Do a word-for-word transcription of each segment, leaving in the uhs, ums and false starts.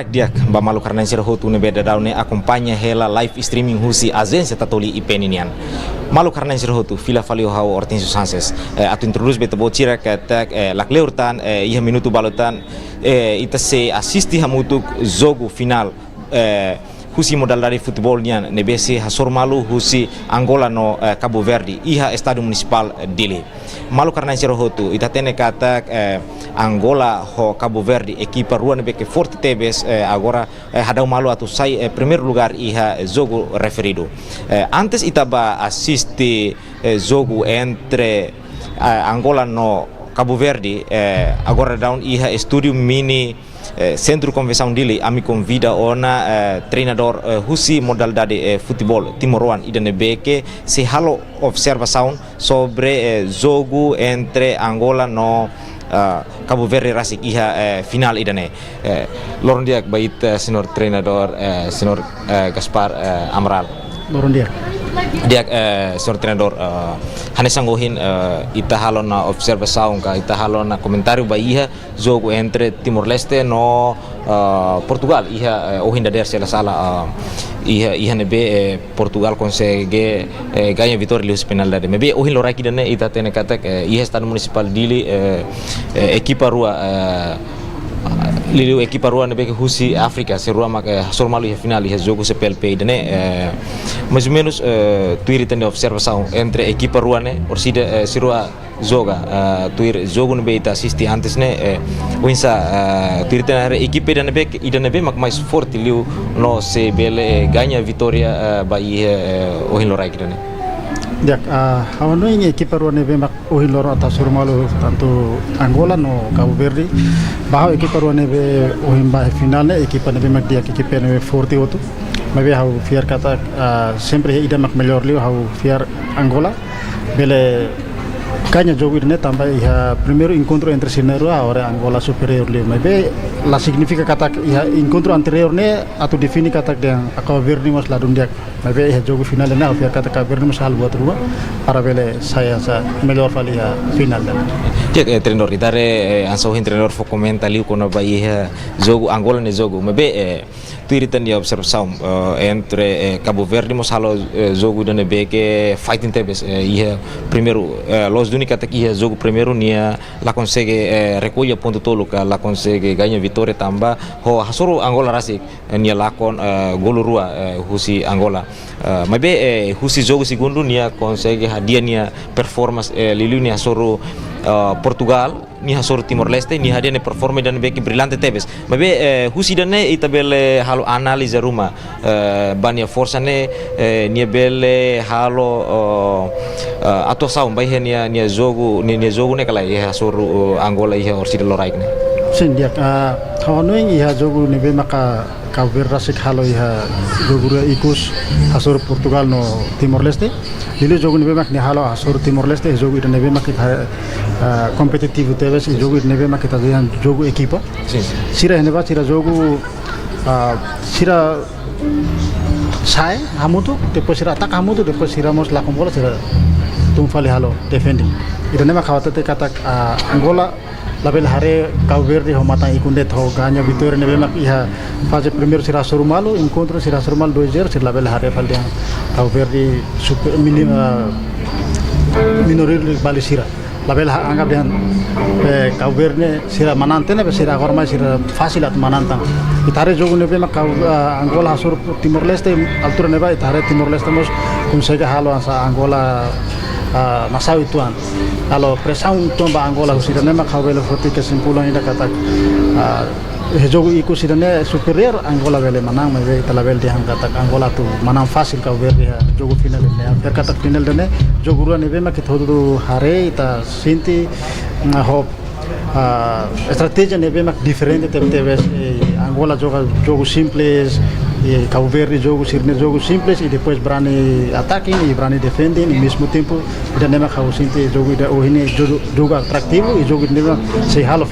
Di'ak ba maluk rona-na'in sira hotu ne'ebé daudaun ne'e akompaña hela live streaming husi Ajénsia Tatoli I P N nian. Maluk rona-na'in sira hotu, fila fali ho ha'u Hortensio Sanches. Eh, atu introdús ba ita-boot sira katak, eh, lakleur tan, eh, iha minutu balu tan, eh, ita sei asiste hamutuk jogu finál, eh, husi modalidade futeból nian, ne'ebé sei hasoru malu husi Angola no, eh, Cabo Verde, iha Estádiu Munisipál Dili. Maluk rona-na'in sira hotu, ita hatene katak, eh, Angola ho Cabo Verde, ekipa rua ne'ebé ke forte tebes, eh, agora, eh, hadau malu atu sai, eh, primeiru lugár iha jogu referidu. Eh, antes ita bá asiste, eh, jogu entre, eh, Angola no Cabo Verde, eh, agora daudaun iha estúdiu mini, eh, Sentru Konvensaun Dili, ami konvida ona, eh, treinadór, eh, husi modalidade, eh, futeból timoroan ida ne'ebé ke sei halo observasaun sobre, eh, jogu entre Angola no, ah, Cabo Verde rasik iha, eh, finál ida-ne'e. Eh, loron di'ak ba ita, señór treinadór, eh, señór, eh, Gaspar, eh, Amaral. Loron di'ak. Di'ak, eh, señór treinadór, eh, hanesan ohin, eh, ita halo ona observasaun ka ita halo ona komentáriu ba iha jogu entre Timor-Leste no, ah, Portugal, iha, eh, ohin dadeer se la sala, ah, iha, iha ne'ebé, eh, Portugal konsege, eh, gaña vitória liuhusi penalidade. Maibé ohin loraik ida-ne'e ita hatene katak, eh, iha Estádiu Munisipál Dili, eh, eh, ekipa rua, eh, liuliu ekipa rua ne'ebé ke husi Áfrika, sira rua mak, eh, hasoru malu iha finál, iha jogu C P L P ida-ne'e, eh, mais ou menos, eh, tuir ita-nia observasaun entre ekipa rua ne'e, orsida, eh, sira rua joga, eh, tuir jogu ne'ebé ita asiste antes ne'e, eh, oinsá, eh, tuir ita haree ekipa ida ne'ebé, ida ne'ebé mak mais forte liu no sei bele, eh, gaña vitória, eh, ba iha, eh, ohin loraik ida-ne'e. Di'ak, ah, ha'u hanoin ekipa rua ne'ebé mak ohin loron atu hasoru malu tantu Angola no Cabo Verde. Ba ha'u ekipa rua ne'ebé ohin bá finál ne'e, ekipa ne'ebé mak di'ak, ekipa ne'ebé forte hotu. Maibé ha'u fiar katak, ah, sempre ida mak melhor liu, ha'u fiar Angola bele gaña jogu ida-ne'e tanba iha primeiru enkontru entre sira na'in-rua, agora Angola superiór liu. Maibé la signifika katak iha enkontru anteriór ne'e atu define katak dehan Cabo Verde mós ladún di'ak. Maibé iha jogu finál ne'e ha'u fiar katak Cabo Verde mós halo buat ruma para bele sai hanesan melhor fali iha finál ne'e. Di'ak, eh, treinadór, ita haree, eh, hanesan ohin treinadór fó komenta liu kona-ba iha jogu Angola nia jogu. Maibé, eh, tuir ita-nia observasaun, eh, entre, eh, Cabo Verde mós halo, eh, jogu ida ne'ebé ke fighting tebes, eh, iha primeiru, eh, loos duni katak iha jogu primeiru nia la konsege, eh, rekolla pontu tolu ka la konsege gaña vitória tanba ho hasoru Angola rasik, eh, nia lakon, eh, golu rua, eh, husi Angola. Eh, maibé, eh, husi jogu segundu nia konsege hadi'a nia performance, eh, liuliu nia hasoru, eh, Portugal, nia hasoru Timor-Leste, nia hadi'a nia performa ida ne'ebé ke brillante tebes. Maibé, eh, husi ida-ne'e ita bele halo analiza ruma, eh, ba nia forsa ne'e, eh, nia bele halo, oh, eh, atuasaun ba iha nia, nia jogu, nia, nia jogu ne'e ka lae iha hasoru, oh, Angola iha orsida loraik ne'e. Sin, di'ak, ah, ha'u hanoin iha jogu ne'ebé maka Cabo Verde rasik halo iha jogu rua ikus hasoru Portugal no Timor-Leste. Liuliu jogu ne'ebé mak nia halo hasoru Timor-Leste, jogu ida ne'ebé mak ita, ah, kompetitivu tebes, jogu ida ne'ebé mak ita dehan jogu ekipa. Sin, sin. Sira iha ne'ebá sira jogu, ah, sira sa'e hamutuk, depois sira ataka hamutuk, depois sira mós lakon bola, sira tun fali halo defending. Ida-ne'e mak ha'u hatete katak, ah, Angola labele haree Cabo Verde ho matan ikun de'it ho gaña vitória ne'ebé mak iha faze primeiru sira hasoru malu, enkontru sira hasoru malu dois zero, sira labele haree fali dehan Cabo Verde super, mini-, ah, minorir bali sira. Labele ha-, anggap dehan, eh, Cabo Verde ne'e sira manán tiha ne'ebé sira agora mai sira fasil atu manán tan. Ita haree jogu ne'ebé mak Cabo, ah, Angola hasoru Timor-Leste, altura ne'ebá ita haree Timor-Leste mós konsege halo hanesan Angola, ah, nasa'e uitoan. Halo presaun uitoan ba Angola, husi ida-ne'e mak ha'u bele foti kesimpulan ida katak, ah, iha jogu ikus ida-ne'e superiór Angola bele manán, maibé ita labele dehan katak Angola atu manán fasil Cabo Verde iha jogu finál ne'e. Fiar katak finál ne'e jogu rua ne'ebé mak ita hotu haree, ita sente, mm, ho, ah, estratéjia ne'ebé mak diferente tebetebes, eh, Angola joga jogu simples, eh, Cabo Verde jogu, sira-nia jogu simples, i depois brani attacking, i brani defending, i mezmu tempu Ida-ne'e mak ha'u sente jogu ida ohin ne'e jogu, jogu atrativu, i jogu ida-ne'e mak sei halo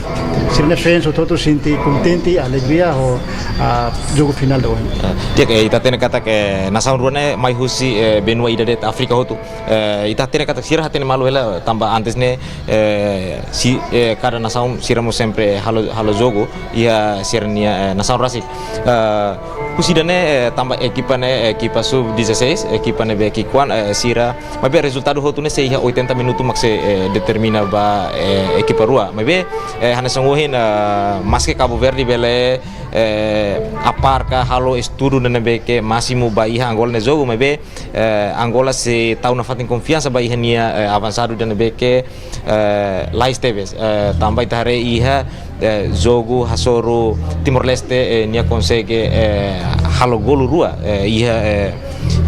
sira-nia fans hotu-hotu sente kontente, alegria ho, ah, jogu finál ida ohin. Ah, di'ak, eh, ita hatene katak, eh, nasaun rua ne'e mai husi, eh, benua ida de'it, Áfrika hotu. Eh, ita hatene katak sira hatene malu hela tanba antes ne'e, eh, si, eh, kada nasaun sira mós sempre halo, halo jogu iha sira-nia, eh, nasaun rasik. Eh, husi ida-ne'e, eh, tanba ekipa ne'e, ekipa sub dezasseis, ekipa ne'ebé ki'ikoan, eh, sira, maibé rezultadu hotu ne'e sei iha oitenta minutu mak sei, eh, determina ba, eh, ekipa rua. Maibé, eh, hanesan ohin, eh, maske Cabo Verde bele, eh, aparka halo estudu ne'ebé ke másimu ba iha Angola nia jogu, maibé, eh, Angola sei tau nafatin konfiansa ba iha nia, eh, avansadu ida ne'ebé ke, eh, lais tebes, eh, tanba ita haree iha, eh, jogu hasoru Timor-Leste, eh, nia konsege, eh, halo golu rua, eh, iha, eh,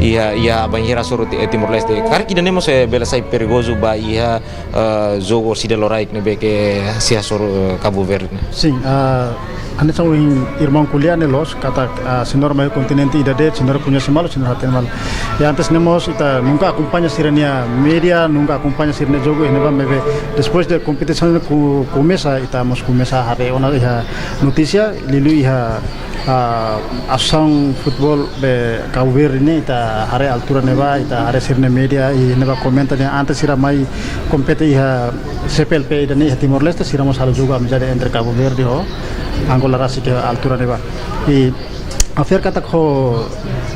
iha, iha bainhira hasoru Ti-, eh, Timor-Leste. Karik ida-ne'e mós, eh, bele sai perigozu ba iha, eh, jogu orsida loraik ne'ebé ke sei hasoru, eh, Cabo Verde ne'e. Sin, ah, hanesan ohin irmaun ko'alia ne'e loos, katak, ah, señór mai kontinente ida de'it, señór koñese malu, señór hatene malu. I antes ne'e mós ita nunka akompaña sira-nia média, nunka akompaña sira-nia jogu, iha ne'ebá maibé depois de kompetisaun ku-, komesa, ita mós komesa haree ona iha notísia, liuliu iha, ah, Asosiasaun Futeból de Cabo Verde ne'e, ita haree altura ne'ebá, ita haree sira-nia média, i ne'ebá komenta dehan antes sira mai kompete iha C P L P ida-ne'e iha Timor-Leste, sira mós halo jogu amizade entre Cabo Verde ho Angola rasik iha altura ne'ebá. I ha'u fiar katak ho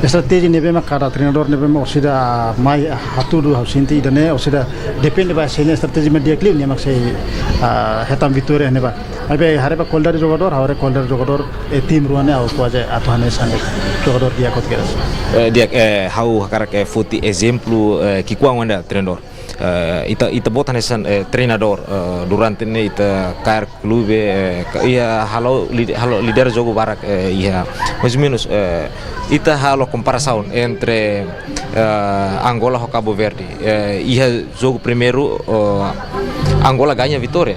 estratéjia ne'ebé mak kada treinadór ne'ebé mak orsida mai hatudu, ha'u sente ida-ne'e orsida depende ba se nia estratéjia mak di'ak liu, nia mak sei, ah, hetan vitória ne'ebá. Maibé haree ba kualidade jogadór, haree kualidade jogadór, eh, tim rua ne'e ha'u kuaze atu hanesan de'it jogadór di'ak hotu kedas. Eh, di'ak, eh, ha'u hakarak, eh, foti ezemplu, eh, ki'ikoan wan ida treinadór. Eh, ita, ita-boot hanesan, eh, treinadór, eh, durante ne'e ita kaer klube, eh, ka-, iha halo lid-, halo lidera jogu barak, eh, iha mais ou menus, eh, ita halo komparasaun entre, eh, Angola ho Cabo Verde. Eh, iha jogu primeiru, eh, Angola gaña vitória.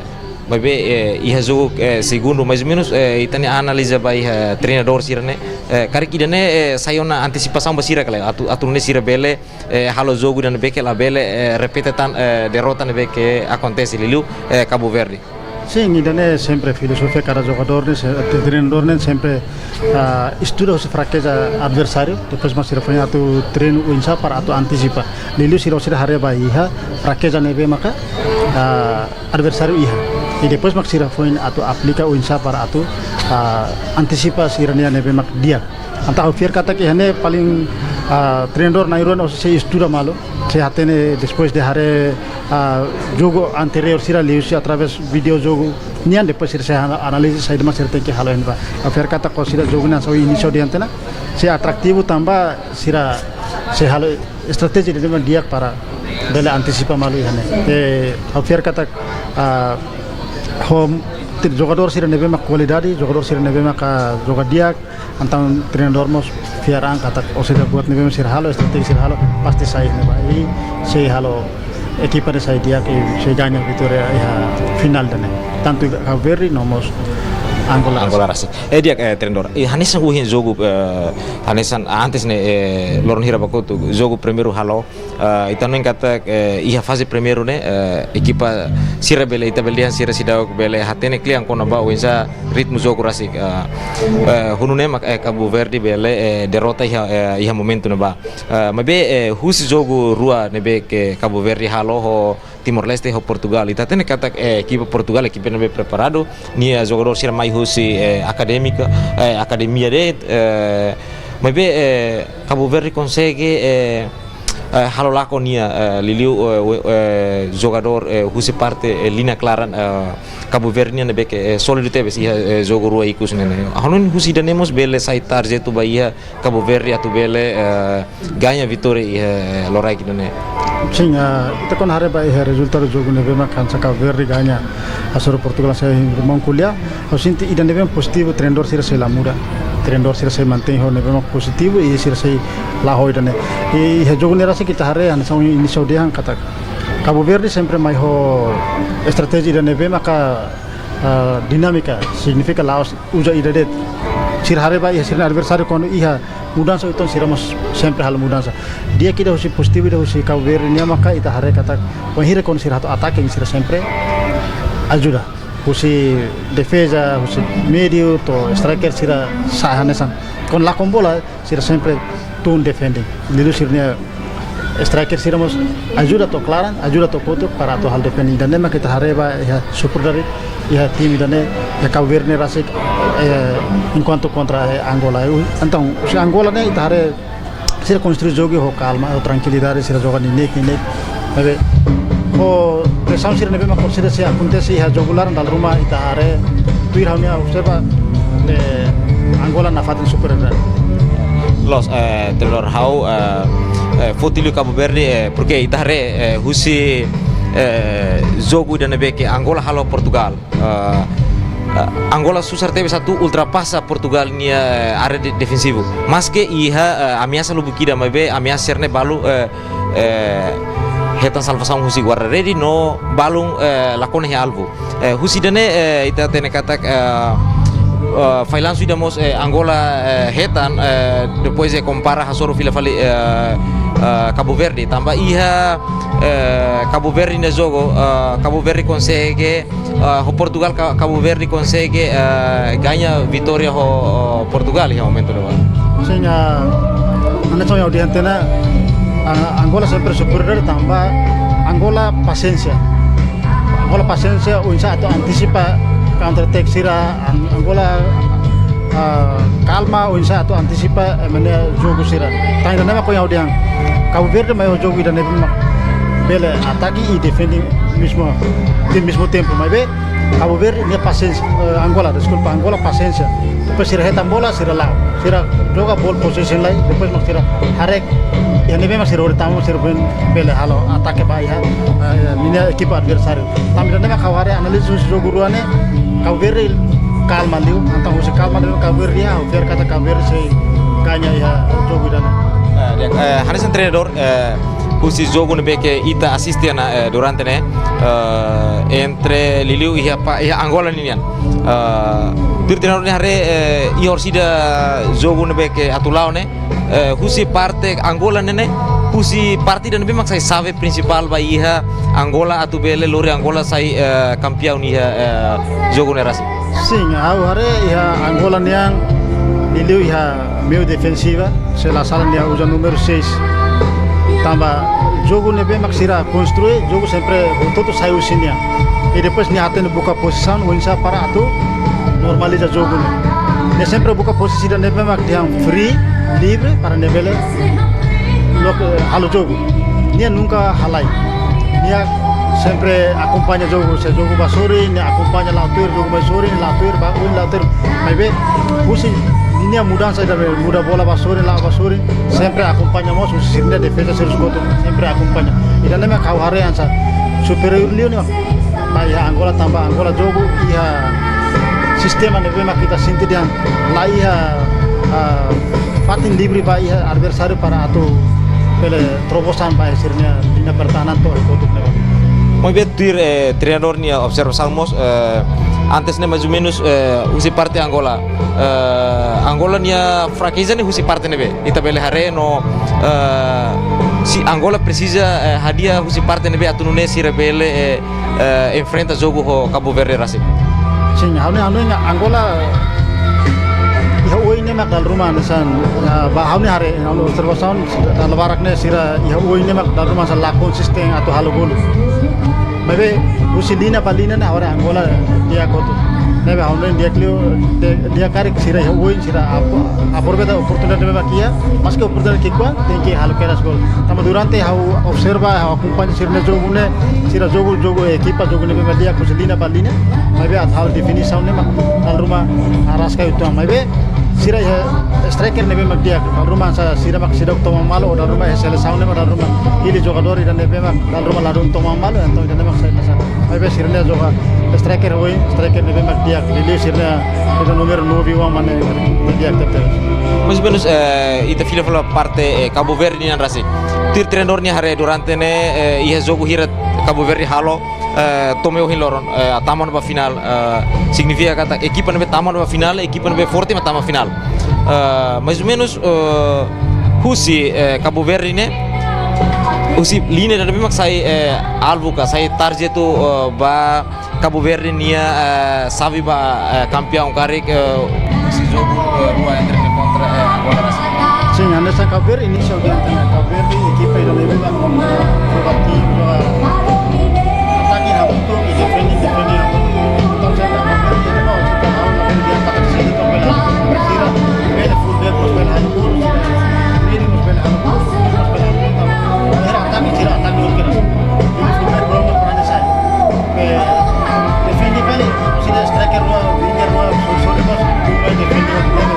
Maibé, eh, iha jogu, eh, segundu, mais ou menus, eh, ita-nia analiza ba iha treinadór sira-ne'e, eh, karik ida-ne'e, eh, sai ona antesipasaun ba sira ka lae, atu, atu nune'e sira bele, eh, halo jogu ida ne'ebé ke labele, eh, repete tan, eh, derrota ne'ebé ke akontese liuliu, eh, Cabo Verde. Sin, ida-ne'e sempre filozofia kada jogadór ne'e, se-, treinadór ne'e sempre, ah, estuda husi frakeza adversáriu, depois mak sira foin atu treinu oinsá para atu antesipa. Liuliu sira orsida haree ba iha frakeza ne'ebé maka, ah, adversáriu iha. I depois mak sira foin atu aplika oinsá para atu, ah, antesipa sira-nia ne'ebé mak di'ak. Entaun ha'u fiar katak iha ne'e paling, ah, treinadór na'in-rua ne'e sei estuda malu, sei hatene depois de haree, ah, jogu anteriór sira liuhusi através vídeo jogu nian, depois sira sei ana-, analiza saida mak sira tenke halo iha ne'ebá. Ha'u fiar katak orsida jogu ne'e hanesan inísiu diante ne'e sei atrativu tanba sira sei halo estratéjia ida ne'ebé di'ak para bele antesipa malu iha ne'e. Eh, ha'u fiar katak, ah, ho ti-, jogadór sira ne'ebé mak kualidade, jogadór sira ne'ebé maka joga di'ak, entaun treinadór mós fiar an katak orsida buat ne'ebé mak sira halo, estratéjia sira halo, pasti sai iha ne'ebá. I sei halo ekipa ne'e sai di'ak, i sei gaña vitória iha finál ida-ne'e. Tantu Cabo Verde no mós Angola. Angola rasik. Eh, di'ak, eh, treinadór. I hanesan ohin jogu, eh, hanesan antes ne'e, eh, loron hira ba kotuk, jogu primeiru halo, eh, ita hanoin katak, eh, iha faze primeiru ne'e, eh, ekipa sira bele, ita bele dehan sira seidauk bele hatene kle'an kona-ba oinsá ritmu jogu rasik, eh, eh, ho nune'e mak, eh, Cabo Verde bele, eh, derrota iha, eh, iha momentu ne'ebá. Eh, maibé, eh, husi jogu rua ne'ebé ke Cabo Verde halo ho Timor-Leste ho Portugal. Ita hatene katak, eh, ekipa Portugal, ekipa ne'ebé preparadu, nia jogadór sira mai husi, eh, akadémika, eh, akademia de'it, eh, maibé, eh, Cabo Verde konsege, eh, eh, halo lakon nia, eh, liuliu, eh, we-, eh, jogadór, eh, husi parte, eh, liña klaran, eh, Cabo Verde nian ne'ebé ke, eh, sólidu tebes iha, eh, jogu rua ikus ne'e. Ha'u hanoin husi ida-ne'e mós bele sai tarjetu ba iha Cabo Verde atu bele, eh, gaña vitória iha, eh, loraik ida-ne'e. Sin, ah, ita kuandu haree ba iha rezultadu jogu ne'ebé mak hanesan Cabo Verde gaña hasoru Portugal hanesan irmaun ko'alia, ha'u sente ida ne'ebé mak pozitivu, treinadór sira sei la muda. Treinadór sira sei mantein ho ne'ebé mak pozitivu, i sira sei la ho ida-ne'e. I iha jogu ne'e rasik ita haree hanesan inísiu dehan katak Cabo Verde sempre mai ho estratéjia ida ne'ebé maka, ah, dinámika, signifika la'ós uza ida de'it. sira haree ba iha sira-nia adversáriu kuandu iha mudansa, entaun sira mós sempre halo mudansa. Di'ak ida husi pozitivu ida husi Cabo Verde nian maka ita haree katak bainhira kuandu sira atu atake sira sempre ajuda. Husi defeza, husi meiu to'o striker sira sa'e hanesan. Kuandu lakon bola sira sempre tun defending. Liuliu sira-nia striker sira mós ajuda to'o klaran, ajuda to'o kotuk para atu halo defending. Ida-ne'e mak ita haree ba iha Super Dare, iha tim ida-ne'e, iha Cabo Verde ne'e rasik, eh, enkuantu kontra, eh, Angola. Entaun, husi Angola ne'e ita haree sira konstrui jogu ho kalma, ho trankilidade, sira joga neineik, neineik. Maibé, ho presaun sira ne'ebé mak orsida sei akontese iha jogu laran dala ruma ita haree, tuir ha'u-nia observa, eh, Angola nafatin superior. Loos, eh, treinadór, ha'u, eh, eh, foti liu Cabo Verde, eh, porke ita haree, eh, husi, eh, jogu ida ne'ebé ke Angola halo Portugal. Eh, eh, Angola susar tebes atu ultrapasa Portugal nia, eh, área de-, defensivu. Maske iha, eh, ameasa lubuk ida, maibé ameasa sira-ne'e balu, eh, eh, hetan salvasaun husi guarda-rede no balun, eh, lakon iha alvu. Eh, husi ida-ne'e, eh, ita hatene katak, eh, eh, fallansu ida mós, eh, Angola, eh, hetan, eh, depois de kompara hasoru fila fali, eh, eh, Cabo Verde. Tanba iha, eh, Cabo Verde nia jogu, eh, Cabo Verde konsege, eh, ho Portugal, Ca-, Cabo Verde konsege, eh, gaña vitória ho, ho Portugal iha momentu ne'ebá. Sin, ah, hanesan ohin ha'u dehan tiha ona, ah, Angola sempre superior tanba Angola pasiénsia. Angola pasiénsia, oinsá atu antisipa counter attack sira, An-, Angola, ah, kalma, oinsá atu antisipa, eh, ema nia jogu sira. Tan ida-ne'e mak ohin ha'u dehan. Cabo Verde mai ho jogu ida-ne'ebé mak bele atake i defende mezmu, di mezmu tempu. Maibé, Cabo Verde nia pasiénsia, eh, Angola, deskulpa, Angola pasiénsia. Depois sira hetan bola, sira la'o. Sira joga ball possession lai, depois mak sira haree iha ne'ebé mak sira hodi tama, sira foin bele halo atake ba iha, eh, ninia ekipa adversáriu. Tan ida-ne'e mak ha'u haree analiza husi jogu rua ne'e, Cabo Verde kalma liu, entaun husi kalma liu Cabo Verde iha, ha'u fiar katak Cabo Verde sei gaña iha jogu ida-ne'e. Eh, di'ak, eh, hanesan treinadór, eh, husi jogu ne'ebé ke ita asiste ona, eh, durante ne'e, eh, entre liuliu iha pa-, iha Angola ninian. Eh, tuir treinadór nia haree, eh, iha orsida jogu ne'ebé ke atu la'o ne'e, eh, husi parte Angola ne'e ne'e, husi parte ida ne'ebé mak sai xave prinsipál ba iha Angola atu bele lori Angola sai, eh, kampiaun iha, eh, jogu ne'e rasik. Sin, ha'u haree iha Angola nian liuliu iha meiu defensiva, se la sala nia uza númeru seis. Tanba jogu ne'ebé mak sira konstrui, jogu sempre hotu-hotu sai husi nia. I depois nia hatene buka pozisaun, oinsá para atu normaliza jogu ne'e. Nia sempre buka pozisaun ida ne'ebé mak dehan free, livre, para nia bele loke, halo jogu. Nia nunka halai. Nia sempre akompaña jogu, se jogu ba sorin, nia akompaña la'o tuir, jogu ba sorin, la'o tuir, ba oin la'o tuir. Maibé, husi ninia mudansa ida be muda bola ba sorin, la'o ba sorin, sempre akompaña mós husi sira-nia defeza sira hotu, sempre akompaña. Ida-ne'e mak ha'u haree hanesan superiór liu ne'e mak ba iha Angola tanba Angola jogu iha sistema ne'ebé mak ita sente dehan la iha, ah, fatin livre ba iha adversáriu para atu bele terobosan ba iha sira-nia liña pertahanan to'o kotuk ne'ebá. Maibé tuir, eh, treinadór nia observasaun mós, eh, antes ne'e mais ou menos, eh, husi parte Angola. Eh, Angola nia frakeza ne'e husi parte ne'ebé. Ita bele haree no, eh, se Angola presiza, eh, hadi'a husi parte ne'ebé atu nune'e sira bele, eh, eh, enfrenta jogu ho Cabo Verde rasik. Sin, ha'u-nia, ha'u-nia Angola iha oin ne'e mak dala ruma hanesan, ah, ba ha'u-nia haree, ha'u-nia observasaun, dala barak ne'e sira iha oin ne'e mak dala ruma hanesan la konsisten atu halo golu. Maibé, husi liña ba liña ne'e agora Angola di'ak hotu. Ne'ebé ha'u-nia di'ak liu, de, di'ak karik sira iha oin sira apo-, aproveita oportunidade ne'ebé mak iha, maske oportunidade ki'ikoan, tenke halo kedas gol. Tanba durante ha'u observa, ha'u akompaña sira-nia jogu ne'e, sira jogu, jogu ekipa, jogu ne'ebé mak di'ak husi liña ba liña. Maibé atu halo definisaun ne'e mak dala ruma araska uitoan. Maibé, sira iha striker ne'ebé mak di'ak, dala ruma hanesan sira mak seidauk toman malu, dala ruma iha selesaun ne'e mak dala ruma hili jogadór ida ne'ebé mak dala ruma ladún toman malu, entaun ida-ne'e mak sai hanesan. Maibé sira-nia joga striker oin, striker ne'ebé mak di'ak, liuliu sira-nia, sira-nia númeru nove oan mane di'ak tebes. Mais ou menos, eh, ita fila fali parte, eh, Cabo Verde nian rasik. Tuir treinadór nia haree durante ne'e, eh, iha jogu hira Cabo Verde halo, Eh, to'o ohin loron, eh, tama ona ba finál, eh, signifika katak ekipa ne'ebé tama ona ba finál, ekipa ne'ebé forte mak tama finál. Eh, mais ou menus, eh, husi, eh, Cabo Verde ne'e, husi liña ida ne'ebé mak sai, eh, alvu ka sai target, eh, ba Cabo Verde nia, eh, xave ba, eh, kampiaun karik, eh, husi jogu, eh, rua entre ne'e kontra, eh, Angola rasik. Sin, hanesan Cabo Verde, inísiu ida ne'e Cabo Verde, ekipa ida ne'ebé mak, eh, joga ativu, joga atake hamutuk, i defende, defende hamutuk. Entaun, se Cabo Verde, ida ne'ebé mak, se Cabo Verde, ida ne'ebé mak, sira, bele full back, bele halo gol, sira, mós bele halo gol, mós bele halo gol, entaun, sira atake, sira atake, oke, rasik. Full back, bele, bele sai. Eh, defende bele, sira striker rua, winger rua, so, so, de mós, rua defende, rua defende.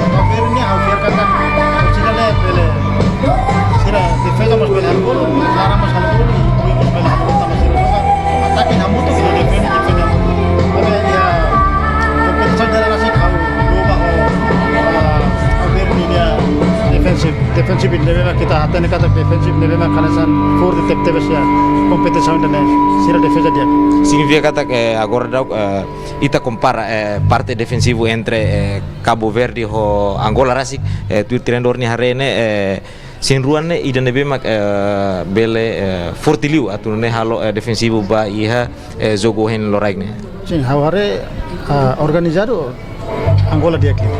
Cabo Verde ne'e, ha'u fiar katak, sira ne'e, bele, sira defeza mós bele halo gol, klaran mós halo gol, i oin mós bele halo gol, tanba sira joga atake hamutuk, sira defende, defende hamutuk. Tapi, ya, kompetisaun ida ne'e rasik ha'u loba ho, ah, Cabo Verde nia defensive, defensive ne'ebé mak ita hatene katak defensive ne'ebé mak hanesan forte tebetebes iha kompetisaun ida ne'e, sira defeza di'ak. Signifika katak, eh, agora daudaun, eh, ita kompara, eh, parte defensivu entre, eh, Cabo Verde ho Angola rasik, eh, tuir treinadór nia haree ne'e, eh, sin rua ne'e ida ne'ebé mak, eh, bele, eh, forte liu atu nune'e halo, eh, defensivu ba iha, eh, jogu ohin loraik ne'e. Sin, ha'u haree, ah, organizadu Angola di'ak liu.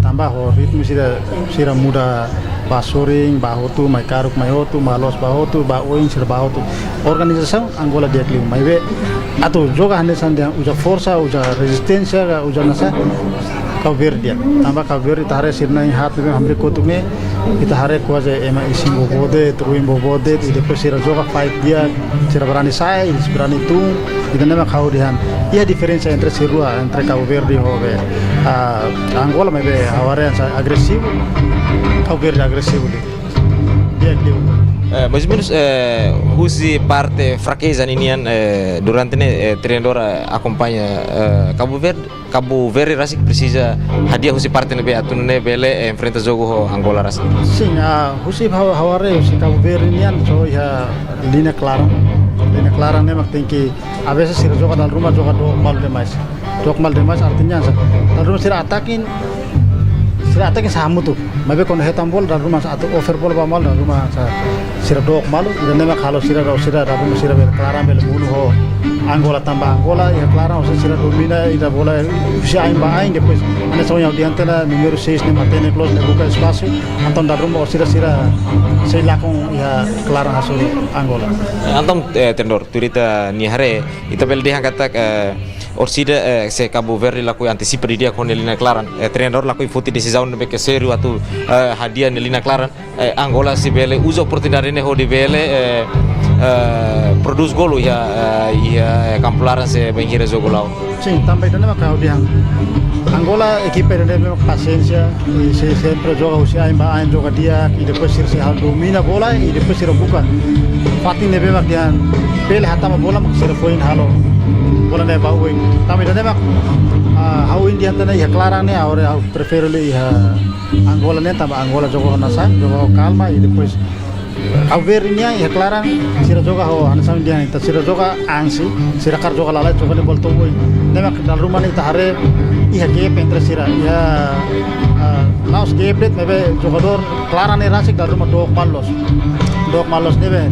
Tanba ho ritmu sira, sira muda ba sorin, ba hotu, mai karuk, mai hotu, ba loos, ba hotu, ba oin, sira ba hotu. Organizasaun Angola di'ak liu. Maibé atu joga hanesan dehan uza forsa, uza rezisténsia, uza nasa, Cabo Verde di'ak. Tanba Cabo Verde ita haree sira-nia ain haat ne'ebé hamriik kotuk ne'e, ita haree kuaze ema isin boboot de'it, oin boboot de'it, i depois sira joga fight di'ak, sira brani sai, sira brani tun, ida ne'e mak ha'u dehan. Iha diferensa entre sira rua, entre Cabo Verde ho be, ah, Angola, maibé ha'u haree hanesan agresivu, Cabo Verde agresivu liu. Di'ak liu. Eh, mais ou menus, eh, husi parte frakeza ninian, eh, durante ne'e, eh, treinadór, eh, akompaña, eh, Cabo Verde, Cabo Verde rasik presiza hadi'a husi parte ne'ebé atu nune'e bele, eh, enfrenta jogu ho Angola rasik. Sin, ah, husi ha'u, ha'u haree husi Cabo Verde nian, so iha liña klaran. Liña klaran ne'e mak tenke, às vezes sira joga dala ruma joga dook malu demais. Dook malu demais artinya hanesan, dala ruma sira atake, sira atake hamutuk. Maibé kuandu hetan bola, dala ruma hanesan atu over bola ba malu, dala ruma hanesan sira dook malu, ida ne'e mak halo sira, sira dala ruma sira bele klaran bele bunuh ho Angola tanba Angola, iha klaran, hanesan sira domina, ida bola husi ain ba ain, depois, hanesan ohin ha'u dehan tiha ona, númeru seis ne'e matenek loos, ne'e buka espasu, entaun dala ruma sira, sira sei lakon iha klaran hasoru Angola. Eh, entaun, eh, treinadór, tuir ita-nia haree, ita bele dehan katak, eh, orsida, eh, se Cabo Verde lakohi antisipa didi'ak ho nia liña klaran, eh, treinadór lakohi foti desizaun ne'ebé ke sériu atu, eh, hadi'a nia liña klaran, eh, Angola sei bele uza oportunidade ne'e hodi bele, eh, eh, prodús golu iha, eh, iha, eh, kampu laran se bainhira jogu la'o. Sin, tanba ida ne'e mak ha'u dehan. Angola ekipa ida ne'ebé mak pasiénsia, i sei sempre joga husi ain ba ain joga di'ak, i depois sira sei halo domina bola, i depois sira buka fatin ne'ebé mak dehan bele hatama bola mak sira foin halo bola ne'e ba oin. Tanba ida ne'e mak, ah, ha'u ohin dehan tiha ona iha klaran ne'e, agora ha'u prefere liu iha Angola ne'e, tanba Angola joga ho nasa, joga ho kalma, i depois Cabo Verde nian iha klaran, sira joga ho, hanesan dehan ita, sira joga ansi, sira hakarak joga lalais, joga ne'e bola to'o oin. Ne'e mak dala ruma ne'e ita haree iha gap entre sira, iha, ah, la'ós gap de'it, maibé jogadór klaran ne'e rasik dala ruma dook malu loos. Dook malu loos ne'ebé,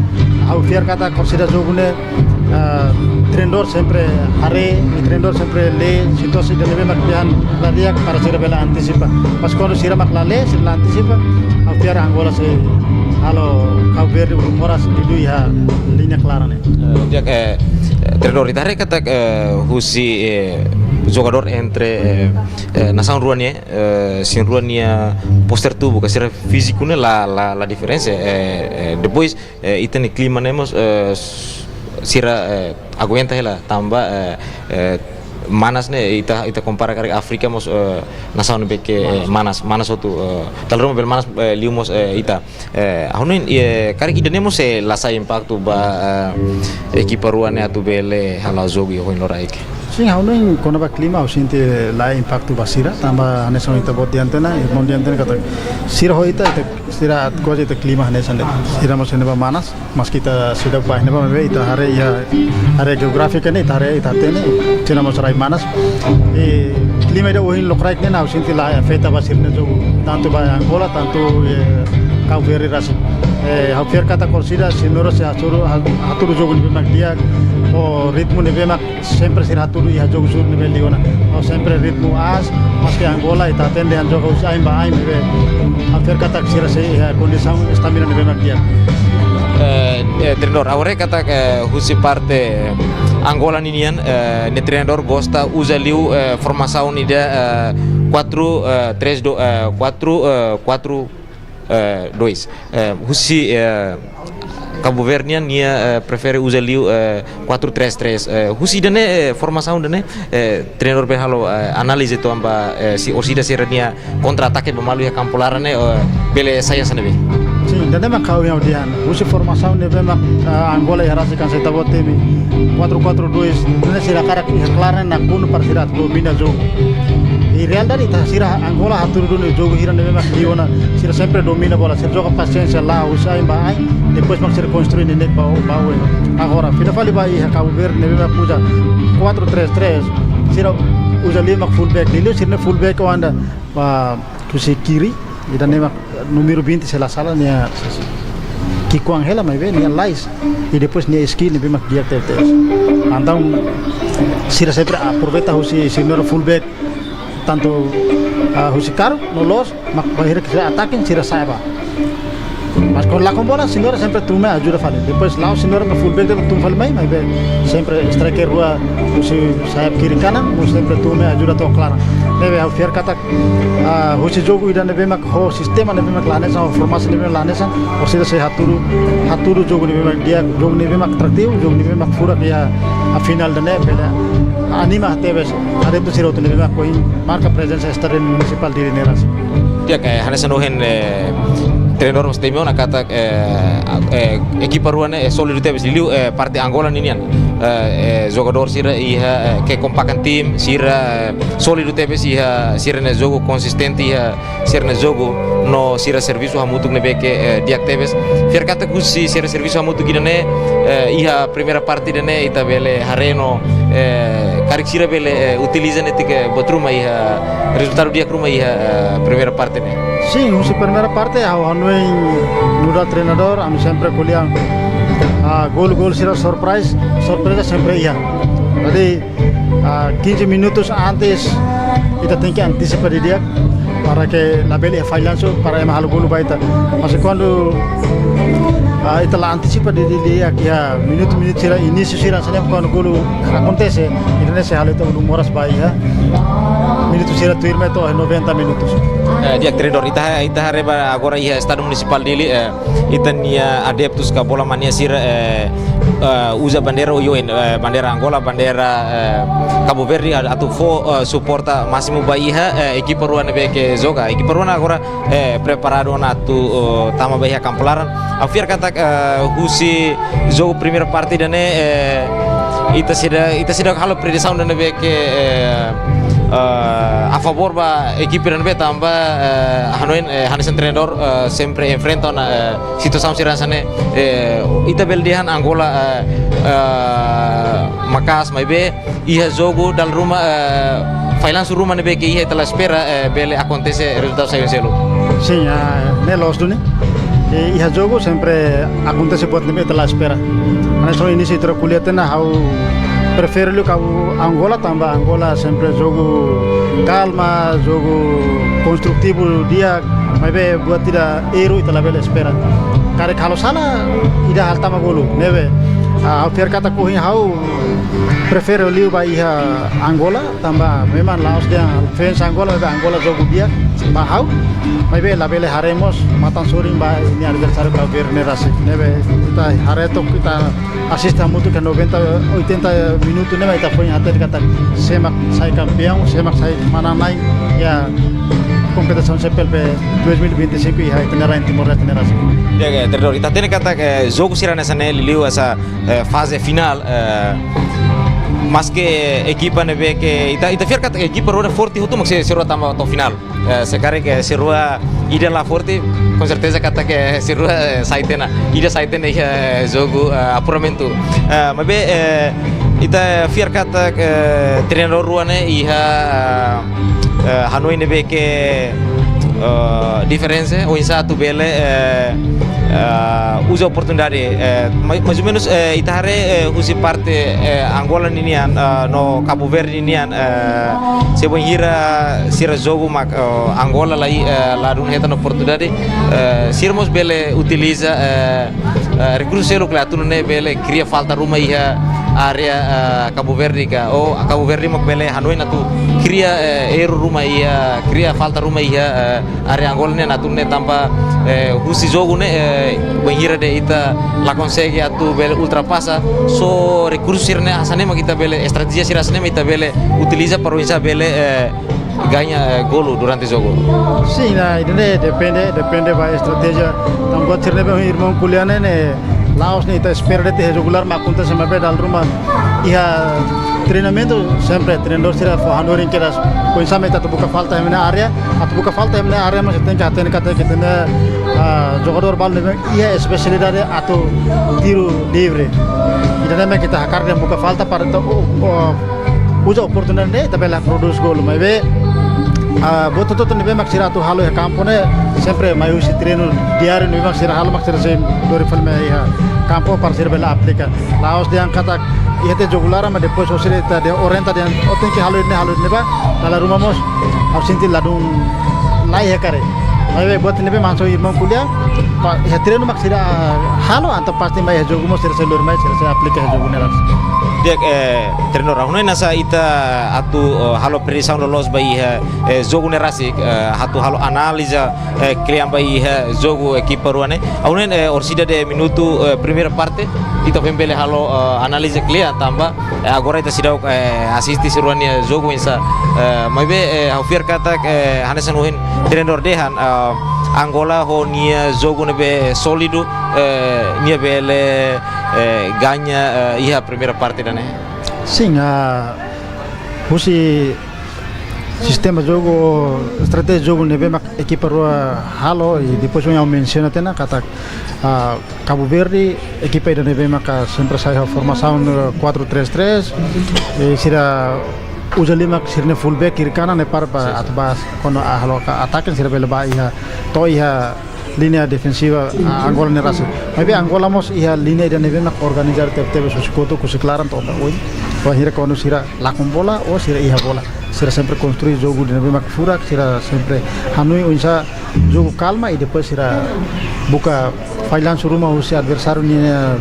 ha'u fiar katak orsida jogu ne'e, ah, treinadór sempre haree, i treinadór sempre lee situasaun ida ne'ebé mak dehan la di'ak para sira bele antisipa. Mas kuandu sira mak la lee, sira la antisipa, ha'u fiar Angola sei halo Cabo Verde ulun moras liuliu iha liña klaran ne'e. Eh, di'ak, eh, treinadór, ita haree katak, eh, husi, eh, jogadór entre, eh, eh, nasaun rua ne'e, eh, sin rua nia poster tubuh ka sira fíziku ne'e la, la, la diferensa, eh, eh, depois, eh, ita-nia klima ne'e mós, eh, s-, sira, eh, aguenta hela tanba, eh, eh, manas ne'e ita, ita kompara karik Áfrika mós, eh, nasaun ne'ebé ke, eh, manas, manas hotu, eh, dala ruma bele manas, eh, liu mós, eh, ita. Eh, ha'u hanoin, eh, karik ida ne'e mós sei la sai impaktu ba, eh, ekipa rua ne'e atu bele hala'o jogu iha ohin loraik. Sin, ha'u hanoin kona-ba klima, ha'u sente la impaktu ba sira, tanba hanesan ita-boot di'ak ona, irmaun di'ak ona katak sira ho ita, ita, sira kuaze ita klima hanesan de'it. Sira mós iha ne'ebá manas, maski ita seidauk bá iha ne'ebá, maibé ita haree iha área jeográfika ne'e, ita haree, ita hatene, sira mós rai manas. I klima ida ohin lokraik ne'e, ha'u sente la afeta ba sira-nia jogu, tantu ba Angola, tantu, eh, Cabo Verde rasik. Eh, ha'u fiar katak orsida, sira nora sei hatudu, ha-, hatudu jogu ne'ebé mak di'ak, ho ritmu ne'ebé mak sempre sira hatudu iha jogu sira ne'ebé liu ona. Ha'u sempre ritmu aas, maski Angola, ita hatene dehan jogu husi ain ba ain, maibé ha'u fiar katak sira sei iha kondisaun, estamina ne'ebé mak di'ak. Eh, eh, treinadór, ha'u haree katak, eh, husi parte Angola ninian, eh, nia treinadór gosta uza liu, eh, formasaun ida, eh, quatro, eh, três, do, eh, quatro, eh, quatro, eh, dois. Eh, husi, eh, Cabo Verde nian nia, eh, prefere uza liu, eh, quatro três três. Eh, husi ida-ne'e, eh, formasaun ida-ne'e, eh, treinadór bele halo, eh, análize to'o ba, eh, se orsida sira-nia kontra-atake ba malu iha kampu laran ne'e, eh, bele sai hanesan ne'ebé. Sin, ida-ne'e mak ha'u dehan. Husi formasaun ne'ebé mak, eh, Angola iha rasik hanesan ita-boot temi quatro quatro dois, ne'e sira hakarak iha klaran nakonu para sira domina jogu. I realidade ita sira Angola hatudu duni jogu hira ne'ebé mak liu ona, sira sempre domina bola, sira joga pasiénsia la'o, husi ain ba ain, depois mak sira konstrui ne'e ba, ba oin. Agora, fila fali ba iha Cabo Verde ne'ebé mak uza quatro três três, sira uza liu mak fullback, liu sira-nia fullback anda ba husi kiri, ida-ne'e mak númeru vinte se la sala nia ki'ikoan hela maibé nia lais. I depois nia skill ne'ebé mak di'ak tebes. Entaun sira sempre aproveita husi sira-nia fullback, tantu, ah, husi karuk no loos, mak bainhira ke sira atake sira sa'e bá. Mas kuandu lakon bola, sira nora sempre tun mai ajuda fali. Depois la'o sira nora ba fullback de'it tun fali mai, maibé sempre striker rua husi sayap kiri kanan, mós sempre tun mai ajuda to'o klaran. Ne'ebé ha'u fiar katak, ah, husi jogu ida ne'ebé mak ho sistema ne'ebé mak la hanesan, ho formasaun ne'ebé mak la hanesan, orsida sei hatudu, hatudu jogu ne'ebé mak di'ak, jogu ne'ebé mak atrativu, jogu ne'ebé mak furak iha final ida-ne'e, bele anima tebes adeptu sira hotu ne'ebé mak ohin marka prezensa iha Estádiu Munisipál Dili ne'e rasik. Di'ak, eh, hanesan ohin, eh, treinadór mós temi ona katak, eh, eh, ekipa rua ne'e, eh, sólidu tebes, liuliu, eh, parte Angola ninian. Eh, eh, jogadór sira iha, eh, ke kompaktu tim, sira, eh, sólidu tebes iha sira-nia jogu, konsistente iha sira-nia jogu, no sira servisu hamutuk ne'ebé ke, eh, di'ak tebes. Fiar katak husi sira servisu hamutuk ida-ne'e, eh, iha primeira parte ida-ne'e ita bele haree no, eh, karik sira bele, eh, utiliza netik, eh, buat ruma iha, rezultadu di'ak ruma iha, eh, primeira parte ne'e. Sin, husi primeira parte, ha'u hanoin nu'udar treinadór, ami sempre ko'alia, ah, golu-golu sira surprise, surpreza sempre iha. Jadi, ah, quinze minutos antes, ita tenke antisipa didi'ak, para ke labele iha fallansu, para ema halo golu ba ita. Mas kuandu, ah, ita la antisipa didi'ak iha minutu-minutu sira inísiu sira, hanesan ne'e kuandu golu akontese, ida-ne'e sei halo ita ulun moras ba iha minutu sira tuirmai to'o noventa minutos. Eh, di'ak treinadór, ita, ita haree ba agora iha Estádiu Munisipál Dili, eh, ita-nia adeptus ka bola mania sira, eh, eh, uza bandeira oioin, eh, bandeira Angola, bandeira, eh, Cabo Verde, a-, atu fó, eh, suporta másimu ba iha, eh, ekipa rua ne'ebé ke joga. Ekipa rua ne'e agora, eh, preparadu ona atu, eh, tama ba iha kampu laran. Ha'u fiar katak, eh, husi jogu primeira parte ida-ne'e, eh, ita seidauk, ita seidauk halo predisaun ida ne'ebé ke, eh, eh, a favór ba ekipa ida ne'ebé tanba, eh, hanoin, eh, hanesan treinadór, eh, sempre enfrenta ona, eh, situasaun sira hanesan ne'e, eh, ita bele dehan Angola, eh, eh, maka'as maibé iha jogu dala ruma, eh, fallansu ruma ne'ebé ke iha ita la espera, eh, bele akontese rezultadu sai seluk. Sin, ah, ne'e loos duni. I iha jogu sempre akontese buat ne'ebé ita la espera. Hanesan ohin inísiu ita ko'alia tiha ona, ha'u prefere liu katak Angola tanba Angola sempre jogu kalma, jogu konstrutivu di'ak, maibé buat ida erru ita labele espera. Karik halo sala, ida halo tama golu, ne'ebé, ah, ha'u fiar katak ohin ha'u prefere liu ba iha Angola, tanba memang la'ós dehan fans Angola, maibé Angola jogu di'ak ba ha'u, maibé labele haree mós matan sorin ba nia adversáriu Cabo Verde ne'e rasik. Ne'ebé ita haree to'o ita asiste hamutuk iha noventa, oitenta minutu ne'e mak ita foin hatene katak sé mak sai kampiaun, sé mak sai manán-na'in iha kompetisaun C P L P dois mil e vinte e cinco iha ita-nia rain Timor-Leste ne'e rasik. Ya, ya, treinadór, ita hatene katak, eh, jogu sira hanesan ne'e liuliu hanesan, eh, faze finál, eh, Maske ekipa ne'ebé ke ita, ita fiar katak ekipa rua forte hotu mak sei, sei rua tama to'o finál. Eh, se karik sira rua ida la forte, konserteza katak sira rua, eh, sai tiha ona, ida sai tiha ona iha, eh, jogu, eh, apuramentu. Eh, maibé, eh, ita fiar katak, eh, treinadór rua ne'e iha, eh, hanoin ne'ebé ke, eh, diferensa, oinsá atu bele, eh, eh, uza oportunidade, eh, mai-, mais ou menos, eh, ita haree, eh, husi parte, eh, Angola ninian, eh, no Cabo Verde ninian, eh, se bainhira sira jogu mak, eh, Angola la, eh, la dún hetan oportunidade, eh, sira mós bele utiliza, eh, eh, rekursu seluk ne'e atu nune'e bele kria falta ruma iha área, eh, Cabo Verde ka, ou Cabo Verde mak bele hanoin atu kria, eh, erru ruma iha, kria falta ruma iha, eh, área Angola ne'e atu nune'e tanba, eh, husi jogu ne'e, eh, bainhira de'it ita la konsege atu bele ultrapasa, só rekursu sira-ne'e hanesan ne'e mak ita bele, estratéjia sira hanesan ne'e mak ita bele utiliza para oinsá bele, eh, gaña, eh, golu durante jogu. Sin, ah, ida-ne'e depende, depende ba estratéjia. Tanba buat sira ne'ebé irmaun ko'alia ne'e, ne'e la'ós ne'e ita espera de'it iha jogu laran mak akontese, maibé dala ruma iha treinamentu sempre treinadór sira fó hanorin kedas oinsá mak ita atu buka falta iha ne'e área, atu buka falta iha ne'e área, mas tenke hatene katak ita-nia, ah, jogadór balu ne'ebé iha espesialidade atu tiru livre. Ida-ne'e mak ita hakarak dehan buka falta para ita, oh, oh, uza oportunidade ne'e ita bele prodús golu, maibé, ah, buat hotu-hotu ne'ebé mak sira atu halo iha kampu ne'e, sempre mai husi treinu diáriu ne'ebé mak sira halo mak sira sei lori fali mai iha kampu para sira bele aplika. La'ós dehan katak iha tiha jogu laran, mas depois ó sira ita dehan orienta dehan ó tenke halo ne'e, halo ne'ebá, dala ruma mós ha'u sente ladún, la iha karik. Maibé buat ne'ebé mak hanesan irmaun ko'alia, pa, iha treinu mak sira halo, entaun pasti mai iha jogu mós sira sei lori mai, sira sei aplika iha jogu ne'e laran. Di'ak, eh, treinadór, ha'u hanoin hanesan ita atu, eh, halo predisaun loloos ba iha, eh, jogu ne'e rasik, eh, atu halo analiza, eh, kle'an ba iha jogu ekipa rua ne'e. Ha'u hanoin, eh, orsida de'it minutu, eh, primeira parte, ita foin bele halo, eh, analiza kle'an tanba, eh, agora ita seidauk, eh, asiste sira rua nia jogu oinsá. Eh, maibé, eh, ha'u fiar katak, eh, hanesan ohin treinadór dehan, eh, Angola ho nia jogu ne'ebé sólidu, eh, nia bele, eh, gaña, eh, iha primeira parte ida-ne'e. Sin, ah, husi sistema jogu, estratéjia jogu ne'ebé mak ekipa rua halo, i depois ohin ha'u mensiona tiha ona katak, ah, Cabo Verde, ekipa ida ne'ebé maka sempre sai ho formasaun, eh, quatro três três, i sira uza liu mak sira-nia fullback kiri kanan ne'e para ba, sin, sin, atu ba kuandu halo ka atake sira bele ba iha, to'o iha liña defensiva, ah, Angola ne'e rasik. Maibé Angola mós iha liña ida ne'ebé mak organizadu tebetebes husi kotuk, husi klaran to'o ba oin. Bainhira kuandu sira lakon bola ou sira iha bola, sira sempre konstrui jogu ida ne'ebé mak furak, sira sempre hanoin oinsá jogu kalma i depois sira buka fallansu ruma husi adversáriu nia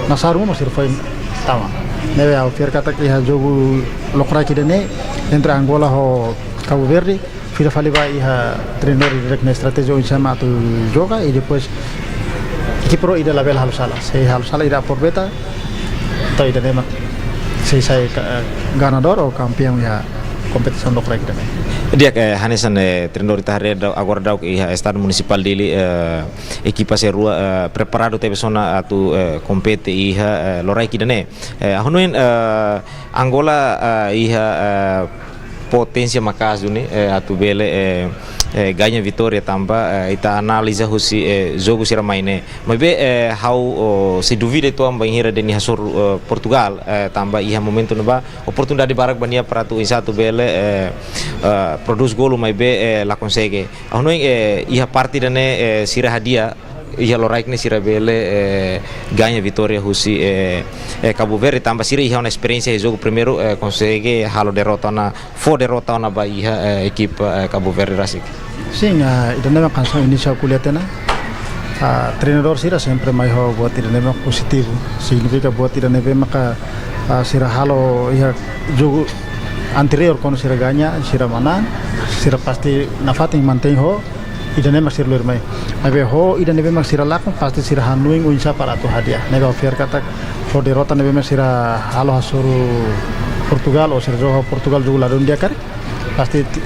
nasaun ruma sira foin tama. Ne'ebé ha'u fiar katak iha jogu lokraik ida-ne'e entre Angola ho Cabo Verde, fila fali ba iha treinadór ida-ne'e nia estratéjia oinsá mak atu joga i depois ekipa rua ida labele halo sala. Se halo sala ida aproveita, entaun ida-ne'e mak sei sai ka-, eh, ganadór ou kampiaun iha kompetisaun lokraik ida-ne'e. Di'ak, eh, hanesan, eh, treinadór ita haree daudaun, agora daudaun iha Estádiu Munisipál Dili, eh, ekipa sira rua, eh, preparadu tebes ona atu, eh, kompete iha, eh, lokraik ida-ne'e. Eh, ha'u hanoin, eh, Angola, eh, iha, eh, poténsia maka'as duni, eh, atu bele, eh, eh, gaña vitória tanba, eh, ita analiza husi, eh, jogu sira mai ne'e. Maibé, eh, ha'u, oh, sei duvida uitoan bainhira de'it nia hasoru, eh, Portugal, eh, tanba iha momentu ne'ebá oportunidade barak ba nia para atu oinsá atu bele, eh, eh, prodús golu maibé, eh, la konsege. Ha'u hanoin, eh, iha parte ida-ne'e, eh, sira hadi'a, iha lokraik ne'e sira bele, eh, gaña vitória husi, eh, eh, Cabo Verde tanba sira iha ona esperiénsia iha jogu primeiru, eh, konsege halo derrota ona, fó derrota ona ba iha, eh, ekipa, eh, Cabo Verde rasik. Sin, ah, ida-ne'e mak hanesan inísiu ha'u ko'alia tiha ona. Ah, treinadór sira sempre mai ho buat ida ne'ebé mak pozitivu. Signifika buat ida ne'ebé maka, ah, sira halo iha jogu anteriór kuandu sira gaña, sira manán, sira pasti nafatin mantein ho ida ne'ebé mak sira lori mai. Maibé ho ida ne'ebé mak sira lakon, pasti sira hanoin oinsá para atu hadi'a. Ne'ebé ha'u fiar katak ho derrota ne'ebé mak sira halo hasoru Portugal ou sira joga ho Portugal jogu la dún di'ak karik, pasti ti-,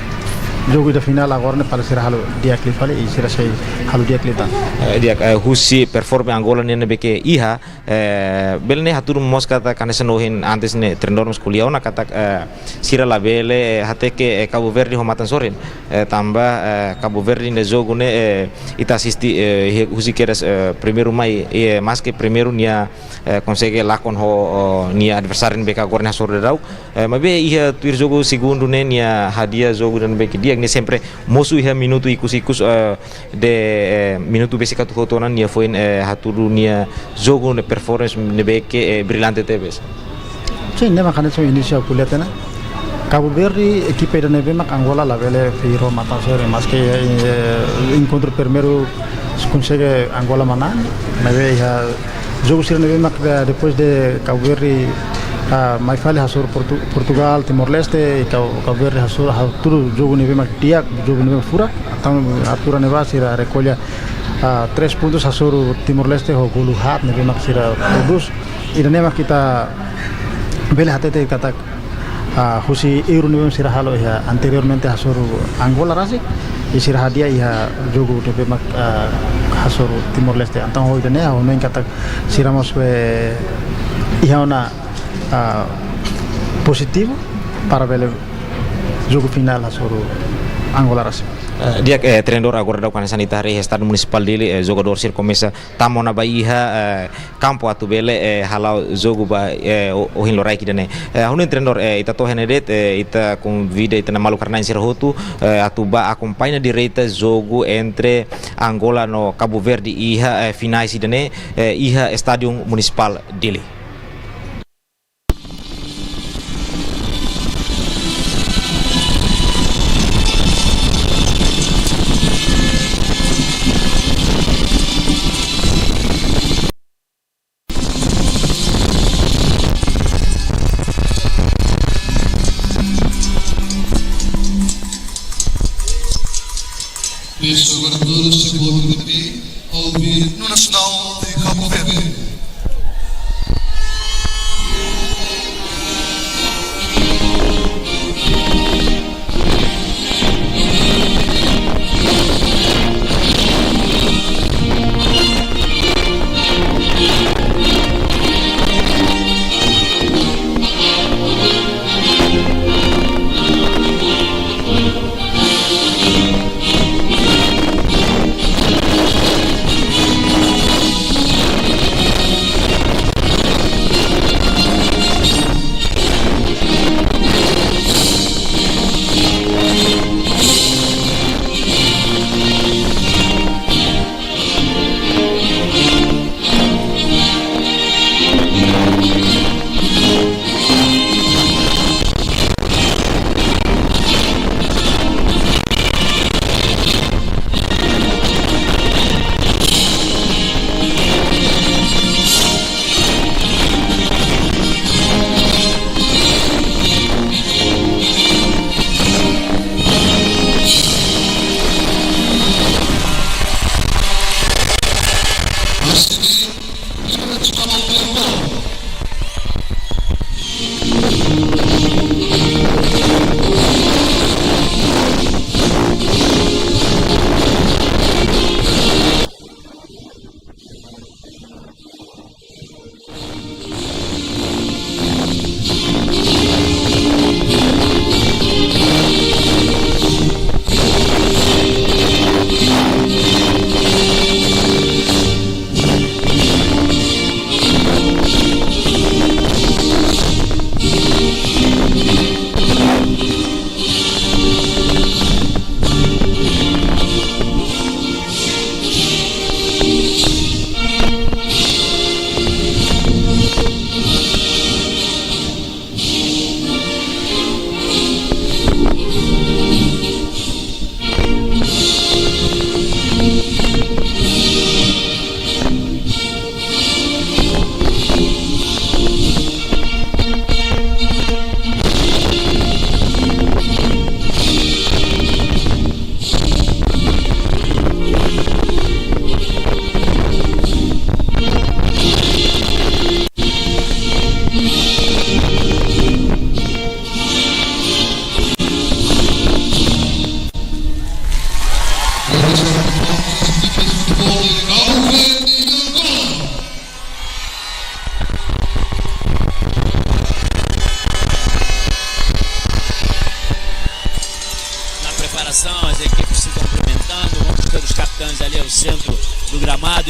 Jogu ida finál agora ne'e para sira halo di'ak liu fali, i sira sei halo di'ak liután. Eh, di'ak, eh, husi performa Angola nian ne'ebé ke iha, eh, bele ne'e hatudu mós katak hanesan ohin antes ne'e treinadór mós ko'alia ona katak, eh, sira labele, eh, hateke, eh, Cabo Verde ho matan sorin. Eh, tanba, eh, Cabo Verde nia jogu ne'e, eh, ita asisti, eh, he-, husi kedas, eh, primeiru mai, eh, maske primeiru nia, eh, konsege lakon ho, ho nia adversáriu ne'ebé ke agora ne'e hasoru daudaun. Eh, maibé iha tuir jogu segundu ne'e nia hadi'a jogu ne'ebé ke di'ak, nia sempre mosu iha minutu ikus-ikus, eh, de, eh, minutu besik atu hotu ona nia foin, eh, hatudu nia jogu nia performance ne'ebé ke, eh, brilante tebes. Sin, ne'e mak hanesan inísiu ha'u ko'alia tiha ona. Cabo Verde, ekipa ida ne'ebé mak Angola labele feto matan sorin, maske, eh, enkontru primeiru konsege Angola manán, maibé iha jogu sira ne'ebé mak, eh, depois de Cabo Verde, ah, mai fali hasoru Portu-, Portugal, Timor-Leste, i Cabo, Cabo Verde hasoru, hatudu jogu ne'ebé mak di'ak, jogu ne'ebé mak furak, entaun altura ne'ebá sira rekolla, ah, três pontus hasoru Timor-Leste ho golu haat ne'ebé mak sira prodús. Ida-ne'e mak ita bele hatete katak, ah, husi erru ne'ebé sira halo iha anteriormente hasoru Angola rasik, i sira hadi'a iha jogu ne'ebé mak, ah, hasoru Timor-Leste. Entaun ho ida-ne'e ha'u hanoin katak sira mós, eh, iha ona, ah, pozitivu para bele jogu finál hasoru Angola rasik. Eh, di'ak, eh, treinadór, agora daudaun hanesan ita haree iha Estádiu Munisipál Dili, eh, jogadór sira komesa tama ona ba iha, eh, kampu atu bele, eh, hala'o jogu ba, eh, o-, ohin loraik ida-ne'e. Eh, ha'u hanoin treinadór, eh, ita to'o iha ne'e de'it, eh, ita konvida ita-nia maluk arna'in sira hotu, eh, atu ba akompaña direta jogu entre Angola no Cabo Verde iha, eh, finais ida-ne'e, eh, iha Estádiu Munisipál Dili. Peço agora a todos se coloquem de pé ao ouvir o hino nacional de Cabo Verde.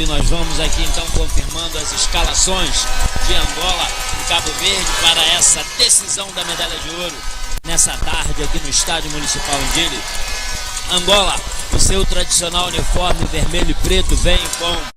E nós vamos aqui então confirmando as escalações de Angola e Cabo Verde para essa decisão da medalha de ouro nessa tarde aqui no Estádio Municipal em Dili. Angola, o seu tradicional uniforme vermelho e preto, vem com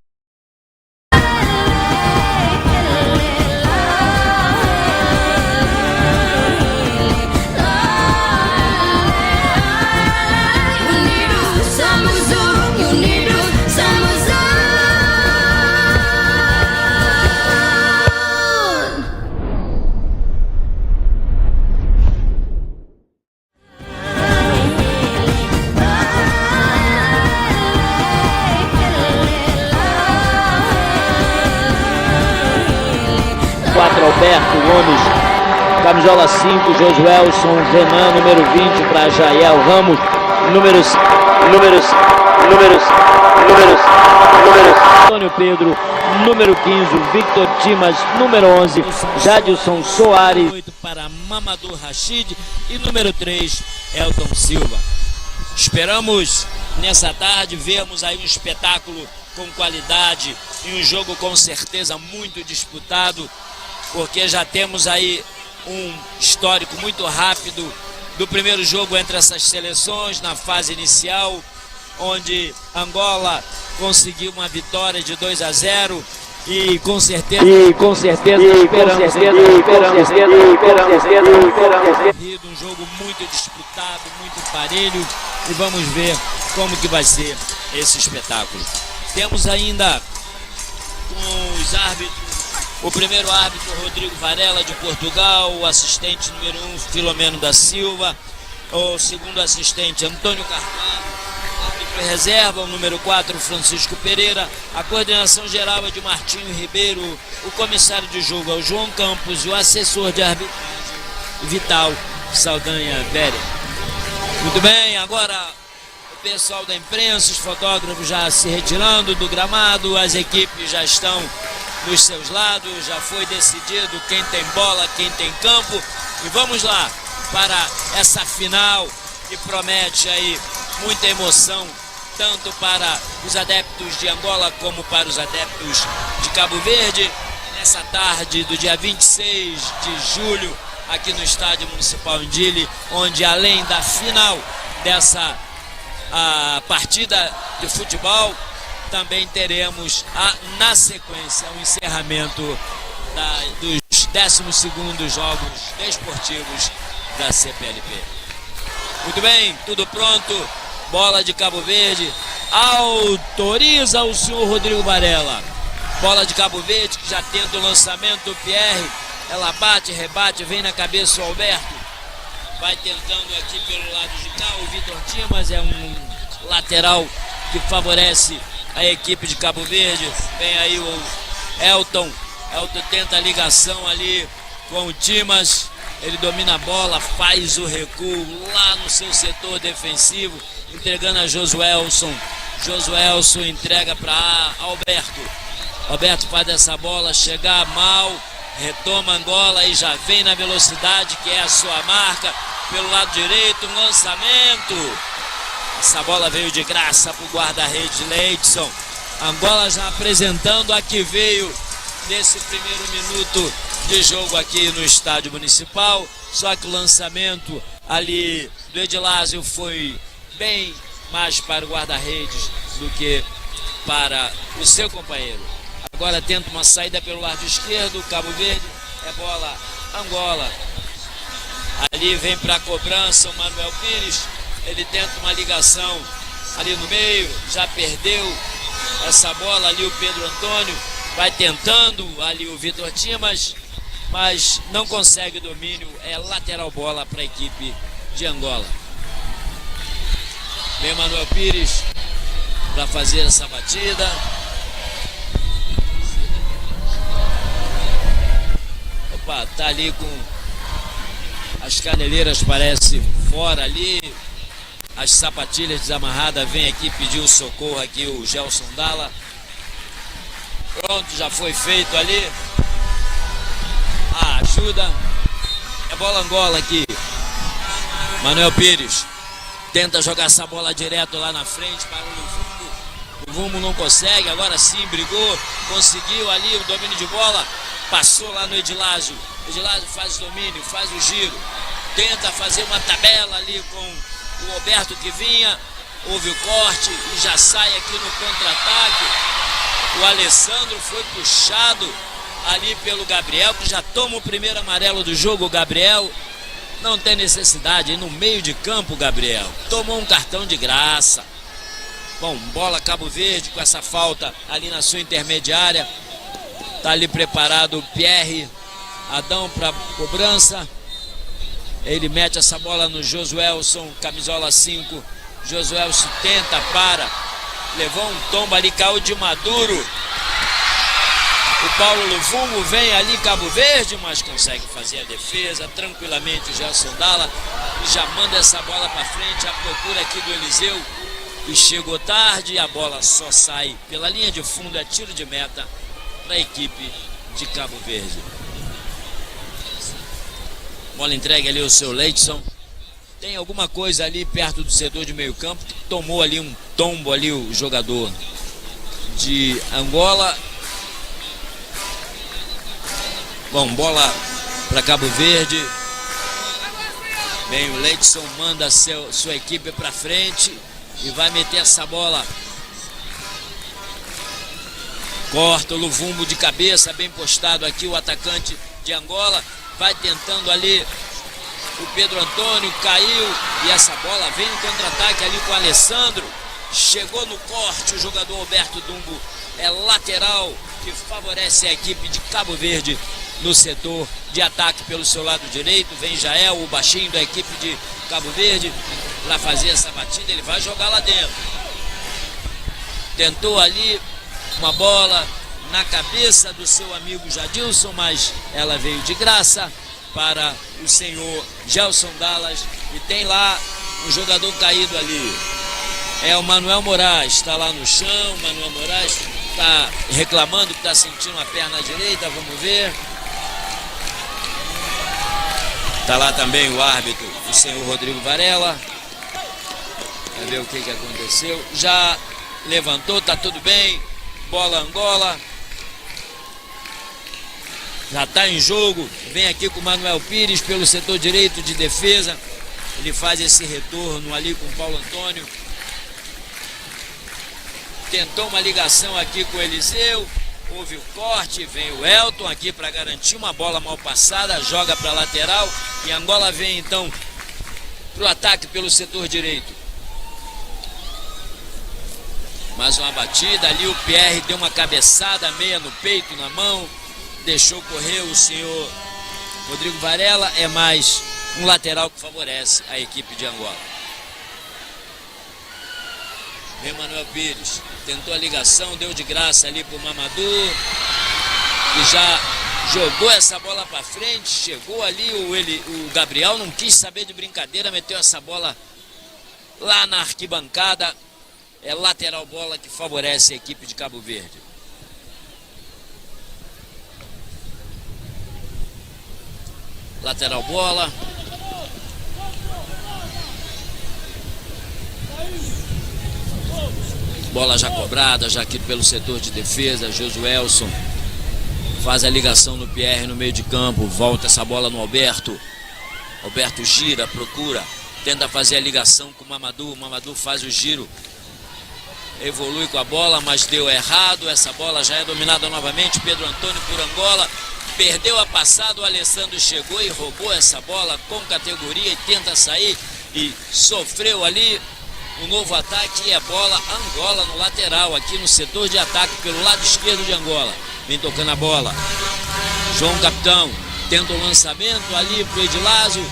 quatro, Alberto Gomes. Camisola cinco, Josuelson Renan. Número vinte para Jael Ramos. Números, números, números, números, números. Antônio Pedro. Número quinze, Victor Dimas. Número onze, Jadilson Soares. Oito para Mamadou Rachid. E número três, Elton Silva. Esperamos, nessa tarde, vermos aí um espetáculo com qualidade e um jogo com certeza muito disputado, porque já temos aí um histórico muito rápido do primeiro jogo entre essas seleções na fase inicial, onde Angola conseguiu uma vitória de dois a zero e com certeza, e com certeza, e com esperamos, certeza, então, e com esperamos, certeza, e com certeza, e com certeza, um jogo muito disputado, muito parelho, e vamos ver como que vai ser esse espetáculo. Temos ainda com os árbitros, o primeiro árbitro, Rodrigo Varela, de Portugal, o assistente número um, Filomeno da Silva, o segundo assistente, Antônio Carvalho, árbitro reserva, o número quatro, Francisco Pereira, a coordenação geral é de Martinho Ribeiro, o comissário de jogo é o João Campos e o assessor de arbitragem, Vital Saldanha Pérez. Muito bem, agora o pessoal da imprensa, os fotógrafos já se retirando do gramado, as equipes já estão nos seus lados, já foi decidido quem tem bola, quem tem campo. E vamos lá para essa final que promete aí muita emoção, tanto para os adeptos de Angola como para os adeptos de Cabo Verde. Nessa tarde do dia vinte e seis de julho, aqui no Estádio Municipal em Dili, onde além da final dessa a partida de futebol, também teremos a, na sequência, o encerramento da, dos décimos segundos Jogos Desportivos da C P L P. Muito bem, tudo pronto. Bola de Cabo Verde. Autoriza o senhor Rodrigo Varela. Bola de Cabo Verde, que já tenta o lançamento, o Pierre. Ela bate, rebate, vem na cabeça o Alberto. Vai tentando aqui pelo lado de cá, o Vitor Dimas é um lateral que favorece a equipe de Cabo Verde. Vem aí o Elton. Elton tenta a ligação ali com o Dimas. Ele domina a bola, faz o recuo lá no seu setor defensivo, entregando a Josuelson. Josuelson entrega para Alberto. Alberto faz essa bola chegar mal. Retoma Angola e já vem na velocidade que é a sua marca. Pelo lado direito, um lançamento. Essa bola veio de graça para o guarda-redes Leidson. Angola já apresentando a que veio nesse primeiro minuto de jogo aqui no Estádio Municipal. Só que o lançamento ali do Edilásio foi bem mais para o guarda-redes do que para o seu companheiro. Agora tenta uma saída pelo lado esquerdo, Cabo Verde, é bola, Angola. Ali vem para a cobrança o Manuel Pires, ele tenta uma ligação ali no meio, já perdeu essa bola ali o Pedro Antônio, vai tentando ali o Vitor Dimas, mas não consegue domínio, é lateral bola para a equipe de Angola. Vem Manuel Pires para fazer essa batida. Opa, tá ali com as caneleiras, parece, fora ali. As sapatilhas desamarradas, vem aqui pedir o socorro aqui, o Gelson Dalla. Pronto, já foi feito ali. A ajuda. É bola Angola aqui. Manuel Pires tenta jogar essa bola direto lá na frente para o Luvumbo. Luvumbu não consegue, agora sim brigou, conseguiu ali o domínio de bola, passou lá no Edilásio. Edilásio faz o domínio, faz o giro, tenta fazer uma tabela ali com o Alberto que vinha, houve o corte e já sai aqui no contra-ataque. O Alessandro foi puxado ali pelo Gabriel, que já toma o primeiro amarelo do jogo. O Gabriel não tem necessidade, no meio de campo, Gabriel tomou um cartão de graça. Bom, bola Cabo Verde com essa falta ali na sua intermediária. Tá ali preparado o Pierre Adão para cobrança. Ele mete essa bola no Josuelson, camisola cinco. Josuelson tenta, para. Levou um tombo ali, caiu de maduro. O Paulo Luvumbu vem ali, Cabo Verde, mas consegue fazer a defesa tranquilamente. O Gelson Dalla e já manda essa bola para frente. A procura aqui do Eliseu, e chegou tarde. A bola só sai pela linha de fundo, é tiro de meta para a equipe de Cabo Verde. Bola entregue ali ao seu Leidson. Tem alguma coisa ali perto do setor de meio campo que tomou ali um tombo ali o jogador de Angola. Bom, bola para Cabo Verde. Bem, o Leidson manda seu, sua equipe para frente e vai meter essa bola. Corta o Luvumbu de cabeça, bem postado aqui o atacante de Angola. Vai tentando ali o Pedro António, caiu e essa bola vem no contra-ataque ali com o Alessandro. Chegou no corte o jogador Alberto Dumbo. É lateral que favorece a equipe de Cabo Verde no setor de ataque pelo seu lado direito. Vem Jael, o baixinho da equipe de Cabo Verde, para fazer essa batida. Ele vai jogar lá dentro. Tentou ali uma bola na cabeça do seu amigo Jadilson, mas ela veio de graça para o senhor Gelson Dallas. E tem lá um jogador caído ali. É o Manuel Moraes, está lá no chão. Manuel Moraes está reclamando que está sentindo a perna direita. Vamos ver. Está lá também o árbitro, o senhor Rodrigo Varela. Vai ver o que, que aconteceu. Já levantou, tá tudo bem. Bola Angola. Já está em jogo. Vem aqui com o Manuel Pires pelo setor direito de defesa. Ele faz esse retorno ali com o Paulo António. Tentou uma ligação aqui com o Eliseu. Houve o corte. Vem o Elton aqui para garantir uma bola mal passada. Joga para lateral. E Angola vem então para o ataque pelo setor direito. Mais uma batida ali, o Pierre deu uma cabeçada, meia no peito, na mão, deixou correr o senhor Rodrigo Varela. É mais um lateral que favorece a equipe de Angola. Emanuel Pires tentou a ligação, deu de graça ali pro Mamadou, que já jogou essa bola para frente. Chegou ali o, ele, o Gabriel, não quis saber de brincadeira, meteu essa bola lá na arquibancada. É lateral, bola que favorece a equipe de Cabo Verde. Lateral, bola. Bola já cobrada, já aqui pelo setor de defesa. Josuelson faz a ligação no Pierre no meio de campo. Volta essa bola no Alberto. Alberto gira, procura, tenta fazer a ligação com o Mamadou. Mamadou faz o giro, evolui com a bola, mas deu errado. Essa bola já é dominada novamente. Pedro António por Angola. Perdeu a passada. O Alessandro chegou e roubou essa bola com categoria e tenta sair. E sofreu ali um novo ataque. E é bola Angola no lateral, aqui no setor de ataque, pelo lado esquerdo de Angola. Vem tocando a bola. João Capitão tenta o lançamento ali pro Edilásio.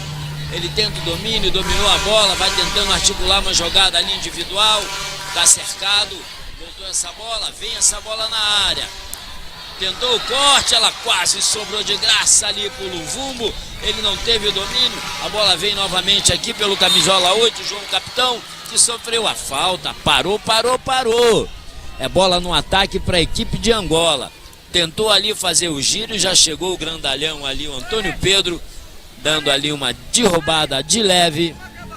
Ele tenta o domínio, dominou a bola, vai tentando articular uma jogada ali individual. Tá cercado. Voltou essa bola, vem essa bola na área. Tentou o corte, ela quase sobrou de graça ali pro Luvumbo. Ele não teve o domínio. A bola vem novamente aqui pelo camisola oito, João Capitão, que sofreu a falta. Parou, parou, parou. É bola no ataque para a equipe de Angola. Tentou ali fazer o giro, já chegou o grandalhão ali, o António Pedro, dando ali uma derrubada de leve.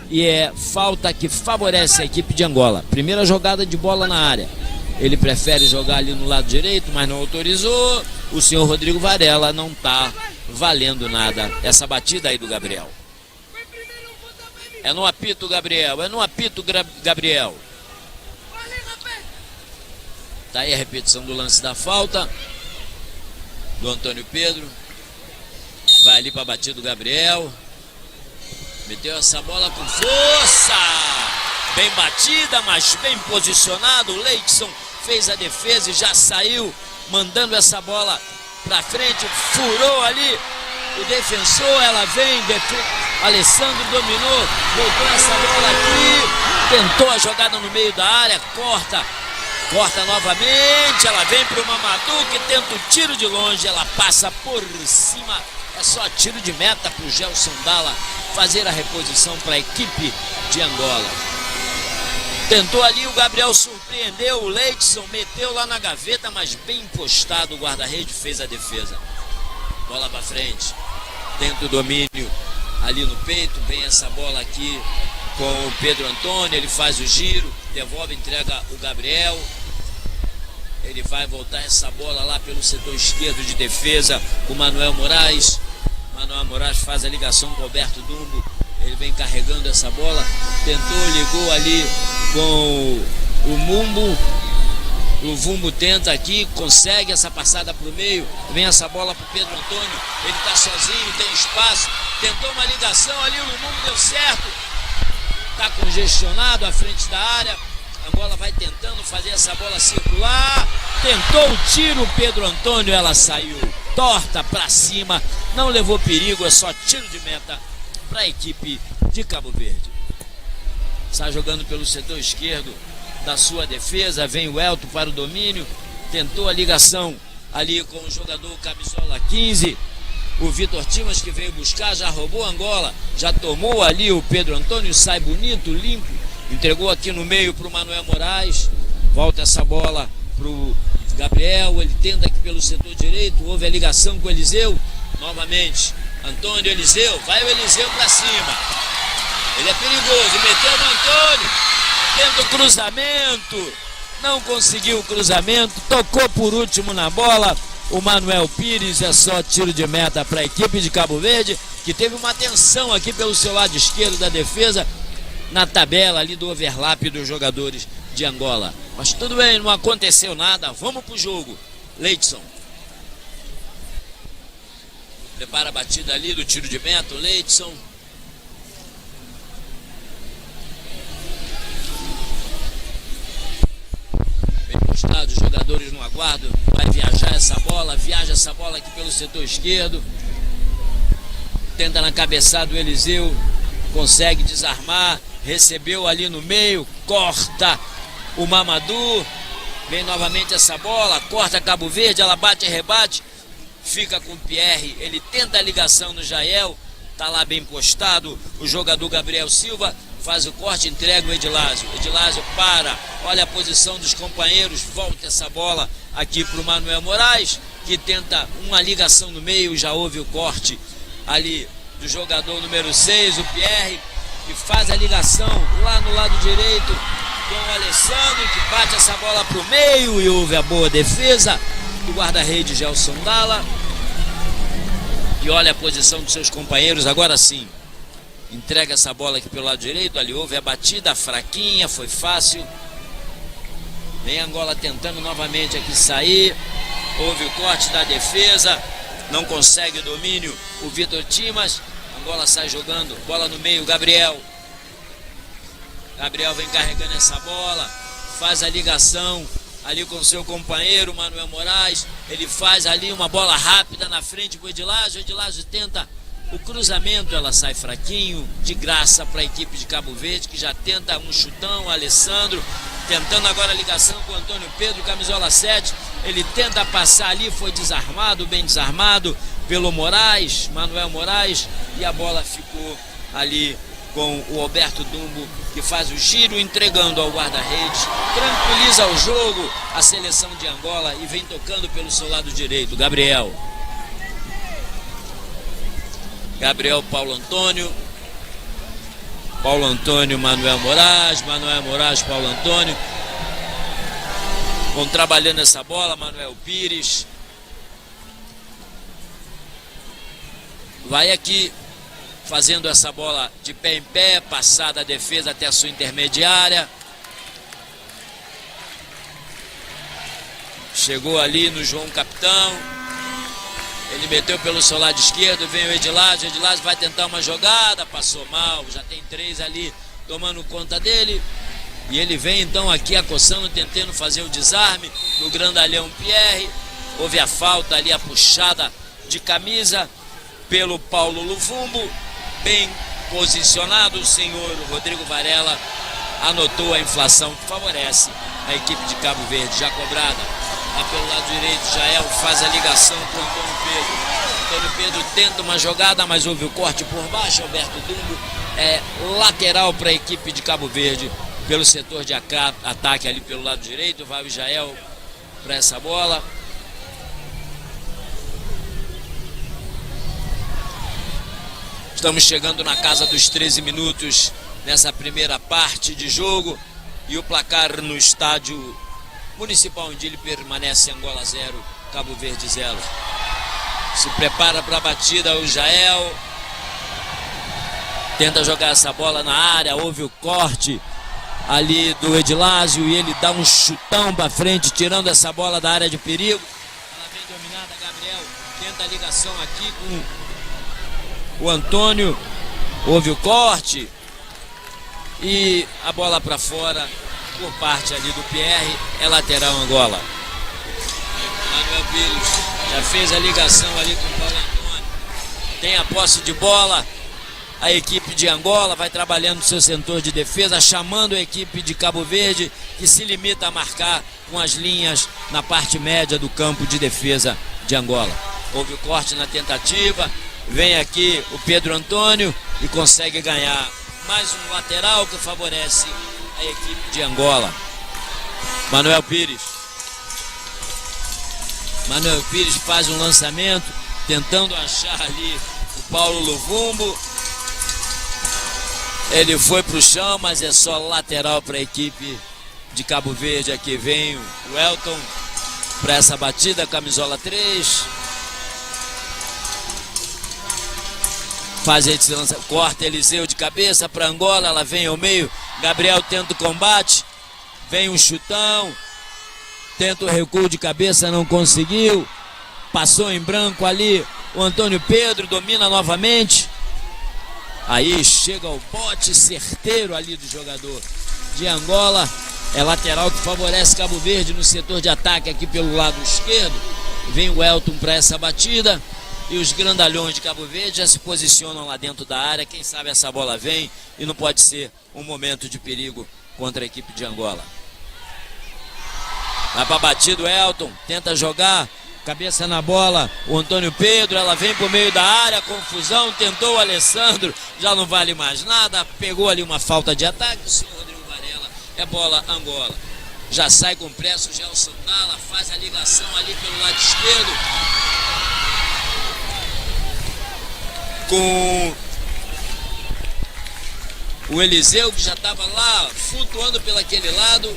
E é falta que favorece a equipe de Angola. Primeira jogada de bola na área. Ele prefere jogar ali no lado direito, mas não autorizou. O senhor Rodrigo Varela não tá valendo nada. Essa batida aí do Gabriel. É no apito, Gabriel. É no apito, Gra-, Gabriel. Tá aí a repetição do lance da falta do Antônio Pedro. Vai ali pra batida do Gabriel. Meteu essa bola com força. Bem batida, mas bem posicionado. O Leidson fez a defesa e já saiu mandando essa bola pra frente. Furou ali o defensor. Ela vem, defe-, Alessandro dominou, botou essa bola aqui, tentou a jogada no meio da área, corta, corta novamente. Ela vem pro Mamadou, que tenta o tiro de longe. Ela passa por cima. É só tiro de meta pro Gelson Dalla fazer a reposição pra equipe de Angola. Tentou ali, o Gabriel surpreendeu o Leidson, meteu lá na gaveta, mas bem postado, o guarda-rede fez a defesa. Bola pra frente, tenta o domínio ali no peito, vem essa bola aqui com o Pedro Antônio, ele faz o giro, devolve, entrega o Gabriel. Ele vai voltar essa bola lá pelo setor esquerdo de defesa com Manuel Moraes. Manuel Moraes faz a ligação com Alberto Dumbo. Ele vem carregando essa bola. Tentou, ligou ali com o Mumbo. O Vumbo tenta aqui, consegue essa passada pro meio. Vem essa bola pro Pedro Antônio. Ele tá sozinho, tem espaço. Tentou uma ligação ali, o Mumbo deu certo. Tá congestionado à frente da área. Angola vai tentando fazer essa bola circular. Tentou o tiro, Pedro Antônio, ela saiu torta pra cima. Não levou perigo, é só tiro de meta pra equipe de Cabo Verde. Está jogando pelo setor esquerdo da sua defesa. Vem o Elton para o domínio. Tentou a ligação ali com o jogador camisola quinze, o Vitor Timas, que veio buscar, já roubou Angola, já tomou ali o Pedro Antônio, sai bonito, limpo, entregou aqui no meio pro Manuel Moraes, volta essa bola pro Gabriel, ele tenta aqui pelo setor direito, houve a ligação com o Eliseu, novamente, Antônio, Eliseu, vai o Eliseu pra cima, ele é perigoso, meteu no Antônio, tenta o cruzamento, não conseguiu o cruzamento, tocou por último na bola o Manuel Pires. É só tiro de meta pra equipe de Cabo Verde, que teve uma atenção aqui pelo seu lado esquerdo da defesa, na tabela ali do overlap dos jogadores de Angola. Mas tudo bem, não aconteceu nada. Vamos pro jogo. Leidson. Prepara a batida ali do tiro de meta, o Leidson. Bem postado, os jogadores no aguardo. Vai viajar essa bola, viaja essa bola aqui pelo setor esquerdo. Tenta na cabeçada o Eliseu. Consegue desarmar. Recebeu ali no meio. Corta o Mamadou. Vem novamente essa bola. Corta Cabo Verde. Ela bate, rebate. Fica com o Pierre, ele tenta a ligação no Jael, tá lá bem postado, o jogador Gabriel Silva faz o corte, entrega o Edilásio, Edilásio para, olha a posição dos companheiros, volta essa bola aqui pro Manuel Moraes, que tenta uma ligação no meio, já houve o corte ali do jogador número seis, o Pierre, que faz a ligação lá no lado direito com o Alessandro, que bate essa bola pro meio e houve a boa defesa do guarda-redes Gelson Dalla. E olha a posição dos seus companheiros, agora sim. Entrega essa bola aqui pelo lado direito, ali houve a batida fraquinha, foi fácil. Vem Angola tentando novamente aqui sair. Houve o corte da defesa. Não consegue o domínio o Vitor Timas. Angola sai jogando. Bola no meio, Gabriel. Gabriel vem carregando essa bola. Faz a ligação ali com seu companheiro, Manuel Moraes. Ele faz ali uma bola rápida na frente pro Edilásio. Edilásio tenta o cruzamento, ela sai fraquinho, de graça pra equipe de Cabo Verde, que já tenta um chutão, Alessandro, tentando agora a ligação com o Antônio Pedro, camisola sete, ele tenta passar ali, foi desarmado, bem desarmado pelo Moraes, Manuel Moraes, e a bola ficou ali com o Alberto Dumbo, que faz o giro entregando ao guarda-redes, tranquiliza o jogo, a seleção de Angola e vem tocando pelo seu lado direito, Gabriel. Gabriel, Paulo Antônio. Paulo Antônio, Manuel Moraes. Manuel Moraes, Paulo Antônio. Vão trabalhando essa bola, Manuel Pires. Vai aqui, fazendo essa bola de pé em pé, passada a defesa até a sua intermediária. Chegou ali no João Capitão. Ele meteu pelo seu lado esquerdo, vem o Edilásio. Edilásio vai tentar uma jogada, passou mal. Já tem três ali tomando conta dele. E ele vem então aqui acossando, tentando fazer o desarme do grandalhão Pierre. Houve a falta ali, a puxada de camisa pelo Paulo Luvumbo. Bem posicionado, o senhor Rodrigo Varela anotou a inflação que favorece a equipe de Cabo Verde, já cobrada. Lá pelo lado direito, Jael faz a ligação com o Antônio Pedro. Antônio Pedro tenta uma jogada, mas houve o corte por baixo. Alberto Dumbo, é lateral para a equipe de Cabo Verde, pelo setor de aca-, ataque ali pelo lado direito. Vai o Jael para essa bola. Estamos chegando na casa dos treze minutos nessa primeira parte de jogo. E o placar no estádio municipal onde ele permanece: Angola zero, Cabo Verde zero. Se prepara para a batida o Jael. Tenta jogar essa bola na área, houve o corte ali do Edilásio e ele dá um chutão para frente, tirando essa bola da área de perigo. Ela vem dominada, Gabriel tenta a ligação aqui com o Antônio. Houve o corte e a bola para fora por parte ali do Pierre. É lateral Angola. Manuel Pires já fez a ligação ali com o Paulo Antônio. Tem a posse de bola. A equipe de Angola vai trabalhando seu setor de defesa, chamando a equipe de Cabo Verde, que se limita a marcar com as linhas na parte média do campo de defesa de Angola. Houve o corte na tentativa, vem aqui o Pedro Antônio e consegue ganhar mais um lateral que favorece a equipe de Angola. Manuel Pires. Manuel Pires faz um lançamento, tentando achar ali o Paulo Luvumbo. Ele foi pro chão, mas é só lateral para a equipe de Cabo Verde. Aqui vem o Elton para essa batida, camisola três. Faz esse lança, corta Eliseu de cabeça para Angola, ela vem ao meio. Gabriel tenta o combate, vem um chutão, tenta o recuo de cabeça, não conseguiu. Passou em branco ali o Antônio Pedro, domina novamente. Aí chega o bote certeiro ali do jogador de Angola. É lateral que favorece Cabo Verde no setor de ataque aqui pelo lado esquerdo. Vem o Elton para essa batida. E os grandalhões de Cabo Verde já se posicionam lá dentro da área. Quem sabe essa bola vem e não pode ser um momento de perigo contra a equipe de Angola. Vai pra batida o Elton, tenta jogar, cabeça na bola, o Antônio Pedro, ela vem pro meio da área, confusão, tentou o Alessandro, já não vale mais nada, pegou ali uma falta de ataque, o senhor Rodrigo Varela, é bola Angola. Já sai com pressa o Gelson Dalla, faz a ligação ali pelo lado esquerdo com o Eliseu, que já estava lá flutuando pelo aquele lado.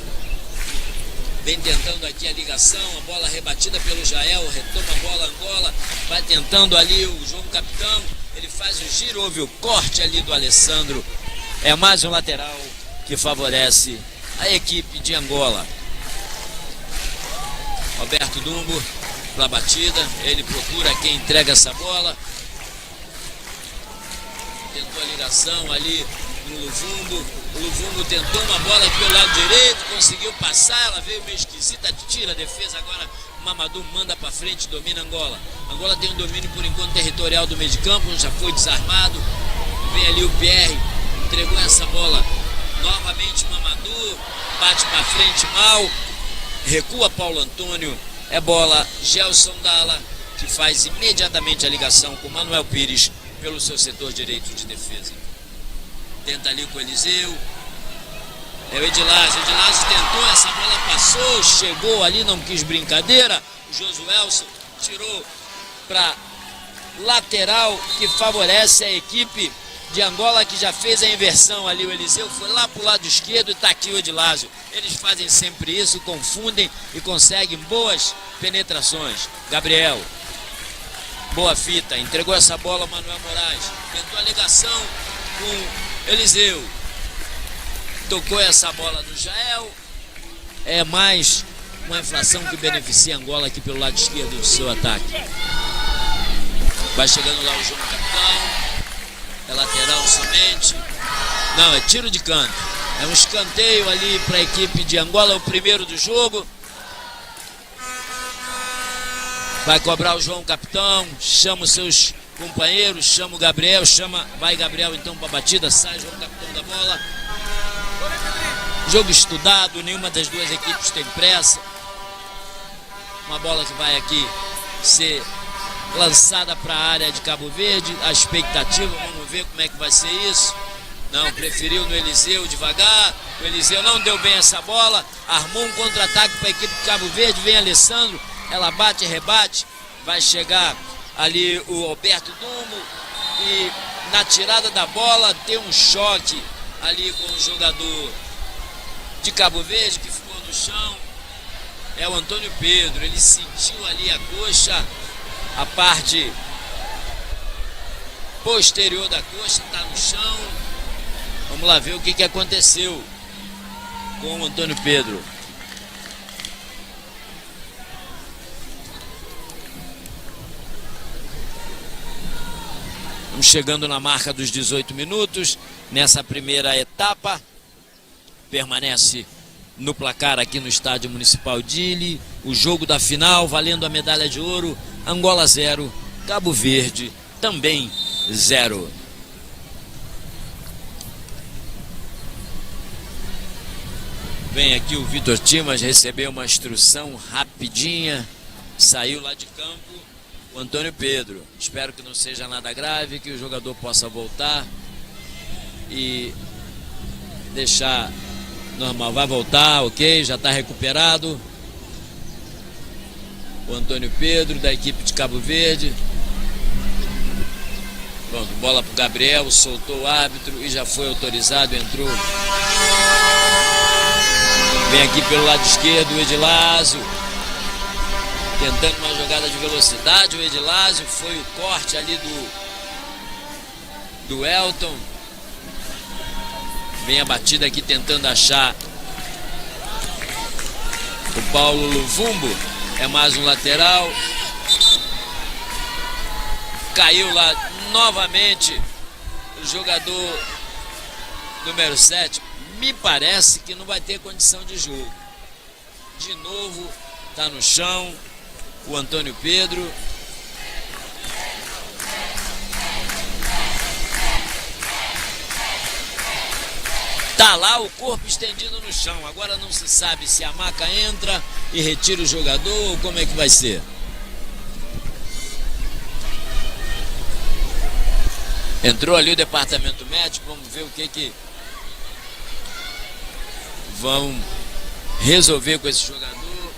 Vem tentando aqui a ligação, a bola rebatida pelo Jael, retoma a bola Angola, vai tentando ali o João Capitão, ele faz o giro, houve o corte ali do Alessandro. É mais um lateral que favorece a equipe de Angola. Alberto Dumbo, pela batida, ele procura quem entrega essa bola. Tentou a ligação ali no Luvumbo. O Luvumbo tentou uma bola aqui pelo lado direito, conseguiu passar, ela veio meio esquisita, tira a defesa agora. Mamadou manda pra frente, domina Angola. Angola tem um domínio por enquanto territorial do meio de campo, já foi desarmado. Vem ali o Pierre, entregou essa bola novamente. Mamadou, bate pra frente mal, recua Paulo Antônio. É bola, Gelson Dalla, que faz imediatamente a ligação com Manuel Pires pelo seu setor direito de defesa. Tenta ali com o Eliseu. É o Edilásio. Edilásio tentou, essa bola passou, chegou ali, não quis brincadeira. O Josuelson tirou pra lateral, que favorece a equipe de Angola, que já fez a inversão ali, o Eliseu foi lá pro lado esquerdo e tá aqui o Edilásio. Eles fazem sempre isso, confundem e conseguem boas penetrações. Gabriel, boa fita, entregou essa bola ao Manuel Moraes, tentou a ligação com Eliseu, tocou essa bola no Jael. É mais uma inflação que beneficia Angola aqui pelo lado esquerdo do seu ataque. Vai chegando lá o João Capitão. É lateral somente. Não, é tiro de canto. É um escanteio ali para a equipe de Angola, o primeiro do jogo. Vai cobrar o João Capitão, chama os seus companheiros, chama o Gabriel, chama, vai Gabriel então para a batida, sai João Capitão da bola. Jogo estudado, nenhuma das duas equipes tem pressa. Uma bola que vai aqui ser lançada para a área de Cabo Verde, a expectativa, vamos ver como é que vai ser isso. Não, preferiu no Eliseu devagar, o Eliseu não deu bem essa bola, armou um contra-ataque para a equipe de Cabo Verde, vem Alessandro, ela bate, rebate, vai chegar ali o Alberto Dumbo e na tirada da bola tem um choque ali com o jogador de Cabo Verde que ficou no chão. É o Antônio Pedro, ele sentiu ali a coxa, a parte posterior da coxa, está no chão. Vamos lá ver o que, que aconteceu com o Antônio Pedro. Vamos chegando na marca dos dezoito minutos nessa primeira etapa. Permanece no placar aqui no Estádio Municipal Dili o jogo da final, valendo a medalha de ouro. Angola zero, Cabo Verde também zero. Vem aqui o Vitor Timas, recebeu uma instrução rapidinha, saiu lá de campo. O Antônio Pedro, espero que não seja nada grave, que o jogador possa voltar e deixar normal. Vai voltar, ok, já está recuperado. O Antônio Pedro, da equipe de Cabo Verde. Pronto, bola pro Gabriel, soltou o árbitro e já foi autorizado, entrou. Vem aqui pelo lado esquerdo o Edilásio, tentando uma jogada de velocidade. O Edilásio, foi o corte ali do, do Elton. Vem a batida aqui tentando achar o Paulo Luvumbo. É mais um lateral. Caiu lá novamente o jogador número sete. Me parece que não vai ter condição de jogo. De novo, tá no chão o Antônio Pedro. Tá lá o corpo estendido no chão. Agora não se sabe se a maca entra e retira o jogador ou como é que vai ser. Entrou ali o departamento médico, vamos ver o que que vão resolver com esse jogador.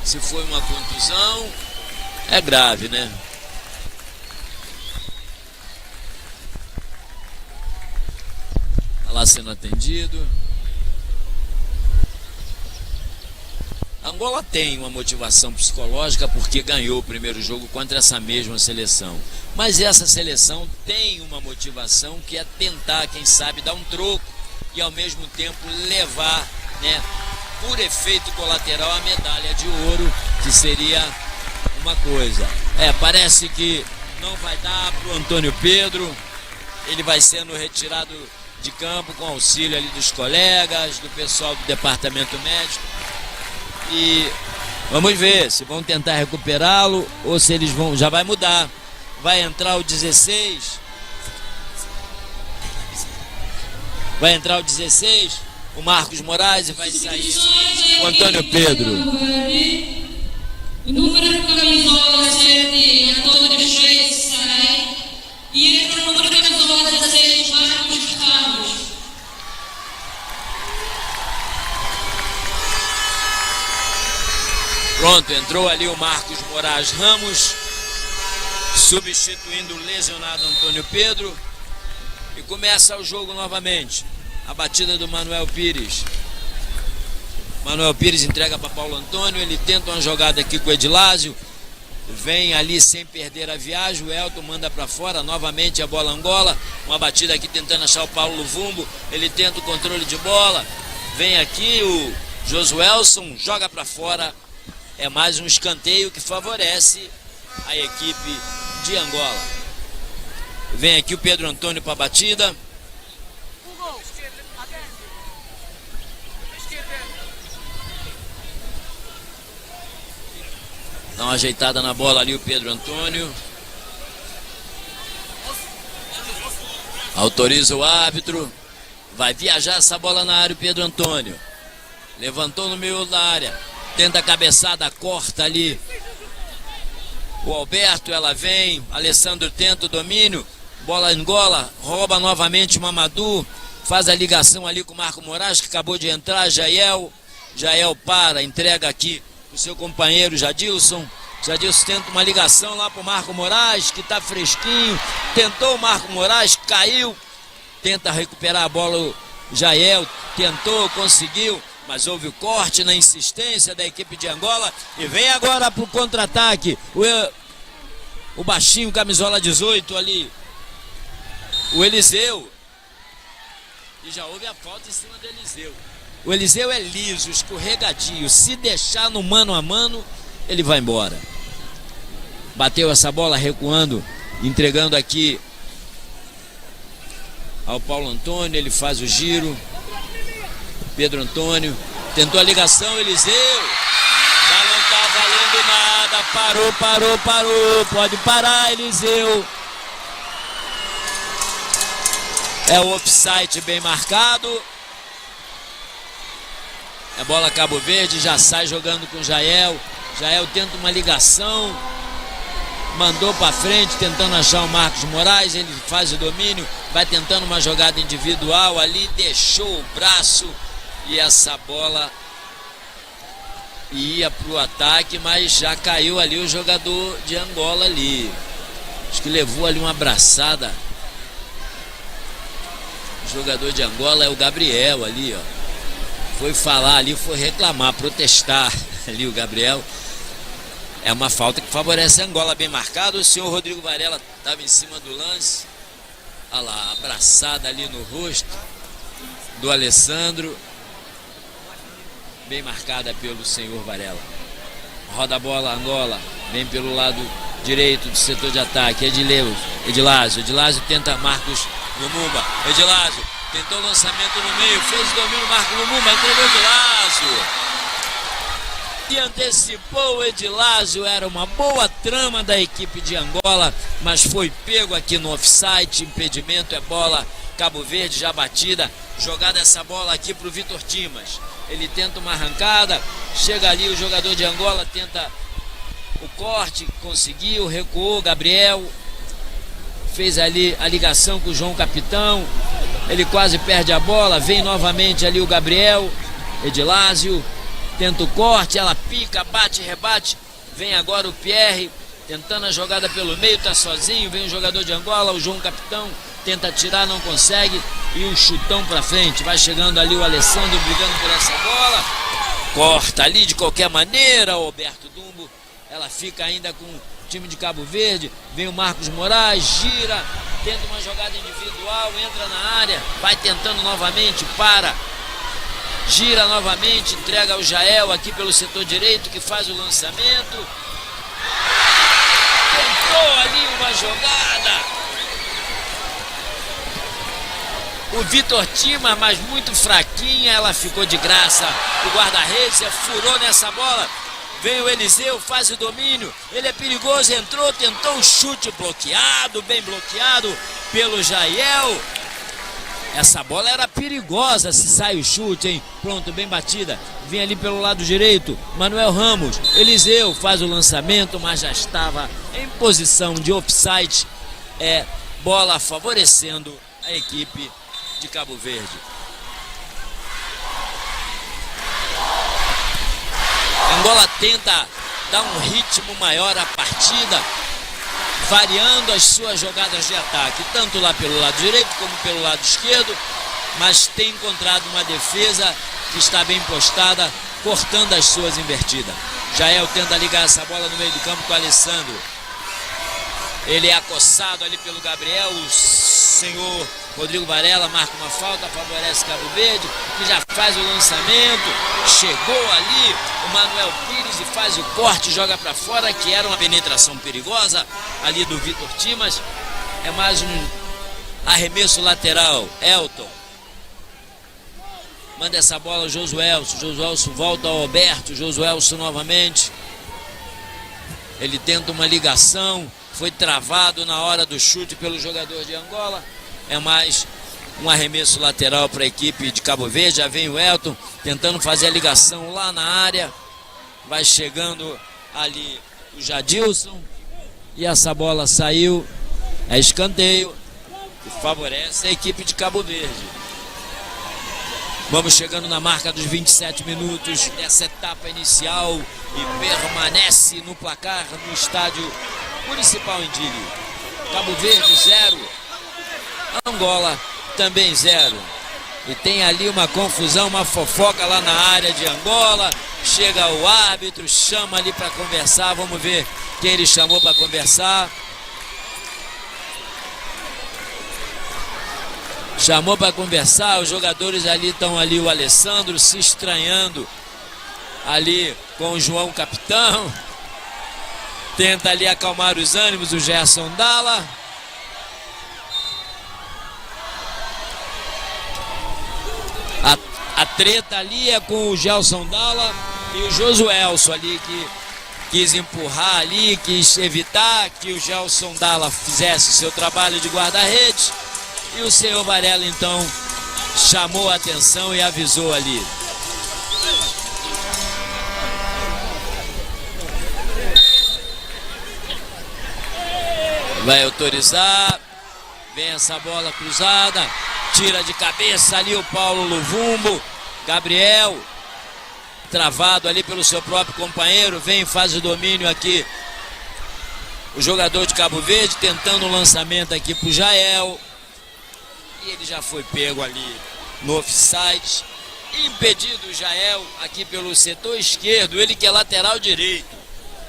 Se foi uma contusão, é grave, né? Tá lá sendo atendido. Angola tem uma motivação psicológica porque ganhou o primeiro jogo contra essa mesma seleção. Mas essa seleção tem uma motivação que é tentar, quem sabe, dar um troco e ao mesmo tempo levar, né, por efeito colateral, a medalha de ouro, que seria uma coisa. É, parece que não vai dar pro Antônio Pedro, ele vai sendo retirado de campo com auxílio ali dos colegas, do pessoal do departamento médico. E vamos ver se vão tentar recuperá-lo ou se eles vão, já vai mudar. Vai entrar o dezesseis. Vai entrar o dezesseis, o Marcos Moraes, e vai sair o Antônio Pedro. O número de camisola sete, Antônio Reis, sai. E entra o número de camisola dezasseis, Marcos Ramos. Pronto, entrou ali o Marcos Moraes Ramos, substituindo o lesionado Antônio Pedro. E começa o jogo novamente. A batida do Manuel Pires. Manuel Pires entrega para Paulo Antônio. Ele tenta uma jogada aqui com o Edilásio. Vem ali sem perder a viagem. O Elton manda para fora. Novamente a bola Angola. Uma batida aqui tentando achar o Paulo Luvumbo. Ele tenta o controle de bola. Vem aqui o Josuelson. Joga para fora. É mais um escanteio que favorece a equipe de Angola. Vem aqui o Pedro Antônio para a batida. Dá uma ajeitada na bola ali o Pedro Antônio. Autoriza o árbitro. Vai viajar essa bola na área o Pedro Antônio. Levantou no meio da área. Tenta a cabeçada, corta ali. O Alberto, ela vem. Alessandro tenta o domínio. Bola Angola, rouba novamente o Mamadou. Faz a ligação ali com o Marco Moraes, que acabou de entrar. Jael. Jael para, entrega aqui o seu companheiro Jadilson. Jadilson tenta uma ligação lá pro Marco Moraes, que tá fresquinho. Tentou o Marco Moraes, caiu. Tenta recuperar a bola o Jael. Tentou, conseguiu. Mas houve o corte na insistência da equipe de Angola. E vem agora pro contra-ataque. O, o baixinho, camisola dezoito ali. O Eliseu. E já houve a falta em cima do Eliseu. O Eliseu é liso, escorregadio. Se deixar no mano a mano, ele vai embora. Bateu essa bola recuando, entregando aqui ao Paulo Antônio. Ele faz o giro. Pedro Antônio tentou a ligação, Eliseu. Já não tá valendo nada. Parou, parou, parou. Pode parar, Eliseu. É o offside bem marcado. É bola Cabo Verde, já sai jogando com Jael. Jael tenta uma ligação. Mandou pra frente, tentando achar o Marcos Moraes. Ele faz o domínio, vai tentando uma jogada individual ali. Deixou o braço. E essa bola ia pro ataque, mas já caiu ali o jogador de Angola ali. Acho que levou ali uma abraçada. O jogador de Angola é o Gabriel ali, ó. Foi falar ali, foi reclamar, protestar ali o Gabriel. É uma falta que favorece a Angola, bem marcado. O senhor Rodrigo Varela estava em cima do lance. Olha lá, abraçada ali no rosto do Alessandro. Bem marcada pelo senhor Varela. Roda a bola, Angola. Vem pelo lado direito do setor de ataque. Edileu, Edilásio. Edilásio tenta Marcos Lumumba. Edilásio tentou o lançamento no meio. Fez o domínio, Marcos Lumumba. Entregou Edilásio. E antecipou o Edilásio. Era uma boa trama da equipe de Angola, mas foi pego aqui no offside. Impedimento, é bola. Cabo Verde já batida. Jogada essa bola aqui pro Vitor Timas. Ele tenta uma arrancada. Chega ali o jogador de Angola, tenta o corte, conseguiu, recuou. Gabriel fez ali a ligação com o João Capitão. Ele quase perde a bola. Vem novamente ali o Gabriel. Edilásio tenta o corte, ela pica, bate, rebate. Vem agora o Pierre, tentando a jogada pelo meio, tá sozinho. Vem o jogador de Angola, o João Capitão, tenta tirar, não consegue. E um chutão pra frente. Vai chegando ali o Alessandro, brigando por essa bola. Corta ali de qualquer maneira, Alberto Dumbo. Ela fica ainda com o time de Cabo Verde. Vem o Marcos Moraes, gira, tenta uma jogada individual, entra na área, vai tentando novamente, para. Gira novamente, entrega ao Jael aqui pelo setor direito, que faz o lançamento. Tentou ali uma jogada. O Vitor Tima, mas muito fraquinha, ela ficou de graça. O guarda-redes furou nessa bola. Vem o Eliseu, faz o domínio. Ele é perigoso, entrou, tentou o chute bloqueado, bem bloqueado pelo Jael. Essa bola era perigosa se sai o chute, hein? Pronto, bem batida. Vem ali pelo lado direito. Manuel Ramos. Eliseu faz o lançamento, mas já estava em posição de offside. É bola favorecendo a equipe de Cabo Verde. Angola tenta dar um ritmo maior à partida. variando as suas jogadas de ataque, tanto lá pelo lado direito como pelo lado esquerdo, mas tem encontrado uma defesa que está bem postada, cortando as suas invertidas. Jael tenta ligar essa bola no meio do campo com o Alessandro. Ele é acossado ali pelo Gabriel. O senhor Rodrigo Varela marca uma falta, favorece Cabo Verde, que já faz o lançamento. Chegou ali o Manuel Pires e faz o corte, joga para fora, que era uma penetração perigosa ali do Vitor Timas. É mais um arremesso lateral. Elton. Manda essa bola, Josuelson. Josuelson volta ao Alberto. Josuelson novamente. Ele tenta uma ligação. Foi travado na hora do chute pelo jogador de Angola. É mais um arremesso lateral para a equipe de Cabo Verde. Já vem o Elton tentando fazer a ligação lá na área. Vai chegando ali o Jadilson. E essa bola saiu. É escanteio. E favorece a equipe de Cabo Verde. Vamos chegando na marca dos vinte e sete minutos dessa etapa inicial e permanece no placar no estádio municipal em Dili. Cabo Verde zero, Angola também zero. E tem ali uma confusão, uma fofoca lá na área de Angola. Chega o árbitro, chama ali para conversar. Vamos ver quem ele chamou para conversar. Chamou para conversar, os jogadores ali estão ali, o Alessandro se estranhando ali com o João Capitão. Tenta ali acalmar os ânimos, o Gerson Dala. A, a treta ali é com o Gelson Dala e o Josuelson ali que quis empurrar ali, quis evitar que o Gelson Dala fizesse seu trabalho de guarda-redes. E o senhor Varela, então, chamou a atenção e avisou ali. Vai autorizar. Vem essa bola cruzada. Tira de cabeça ali o Paulo Luvumbo. Gabriel. Travado ali pelo seu próprio companheiro. Vem, faz o domínio aqui. O jogador de Cabo Verde tentando o lançamento aqui pro Jael. E ele já foi pego ali no offside. Impedido o Jael aqui pelo setor esquerdo. Ele que é lateral direito.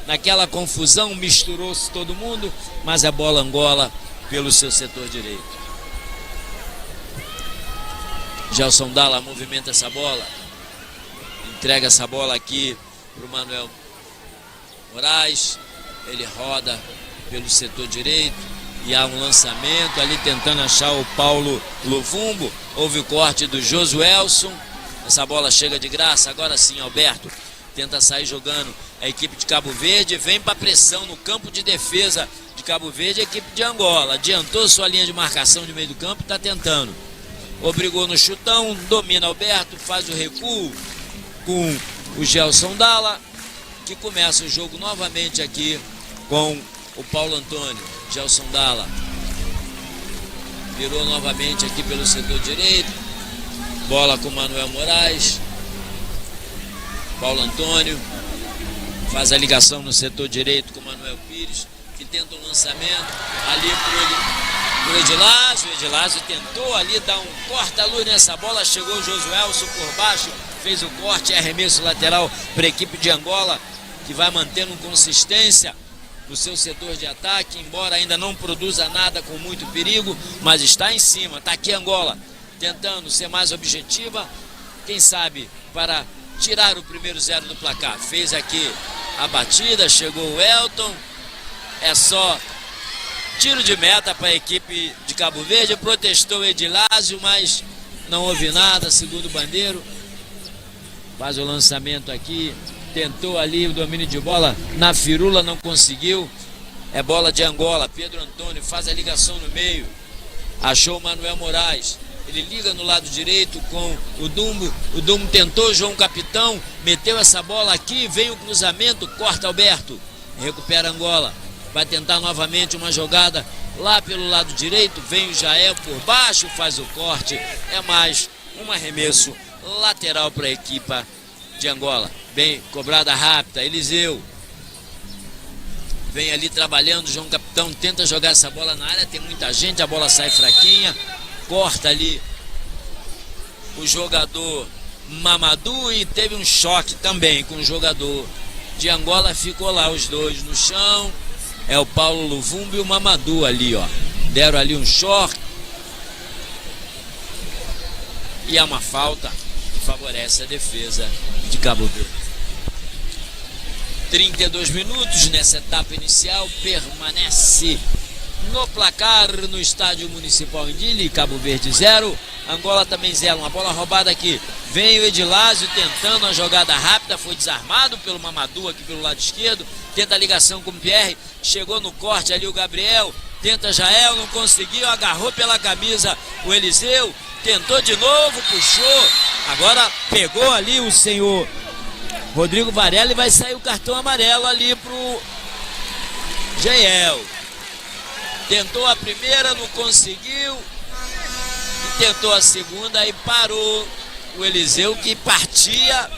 Naquela confusão, misturou-se todo mundo, mas a bola Angola pelo seu setor direito. Gelson Dala movimenta essa bola. Entrega essa bola aqui pro Manuel Moraes. Ele roda pelo setor direito. E há um lançamento ali tentando achar o Paulo Luvumbo. Houve o corte do Josuelson. Essa bola chega de graça. Agora sim, Alberto tenta sair jogando. A equipe de Cabo Verde vem para pressão no campo de defesa de Cabo Verde. A equipe de Angola adiantou sua linha de marcação de meio do campo e está tentando. Obrigou no chutão, domina Alberto, faz o recuo com o Gelson Dala, que começa o jogo novamente aqui com o Paulo Antônio. Gelson Dala virou novamente aqui pelo setor direito. Bola com Manuel Moraes. Paulo Antônio faz a ligação no setor direito com Manuel Pires, que tenta um lançamento ali pro, Edi, pro Edilásio. O Edilásio tentou ali dar um corta-luz nessa bola. Chegou o Josuelson por baixo, fez o corte, arremesso lateral para a equipe de Angola, que vai mantendo consistência no seu setor de ataque, embora ainda não produza nada com muito perigo, mas está em cima. Está aqui Angola, tentando ser mais objetiva, quem sabe para tirar o primeiro zero do placar. Fez aqui a batida, chegou o Elton. É só tiro de meta para a equipe de Cabo Verde. Protestou Edilásio, mas não houve nada, segundo o bandeiro. Faz o lançamento aqui. Tentou ali o domínio de bola na firula, não conseguiu. É bola de Angola. Pedro Antônio faz a ligação no meio. Achou o Manuel Moraes. Ele liga no lado direito com o Dumbo. O Dumbo tentou, João Capitão. Meteu essa bola aqui. Vem o cruzamento. Corta Alberto. Recupera Angola. Vai tentar novamente uma jogada lá pelo lado direito. Vem o Jael por baixo. Faz o corte. É mais um arremesso lateral para a equipa de Angola. Bem cobrada, rápida. Eliseu. Vem ali trabalhando, João Capitão tenta jogar essa bola na área, tem muita gente, a bola sai fraquinha, corta ali o jogador Mamadou e teve um choque também com o jogador de Angola, ficou lá os dois no chão. É o Paulo Luvumbo e o Mamadou ali, ó. Deram ali um choque. E é uma falta que favorece a defesa de Cabo Verde. Trinta e dois minutos nessa etapa inicial, permanece no placar no Estádio Municipal em Dili, Cabo Verde zero, Angola também zero. Uma bola roubada aqui, vem o Edilásio tentando uma jogada rápida, foi desarmado pelo Mamadou aqui pelo lado esquerdo, tenta a ligação com o Pierre, chegou no corte ali o Gabriel, tenta Jael, não conseguiu, agarrou pela camisa o Eliseu, tentou de novo, puxou, agora pegou ali o senhor Rodrigo Varela e vai sair o cartão amarelo ali pro Jael. Tentou a primeira, não conseguiu, e tentou a segunda e parou o Eliseu que partia.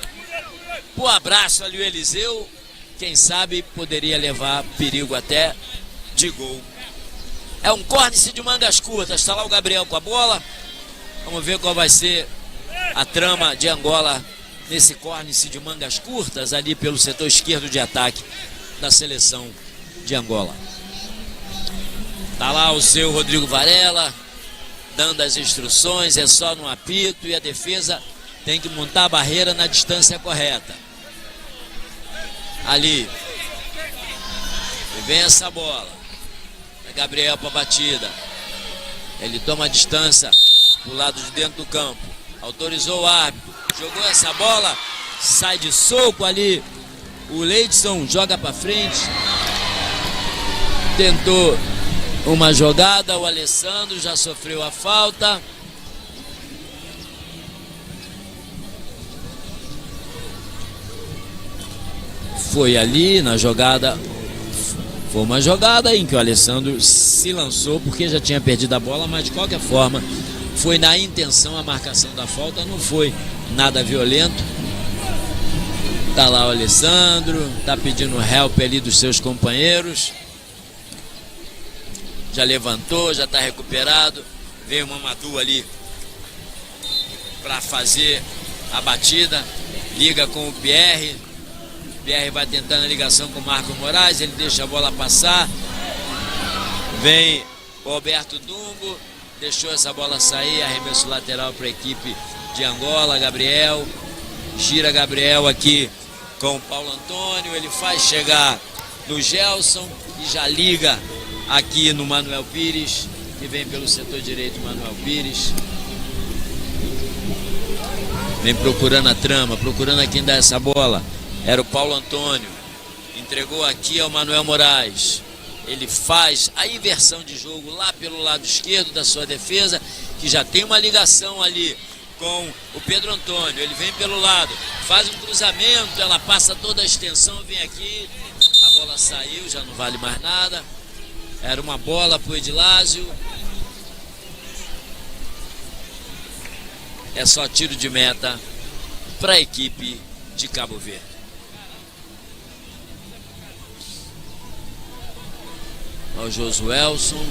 Pro abraço ali o Eliseu, quem sabe poderia levar perigo até de gol. É um córnice de mangas curtas, está lá o Gabriel com a bola. Vamos ver qual vai ser a trama de Angola nesse córnice de mangas curtas ali pelo setor esquerdo de ataque da seleção de Angola. Tá lá o seu Rodrigo Varela dando as instruções, é só no apito e a defesa tem que montar a barreira na distância correta. Ali. E vem essa bola. É Gabriel para batida. Ele toma a distância pro lado de dentro do campo. Autorizou o árbitro. Jogou essa bola. Sai de soco ali. O Leidson joga para frente. Tentou uma jogada. O Alessandro já sofreu a falta. Foi ali na jogada. Foi uma jogada em que o Alessandro se lançou porque já tinha perdido a bola, mas de qualquer forma foi na intenção a marcação da falta, não foi nada violento. Tá lá o Alessandro, tá pedindo help ali dos seus companheiros. Já levantou, já tá recuperado. Vem o Mamadou ali para fazer a batida. Liga com o Pierre. Pierre vai tentando a ligação com o Marco Moraes. Ele deixa a bola passar. Vem o Alberto Dungo. Deixou essa bola sair. Arremesso lateral para a equipe de Angola. Gabriel. Gira Gabriel aqui com o Paulo Antônio. Ele faz chegar no Gelson e já liga aqui no Manuel Pires, que vem pelo setor direito, Manuel Pires. Vem procurando a trama, procurando a quem dá essa bola. Era o Paulo Antônio. Entregou aqui ao Manuel Moraes. Ele faz a inversão de jogo lá pelo lado esquerdo da sua defesa, que já tem uma ligação ali com o Pedro Antônio. Ele vem pelo lado, faz um cruzamento, ela passa toda a extensão, vem aqui, a bola saiu, já não vale mais nada. Era uma bola pro Edilásio. É só tiro de meta para a equipe de Cabo Verde. Ao Josuelson.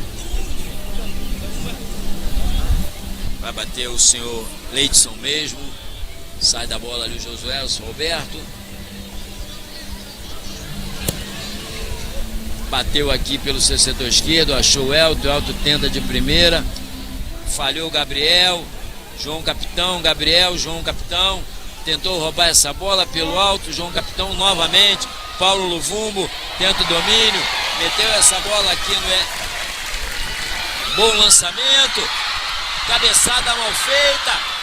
Vai bater o senhor Leidson mesmo. Sai da bola ali o Josuelson, Roberto. Bateu aqui pelo seu setor esquerdo, achou o Elton, o Elton tenta de primeira. Falhou o Gabriel. João Capitão, Gabriel, João Capitão. Tentou roubar essa bola pelo alto, João Capitão novamente. Paulo Luvumbo tenta o domínio, meteu essa bola aqui no é. Bom lançamento. Cabeçada mal feita.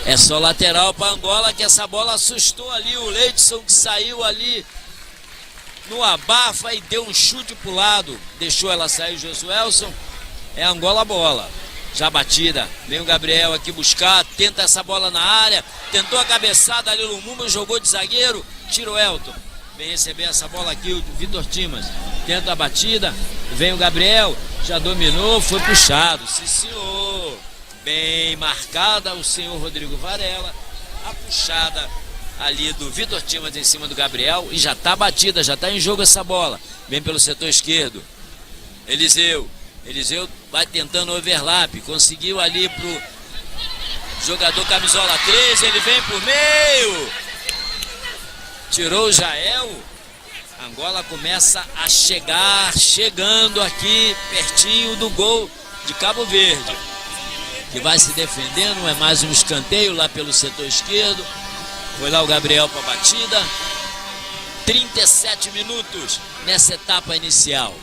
É só lateral para Angola, que essa bola assustou ali o Leidson, que saiu ali no abafa e deu um chute pro lado. Deixou ela sair, Josuelson. É Angola a bola. Já batida. Vem o Gabriel aqui buscar. Tenta essa bola na área. Tentou a cabeçada ali, Lumumba jogou de zagueiro. Tira o Elton. Vem receber essa bola aqui, o Vitor Timas. Tenta a batida. Vem o Gabriel. Já dominou, foi puxado. Sim, senhor. Bem marcada, o senhor Rodrigo Varela. A puxada ali do Vitor Timas em cima do Gabriel e já tá batida, já tá em jogo essa bola. Vem pelo setor esquerdo. Eliseu. Eliseu vai tentando overlap. Conseguiu ali pro jogador camisola treze. Ele vem por meio. Tirou o Jael. Angola começa a chegar, chegando aqui pertinho do gol de Cabo Verde, que vai se defendendo. É mais um escanteio lá pelo setor esquerdo. Foi lá o Gabriel para a batida. Trinta e sete minutos nessa etapa inicial.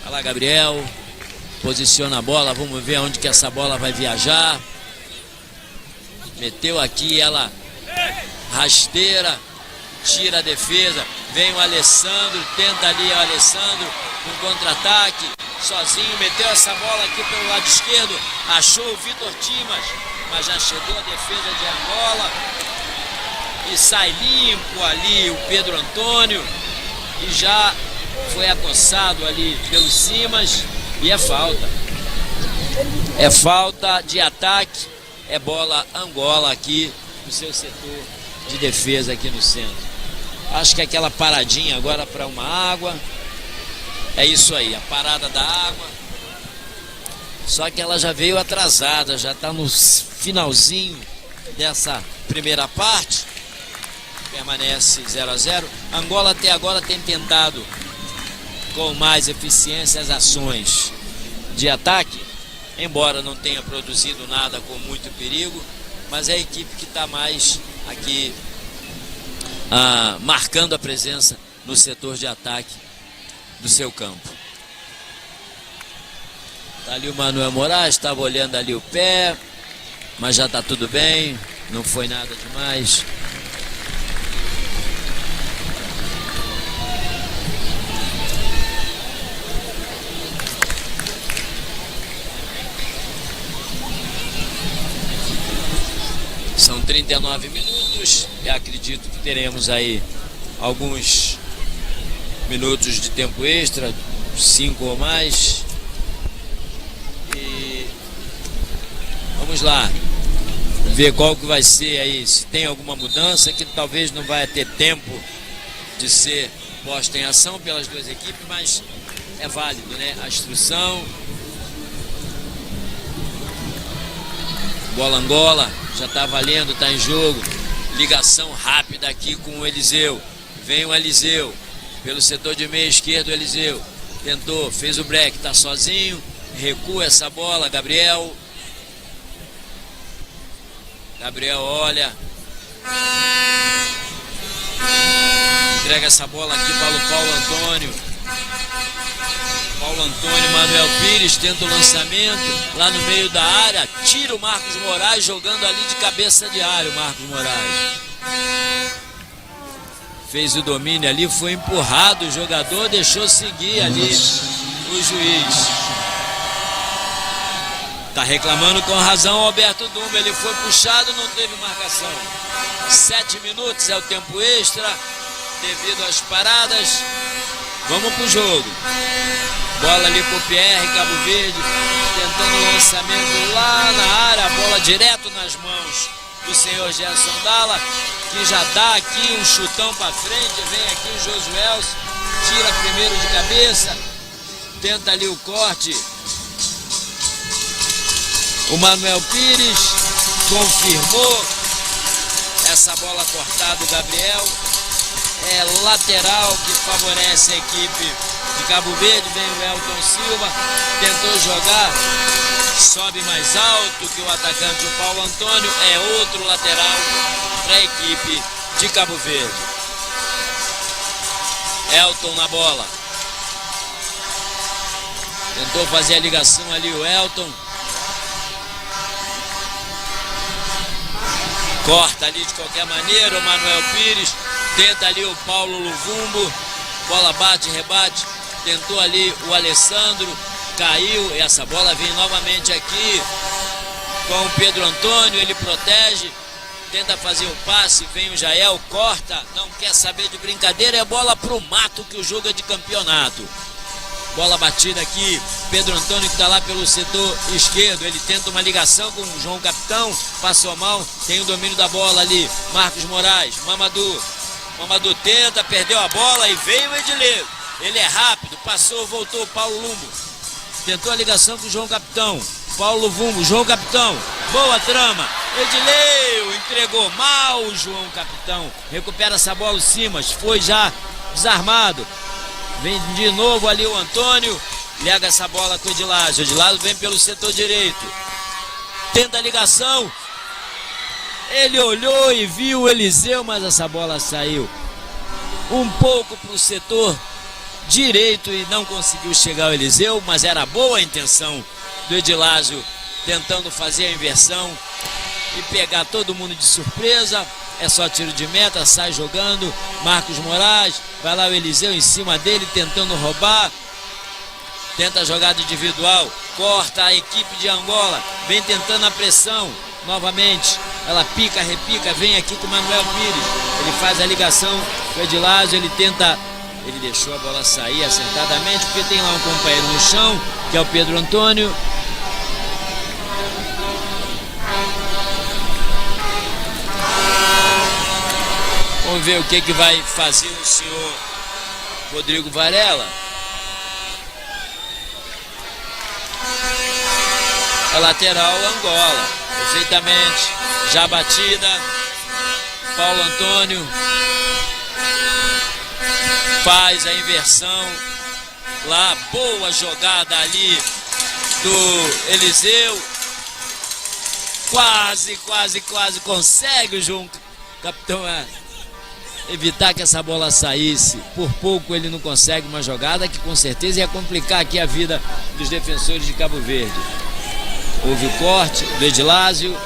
Vai lá, Gabriel. Posiciona a bola. Vamos ver aonde que essa bola vai viajar. Meteu aqui, ela rasteira, tira a defesa. Vem o Alessandro, tenta ali o Alessandro, um contra-ataque. Sozinho, meteu essa bola aqui pelo lado esquerdo. Achou o Vitor Timas, mas já chegou a defesa de Angola. E sai limpo ali o Pedro Antônio. E já foi acossado ali pelo Timas. E é falta. É falta de ataque. É bola Angola aqui no seu setor de defesa aqui no centro. Acho que aquela paradinha agora para uma água. É isso aí, a parada da água. Só que ela já veio atrasada, já tá no finalzinho dessa primeira parte. Permanece zero a zero. Angola até agora tem tentado com mais eficiência as ações de ataque, embora não tenha produzido nada com muito perigo, mas é a equipe que tá mais aqui, ah, marcando a presença no setor de ataque do seu campo. Tá ali o Manuel Moraes, estava olhando ali o pé, mas já tá tudo bem, não foi nada demais. São trinta e nove minutos e acredito que teremos aí alguns minutos de tempo extra, cinco ou mais. E vamos lá ver qual que vai ser aí, se tem alguma mudança, que talvez não vai ter tempo de ser posta em ação pelas duas equipes, mas é válido, né? A instrução. Bola Angola, já tá valendo, tá em jogo. Ligação rápida aqui com o Eliseu. Vem o Eliseu pelo setor de meio esquerdo, Eliseu tentou, fez o break, tá sozinho, recua essa bola, Gabriel. Gabriel olha. Entrega essa bola aqui para o Paulo Antônio. Paulo Antônio, Manuel Pires tenta o lançamento lá no meio da área. Tira o Marcos Moraes jogando ali de cabeça de área, o Marcos Moraes. Fez o domínio ali, foi empurrado o jogador, deixou seguir ali o juiz. Tá reclamando com razão o Alberto Dumba, ele foi puxado, não teve marcação. Sete minutos é o tempo extra, devido às paradas. Vamos pro jogo. Bola ali pro Pierre, Cabo Verde, tentando o lançamento lá na área, a bola direto nas mãos do senhor Gerson Dala, que já dá aqui um chutão pra frente, vem aqui o Josuelson, tira primeiro de cabeça, tenta ali o corte. O Manuel Pires confirmou essa bola cortada do Gabriel. É lateral que favorece a equipe de Cabo Verde. Vem o Elton Silva, tentou jogar, sobe mais alto que o atacante, o Paulo Antônio. É outro lateral para a equipe de Cabo Verde. Elton na bola. Tentou fazer a ligação ali o Elton. Corta ali de qualquer maneira o Manuel Pires. Tenta ali o Paulo Luvumbo. Bola bate, rebate. Tentou ali o Alessandro. Caiu. E essa bola vem novamente aqui com o Pedro Antônio. Ele protege. Tenta fazer o passe, vem o Jael, corta, não quer saber de brincadeira, é bola pro mato que o jogo é de campeonato. Bola batida aqui, Pedro Antônio que tá lá pelo setor esquerdo, ele tenta uma ligação com o João Capitão, passou mal, tem o domínio da bola ali, Marcos Moraes, Mamadou, Mamadou tenta, perdeu a bola e veio o Edileu, ele é rápido, passou, voltou, Paulo Lumbo, tentou a ligação com o João Capitão, Paulo Lumbo, João Capitão, boa trama, Edileu, entregou mal o João Capitão, recupera essa bola o Simas, foi já desarmado, vem de novo ali o Antônio, larga essa bola com o Edilásio. Edilásio vem pelo setor direito. Tenta a ligação. Ele olhou e viu o Eliseu, mas essa bola saiu um pouco para o setor direito e não conseguiu chegar o Eliseu, mas era boa a intenção do Edilásio tentando fazer a inversão e pegar todo mundo de surpresa. É só tiro de meta, sai jogando. Marcos Moraes, vai lá o Eliseu em cima dele, tentando roubar. Tenta a jogada individual, corta a equipe de Angola, vem tentando a pressão. Novamente, ela pica, repica, vem aqui com o Manuel Pires. Ele faz a ligação com o Edilásio, ele tenta, ele deixou a bola sair acertadamente, porque tem lá um companheiro no chão, que é o Pedro Antônio. Vamos ver o que, que vai fazer o senhor Rodrigo Varela. É lateral Angola, perfeitamente. Já batida. Paulo Antônio faz a inversão. Lá, boa jogada ali do Eliseu. Quase, quase, quase consegue o João Capitão, é, evitar que essa bola saísse. Por pouco ele não consegue uma jogada que com certeza ia complicar aqui a vida dos defensores de Cabo Verde. Houve o corte do Edilásio.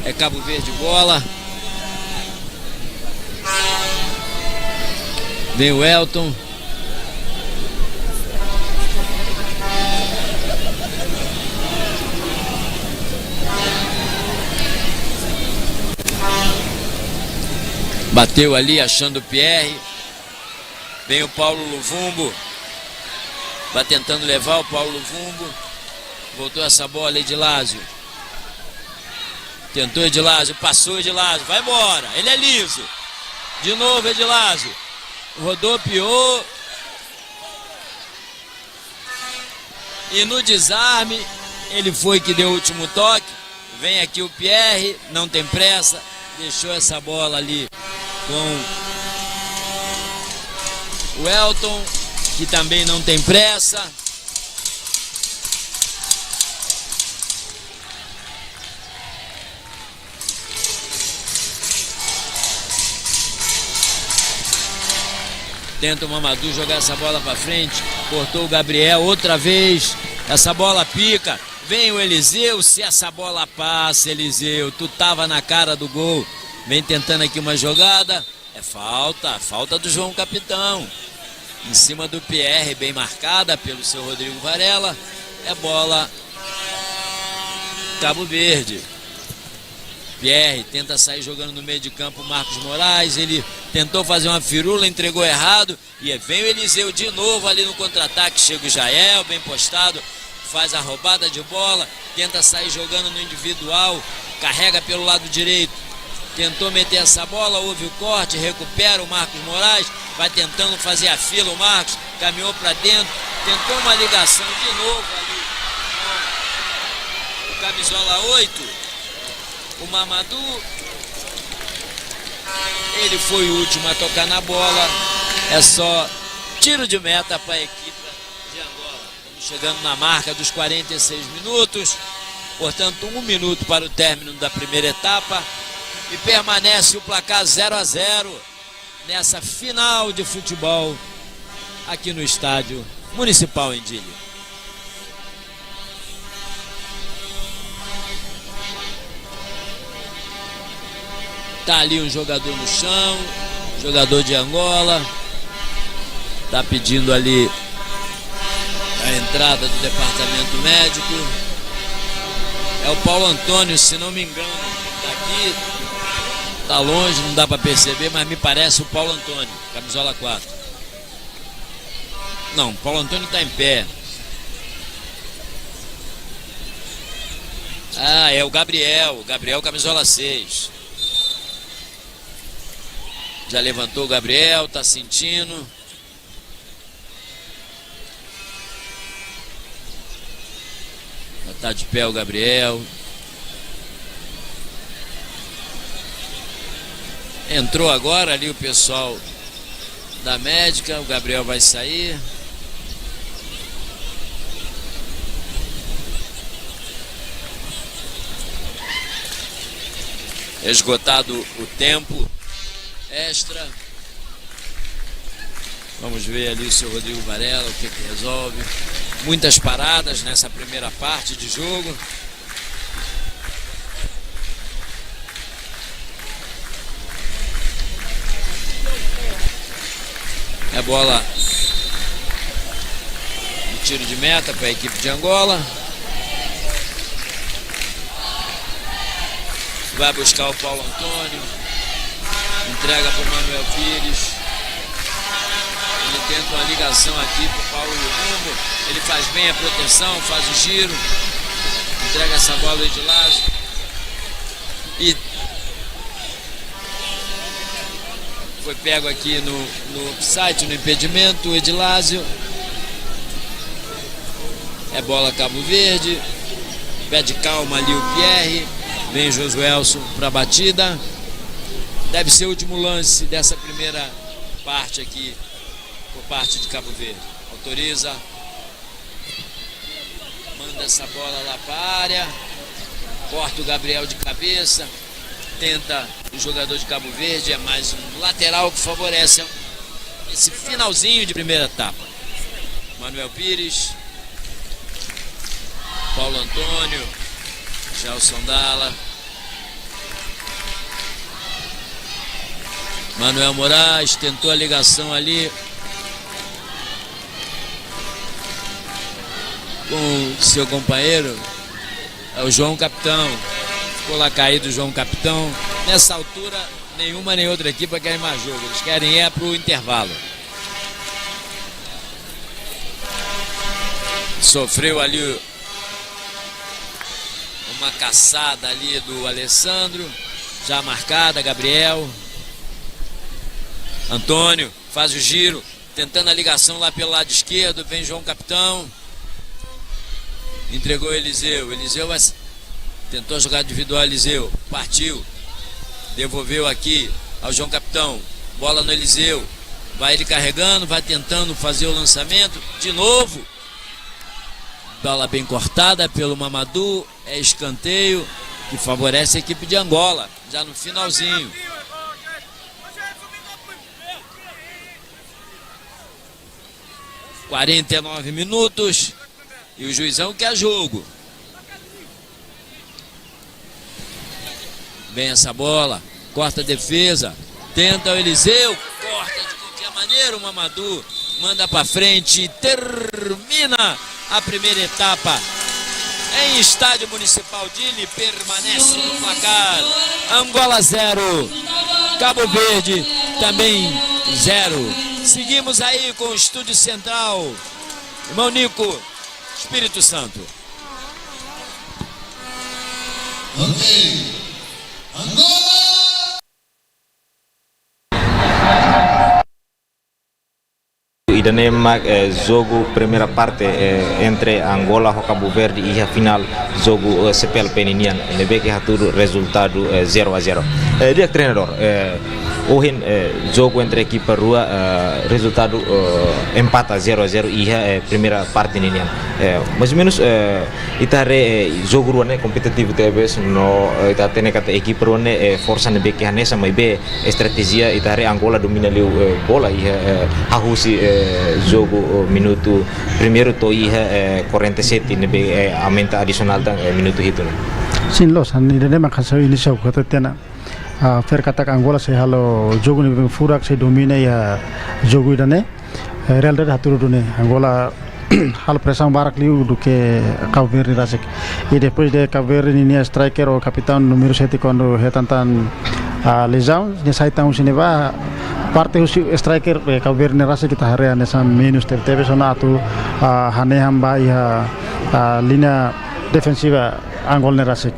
É Cabo Verde bola. Vem o Elton. Bateu ali, achando o Pierre. Vem o Paulo Luvumbo. Vai tentando levar o Paulo Luvumbo. Voltou essa bola, Edilásio. Tentou Edilásio, passou Edilásio, vai embora. Ele é liso. De novo Edilásio. Rodopiou. E no desarme, ele foi que deu o último toque. Vem aqui o Pierre, não tem pressa. Deixou essa bola ali com o Elton, que também não tem pressa. Tenta o Mamadou jogar essa bola pra frente. Cortou o Gabriel outra vez. Essa bola pica. Vem o Eliseu. Se essa bola passa, Eliseu, tu tava na cara do gol. Vem tentando aqui uma jogada. É falta, falta do João Capitão. Em cima do Pierre, bem marcada pelo seu Rodrigo Varela. É bola Cabo Verde. Pierre tenta sair jogando no meio de campo, Marcos Moraes, ele tentou fazer uma firula, entregou errado, e vem o Eliseu de novo ali no contra-ataque, chega o Jael, bem postado, faz a roubada de bola, tenta sair jogando no individual, carrega pelo lado direito, tentou meter essa bola, houve o corte, recupera o Marcos Moraes, vai tentando fazer a fila o Marcos, caminhou para dentro, tentou uma ligação de novo ali com o camisola oito, o Mamadou, ele foi o último a tocar na bola. É só tiro de meta para a equipe de Angola. Estamos chegando na marca dos quarenta e seis minutos. Portanto, um minuto para o término da primeira etapa. E permanece o placar zero a zero nessa final de futebol aqui no Estádio Municipal em Dili. Tá ali um jogador no chão, jogador de Angola. Tá pedindo ali a entrada do departamento médico. É o Paulo Antônio, se não me engano, que tá aqui. Tá longe, não dá pra perceber, mas me parece o Paulo Antônio, camisola quatro. Não, Paulo Antônio tá em pé. Ah, é o Gabriel. Gabriel, camisola seis. Já levantou o Gabriel, tá sentindo. Já tá de pé o Gabriel. Entrou agora ali o pessoal da médica, o Gabriel vai sair. Esgotado o tempo extra. Vamos ver ali o seu Rodrigo Varela, o que que resolve. Muitas paradas nessa primeira parte de jogo. É bola de tiro de meta para a equipe de Angola. Vai buscar o Paulo Antônio. Entrega para o Manuel Pires. Ele tenta uma ligação aqui para o Paulo Lumumba. Ele faz bem a proteção, faz o giro. Entrega essa bola ao Edilásio. E foi pego aqui no, no offside, no impedimento, o Edilásio. É bola Cabo Verde. Pede calma ali o Pierre. Vem Josuelson para a batida. Deve ser o último lance dessa primeira parte aqui, por parte de Cabo Verde. Autoriza. Manda essa bola lá para a área. Corta o Gabriel de cabeça. Tenta o jogador de Cabo Verde. É mais um lateral que favorece esse finalzinho de primeira etapa. Manuel Pires. Paulo Antônio. Gelson Dalla. Manuel Moraes tentou a ligação ali com seu companheiro, é o João Capitão. Ficou lá caído o João Capitão. Nessa altura, nenhuma nem outra equipa querem mais jogo. Eles querem ir é pro intervalo. Sofreu ali uma caçada ali do Alessandro. Já marcada, Gabriel. Antônio faz o giro, tentando a ligação lá pelo lado esquerdo. Vem João Capitão. Entregou Eliseu. Eliseu vai... Tentou jogar individual, Eliseu. Partiu. Devolveu aqui ao João Capitão. Bola no Eliseu. Vai ele carregando, vai tentando fazer o lançamento. De novo. Bola bem cortada pelo Mamadou. É escanteio que favorece a equipe de Angola. Já no finalzinho. Quarenta e nove minutos. E o juizão quer jogo. Vem essa bola. Corta a defesa. Tenta o Eliseu. Corta de qualquer maneira o Mamadou. Manda pra frente. Termina a primeira etapa. Em Estádio Municipal Dili, permanece no placar. Angola zero, Cabo Verde também zero. Seguimos aí com o Estúdio Central. Irmão Nico, Espírito Santo. Ok. Angola! Ida-ne'e mak, eh, jogu primeira parte, eh, entre Angola ho Cabo Verde iha finál jogu, eh, C P L P ninian. Ne'ebé ke hatudu rezultadu, eh, zero a zero. Eh, di'ak treinadór, eh, ohin, eh, jogu entre ekipa rua, eh, rezultadu, eh, empata zero a zero iha, eh, primeira parte ninian. Eh, mais ou menos, eh, ita haree, eh, jogu rua ne'e kompetitivu tebes no, eh, ita hatene katak ekipa rua ne'e, eh, forsa ne'ebé ke hanesan maibé estratéjia ita haree Angola domina liu, eh, bola iha, eh, hahú husi, eh, jogu, eh, minutu primeiru to'o iha, eh, quarenta e sete ne'ebé, eh, aumenta adisionál tan, eh, minutu hitu ne'e. Sin loos, ida-ne'e mak ha'u sei inísiu ha'u hateten ona. Ah, fiar katak Angola sei halo jogu ne'ebé furak, sei domina iha jogu ida-ne'e. Eh, realidade hatudu duni, Angola halo presaun barak liu duké Cabo Verde rasik. I depois de Cabo Verde ninia striker ou kapitaun númeru sete kuandu hetan tan, ah, lezaun, nia sai tan husi ne'ebá, Parte husi striker, eh, Cabo Verde ne'e rasik ita haree hanesan menus tebetebes ona atu, ah, hanehan ba iha, ah, liña defensiva Angola ne'e rasik.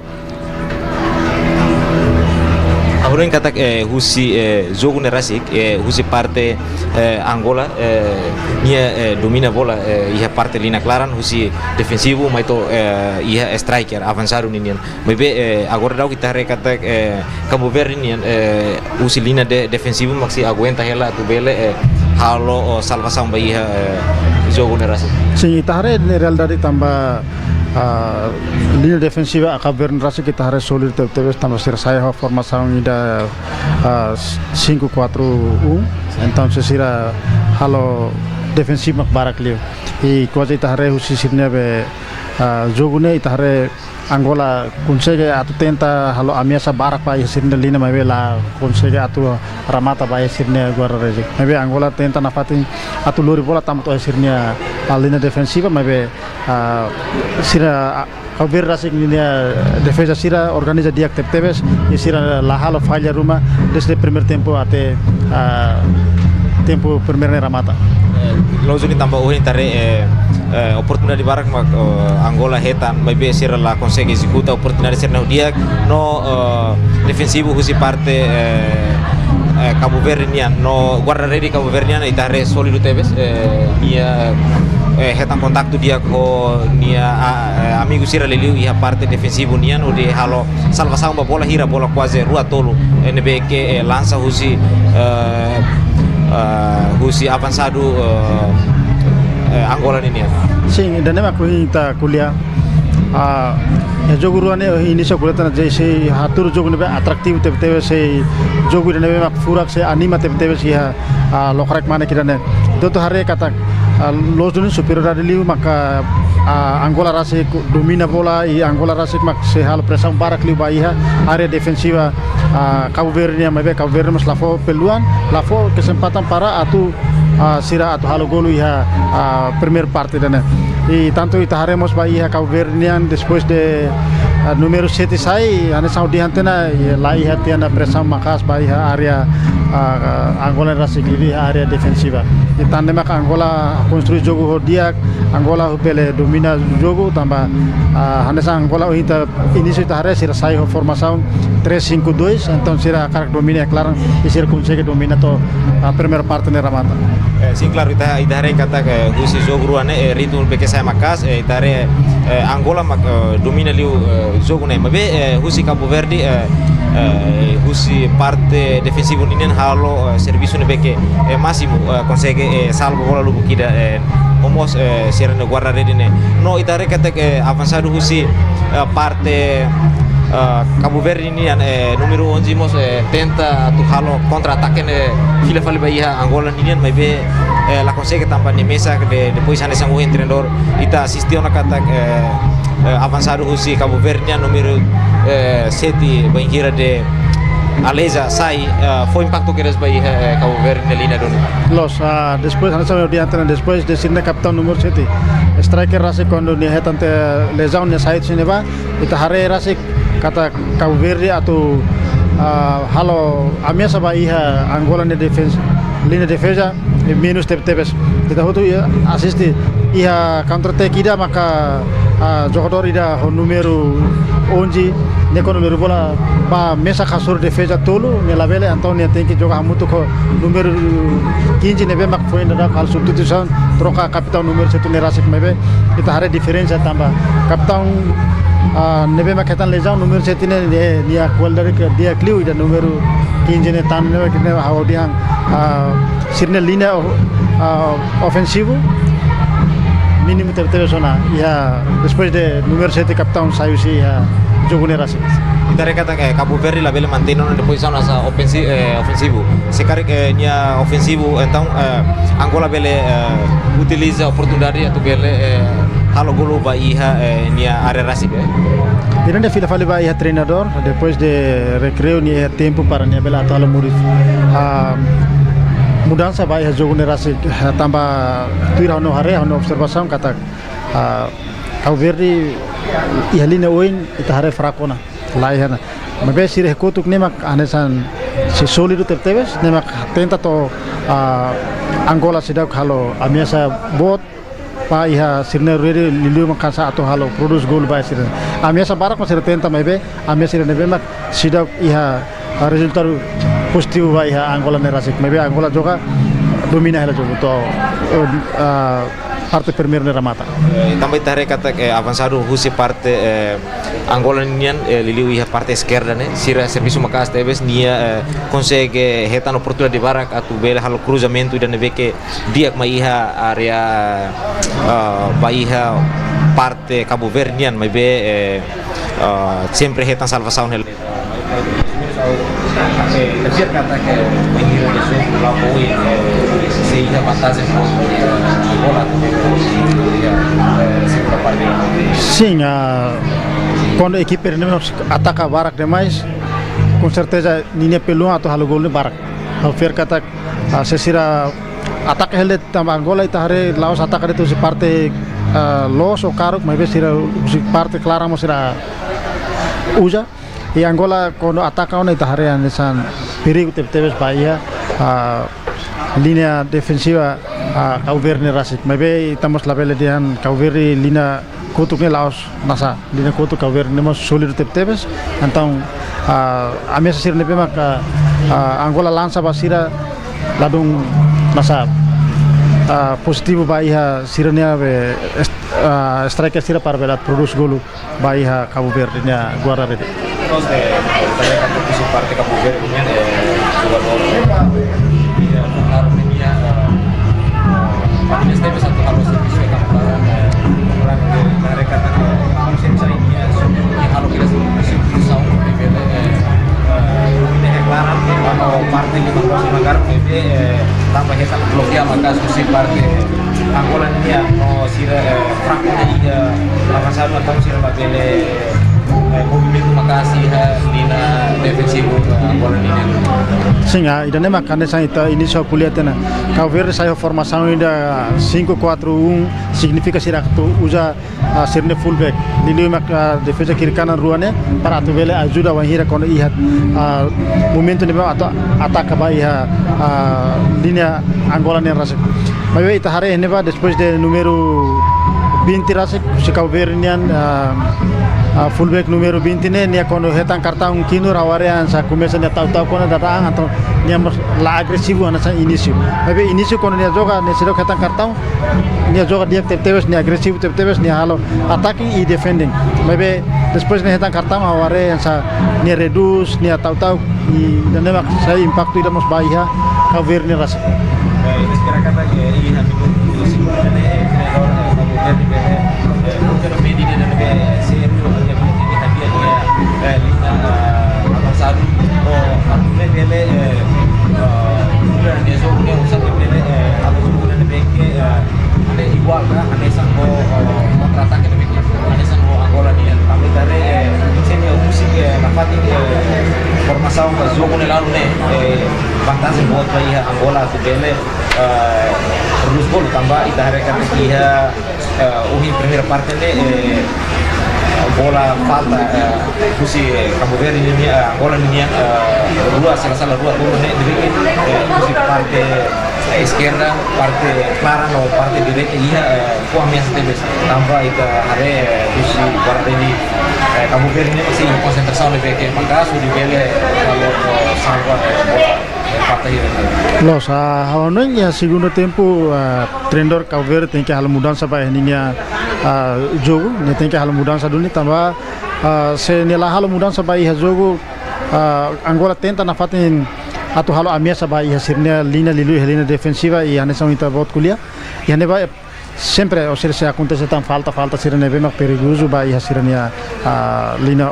Ha'u hanoin katak, eh, husi, eh, jogu ne'e rasik, eh, husi parte, eh, Angola, eh, nia, eh, domina bola, eh, iha parte liña klaran, husi defensivu, mai to'o, eh, iha striker, avansadu ninian. Maibé, eh, agora daudauk ita haree katak, eh, Cabo Verde nian, eh, husi liña de-, defensivu mak sei aguenta hela atu bele, eh, halo, oh, salvasaun ba iha, eh, jogu ne'e rasik. Sin, ita haree ne'e realidade tanba, ah, liña defensiva Cabo Verde rasik ita haree sólidu tebetebes tanba sira sai ho formasaun ida, ah, cinco quatro um. Entaun sira halo defensivu mak barak liu. I kuaze ita haree husi sira-nia be, ah, jogu ne'e ita haree Angola konsege atu tenta halo ameasa barak ba iha sira-nia liña maibé la konsege atu remata ba iha sira-nia guarda-redes. Maibé Angola tenta nafatin atu lori bola tama to'o iha sira-nia, ah, liña defensiva maibé, ah, sira, ah, Cabo Verde rasik ninia defeza sira organiza di'ak tebetebes i sira la halo falla ruma desde primeiru tempu até, ah, tempu primeiru ne'e remata. Eh, loos duni tanba ohin ita haree, eh, eh, oportunidade barak mak, eh, Angola hetan, maibé sira la konsege ezekuta oportunidade sira-ne'e ho di'ak, no, eh, defensivu husi parte, eh, eh, Cabo Verde nian, no guarda-redes Cabo Verde nian, ita haree sólidu tebes, eh, nia, eh, hetan kontaktu di'ak ho nia, ah, eh, amigu sira liuliu iha parte defensivu nian, hodi halo salvasaun ba bola hira bola kuaze rua tolu, eh, ne'ebé ke, eh, lansa husi, eh, eh, husi avansadu, eh, eh, Angola ninian. Sin, ida-ne'e mak ohin ita ko'alia. Ah, iha jogu rua ne'e, inísiu ko'alia tiha ona, sei hatudu jogu ne'ebé atraktivu tebetebes, sei jogu ida ne'ebé mak furak, sei anima tebetebes iha, ah, lokraik mane kira ne'e. Entaun ita haree katak, ah, loos duni superioridade liu maka, ah, Angola rasik domina bola i Angola rasik mak sei halo presaun barak liu ba iha área defensiva, ah, Cabo Verde nian maibé Cabo Verde mós la fó peluang, la fó kesempatan para atu, ah, sira atu halo golu iha, ah, primeiru parte ida-ne'e. I tantu ita haree mós ba iha Cabo Verde nian depois de, ah, númeru sete sai, hanesan ha'u dehan tiha ona, i la iha tiha ona presaun maka'as ba iha área, ah, Angola rasik liuliu iha área defensiva. I tan ne'e mak Angola konstrui jogu ho di'ak, Angola bele domina jogu tanba, ah, hanesan Angola ohin ita inísiu ita haree sira sai ho formasaun três cinco dois, entaun sira hakarak domina iha klaran i sira konsege domina to'o, ah, primeiru parte ne'e remata. Eh, sin, klaru, ita, ita haree katak, eh, husi jogu rua ne'e, eh, ritmu ne'ebé ke sai maka'as, eh, ita haree, eh, Angola mak, eh, domina liu, eh, jogu ne'e. Maibé, eh, husi Cabo Verde, eh, eh, husi parte defensivu ninian halo, eh, servisu ne'ebé ke, eh, másimu, eh, konsege, eh, salva bola lubuk ida, eh, no mós, eh, sira-nia guarda-redes ne'e. No ita haree katak, eh, avansadu husi, eh, parte, eh, Cabo Verde nian, eh, númeru onze mós, eh, tenta atu halo kontra-atake ne'e fila fali ba iha Angola ninian, maibé, eh, la konsege tanba nia mesak de, depois hanesan ohin treinadór ita asiste ona katak, eh, eh, avansadu husi Cabo Verde nian númeru, eh, sete bainhira de Aleza sai, eh, fó impaktu kedas ba iha, eh, Cabo Verde nia liña duni. Loos, ah, depois, hanesan ha'u dehan tiha ona, depois de sira-nia kapitaun númeru sete, striker rasik kuandu nia hetan tiha lezaun nia sai husi ne'ebá, ita haree rasik katak Cabo Verde atu, ah, halo ameasa ba iha Angola nia defensa, liña defeza, eh, menus tebetebes. Ita hotu iha asiste iha counter attack ida maka, ah, jogadór ida ho númeru onze, ne'e ho númeru bola ba mesak hasoru defeza tolu, ne'e labele, entaun nia tenke joga hamutuk ho númeru quinze ne'ebé mak foin daudauk halo substituisaun, troka kapitaun númeru sete ne'e rasik maibé ita haree diferensa tanba kapitaun, ah, ne'ebé mak hetan lezaun númeru sete ne'e, ne'e nia kualidade ke di'ak liu ida númeru quinze ne'e tan ne'e ke ne'e ha'u dehan, ah, sira-nia liña, ah, ofensivu mínimu tebetebes ona iha depois de númeru sete kapitaun sai husi iha jogu ne'e rasik. Ita haree katak, eh, Cabo Verde labele mantein ona depois ona sa ofensi-, eh, ofensivu. Se karik, eh, nia ofensivu, entaun, eh, Angola bele, eh, utiliza oportunidade atu bele, eh, halo golu ba iha, eh, nia área rasik, eh. Ida-ne'e fila fali ba iha treinadór, depois de rekreiu nia iha tempu para nia bele atu halo mudansa. Ah, mudansa ba iha jogu ne'e rasik, eh, tanba tuir ha'u-nia haree, ha'u-nia observasaun katak, ah, Cabo Verde iha liña oin ita haree fraku ona. La iha ona. Maibé sira iha kotuk ne'e mak hanesan Sei sólidu tebetebes, ne'e mak tenta to'o, ah, Angola seidauk halo ameasa boot ba iha sira-nia rede, liuliu mak hanesan atu halo prodús golu ba sira. Ameasa barak mak sira tenta maibé, ameasa ida ne'ebé mak seidauk iha, ah, rezultadu pozitivu ba iha Angola ne'e rasik. Maibé Angola joga domina hela jogu to'o, eh, ah, parte primeiru ne'e remata. Eh, tanba ita haree katak, eh, avansadu husi parte, eh, Angola nian, eh, liuliu iha parte eskerda ne'e, sira servisu maka'as tebes, nia, eh, konsege hetan oportunidade barak atu bele halo kruzamentu ida ne'ebé ke di'ak mai iha área, eh, ba iha parte Cabo Verde nian, maibé, eh, eh, sempre hetan salvasaun hela. Eh, terceiro kata ke mengira de su la voy, eh, se iha vantajen bola, eh, segunda parte. Sin, ah, kuandu ekipa ne'e ataka barak demais, konserteza ninia peluang atu halo golu ne'e barak. Ha'u fiar katak, ah, se sira ataka hela de'it tanba Angola ita haree la'ós ataka de'it husi parte, ah, loos ou karuk, maibé sira husi parte klaran mós sira uza. I Angola kuandu ataka ona ita haree hanesan perigu tebetebes ba iha, ah, liña defensiva, ah, Cabo Verde ne'e rasik. Maibé ita mós labele dehan Cabo Verde liña kotuk ne'e la'ós nasa, liña kotuk Cabo Verde ne'e mós sólidu tebetebes. Entaun, ah, ameasa sira ne'ebé maka, ah, Angola lansa ba sira ladún nasa, ah, pozitivu ba iha sira-nia be est-, ah, striker sira para bele prodús golu ba iha Cabo Verde nia guarda-rede. Terus, eh, ita haree katak husi parte Cabo Verde nian, eh, jogadór, eh, Bernardo nian, eh, Patines tebes atu halo servisu iha kampu laran, eh, orang, eh, ita haree katak, eh, konsensa nian, eh, halo kira servisu, eh, eh, ita haree klaran, eh, parte lima belas Magar, eh, tanba hetan blokia maka'as husi parte Angola nian, no sira, eh, fraku iha avansadu, entaun sira labele, eh, movimentu maka'as iha liña defensivu, eh, Angola nian. Sin, ah, ida-ne'e mak hanesan ita inísiu ko'alia tiha ona. Cabo Verde sai ho formasaun ida cinco quatro um, signifika sira atu uza, ah, sira-nia fullback. Liuliu mak, ah, defeza kiri kanan rua ne'e, para atu bele ajuda wainhira kuandu iha, ah, momentu ne'ebé atu ataka ba iha, ah, liña Angola nian rasik. Maibé ita haree ne'ebá depois de númeru vinte rasik, husi Cabo Verde nian, ah, ah, fullback númeru vinte ne'e, nia kuandu hetan kartaun kinur ha'u haree hanesan komesa nia ta'uk-ta'uk ona daudaun, entaun nia mós la agresivu hanesan inísiu. Maibé inísiu kuandu nia joga, nia seidauk hetan kartaun, nia joga di'ak tebetebes, nia agresivu tebetebes, nia halo atake i defending. Maibé depois nia hetan kartaun, ha'u haree hanesan nia redús, nia ta'uk-ta'uk, i ida-ne'e mak sai impaktu ida mós ba iha Cabo Verde nia rasik. Eh, ita espera katak iha minutu segunda ne'e, eh, treinadór, eh, Cabo Verde, eh, eh, Roger Mendy ne'e, eh, sériu, eh, eh, eh, liña, eh, avansadu, no, atu bele, eh, eh, uza nia jogu ne'e, uza bele, eh, atu jogu ne'ebé ke, eh, igual ka, hanesan ho, eh, kontra-atake ne'ebé ke hanesan ho Angola nian. Tanba ita haree, eh, se nia husik, eh, nafatin, eh, formasaun ba jogu ne'e lalu ne'e, eh, vantajen boot ba iha Angola atu bele, eh, prodús golu tanba ita haree katak iha, eh, ohin primeira parte ne'e, eh, bola falta, eh, husi, eh, Cabo Verde nian, eh, Angola nian, eh, rua, sala-sala rua golu ne'e, ne'ebé ke, eh, husi parte, eh, eskerda, parte klaran no parte direita iha, eh, fó ameasa tebes. Tanba ita haree, eh, husi guarda-rede, eh, Cabo Verde ne'e sei konsentrasaun ne'ebé ke maka'as hodi bele, eh, halo, eh, salva, eh, bola. Loos, ah, ha'u hanoin iha segundu tempu, ah, treinadór Cabo Verde tenke halo mudansa ba iha ninia, ah, jogu, nia tenke halo mudansa duni tanba, ah, se nia la halo mudansa ba iha jogu, ah, Angola tenta nafatin atu halo ameasa ba iha sira-nia liña, liuliu iha liña defensiva i hanesan ita-boot ko'alia. Iha ne'ebá sempre, ou seja, se akontese tan falta, falta sira ne'ebé mak perigozu ba iha sira-nia, ah, liña,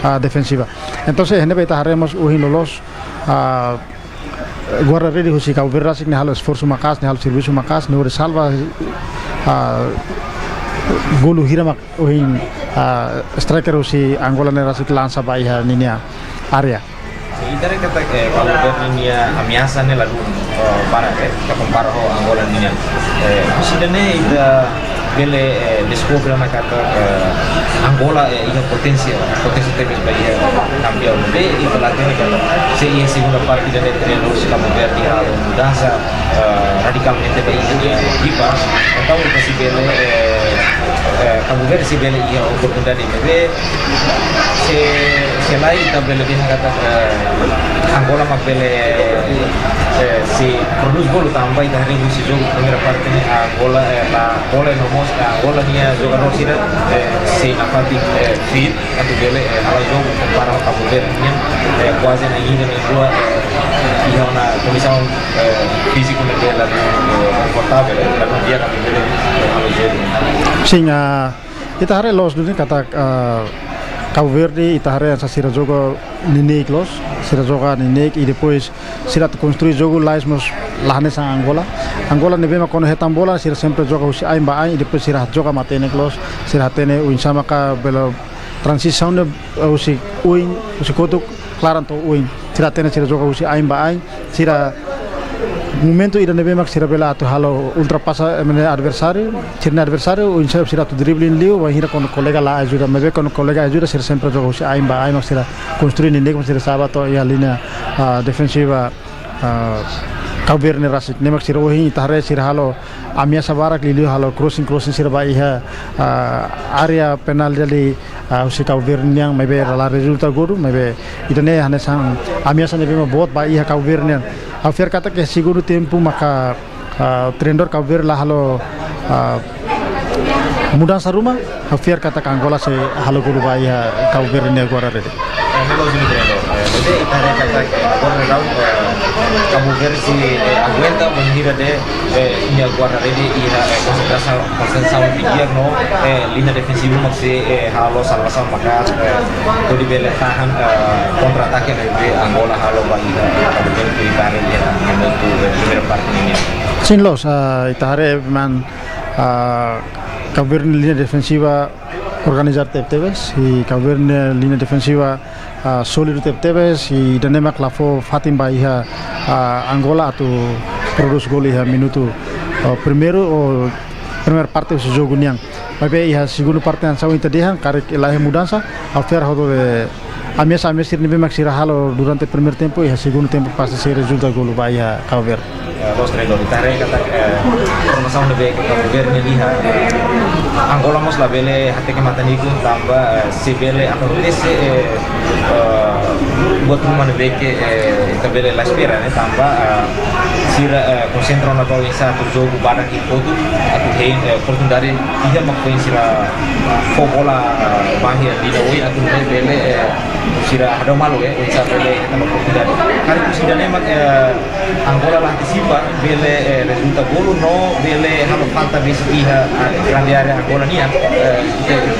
ah, defensiva. Entaun, iha ne'ebá ita haree mós ohin loloos, ah, guarda-rede husi Cabo Verde rasik nia halo esforsu maka'as, nia halo servisu maka'as, nia hodi salva, ah, golu hira mak ohin, ah, striker husi Angola ne'e rasik lansa ba iha ninia área. Ita haree katak, eh, Cabo Verde nia ameasa ne'e ladún, eh, barak, eh, ita kompara ho Angola nian. Eh, husi ida-ne'e ita Bele, eh, deskobre ona katak, eh, Angola, eh, iha poténsia, poténsia tebes ba iha kampiaun. Be, ita la hatene katak, se iha segunda parte ida-ne'e treinadór sira Cabo Verde halo mudansa, eh, radikalmente ba iha ekipa. Entaun, ita sei bele, eh, eh, Cabo Verde sei bele iha oportunidade ne'ebé, se, se lae ita bele dehan katak, eh, Angola mak bele, eh, sei prodús golu tanba ita haree husi jogu primeira parte ne'e Angola, eh, la bola no mós, eh, Angola nia jogadór sira, eh, sei nafatin, eh, fit atu bele, eh, hala'o jogu kompara ho Cabo Verde nian, eh, kuaze na'in ida na'in rua, eh, iha ona kondisaun, eh, fíziku ne'ebé la, eh, konfortavel, eh, la di'ak atu bele, eh, hala'o jogu. Sin, ah, ita haree loos duni katak, ah, Cabo Verde, ita haree hanesan sira joga neineik loos, sira joga neineik, i depois sira atu konstrui jogu lais mós la hanesan Angola. Angola ne'ebé mak kuandu hetan bola, sira sempre joga husi ain ba ain, i depois sira joga matenek loos, sira hatene oinsá maka bele tranzisaun ne'e, eh, husi oin, husi kotuk, klaran to'o oin. Sira hatene sira joga husi ain ba ain, sira momentu ida ne'ebé mak sira bele atu halo ultrapasa, eh, mene adversáriu, sira-nia adversáriu, oinsá sira atu dribling liu, bainhira kuandu kolega la ajuda, maibé kuandu kolega ajuda, sira sempre joga husi ain ba ain, mak sira konstrui neineik, mak sira sa'e ba to'o iha liña, ah, defensiva, ah, Cabo Verde ne'e rasik. Ne'e mak sira ohin ita haree sira halo ameasa barak liuliu halo crossing, crossing sira ba iha, ah, área penál dali, ah, husi Cabo Verde nian, maibé la rezulta golu, maibé ida-ne'e hanesan ameasa ne'ebé mak boot ba iha Cabo Verde nian. Ha'u fiar katak iha segundu tempu maka, ah, treinadór Cabo Verde la halo, ah, mudansa ruma, ha'u fiar katak Angola sei halo golu ba iha Cabo Verde nia guarda-rede. Eh, halo, Jimmy Treno. Eh, jadi ita haree katak, eh, agora daudaun, eh, Cabo Verde sei, eh, aguenta bainhira de'it, eh, nia guarda-rede iha, eh, konsentrasaun, konsentrasaun di'ak no, eh, liña defensiva mak sei, eh, halo salvasaun maka, eh, hodi bele tahan, eh, kontra-atake ne'ebé Angola halo ba iha, eh, Cabo Verde, ita haree iha minutu, eh, primeira parte nian. Sin loos, ah, ita haree memang, ah, Cabo Verde liña defensiva organizadu tebetebes, i Cabo Verde liña defensiva, ah, sólidu tebetebes, i ida-ne'e mak la fó fatin ba iha, ah, Angola atu prodús golu iha minutu, ah, primeiru ou primeira parte husi jogu nian. Maibé iha segundu parte hanesan ohin ita dehan, karik la iha mudansa, ha'u fiar hotu be ameasa, ameasa sira ne'ebé mak sira halo durante primeiru tempu, iha segundu tempu pasti sei rezulta golu ba iha Cabo Verde. Eh, loos, treinadór, ita haree katak, eh, formasaun ne'ebé Cabo Verde nia iha, eh, Angola mós labele hateke matan-ikun tanba, eh, se bele akontese, eh, eh, buat ruma ne'ebé ke, eh, ita bele la espera, ne'e tanba, eh, sira, eh, konsentra ona ba oinsá atu jogu badak ida kotuk, atu hein, eh, oportunidade iha mak foin sira fó bola, eh, ba iha liña oin atu nune'e bele, eh, sira hadau malu, eh, oinsá bele hetan oportunidade. Karik husi ida-ne'e mak, eh, Angola la antisipa, bele, eh, rezulta golu no bele halo falta besik iha, eh, grande área Angola nian, eh,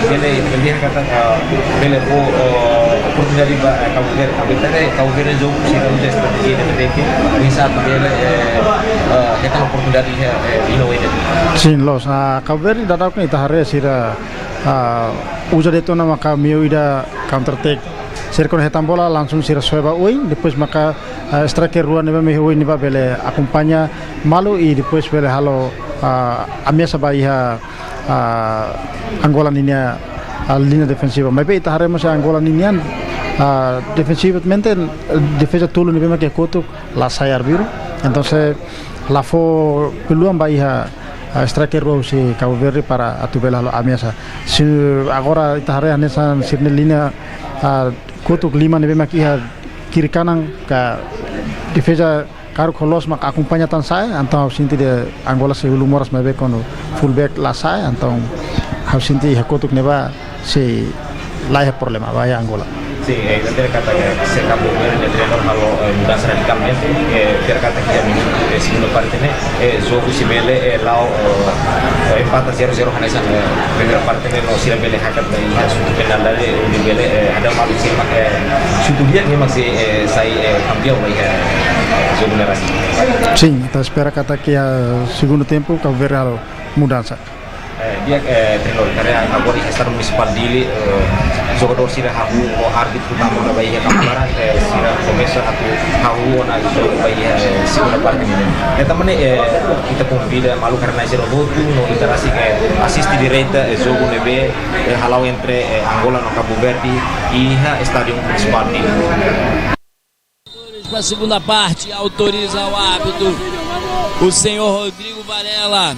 bele, bele katak, eh, bele fó, eh, oportunidade ba, eh, Cabo Verde. Cabo Verde, Cabo Verde jogu sira uza estratéjia ne'ebé ke, oinsá atu bele, eh, eh, hetan oportunidade iha, eh, liña oin. Sin loos, ah, Cabo Verde daudaun ita haree sira, ah, uza de'it ona maka meiu ida counter attack. Sira kuandu hetan bola langsung sira soe ba oin, depois maka, ah, striker rua ne'ebé mak iha oin ne'ebá bele akompaña malu i depois bele halo, ah, ameasa ba iha, ah, Angola ninia, ah, liña defensiva. Maibé ita haree mós Angola ninian, ah, defensivamente, eh, defeza tolu ne'ebé mak iha kotuk la sai arbiru. Entaun se la fó peluang ba iha, ah, striker rua husi Cabo Verde para atu bele halo ameasa. Se agora ita haree hanesan sira-nia liña, ah, kotuk lima ne'ebé mak iha kiri kanan ka defeza karuk ho loos mak akompaña tan sa'e, entaun ha'u sente dehan Angola sei ulun moras maibé kuandu fullback la sa'e, entaun ha'u sente iha kotuk ne'ebá sei la iha problema ba iha Angola. Sin, eh, ita haree katak, eh, se Cabo Verde nia treinadór halo, eh, mudansa radikalmente, eh, ita haree katak iha minutu, eh, segundu parte ne'e, eh, jogu sei bele, eh, la'o, eh, empata zero zero hanesan, eh, primeira parte ne'e no sira bele hakat ba iha sutu penál dali, eh, hodi bele, eh, hadau malu sira mak, eh, sutu di'ak ne'e mak sei, eh, sai, eh, kampiaun ba iha, eh, jogu ne'e rasik. Sin, ita espera katak iha segundu tempu Cabo Verde halo mudansa. Eh, di'ak, eh, treinadór, karena agora iha Estádiu Munisipál Dili, eh, jogadór sira hahú ho árbitru tanba ba iha kamara, eh, sira komesa atu hahú ona jogu ba iha, eh, segunda parte ne'e. Entaun, eh, ita konvida maluk rona sira hotu no ita rasik, eh, asiste direta, eh, jogu ne'ebé, eh, hala'o entre, eh, Angola no Cabo Verde iha Estádiu Munisipál Dili. Para a segunda parte, autoriza o árbitro, o senhor Rodrigo Varela.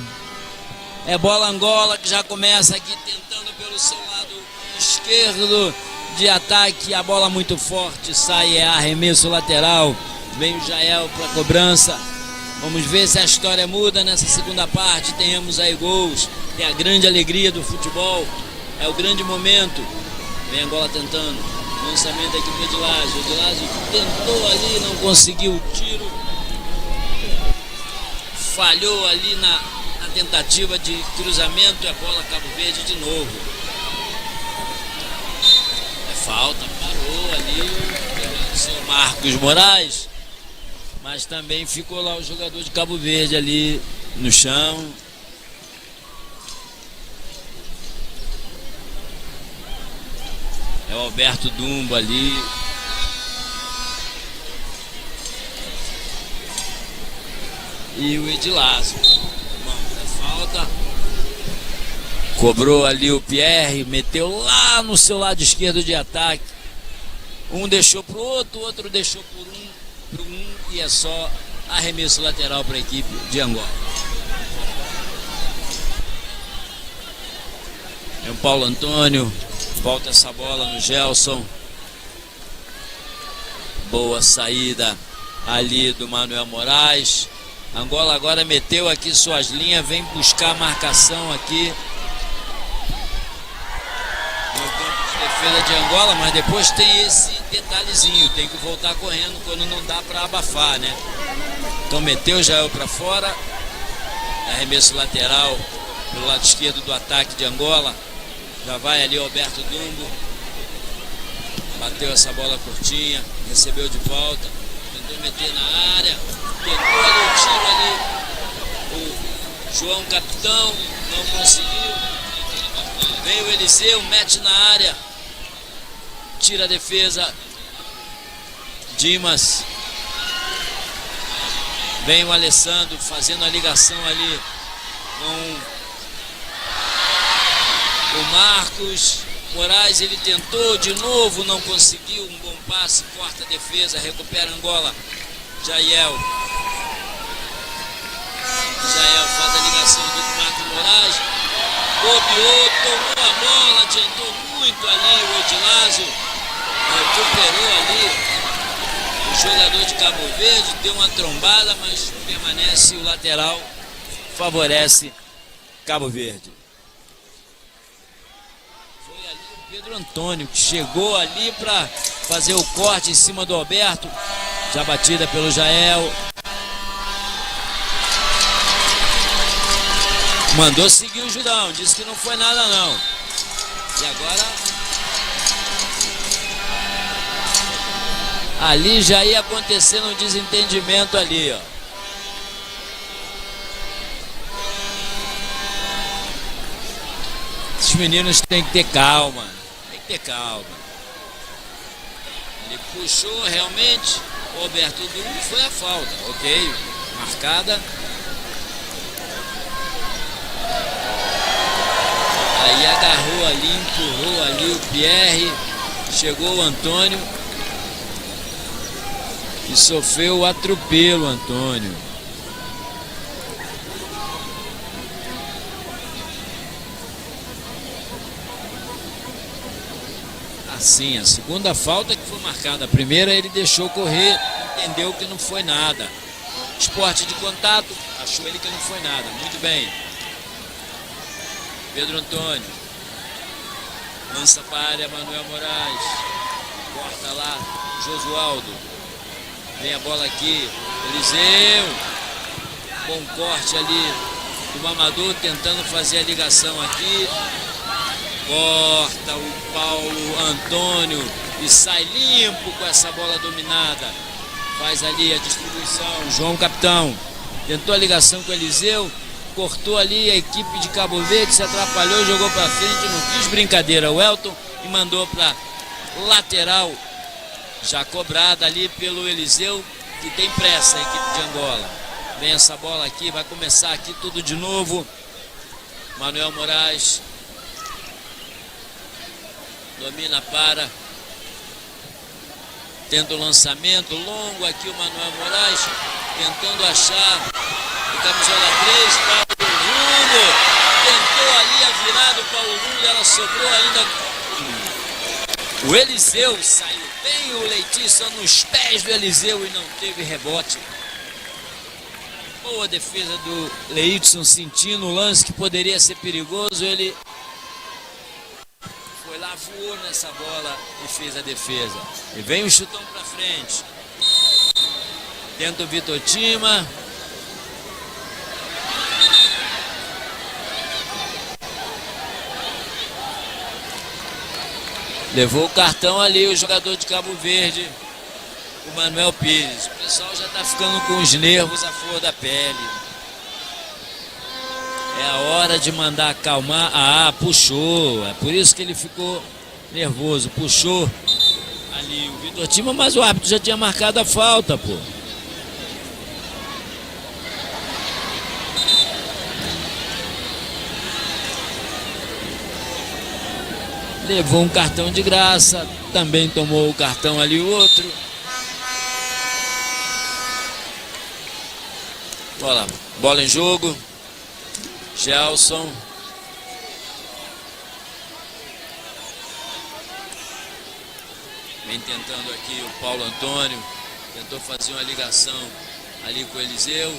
É bola Angola que já começa aqui tentando pelo seu lado esquerdo de ataque. A bola muito forte, sai, é arremesso lateral. Vem o Jael para cobrança. Vamos ver se a história muda nessa segunda parte. Tenhamos aí gols. Tem a grande alegria do futebol. É o grande momento. Vem Angola tentando. Lançamento aqui para Edilásio. Edilásio tentou ali, não conseguiu o tiro. Falhou ali na, na tentativa de cruzamento. É bola Cabo Verde de novo. É falta, parou ali o seu Marcos Moraes. Mas também ficou lá o jogador de Cabo Verde ali no chão. É o Alberto Dumbo ali. E o Edilásio. Bom, é falta. Cobrou ali o Pierre, meteu lá no seu lado esquerdo de ataque. Um deixou pro outro, o outro deixou por um, pro um, e é só arremesso lateral para a equipe de Angola. É o Paulo Antônio, volta essa bola no Gelson. Boa saída ali do Manuel Moraes. Angola agora meteu aqui suas linhas, vem buscar a marcação aqui no campo de defesa de Angola, mas depois tem esse detalhezinho, tem que voltar correndo quando não dá para abafar, né? Então meteu Jael para fora, arremesso lateral pelo lado esquerdo do ataque de Angola. Já vai ali o Alberto Dumbo. Bateu essa bola curtinha, recebeu de volta, tentou meter na área, tentou ali o tiro ali. O João Capitão não conseguiu. Veio o Eliseu, mete na área. Tira a defesa. Dimas. Vem o Alessandro fazendo a ligação ali com o Marcos Moraes. Ele tentou de novo, não conseguiu. Um bom passe, corta a defesa, recupera Angola. Jael. Jael faz a ligação do Marcos Moraes. Bobeou, tomou a bola, adiantou muito ali o Edilásio. Recuperou ali o jogador de Cabo Verde, deu uma trombada, mas permanece o lateral, favorece Cabo Verde. Foi ali o Pedro Antônio que chegou ali para fazer o corte em cima do Alberto. Já batida pelo Jael. Mandou seguir o Judão, disse que não foi nada não. E agora ali já ia acontecendo um desentendimento ali, ó. Esses meninos têm que ter calma. Tem que ter calma. Ele puxou realmente o Alberto Dumbo, foi a falta, ok? Marcada. Aí agarrou ali, empurrou ali o Pierre. Chegou o Antônio. E sofreu o atropelo, Antônio. Assim, a segunda falta que foi marcada. A primeira ele deixou correr, entendeu que não foi nada. Esporte de contato, achou ele que não foi nada. Muito bem. Pedro Antônio. Lança para a área, Manuel Moraes. Corta lá, Josualdo. Vem a bola aqui, Eliseu. Bom corte ali do Mamadou, tentando fazer a ligação aqui. Corta o Paulo Antônio e sai limpo com essa bola dominada. Faz ali a distribuição. João Capitão tentou a ligação com o Eliseu. cortou ali, a equipe de Cabo Verde se atrapalhou, jogou pra frente, não quis brincadeira o Elton e mandou pra lateral, já cobrada ali pelo Eliseu, que tem pressa, a equipe de Angola. Vem essa bola aqui, vai começar aqui tudo de novo. Manuel Moraes domina, para. Tenta o lançamento longo aqui, o Manuel Moraes tentando achar o camisola três, Paulo Nuno. Tentou ali a virada, o Paulo Nuno, ela sobrou ainda. O Eliseu saiu bem, o Leitson nos pés do Eliseu e não teve rebote. Boa defesa do Leitson, sentindo o lance que poderia ser perigoso, ele foi lá, voou nessa bola e fez a defesa. E vem um chutão pra frente. Tenta o Vitor Tima. Levou o cartão ali, o jogador de Cabo Verde, o Manuel Pires. O pessoal já tá ficando com os nervos à flor da pele. É a hora de mandar acalmar. Ah, puxou. É por isso que ele ficou nervoso. Puxou ali o Vitor Tima, mas o árbitro já tinha marcado a falta, pô. Levou um cartão de graça, também tomou o cartão ali o outro. Bola, bola em jogo. Gelson. Vem tentando aqui o Paulo Antônio. Tentou fazer uma ligação ali com o Eliseu.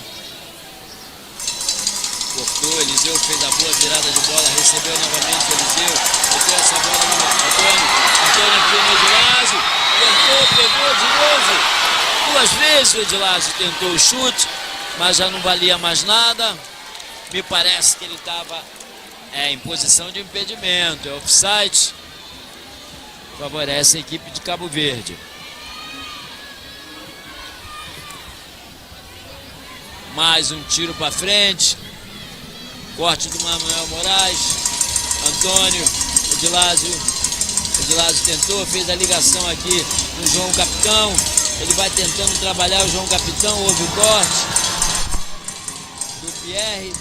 Cortou, Eliseu fez a boa virada de bola, recebeu novamente o Eliseu. Meteu essa bola no Antônio. Antônio aqui no Edilásio. Tentou, pegou de novo. Duas vezes o Edilásio tentou o chute, mas já não valia mais nada. Me parece que ele estava, é, em posição de impedimento, é offside. Favorece a equipe de Cabo Verde. Mais um tiro pra frente. Corte do Manuel Moraes. Antônio, Edilásio. Edilásio tentou, fez a ligação aqui no João Capitão. Ele vai tentando trabalhar o João Capitão. Houve o corte do Pierre.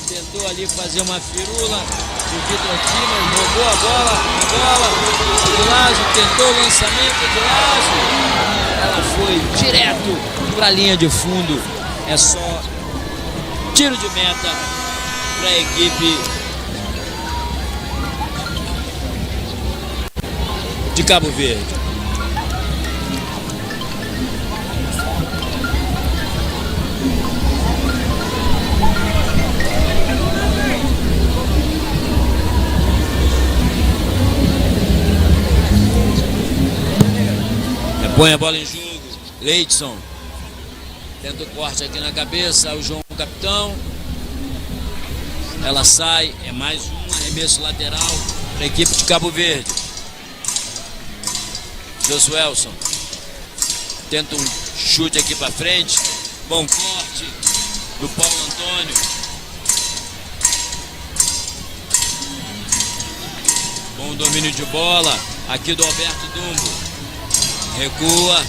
Tentou ali fazer uma firula. O Vitor Dimas roubou a bola. A bola. Edilásio tentou o lançamento. Edilásio. Ela foi direto pra linha de fundo. É só tiro de meta pra equipe de Cabo Verde. Repõe a bola em jogo. Leidson. Tenta o corte aqui na cabeça, o João Capitão. Ela sai, é mais um arremesso lateral pra equipe de Cabo Verde. Josuelson. Tenta um chute aqui pra frente. Bom corte do Paulo Antônio. Bom domínio de bola. Aqui do Alberto Dumbo. Recua.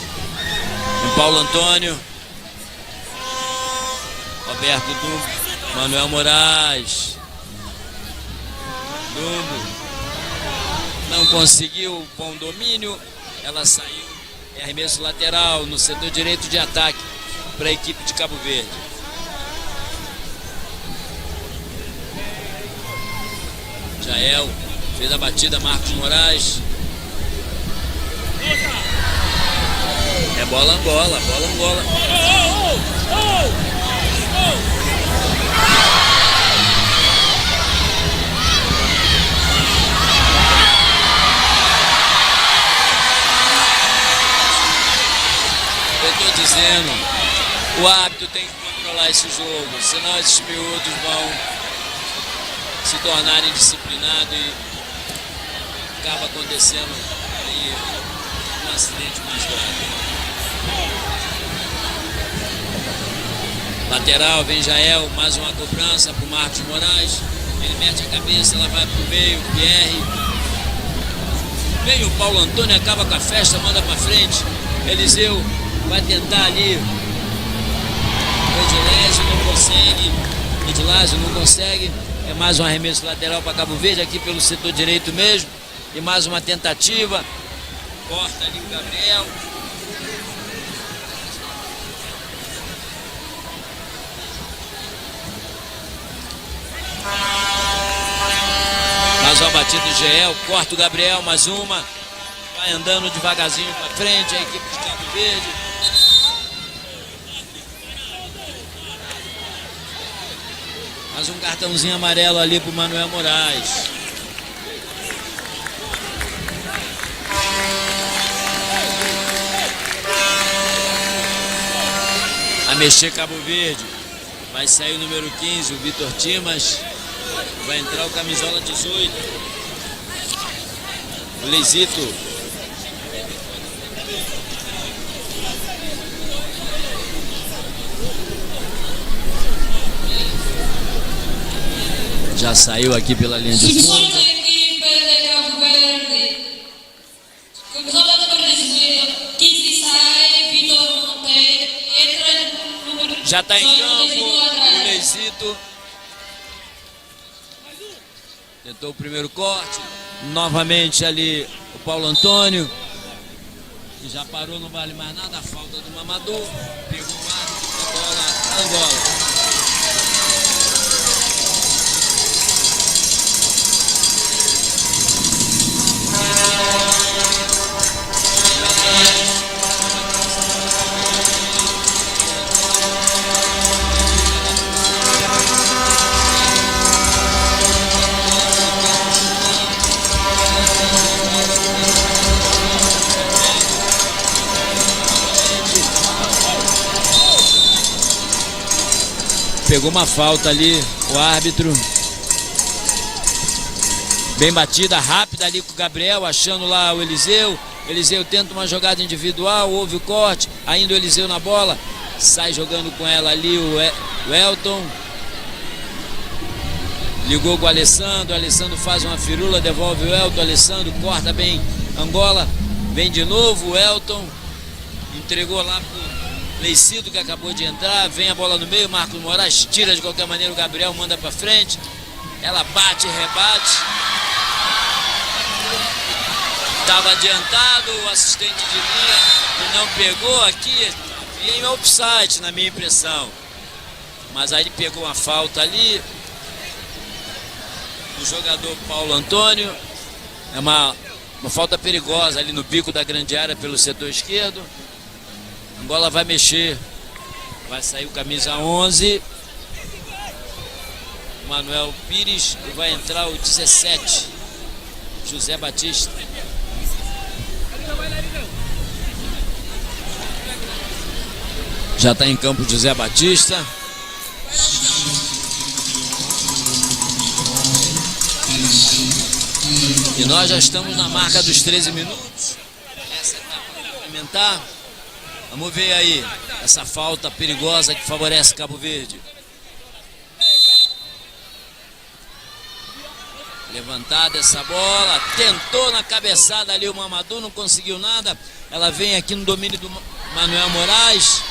O Paulo Antônio. Alberto Dumbo. Manuel Moraes. Dumbo. Não conseguiu. Bom domínio. Ela saiu. É arremesso lateral no setor direito de ataque para a equipe de Cabo Verde. Jael fez a batida, Marcos Moraes. É bola Angola, bola Angola. Eu tô dizendo, o árbitro tem que controlar esse jogo, senão esses miúdos vão se tornarem disciplinados e acaba acontecendo aí um acidente mais grave. Lateral, vem Jael, mais uma cobrança pro Marcos Moraes. Ele mete a cabeça, ela vai pro meio, Pierre. Vem o Paulo Antônio, acaba com a festa, manda pra frente. Eliseu vai tentar ali. Edilésio não consegue. Edilásio não consegue. É mais um arremesso lateral pra Cabo Verde, aqui pelo setor direito mesmo. E mais uma tentativa. Corta ali o Gabriel. Mais uma batida do Jael, corta o Gabriel, mais uma. Vai andando devagarzinho pra frente, a equipe de Cabo Verde. Mais um cartãozinho amarelo ali pro Manuel Moraes. A mexer Cabo Verde. Vai sair o número quinze, o Vitor Timas. Vai entrar o camisola dezoito. O Leizito. Já saiu aqui pela linha de fundo. Camisola de Cabo Verde. Camisola de Cabo Verde, quinze sai, Vitor Monteiro, entra número Já tá em dezoito, campo, Leizito. O Leizito. Tentou o primeiro corte. Novamente ali o Paulo Antônio. E já parou, não vale mais nada. A falta do Mamadou. Pegou o árbitro, bola, Angola. Pegou uma falta ali, o árbitro. Bem batida, rápida ali com o Gabriel, achando lá o Eliseu. Eliseu tenta uma jogada individual, houve o corte, ainda o Eliseu na bola. Sai jogando com ela ali o E-, o Elton. Ligou com o Alessandro, Alessandro faz uma firula, devolve o Elton, Alessandro corta bem Angola. Vem de novo o Elton. Entregou lá pro Leicito, que acabou de entrar. Vem a bola no meio, Marcos Moraes tira de qualquer maneira o Gabriel, manda pra frente. Ela bate, rebate. Tava adiantado o assistente de linha e não pegou aqui. E em offside, na minha impressão. Mas aí ele pegou uma falta ali. O jogador Paulo Antônio. É uma, uma falta perigosa ali no bico da grande área pelo setor esquerdo. Angola vai mexer. Vai sair o camisa onze, Manuel Pires, e vai entrar o dezessete, José Batista. Já tá em campo José Batista. E nós já estamos na marca dos treze minutos. Essa é a etapa complementar. Vamos ver aí essa falta perigosa que favorece Cabo Verde. Levantada essa bola, tentou na cabeçada ali o Mamadou, não conseguiu nada. Ela vem aqui no domínio do Ma-, Manuel Moraes.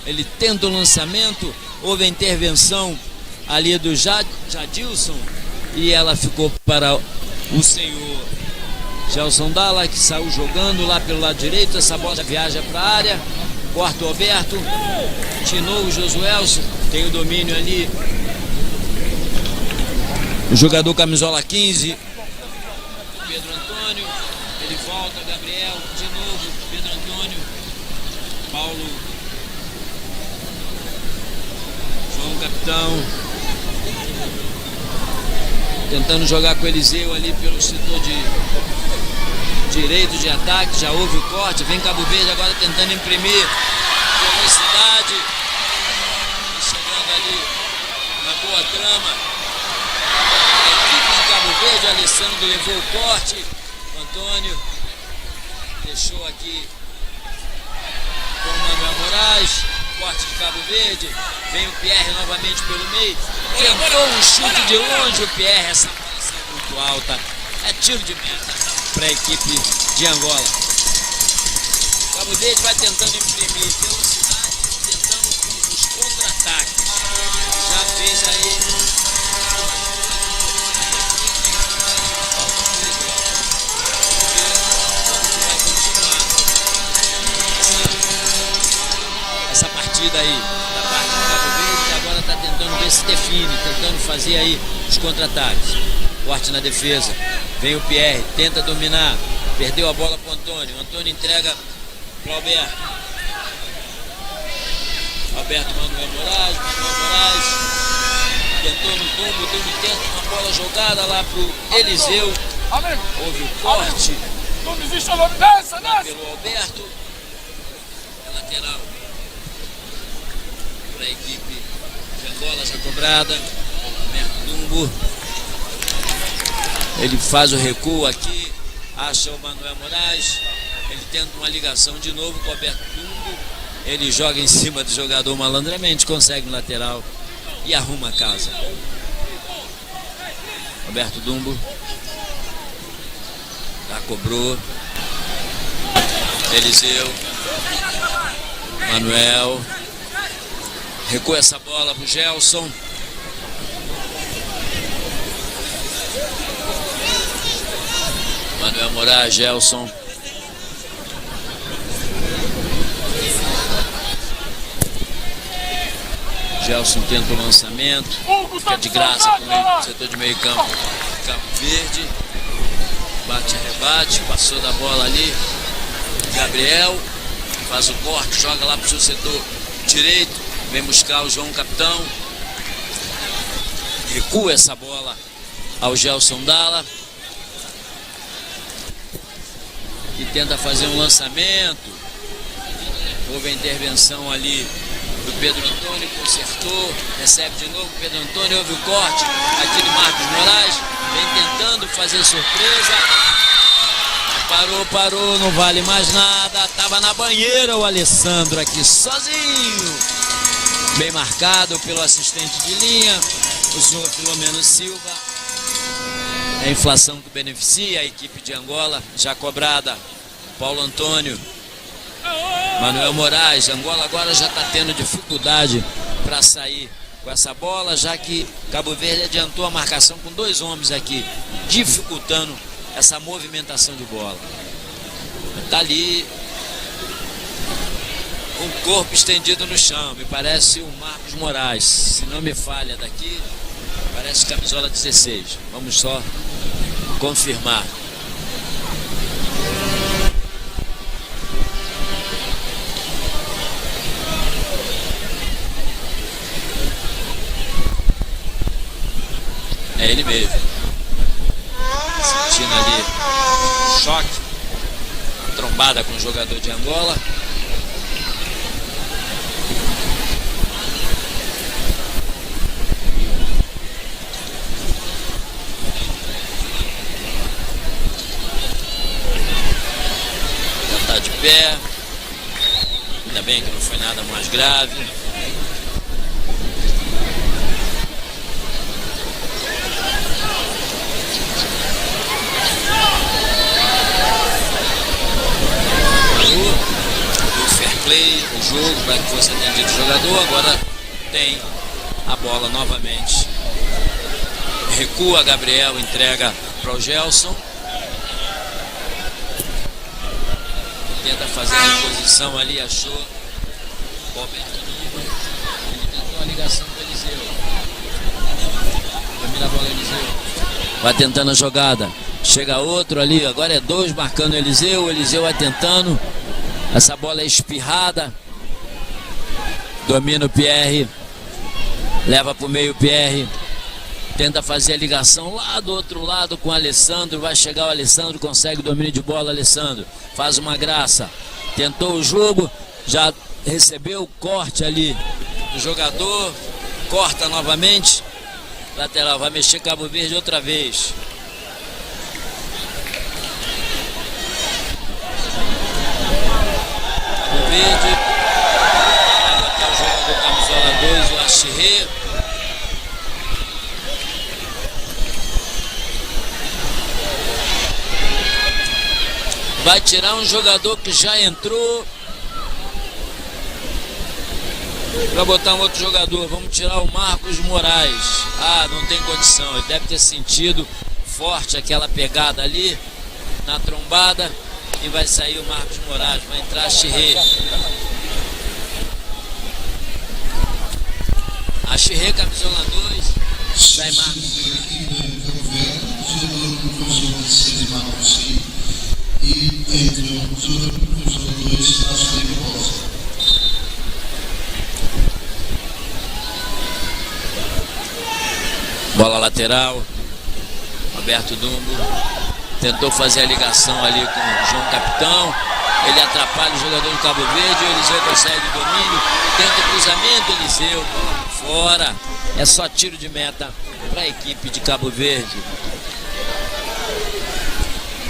Ele tenta o lançamento, houve a intervenção ali do Ja-, Jadilson e ela ficou para o senhor Gelson Dalla, que saiu jogando lá pelo lado direito. Essa bola viaja para a área, corta o Alberto, de novo o Josuelson, tem o domínio ali. O jogador camisola quinze, Pedro Antônio, ele volta, Gabriel, de novo, Pedro Antônio, Paulo, João Capitão, tentando jogar com o Eliseu ali pelo setor de direito de ataque, já houve o corte, vem Cabo Verde agora tentando imprimir velocidade, chegando ali na boa trama. A equipe de Cabo Verde, Alessandro levou o corte. Antônio deixou aqui com o Manuel Moraes. Corte de Cabo Verde. Vem o Pierre novamente pelo meio. Tentou um chute de longe o Pierre. Essa bola saiu muito alta. É tiro de meta para a equipe de Angola. Cabo Verde vai tentando imprimir velocidade, tentando os contra-ataques. Já fez aí. Essa partida aí, da parte do Cabo Verde, que agora está tentando ver se define, tentando fazer aí os contra-ataques. Corte na defesa. Vem o Pierre, tenta dominar. Perdeu a bola pro Antônio. Antônio entrega pro Alberto. Alberto, Manuel Moraes, Manuel Moraes. Tentou no combo, deu um tento, uma bola jogada lá pro Eliseu. Houve o corte. Não desista, não. Desce, desce. Pelo Alberto. É lateral para a equipe de Angola, já cobrada. Alberto Dumbo. Ele faz o recuo aqui. Acha o Manuel Moraes. Ele tenta uma ligação de novo com o Alberto Dumbo. Ele joga em cima do jogador malandramente, consegue um lateral e arruma a casa. Alberto Dumbo. Já cobrou. Eliseu. Manuel. Recua essa bola pro Gelson. Manuel Moraes, Gelson. Gelson tenta o lançamento. Fica de graça pro meio, setor de meio campo. Cabo Verde. Bate, rebate. Passou da bola ali. Gabriel. Faz o corte. Joga lá pro seu setor direito. Vem buscar o João Capitão. Recua essa bola ao Gelson Dalla. E tenta fazer um lançamento. Houve a intervenção ali do Pedro Antônio, consertou, recebe de novo. Pedro Antônio, houve o corte aqui de Marcos Moraes, vem tentando fazer surpresa. Parou, parou, não vale mais nada. Tava na banheira o Alessandro aqui sozinho. Bem marcado pelo assistente de linha, o senhor Filomeno Silva. A inflação que beneficia a equipe de Angola, já cobrada. Paulo Antônio, Manuel Moraes. Angola agora já está tendo dificuldade para sair com essa bola, já que Cabo Verde adiantou a marcação com dois homens aqui, dificultando essa movimentação de bola. Está ali um corpo estendido no chão, me parece o Marcos Moraes, se não me falha daqui, parece camisola dezesseis. Vamos só confirmar. É ele mesmo. Sentindo ali choque. Trombada com o jogador de Angola. Já está de pé. Ainda bem que não foi nada mais grave. Parou. Fair play, o jogo, para que fosse atendido o jogador. Agora tem a bola novamente. Recua Gabriel, entrega para o Gelson. Tenta fazer a reposição ali, achou. Roberto Lima. Ele tentou a ligação com o Eliseu. Domina a bola, Eliseu. Vai tentando a jogada. Chega outro ali, agora é dois marcando o Eliseu. O Eliseu vai tentando. Essa bola é espirrada. Domina o Pierre. Leva pro meio o Pierre. Tenta fazer a ligação lá do outro lado com o Alessandro. Vai chegar o Alessandro, consegue domínio de bola, Alessandro. Faz uma graça. Tentou o jogo, já recebeu o corte ali do jogador. Corta novamente. Lateral, vai mexer Cabo Verde outra vez. Cabo Verde. Xerri. Vai tirar um jogador que já entrou para botar um outro jogador. Vamos tirar o Marcos Moraes. Ah, não tem condição. Ele deve ter sentido forte aquela pegada ali na trombada. E vai sair o Marcos Moraes. Vai entrar Xerri. A Xerri, camisola dois. Sai Marcos. E entra o jogador com os dois, Tasso de Barbosa. Bola lateral. Roberto Dumbo tentou fazer a ligação ali com o João Capitão. Ele atrapalha o jogador de Cabo Verde. O Eliseu consegue o domínio. Tenta o cruzamento, Eliseu. Bola fora. É só tiro de meta para a equipe de Cabo Verde.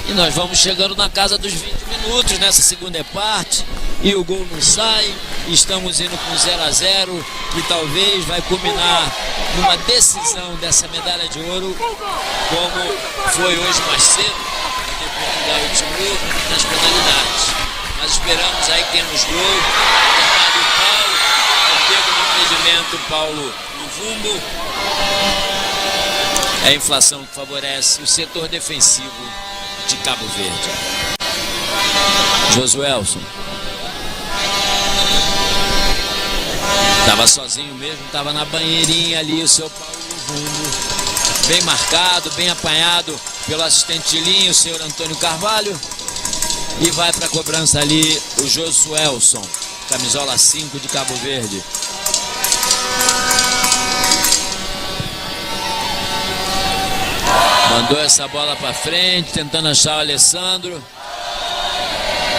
E nós vamos chegando na casa dos vinte minutos nessa segunda parte. E o gol não sai. Estamos indo com zero a zero, que talvez vai culminar numa decisão dessa medalha de ouro, como foi hoje mais cedo, entre Portugal e Timor, nas penalidades. Mas esperamos aí que tenhamos gol. Tentado o Paulo, pego no impedimento, Paulo no fundo. É a inflação que favorece o setor defensivo de Cabo Verde. Josuelson. Tava sozinho mesmo, tava na banheirinha ali, o seu Paulo no fundo. Bem marcado, bem apanhado pelo assistente Linho, o senhor Antônio Carvalho. E vai para a cobrança ali o Josuelson, camisola cinco de Cabo Verde. Mandou essa bola para frente, tentando achar o Alessandro.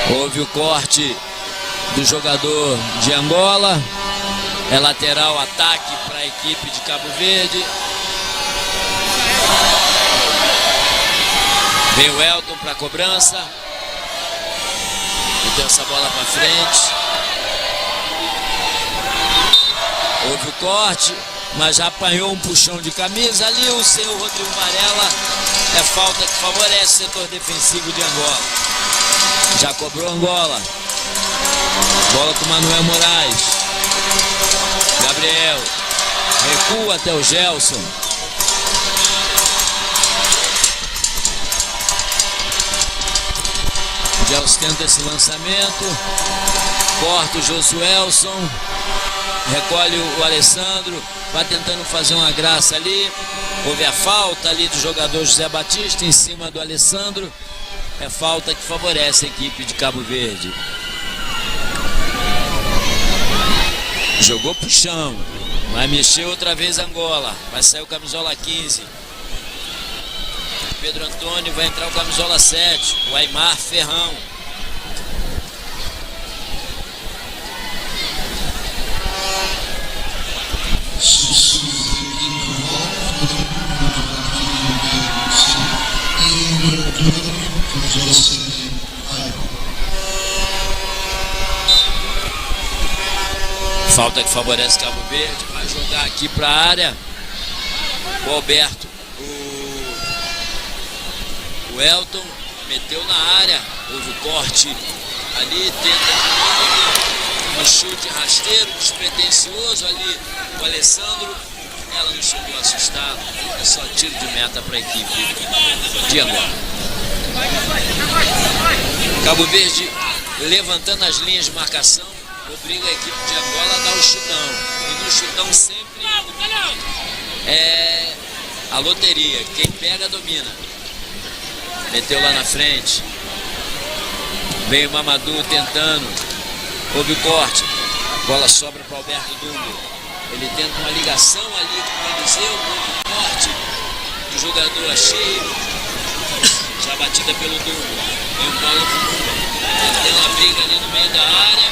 Houve o corte do jogador de Angola. É lateral, ataque para a equipe de Cabo Verde. Vem o Elton para a cobrança. Meteu essa bola para frente. Houve o corte, mas já apanhou um puxão de camisa ali. O senhor Rodrigo Varela, é falta que favorece o setor defensivo de Angola. Já cobrou Angola. Bola com Manuel Moraes. Gabriel. Recua até o Gelson. Gelson tenta esse lançamento. Corta o Josuelson. Recolhe o Alessandro. Vai tentando fazer uma graça ali. Houve a falta ali do jogador José Batista em cima do Alessandro. É falta que favorece a equipe de Cabo Verde. Jogou pro chão. Vai mexer outra vez Angola. Vai sair o camisola quinze. Pedro Antônio, vai entrar o camisola sete, o Aimar Ferrão. Falta que favorece Cabo Verde. Vai jogar aqui para a área. O Alberto. O, o Elton meteu na área, houve o corte ali, tenta de novo, um chute rasteiro, despretensioso ali, o Alessandro, ela não chegou a assustar, é só tiro de meta para a equipe de Angola. Cabo Verde levantando as linhas de marcação, obriga a equipe de Angola a dar o chutão, e no chutão sempre é a loteria, quem pega domina. Meteu lá na frente. Vem o Mamadou tentando. Houve o corte. Bola sobra para Alberto Dumbo. Ele tenta uma ligação ali com o Eliseu. Houve o corte do jogador Achei. Já batida pelo Dumbo. Vem o Paulo com o Dumbo. Tentando a briga ali no meio da área.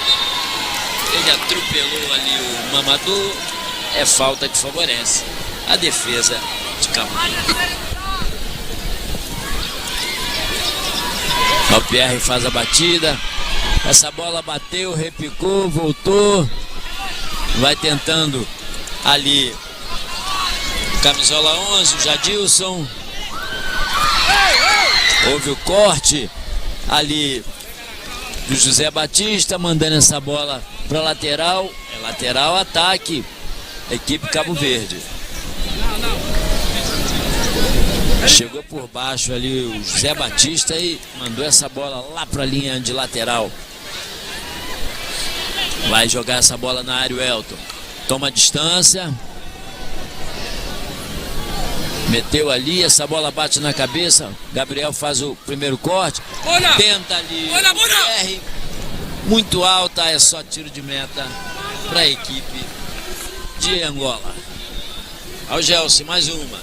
Ele atropelou ali o Mamadou. É falta que favorece a defesa de Cabo Verde. O Pierre faz a batida. Essa bola bateu, repicou, voltou. Vai tentando Ali, camisola onze, o Jadilson. Houve o corte ali do José Batista, mandando essa bola pra lateral. É lateral, ataque. Equipe Cabo Verde. Chegou por baixo ali o José Batista e mandou essa bola lá pra linha de lateral. Vai jogar essa bola na área o Elton. Toma a distância. Meteu ali, essa bola bate na cabeça. Gabriel faz o primeiro corte. Bola! Tenta ali. Bola, bola! R. Muito alta, é só tiro de meta pra equipe de Angola. Ao Gelson, mais uma.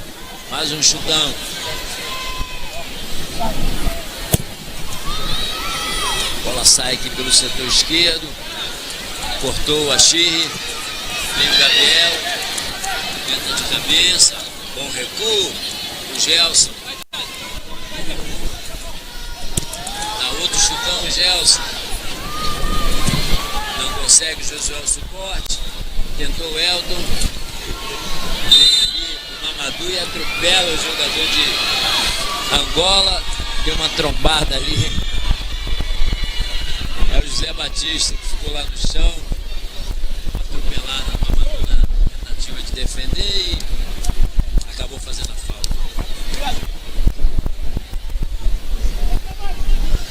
Mais um chutão. Bola sai aqui pelo setor esquerdo. Cortou o Achiri. Vem o Gabriel. Tenta de cabeça. Bom recuo. O Gelson. Dá outro chutão, o Gelson. Não consegue, Josué, o suporte. Tentou o Elton. Vem ali o Mamadou e atropela o jogador de Angola. Deu uma trombada ali. É o José Batista que ficou lá no chão. Atropelado, Mamadou na tentativa de defender e acabou fazendo a falta.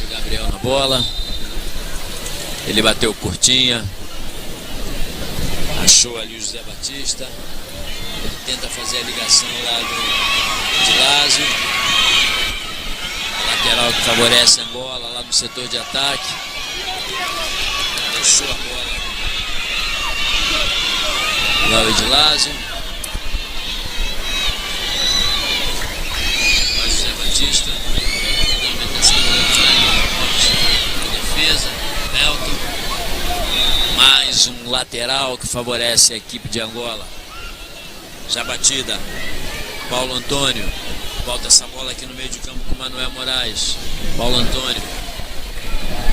O Gabriel na bola. Ele bateu curtinha. Achou ali o José Batista. Ele tenta fazer a ligação lá do, de Lázio. A lateral que favorece Angola lá no setor de ataque. Deixou a bola. Lado de Lázio. Vai José Batista. Tenta essa bola, sai, defesa. Elton. Mais um lateral que favorece a equipe de Angola. Já batida. Paulo Antônio. Volta essa bola aqui no meio de campo com Manuel Moraes. Paulo Antônio.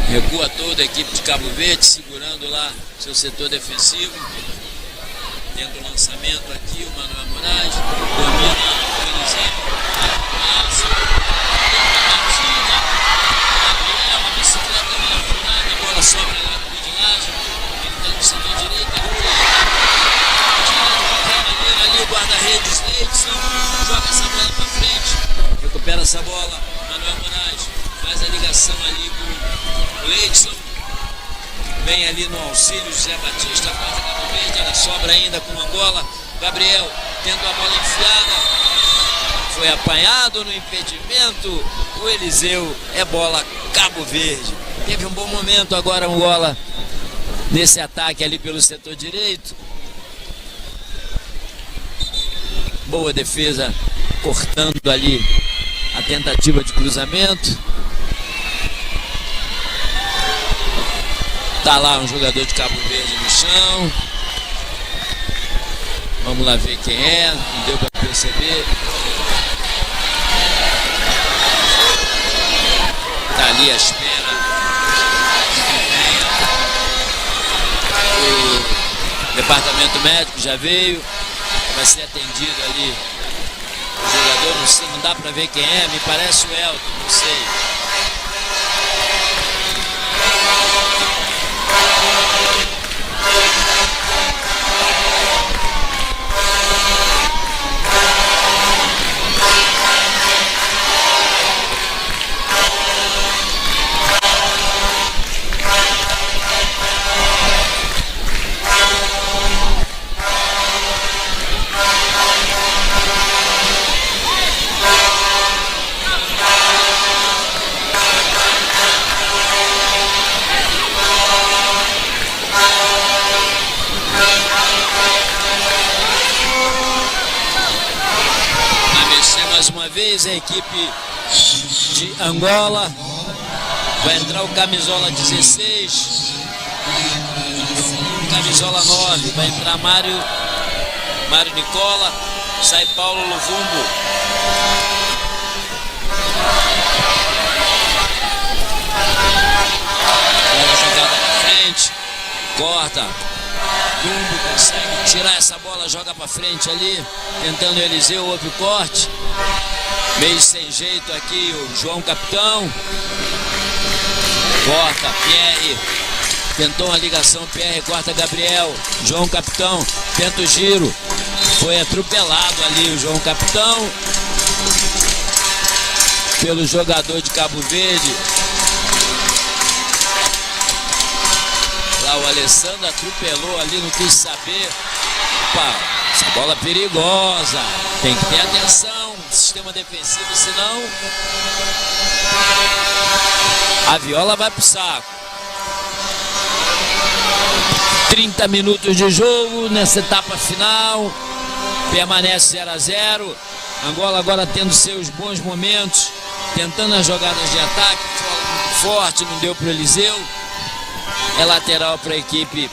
Recua toda a equipe de Cabo Verde, segurando lá seu setor defensivo. Tenta o lançamento aqui, o Manuel Moraes. Domina o Eliseu. Passa. Tenta a batida. Gabriel, a bicicleta meio furada, a bola sobra lá no meio de Lázio. Ele tá no setor direito, ele tira de qualquer maneira ali o guarda-redes, Leidson. Joga essa bola pra frente. Recupera essa bola, Manuel Moraes. Faz a ligação ali com o Leidson. Vem ali no auxílio José Batista, faz a Cabo Verde, ela sobra ainda com Angola. Gabriel tendo a bola enfiada. Foi apanhado no impedimento. O Eliseu, é bola Cabo Verde. Teve um bom momento agora Angola nesse ataque ali pelo setor direito. Boa defesa, cortando ali a tentativa de cruzamento. Tá lá um jogador de Cabo Verde no chão. Vamos lá ver quem é, não deu pra perceber. Tá ali à espera. O departamento médico já veio, vai ser atendido ali. O jogador, não sei, não dá pra ver quem é, me parece o Elton, não sei. Vai mexer mais uma vez a equipe de Angola. Vai entrar o camisola dezesseis. Camisola nove, vai entrar Mário, Mário Nicola, sai Paulo Luvumbo. Bola jogada pra frente, corta. Dumbo consegue tirar essa bola, joga pra frente ali, tentando Eliseu, houve o corte. Meio sem jeito aqui, o João Capitão. Corta, Pierre. Tentou uma ligação, Pierre corta, Gabriel. João Capitão tenta o giro. Foi atropelado ali o João Capitão pelo jogador de Cabo Verde. Lá o Alessandro atropelou ali, não quis saber. Opa, essa bola perigosa. Tem que ter atenção, sistema defensivo, senão a viola vai pro saco. Trinta minutos de jogo nessa etapa final. Permanece zero a zero. Angola agora tendo seus bons momentos, tentando as jogadas de ataque. Bola muito forte, não deu pro Eliseu. É lateral pra equipe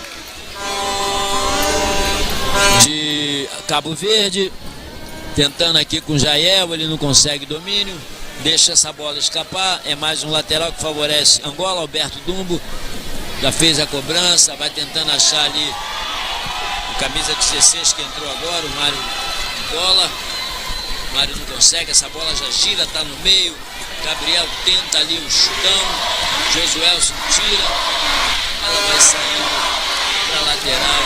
de Cabo Verde. Tentando aqui com Jael, ele não consegue domínio. Deixa essa bola escapar. É mais um lateral que favorece Angola. Alberto Dumbo já fez a cobrança, vai tentando achar ali o camisa dezesseis que entrou agora, o Mário Angola. Mário não consegue, essa bola já gira, tá no meio. Gabriel tenta ali o chutão. Josuelson tira. Ela vai saindo pra lateral.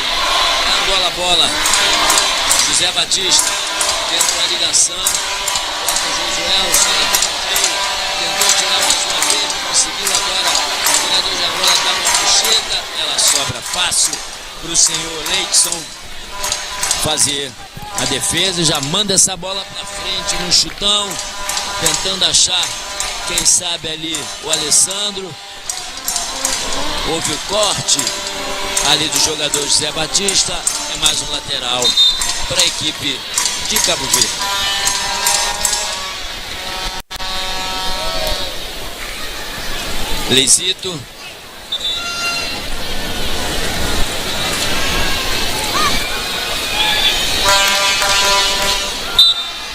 Angola, bola. José Batista. Tenta uma ligação. Corta o Josuelson. Tentou tirar mais uma vez. Conseguiu agora. O jogador de Angola dá uma puxeta. Ela sobra fácil pro senhor Leidson fazer a defesa. Já manda essa bola pra frente no chutão. Tentando achar, quem sabe ali, o Alessandro. Houve o corte ali do jogador José Batista. É mais um lateral pra equipe de Cabo Verde. Leizito.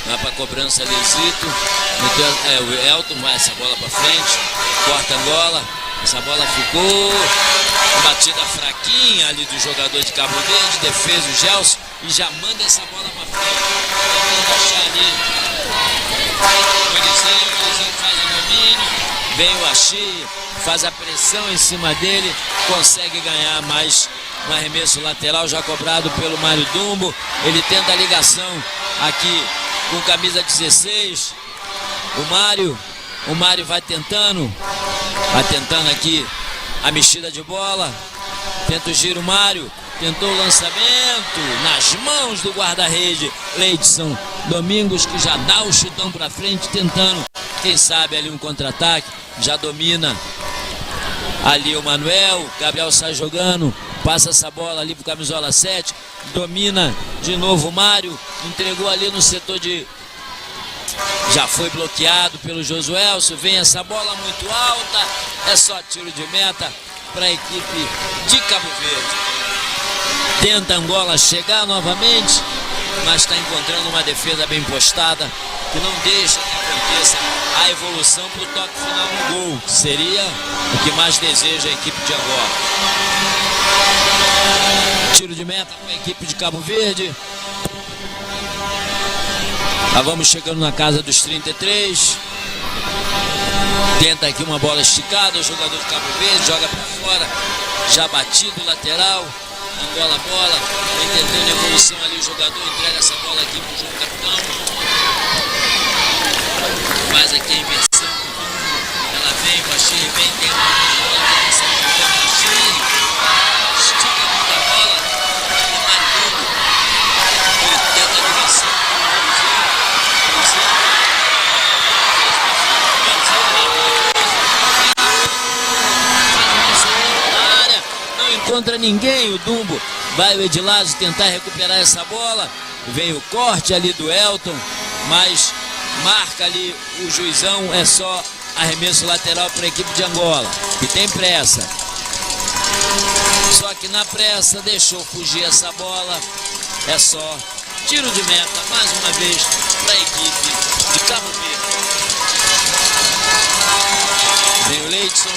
Vai pra cobrança, Leizito. Meteu, é, o Elton vai essa bola pra frente. Corta Angola. Essa bola ficou. Batida fraquinha ali do jogador de Cabo Verde. Defesa, o Gelson. E já manda essa bola pra frente. Tenta achar ali o Eliseu, o Eliseu faz o domínio. Vem o Axi, faz a pressão em cima dele, consegue ganhar mais um arremesso lateral, já cobrado pelo Mário Dumbo. Ele tenta a ligação aqui com camisa dezesseis. O Mário, o Mário vai tentando, vai tentando aqui a mexida de bola. Tenta o giro, Mário. Tentou o lançamento nas mãos do guarda-rede, Leidson Domingos, que já dá o chutão pra frente, tentando, quem sabe, ali um contra-ataque. Já domina ali o Manuel. Gabriel sai jogando, passa essa bola ali pro camisola sete. Domina de novo o Mário. Entregou ali no setor de Já foi bloqueado pelo Josuelson. Vem essa bola muito alta. É só tiro de meta para a equipe de Cabo Verde. Tenta Angola chegar novamente, mas está encontrando uma defesa bem postada, que não deixa que aconteça a evolução para o toque final no gol, que seria o que mais deseja a equipe de Angola. Tiro de meta para a equipe de Cabo Verde. Já vamos chegando na casa dos trinta e três. Tenta aqui uma bola esticada, o jogador de Cabo Verde joga para fora. Já batido o lateral. Angola, bola. Vem tentando evolução ali o jogador. Entrega essa bola aqui pro João Capitão. Faz aqui a inversão. Ela vem, o Bashir vem, tem a bola, essa bola, Bashir. Estica muito a bola. O Mario Dumbo. Ele tenta a ligação. Faz a pressão na área. Não encontra ninguém. O Dumbo vai o Edilazio tentar recuperar essa bola. Vem o corte ali do Elton, mas marca ali o juizão. É só arremesso lateral para a equipe de Angola, que tem pressa. Só que na pressa deixou fugir essa bola. É só tiro de meta, mais uma vez, para a equipe de Cabo Verde. Vem o Leidson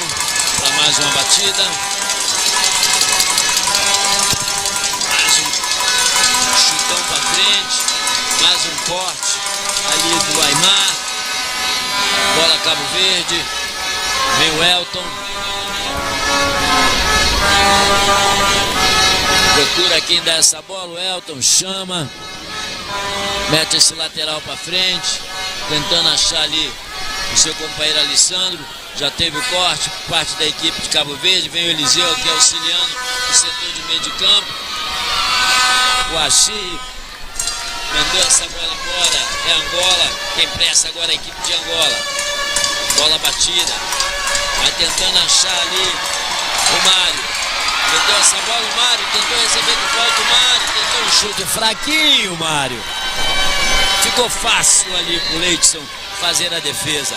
para mais uma batida. Corte ali do Aimar. Bola Cabo Verde. Vem o Elton. Procura quem dá essa bola. O Elton chama. Mete esse lateral pra frente. Tentando achar ali o seu companheiro Alessandro. Já teve o corte por parte da equipe de Cabo Verde. Vem o Eliseu aqui auxiliando o setor de meio de campo. O Axi mandou essa bola embora. É Angola. Tem pressa agora a equipe de Angola. Bola batida. Vai tentando achar ali o Mário. Meteu essa bola, o Mário tentou receber de volta o Mário. Tentou um chute fraquinho, Mário. Ficou fácil ali pro Leidson fazer a defesa.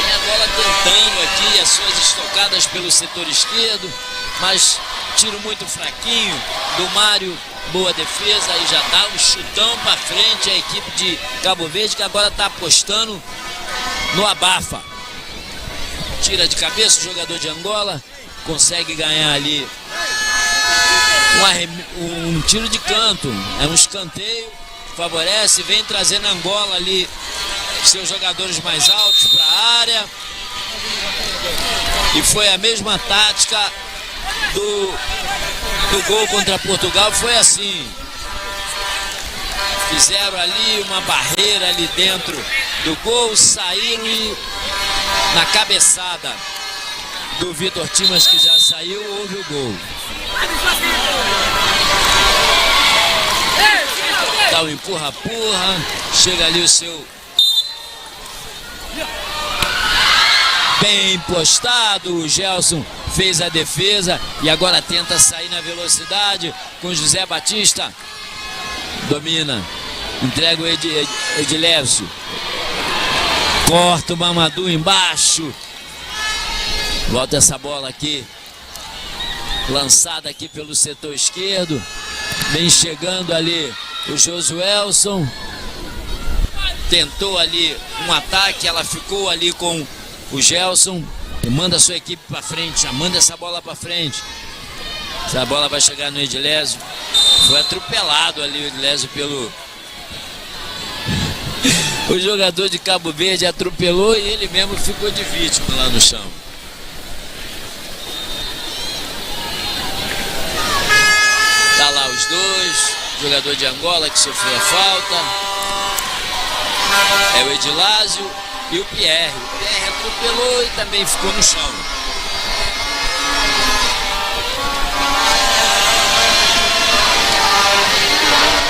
E agora tentando aqui as suas estocadas pelo setor esquerdo, mas tiro muito fraquinho do Mário. Boa defesa e já dá um chutão pra frente a equipe de Cabo Verde, que agora tá apostando no abafa. Tira de cabeça o jogador de Angola, consegue ganhar ali um, arrem- um tiro de canto, é um escanteio, favorece, vem trazendo Angola ali, seus jogadores mais altos para a área. E foi a mesma tática do, do gol contra Portugal, foi assim. Fizeram ali uma barreira ali dentro do gol, saíram e na cabeçada do Vitor Timas, que já saiu, houve o gol. Dá um empurra-empurra, chega ali o seu bem postado, o Gelson fez a defesa e agora tenta sair na velocidade com José Batista. Domina, entrega o Ed, Ed, Edilésio. Corta o Mamadou embaixo. Volta essa bola aqui. Lançada aqui pelo setor esquerdo. Vem chegando ali o Josuelson. Tentou ali um ataque, ela ficou ali com o Gelson. E manda sua equipe pra frente, já manda essa bola pra frente. Essa bola vai chegar no Edilésio. Foi atropelado ali o Edilésio pelo... O jogador de Cabo Verde atropelou e ele mesmo ficou de vítima lá no chão. Tá lá os dois, jogador de Angola que sofreu a falta. É o Edilásio e o Pierre. O Pierre atropelou e também ficou no chão.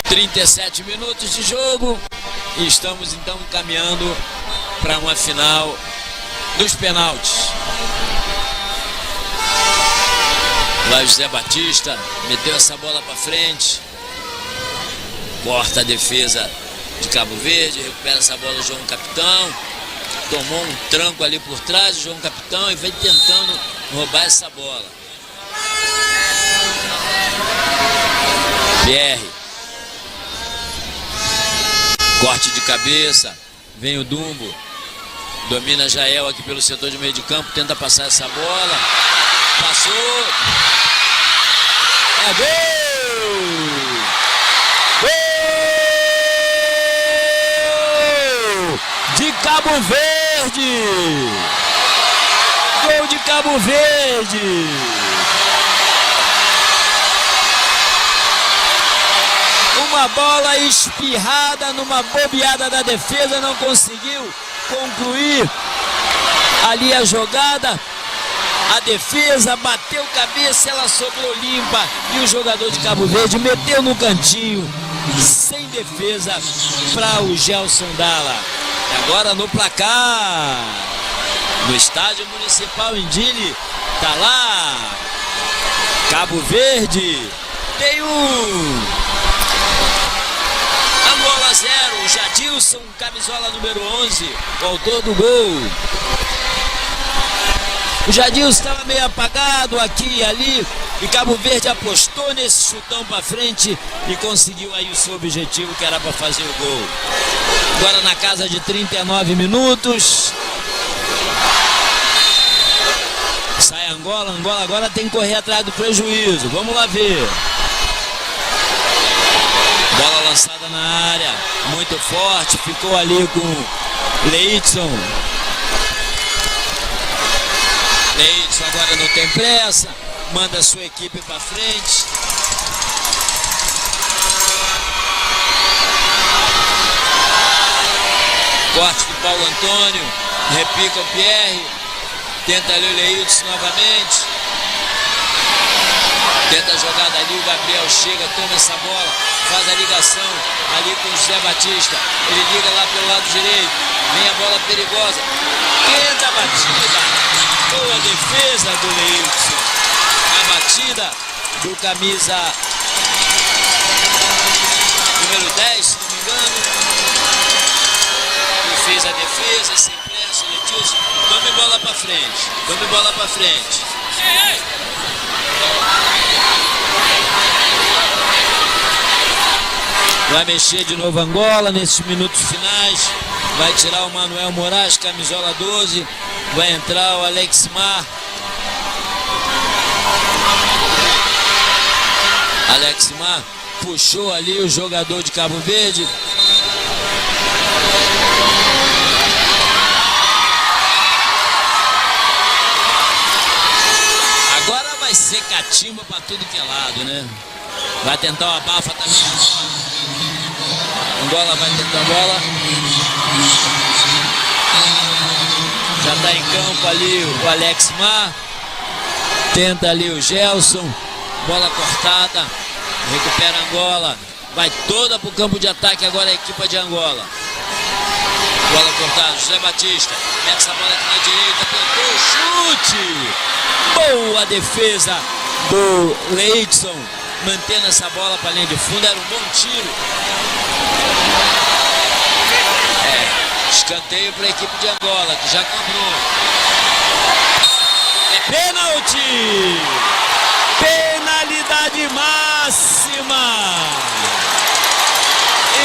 Trinta e sete minutos de jogo e estamos então caminhando para uma final dos pênaltis. Vai José Batista, meteu essa bola para frente. Corta a defesa de Cabo Verde, recupera essa bola o João Capitão. Tomou um tranco ali por trás o João Capitão e vem tentando roubar essa bola. Pierre. Corte de cabeça. Vem o Dumbo. Domina Jael aqui pelo setor de meio de campo. Tenta passar essa bola. Passou. É gol! Gol! De Cabo Verde! Gol de Cabo Verde! Uma bola espirrada numa bobeada da defesa, não conseguiu concluir ali a jogada. A defesa bateu cabeça, ela sobrou limpa e o jogador de Cabo Verde meteu no cantinho, sem defesa, para o Gelson Dalla. E agora no placar, no estádio municipal em Dili, tá lá, Cabo Verde tem um, Angola zero, Jadilson, camisola número onze, o autor do gol. O Jadilson estava meio apagado aqui e ali, e Cabo Verde apostou nesse chutão para frente e conseguiu aí o seu objetivo, que era para fazer o gol. Agora na casa de trinta e nove minutos. Sai Angola, Angola agora tem que correr atrás do prejuízo. Vamos lá ver. Bola Lançada na área, muito forte, ficou ali com Leidson. Leidson agora não tem pressa, manda sua equipe para frente. Corte de Paulo Antônio, repica o Pierre. Tenta ali o Leilton novamente. Tenta a jogada ali, o Gabriel chega, toma essa bola, faz a ligação ali com o José Batista. Ele liga lá pelo lado direito. Vem a bola perigosa. Tenta a batida. Boa defesa do Leilton. A batida do camisa número dez, se não me engano. E fez a defesa, sem pressa, Letícia. Tome bola para frente. Tome bola para frente. Vai mexer de novo Angola nesses minutos finais. Vai tirar o Manuel Moraes, camisola doze. Vai entrar o Alexmar. Alexmar puxou ali o jogador de Cabo Verde. Agora vai ser catimba para tudo que é lado, né? Vai tentar o abafa também. Angola vai tentar a bola. Já está em campo ali o Alexmar. Tenta ali o Gelson. Bola cortada. Recupera Angola. Vai toda para o campo de ataque agora a equipa de Angola. Bola cortada, José Batista. Mete essa bola aqui na direita, tentou o chute. Boa defesa do Leidson. Mantendo essa bola para a linha de fundo, era um bom tiro. É, escanteio para a equipe de Angola, que já cobrou. É pênalti! Penalidade máxima!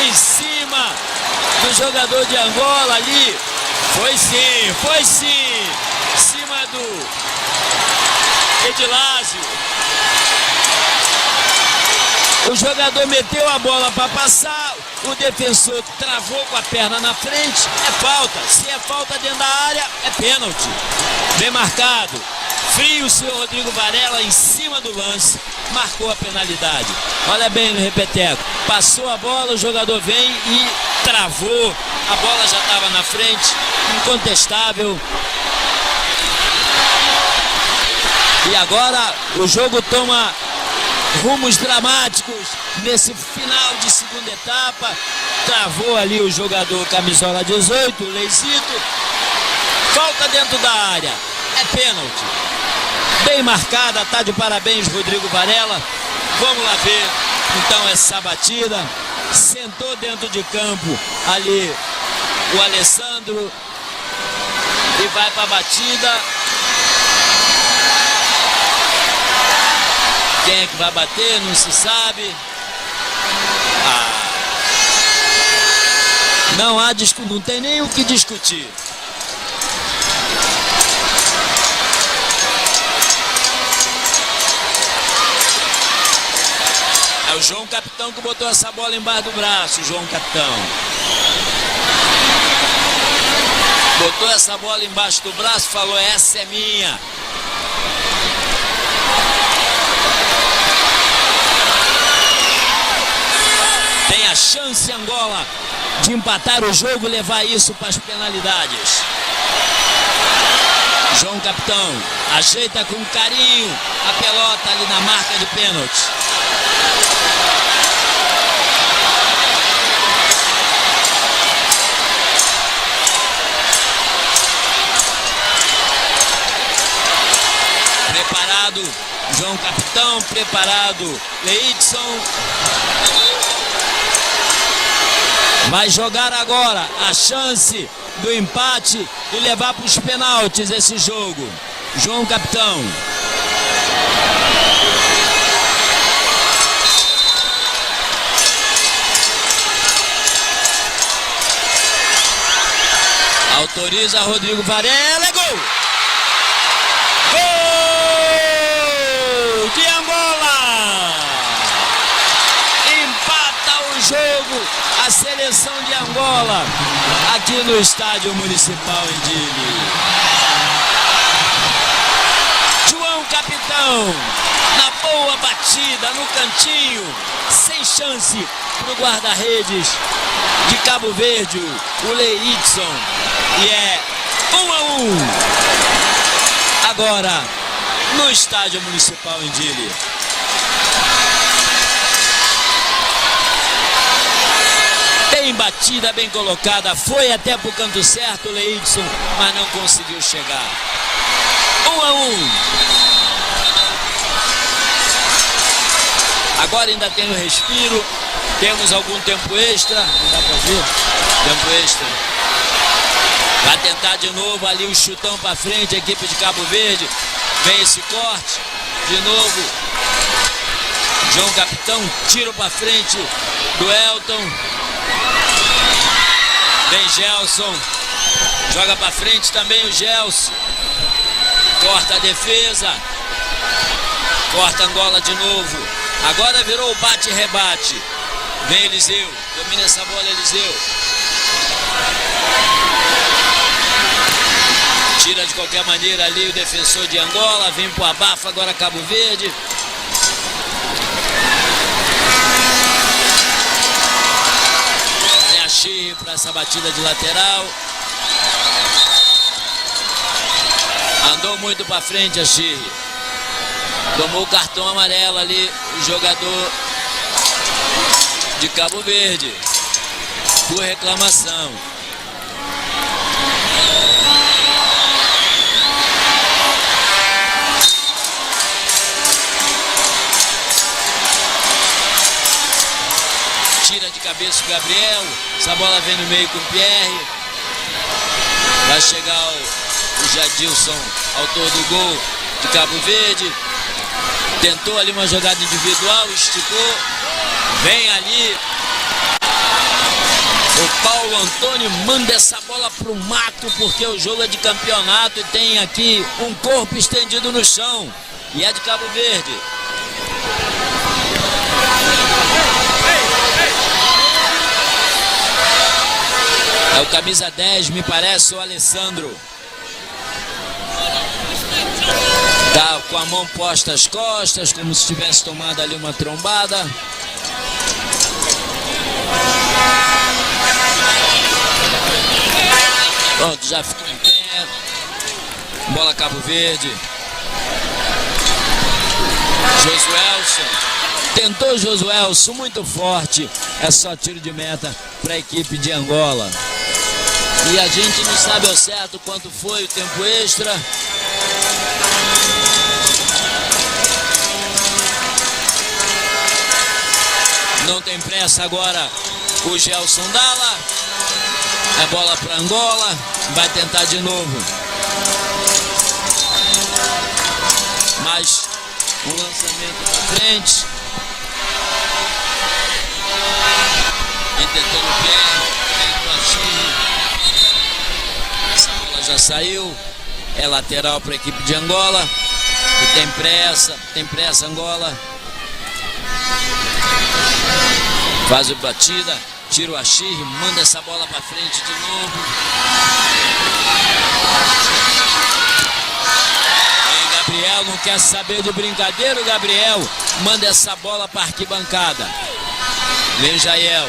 Em cima do jogador de Angola ali. Foi sim, foi sim. Em cima do Edilásio. O jogador meteu a bola para passar, o defensor travou com a perna na frente, é falta. Se é falta dentro da área, é pênalti. Bem marcado. Frio, o senhor Rodrigo Varela em cima do lance, marcou a penalidade. Olha bem no repeteco. Passou a bola, o jogador vem e travou. A bola já estava na frente, incontestável. E agora o jogo toma rumos dramáticos nesse final de segunda etapa. Travou ali o jogador camisola dezoito, Leizito. Falta dentro da área. É pênalti. Bem marcada, tá de parabéns, Rodrigo Varela. Vamos lá ver, então, essa batida. Sentou dentro de campo ali o Alessandro e vai pra batida. Quem é que vai bater, não se sabe. Ah. Não há discu-, não tem nem o que discutir. É o João Capitão que botou essa bola embaixo do braço, João Capitão. Botou essa bola embaixo do braço, falou: "Essa é minha." Tem a chance Angola de empatar o jogo e levar isso para as penalidades. João Capitão ajeita com carinho a pelota ali na marca de pênalti. Preparado, João Capitão, preparado, Leidson. Vai jogar agora a chance do empate e levar para os penaltis esse jogo. João Capitão. Autoriza Rodrigo Varela, é gol! Gol de Angola! Empata o jogo. Bola aqui no Estádio Municipal em Dili. João Capitão, na boa batida, no cantinho, sem chance pro guarda-redes de Cabo Verde, o Leidson. E é um a um. Agora, no Estádio Municipal em Dili. Bem batida, bem colocada. Foi até pro canto certo, Leidson, mas não conseguiu chegar. Um a um. Agora ainda tem o respiro. Temos algum tempo extra. Não dá pra ver. Tempo extra. Vai tentar de novo ali o chutão pra frente, a equipe de Cabo Verde. Vem esse corte. De novo. João Capitão, tiro pra frente do Elton. Vem Gelson. Joga pra frente também o Gelson. Corta a defesa. Corta Angola de novo. Agora virou o bate-rebate. Vem Eliseu. Domina essa bola, Eliseu. Tira de qualquer maneira ali o defensor de Angola. Vem pro abafa agora Cabo Verde. Vem Achirri pra essa batida de lateral. Andou muito pra frente, Achirri. Tomou o cartão amarelo ali, o jogador de Cabo Verde, por reclamação. Tira de cabeça o Gabriel. Essa bola vem no meio com o Pierre. Vai chegar o, o Jadilson, autor do gol de Cabo Verde. Tentou ali uma jogada individual, esticou. Vem ali. O Paulo Antônio manda essa bola pro mato, porque o jogo é de campeonato e tem aqui um corpo estendido no chão. E é de Cabo Verde. É o camisa dez, me parece, o Alessandro. Tá com a mão posta às costas, como se tivesse tomado ali uma trombada. Pronto, já ficou em pé. Bola Cabo Verde. Josuelson. Tentou Josuelson, muito forte. É só tiro de meta para a equipe de Angola. E a gente não sabe ao certo quanto foi o tempo extra. Não tem pressa agora o Gelson Dalla. É bola para Angola. Vai tentar de novo. Mas o lançamento para frente. Vem tentando o pé. Vem com a Chile. Essa bola já saiu. É lateral para a equipe de Angola. E tem pressa, tem pressa Angola. Faz a batida. Tira o Achirri, manda essa bola para frente de novo. Vem Gabriel, não quer saber de brincadeira, o Gabriel manda essa bola para arquibancada. Vem Jael.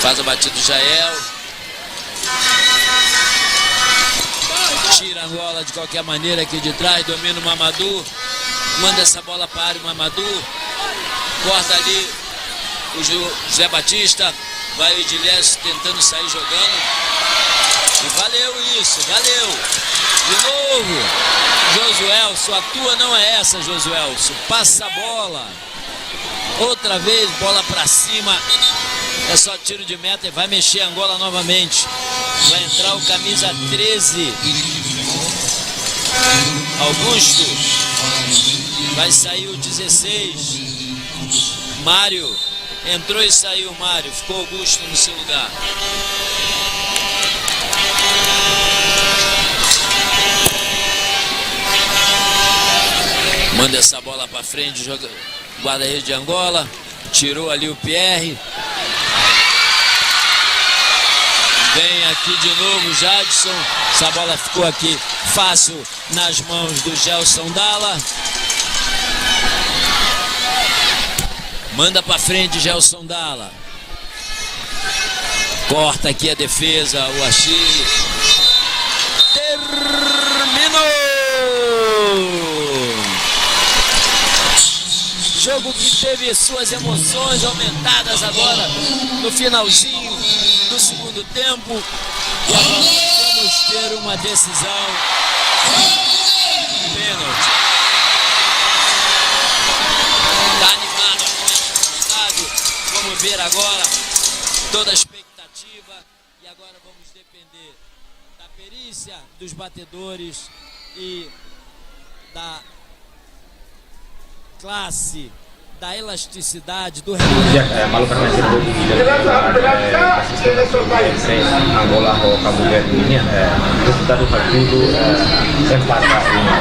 Faz a batida do Jael. Tira Angola de qualquer maneira aqui de trás, domina o Mamadou. Manda essa bola para o Mamadou. Corta ali o Ju- José Batista. Vai o Edilson tentando sair jogando. E valeu isso, valeu. De novo. Josuelson, a tua não é essa, Josuelson. Passa a bola. Outra vez, bola pra cima. É só tiro de meta e vai mexer Angola novamente. Vai entrar o camisa treze, Augusto. Vai sair o dezesseis, Mário. Entrou e saiu Mário. Ficou Augusto no seu lugar. Manda essa bola para frente, joga, guarda-redes de Angola. Tirou ali o Pierre. Vem aqui de novo o Jadson. Essa bola ficou aqui fácil nas mãos do Gelson Dalla. Manda para frente, Gelson Dalla. Corta aqui a defesa, o Achille. Terminou! Jogo que teve suas emoções aumentadas agora no finalzinho do segundo tempo. E agora vamos ter uma decisão. Pênalti. Tá animado, tá animado. Vamos ver agora toda a expectativa. E agora vamos depender da perícia dos batedores e da classe, da elasticidade, do... Ya, eh, malu karena sira boot, eh, asisten Angola ho Cabo Verde nian, eh, rezultadu hatudu, eh, empata uma a uma.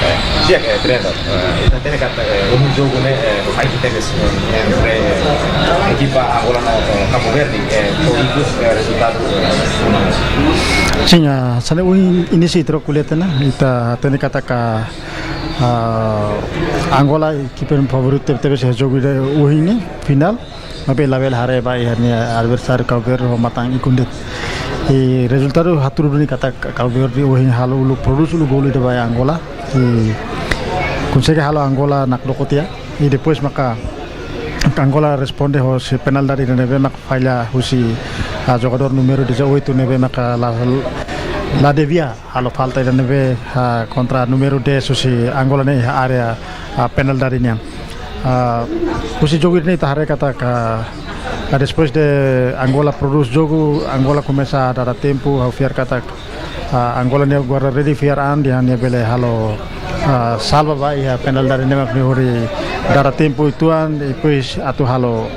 Eh, ya, eh, treinadór, eh, ita hatene katak, eh, um jogo ne'e, eh, fight tebes, eh, entre, eh, ekipa Angola no, eh, Cabo Verde, eh, to'o ikus, eh, rezultadu, eh, uma a uma. Sin, ah, hanesan ohin inísiu ita rona ko'alia tiha ona, ita hatene katak, ah, Angola ekipa favoritu tebetebes iha jogu ida ohin ne'e, finál. Maibé labele haree ba iha nia adversáriu Cabo Verde ho matan ikun de'it. I rezultadu hatudu duni katak Cabo Verde ohin halo uluk, prodús uluk golu ida ba iha Angola. I konsege halo Angola nakdoko tiha. I depois maka Angola responde hosi penalidade ida ne'ebé mak falla husi, ah, jogadór númeru dezoito ne'ebé maka la, la devia halo falta ida ne'ebé, ah, kontra númeru dez husi Angola ne'e iha área, ah, penalidade nian. Ah, husi jogu ida-ne'e ita haree katak, ah, depois de Angola prodús jogu, Angola komesa dada tempu, ha'u fiar katak, ah, Angola nia guarda-redes fiar an dehan nia bele halo, ah, salva ba iha penalidade ne'e mak nia hodi dada tempu uitoan, depois atu halo,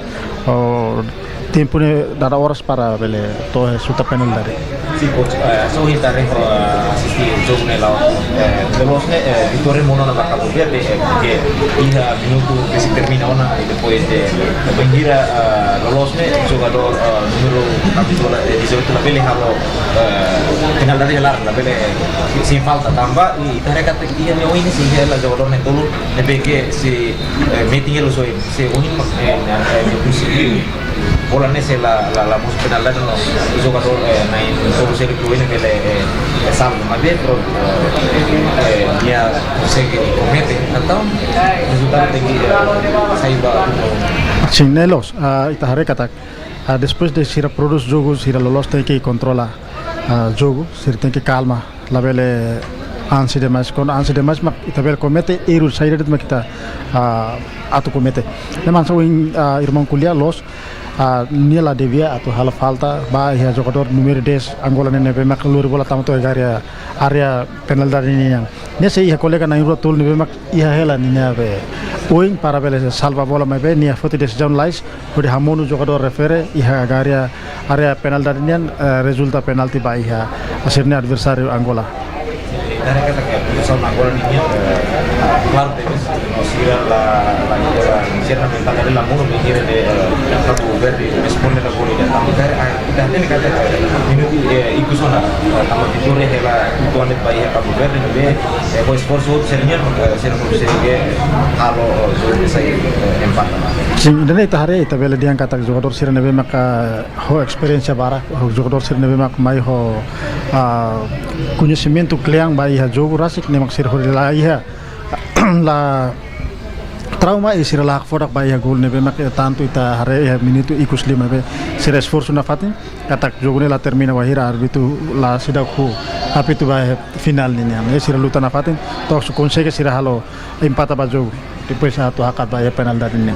oh, tempu ne'e dada oras para bele to'o iha suta penalidade. Sin, coach, eh, hanesan ohin ita haree, eh, asiste jogu ne'e la'o, eh, loloos ne'e, eh, vitória monu ona ba Cabo Verde, eh, ke iha minutu ke sei termina ona, i depois de, eh, bainhira, eh, loloos ne'e jogadór, eh, númeru kamizola, eh, dezoito labele halo, eh, penalidade laran, labele, eh, sei falta tanba, i ita haree katak iha ne'e ohin ne'e sei iha hela jogadór na'in-tolu, ne'ebé ke sei, eh, metin hela husi oin. Se ohin mak, eh, na, eh, konsege bola ne'e sei la, la, la mosu penalidade no jogadór, eh, na'in-tolu sira ke ohin bele, eh, eh, salva. Maibé, pro, eh, nia konsege komete, entaun rezultadu tenke, eh, sai ba. Sin, ne'e loos, ah, ita haree katak, ah, depois de sira prodús jogu, sira loloos tenke kontrola, ah, jogu, sira tenke kalma. Labele ansi demais. Kuandu ansi demais mak ita bele komete erru saida de'it mak ita, ah, atu komete. Ne'e mak hanesan ohin, ah, irmaun ko'alia loos, ah, nia la devia atu halo falta ba iha jogadór númeru dez Angola ne'e ne'ebé mak lori bola tama to'o iha área, área penalidade nian. Nia sei iha kolega na'in-rua tolu ne'ebé mak iha hela ninia be oin para bele salva bola maibé nia foti desizaun lalais hodi hamonu jogadór refere iha área, área penalidade nian, eh, rezulta penalti ba iha sira-nia adversáriu Angola. Ita haree katak ke pozisaun Angola nian, eh, klaru tebes, no sira la, la, la, sira-nia ventaja la monu bainhira de, eh, Cabo Verde responde la golu ida. Tanba ita haree, ah, ita hatene katak, eh, minutu, eh, ikus ona, eh, tanba vitória hela uitoan de'it ba iha Cabo Verde, ne'ebé, eh, ho esforsu hotu sira-nian, eh, sira konsege halo, eh, jogu sai, eh, empata. Sin, ida-ne'e ita haree, ita bele dehan katak jogadór sira ne'ebé maka ho esperiénsia barak, ho jogadór sira ne'ebé mak mai ho, ah, koñesimentu kle'an ba iha jogu rasik, ne'e mak sira hodi la iha, la trauma i sira la hakfodak ba iha golu ne'ebé mak, eh, tantu ita haree iha minutu ikus lima be sira esforsu nafatin, katak jogu ne'e la termina wainhira árbitru la seidauk apitu ba iha finál nian. Ne'e sira luta nafatin, to'o konsege sira halo empata ba jogu. Depois atu hakat ba iha penalidade nian.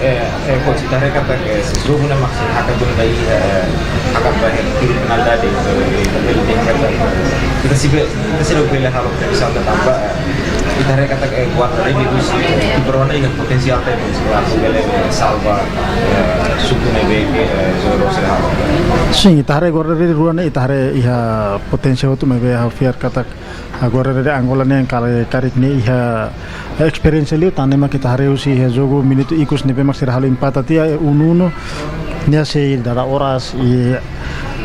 Eh, eh, coach, ita haree katak ke jogu ne'e mak sei hakat duni ba iha, eh, Hakat ba hela tiru penalidade, eh, bele tem que, ita sei be-, ita sei bele halo previzaun tanba, eh, ita haree katak, eh, guarda-redes, eh, kiper rua ne'e iha potensiál tebes, eh, atu bele, eh, salva, eh, suku ne'ebé ke, eh, jogadór sira halo. Sin, ita haree guarda-redes rua ne'e, ita haree iha potensiál hotu, maibé ha'u fiar katak agora de Angola ne'e karik, karik ne'e iha esperiénsia liu, tan ne'e mak ita haree husi iha jogu minutu ikus ne'ebé mak sira halo empata tiha, eh, unu unu, ne'e sei dada oras i,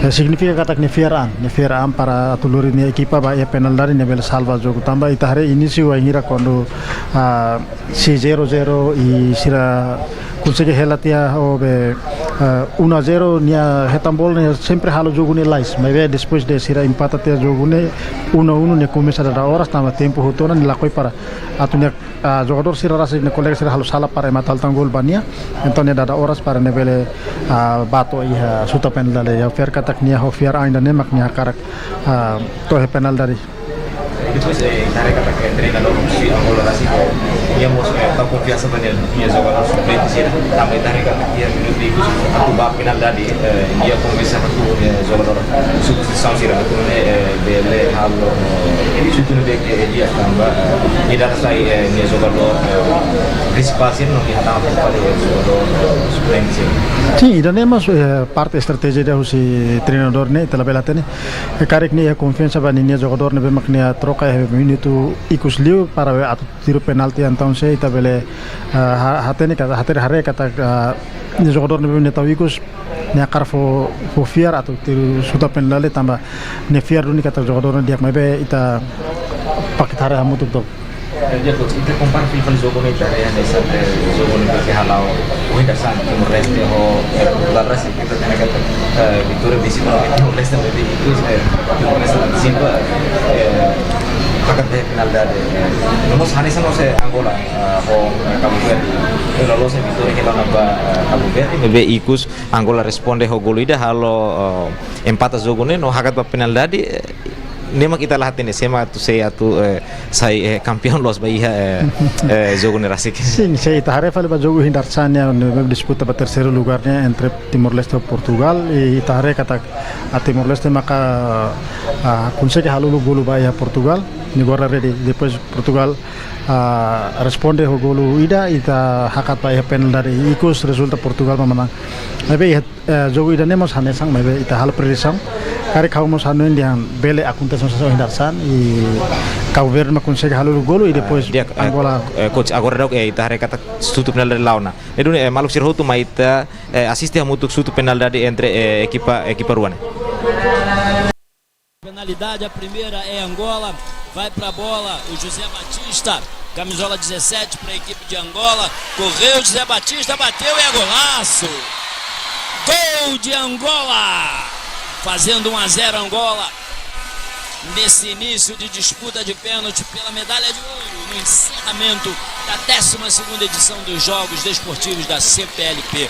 eh, signifika katak nia fiar an, nia fiar an para atu lori nia ekipa ba iha penalidade ne'e bele salva jogu tanba ita haree inísiu wainhira kuandu, ah, sei zero zero i sira konsege hela tiha ho be, eh, unu a zero, nia hetan bola, nia sempre halo jogu ne'e lalais. Maibé depois de sira empata tiha jogu ne'e unu a unu, nia komesa dada oras tanba tempu hotu ona nia lakohi para atu nia, ah, jogadór sira rasik nia kolega sira halo sala para ema tau tan gol ba nia. Entaun nia dada oras para nia bele, ah, bá to'o iha suta penalidade. Ha'u fiar katak nia ho fiar an ida-ne'e mak nia hakarak, ah, to'o iha penalidade. Depois, eh, ita haree katak treinadór husi Angola rasik, eh, nia mós, eh, tau konfiansa ba nia, nia jogadór suplente sira. Tanba ita haree katak iha minutu ikus atu ba penalidade, eh, nia komesa atu, eh, jogadór substituisaun sira atu, eh, bele halo, eh, sutu ne'ebé ke, eh, di'ak tanba, eh, nia dada sai, eh, nia jogadór, eh, prinsipál sira no nia hatama fali, eh, jogadór, eh, suplente sira. Sin, ida-ne'e mós, eh, parte estratéjia ida husi treinadór ne'e, ita labele hatene. Eh, karik nia konfiansa ba ninia jogadór ne'ebé mak nia troka iha minutu ikus liu para atu tiru penalti, entaun se ita bele, eh, ha-, hatene katak, hatene haree katak, eh, nia jogadór ne'ebé nia tau ikus, nia hakarak fó, fó fiar atu tiru suta penalti tanba nia fiar duni katak jogadór ne'e di'ak, maibé ita pakit haree hamutuk tok. Eh, di'ak, coach, ita kompara fali jogu ne'e ita haree hanesan, eh, jogu ne'ebé ke hala'o ohin dadeer-saan Timor-Leste ho, eh, Portugal rasik, ita hatene katak, eh, vitória besik ba Timor-Leste ne'ebé ikus, eh, Timor-Leste antesipa, eh, hakat ba penalidade, eh, no mós hanesan mós, eh, Angola, eh, ho, eh, Cabo Verde. Eh, loloos, eh, vitória hela ona ba, eh, Cabo Verde ne'ebé ikus, Angola responde ho golu ida halo, eh, empata jogu ne'e no hakat ba penalidade, eh, ne'e mak ita la hatene sé mak atu, sé atu, eh, sai, eh, kampiaun loos ba iha, eh, eh, jogu ne'e rasik. Sin, se ita haree fali ba jogu ohin dadeer-saan ne'e, ne'ebé disputa ba terseiru lugár ne'e entre Timor-Leste ho Portugal, i ita haree katak, ah, Timor-Leste maka, ah, konsege halo uluk golu ba iha Portugal, nia guarda-redes, depois Portugal, ah, responde ho golu ida, ita hakat ba iha penalidade, ikus rezulta Portugal mak manán. Maibé iha, eh, jogu ida-ne'e mós hanesan, maibé ita halo predisaun. Karik ha'u mós hanoin dehan bele akontese hanesan ohin dadeer-saan, i Cabo Verde mak konsege halo uluk golu, i depois, eh, di'ak, eh, Angola. Eh, coach, agora daudaun, eh, ita haree katak sutu penalidade la'o ona. Ne'e duni, eh, maluk sira hotu mai ita, eh, asiste hamutuk sutu penalidade entre, eh, ekipa, ekipa rua ne'e. Penalidade, a primeira é Angola, vai pra bola, o José Batista, camisola dezassete pra equipe de Angola, correu, José Batista bateu e é golaço! Gol de Angola! Fazendo um a zero Angola, nesse início de disputa de pênalti pela medalha de ouro, no encerramento da décima segunda edição dos Jogos Desportivos da C P L P.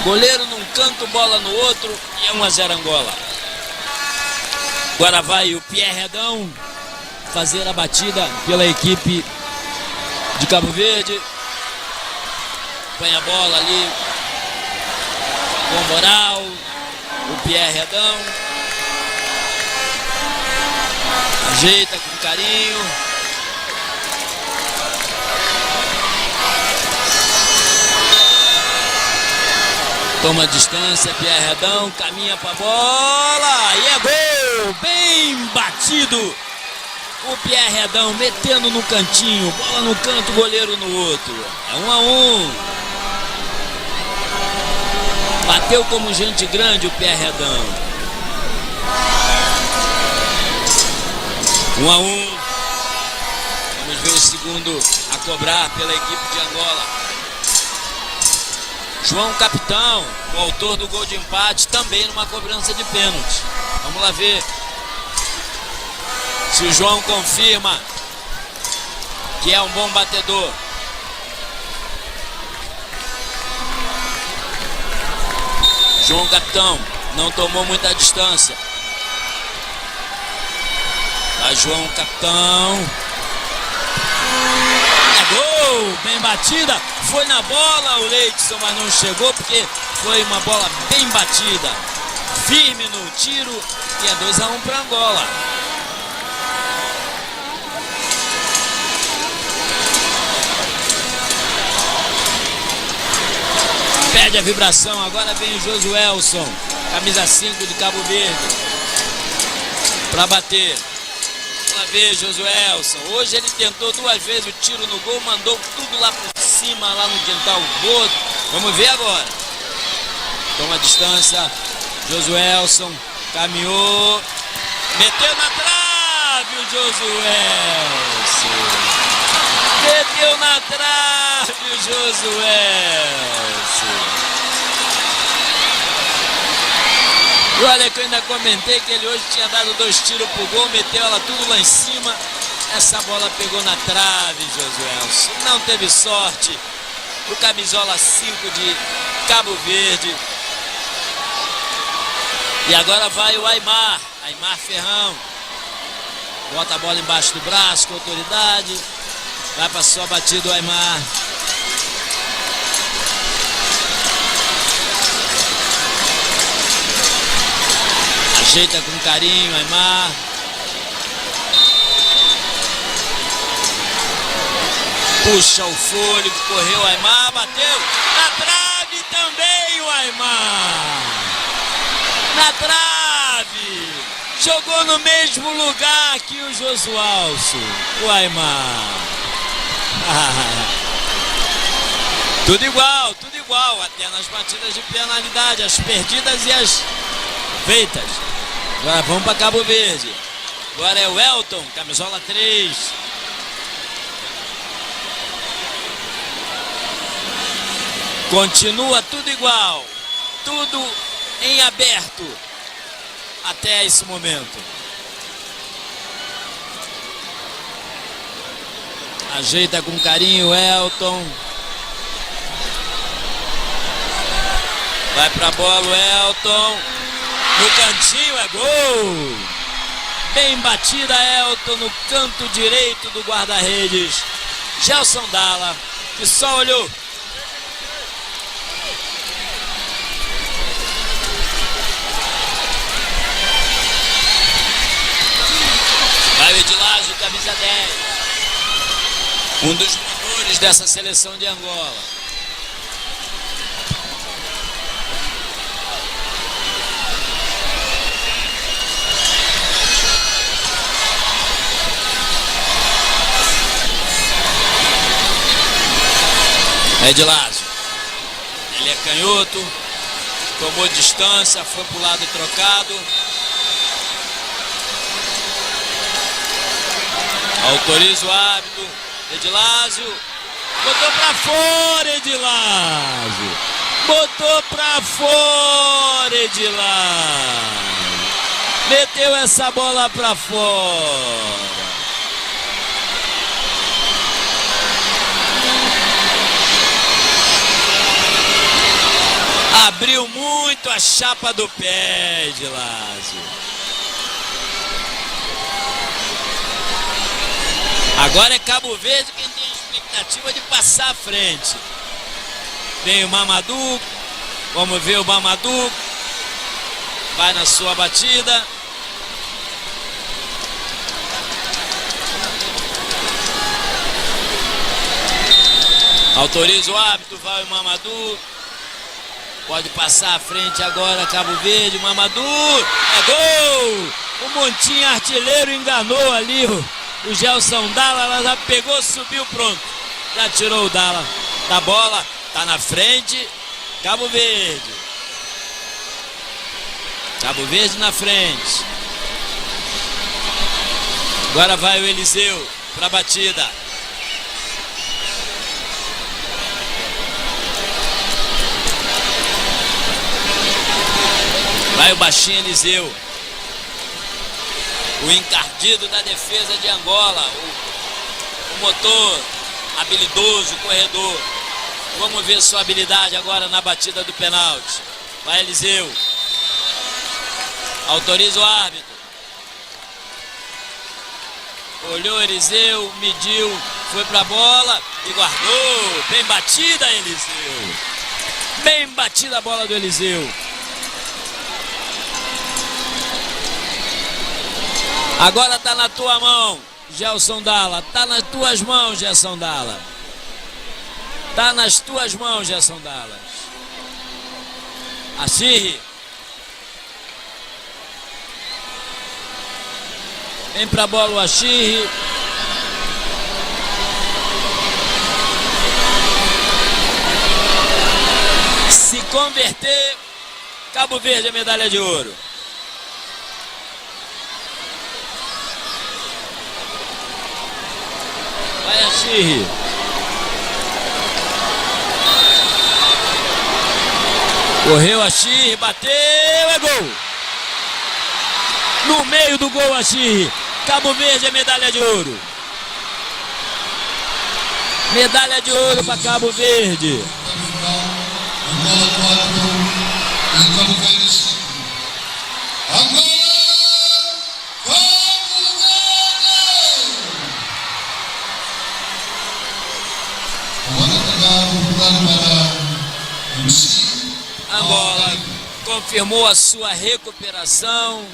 Goleiro num canto, bola no outro, e é um a zero Angola. Agora vai o Pierre Adão fazer a batida pela equipe de Cabo Verde. Põe a bola ali com moral. O Pierre Adão ajeita com carinho. Toma distância, Pierre Adão, caminha pra bola, e é gol! Bem batido! O Pierre Adão metendo no cantinho, bola no canto, goleiro no outro. É um a um. Bateu como gente grande o Pierre Adão. Um a um. Vamos ver o segundo a cobrar pela equipe de Angola. João Capitão, o autor do gol de empate, também numa cobrança de pênalti. Vamos lá ver se o João confirma que é um bom batedor. João Capitão não tomou muita distância. Vai João Capitão. É gol! Bem batida, foi na bola o Leidson, mas não chegou porque foi uma bola bem batida. Firme no tiro e é dois a um para Angola. Perde a vibração, agora vem o Josuelson, camisa cinco de Cabo Verde, para bater. Uma vez, Josuelson. Hoje ele tentou duas vezes o tiro no gol, mandou tudo lá por cima, lá no quintal do outro. Vamos ver agora. Toma distância. Josuelson caminhou. Meteu na trave o Josuelson. Meteu na trave o Josuelson. E olha que eu ainda comentei que ele hoje tinha dado dois tiros pro gol, meteu ela tudo lá em cima. Essa bola pegou na trave, Josuelson. Não teve sorte. O camisola cinco de Cabo Verde. E agora vai o Aimar. Aimar Ferrão. Bota a bola embaixo do braço com autoridade. Vai pra sua batida, o Aimar. Ajeita com carinho, Aimar. Puxa o fôlego, correu, Aimar, bateu. Na trave também, o Aimar. Na trave. Jogou no mesmo lugar que o Josualso. O Aimar. Tudo igual, tudo igual. Até nas batidas de penalidade, as perdidas e as feitas. Agora vamos pra Cabo Verde. Agora é o Elton, camisola três. Continua tudo igual. Tudo em aberto até esse momento. Ajeita com carinho, Elton. Vai pra bola, o Elton. No cantinho, é gol. Bem batida, Elton, no canto direito do guarda-redes, Gelson Dalla, que só olhou. Vai o Edilásio, camisa dez. Um dos primores dessa seleção de Angola. Edilásio. Ele é canhoto. Tomou distância, foi pro lado trocado. Autoriza o árbitro. Edilásio. Botou pra fora, Edilásio. Botou pra fora, Edilásio. Meteu essa bola pra fora. Abriu muito a chapa do pé, Edilásio. Agora é Cabo Verde quem tem a expectativa de passar à frente. Vem o Mamadou, vamos ver o Mamadou. Vai na sua batida. Autoriza o árbitro, vai o Mamadou. Pode passar à frente agora, Cabo Verde, Mamadou. É gol! O Montinho artilheiro enganou ali o, o Gelson Dalla, ela já pegou, subiu, pronto. Já tirou o Dalla da bola, tá na frente. Cabo Verde. Cabo Verde na frente. Agora vai o Eliseu pra batida. Vai o baixinho Eliseu. O encardido da defesa de Angola. O, o motor habilidoso, o corredor. Vamos ver sua habilidade agora na batida do pênalti. Vai, Eliseu. Autoriza o árbitro. Olhou Eliseu, mediu, Foi pra bola e guardou. Bem batida, Eliseu. Bem batida a bola do Eliseu. Agora tá na tua mão, Gelson Dalla. Tá nas tuas mãos, Gelson Dalla. Tá nas tuas mãos, Gelson Dalla. Aschirri. Vem pra bola o Aschirri. Se converter, Cabo Verde é medalha de ouro. Vai, Aschirri. Correu, Aschirri, bateu, é gol! No meio do gol, Aschirri. Cabo Verde é medalha de ouro. Medalha de ouro pra Cabo Verde. Angola quatro, Cabo Verde cinco. Angola! Vamos, Angola! Agora pegar o lugar para M C. Angola confirmou a sua recuperação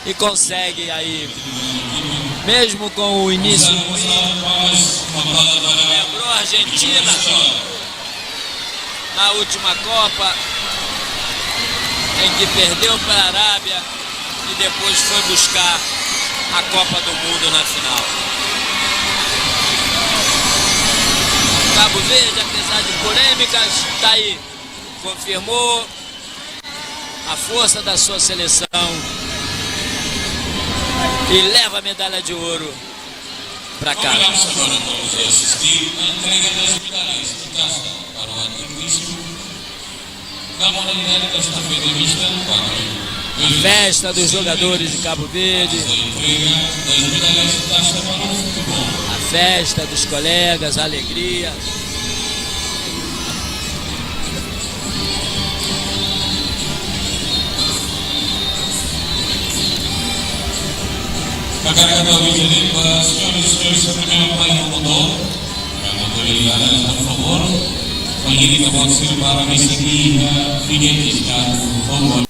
e consegue aí, mesmo com o início ruim, lembrou a Argentina na última Copa, em que perdeu para a Arábia e depois foi buscar a Copa do Mundo na final. Cabo Verde, apesar de polêmicas, tá aí, confirmou a força da sua seleção e leva a medalha de ouro pra casa. Convidamos agora para você assistir a entrega das medalhas de taça para o atletismo da modalidade da estafeta mista quatro. A festa dos jogadores de Cabo Verde. A entrega das medalhas de taça para o futebol. A festa dos colegas, a alegria. Hakarak hato'o ha'u hanoin ba senhoras e senhores, primeiro apoio ao motor, para a motorizada, por favor, para que possa ser para receber a vinheta, por favor.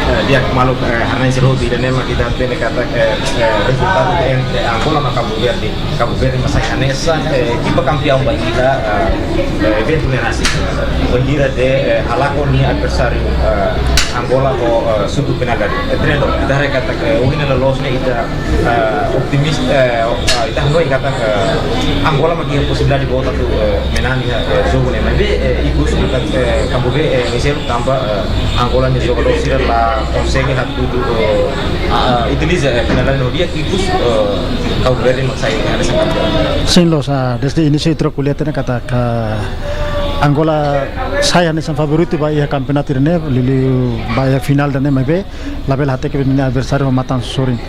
Eh, di'ak maluk, eh, haree-na'in sira hotu, ida-ne'e mak ita hatene katak, eh, eh, rezultadu entre Angola no Cabo Verde. Cabo Verde mak sai hanesan, eh, ekipa kampeaun ba iha, eh, eh, eventu ne'e rasik. Bainhira de'it, eh, halakon nia adversáriu, eh, Angola ho, eh, sutu penalidade. Eh, treinadór, ita haree katak, eh, ohin ne'e loloos ne'e ita, eh, optimista, eh, eh, ita hanoin katak, eh, Angola mak iha posibilidade boot atu, eh, menang iha, eh, jogu ne'e. Maibé, eh, ikus katak, eh, Cabo Verde, eh, Marcelo, tanba, eh, Angola nia jogadór sira la konsege hatudu, eh, ah, utiliza, eh, penalidade no di'ak, ikus, eh, Cabo Verde mak sai hanesan kampeaun. Sin, loos, ah, dezde inísiu ita ko'alia tiha ona katak Angola sai hanesan favoritu ba iha kampeonatu ida-ne'e, liuliu ba iha finál ida-ne'e, maibé labele hateke nia adversáriu ho matan sorin.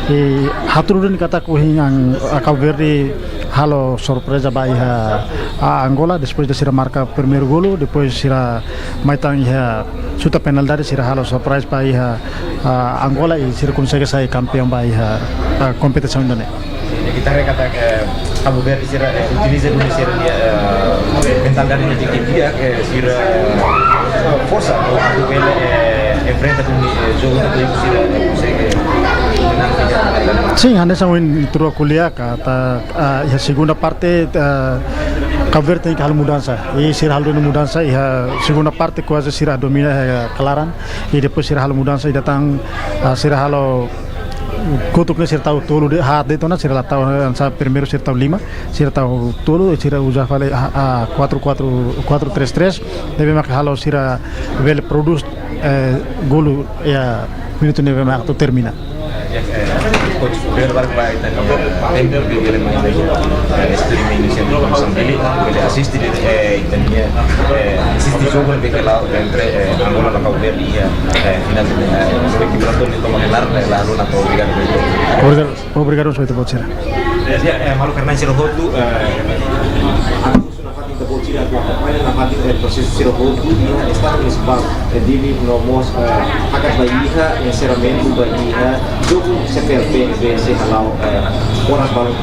I hatudu duni katak ohin, ah, Cabo Verde halo surpreza ba iha, ah, Angola, depois de sira marka primeiru golu, depois sira mai tan iha suta penalidade, sira halo surpreza ba iha, ah, Angola i sira konsege sai kampeaun ba iha, ah, kompetisaun ida-ne'e. Ita haree katak Cabo Verde sira, eh, utiliza duni sira-nia, eh, mentalidade ne'ebé di'ak, eh, sira, eh, forsa atu bele, eh, enfrenta duni, eh, jogu ne'ebé sira, eh, konsege menang. Sin, hanesan ohin ita rua ko'alia katak, ah, iha segunda parte, ah, Cabo Verde tenke halo mudansa. I sira halo duni mudansa, iha segunda parte kuaze sira domina, eh, klaran. I depois sira halo mudansa ida tan, ah, sira halo kotuk ne'e sira tau tolu de'it, haat de'it ona, sira la tau, eh, hanesan primeiru sira tau lima, sira tau tolu, sira uza fali, ah, ah, quatro quatro, quatro três três, ne'ebé mak halo sira bele prodús, eh, golu iha minutu ne'ebé mak atu termina. Eh, coach, primeiru ba ita-nia tempu ne'ebé bele mai, eh, streaming ne'e sempre bele asiste, eh, ita-nia, eh, asiste jogu ne'ebé ke la'o entre, eh, Angola no Cabo Verde iha, eh, finál, eh, ekipa ne'e toma kelar, eh, la rona to obrigadu. Obrigadu, obrigadu, soito bocera. Ya, eh, maluk haree-na'in sira hotu, eh, Sira akompaña nafatin, eh, prosesu sira hotu iha Estádiu Munisipál, eh, Dili no mós, eh, hakat ba iha enserramentu ba iha jogu C P L P B C hala'o, eh, oras balun.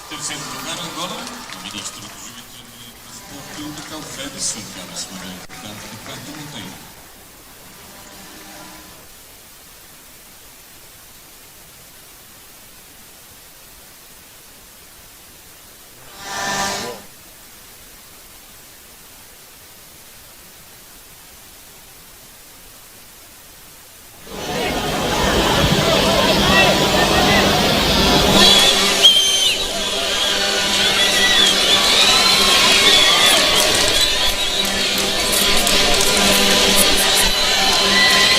Terceiro lugar, agora, o ministro da Juventude e Desporto de Cabo Verde, senhor Carlos Magalhães, deputado do Partido Monteiro.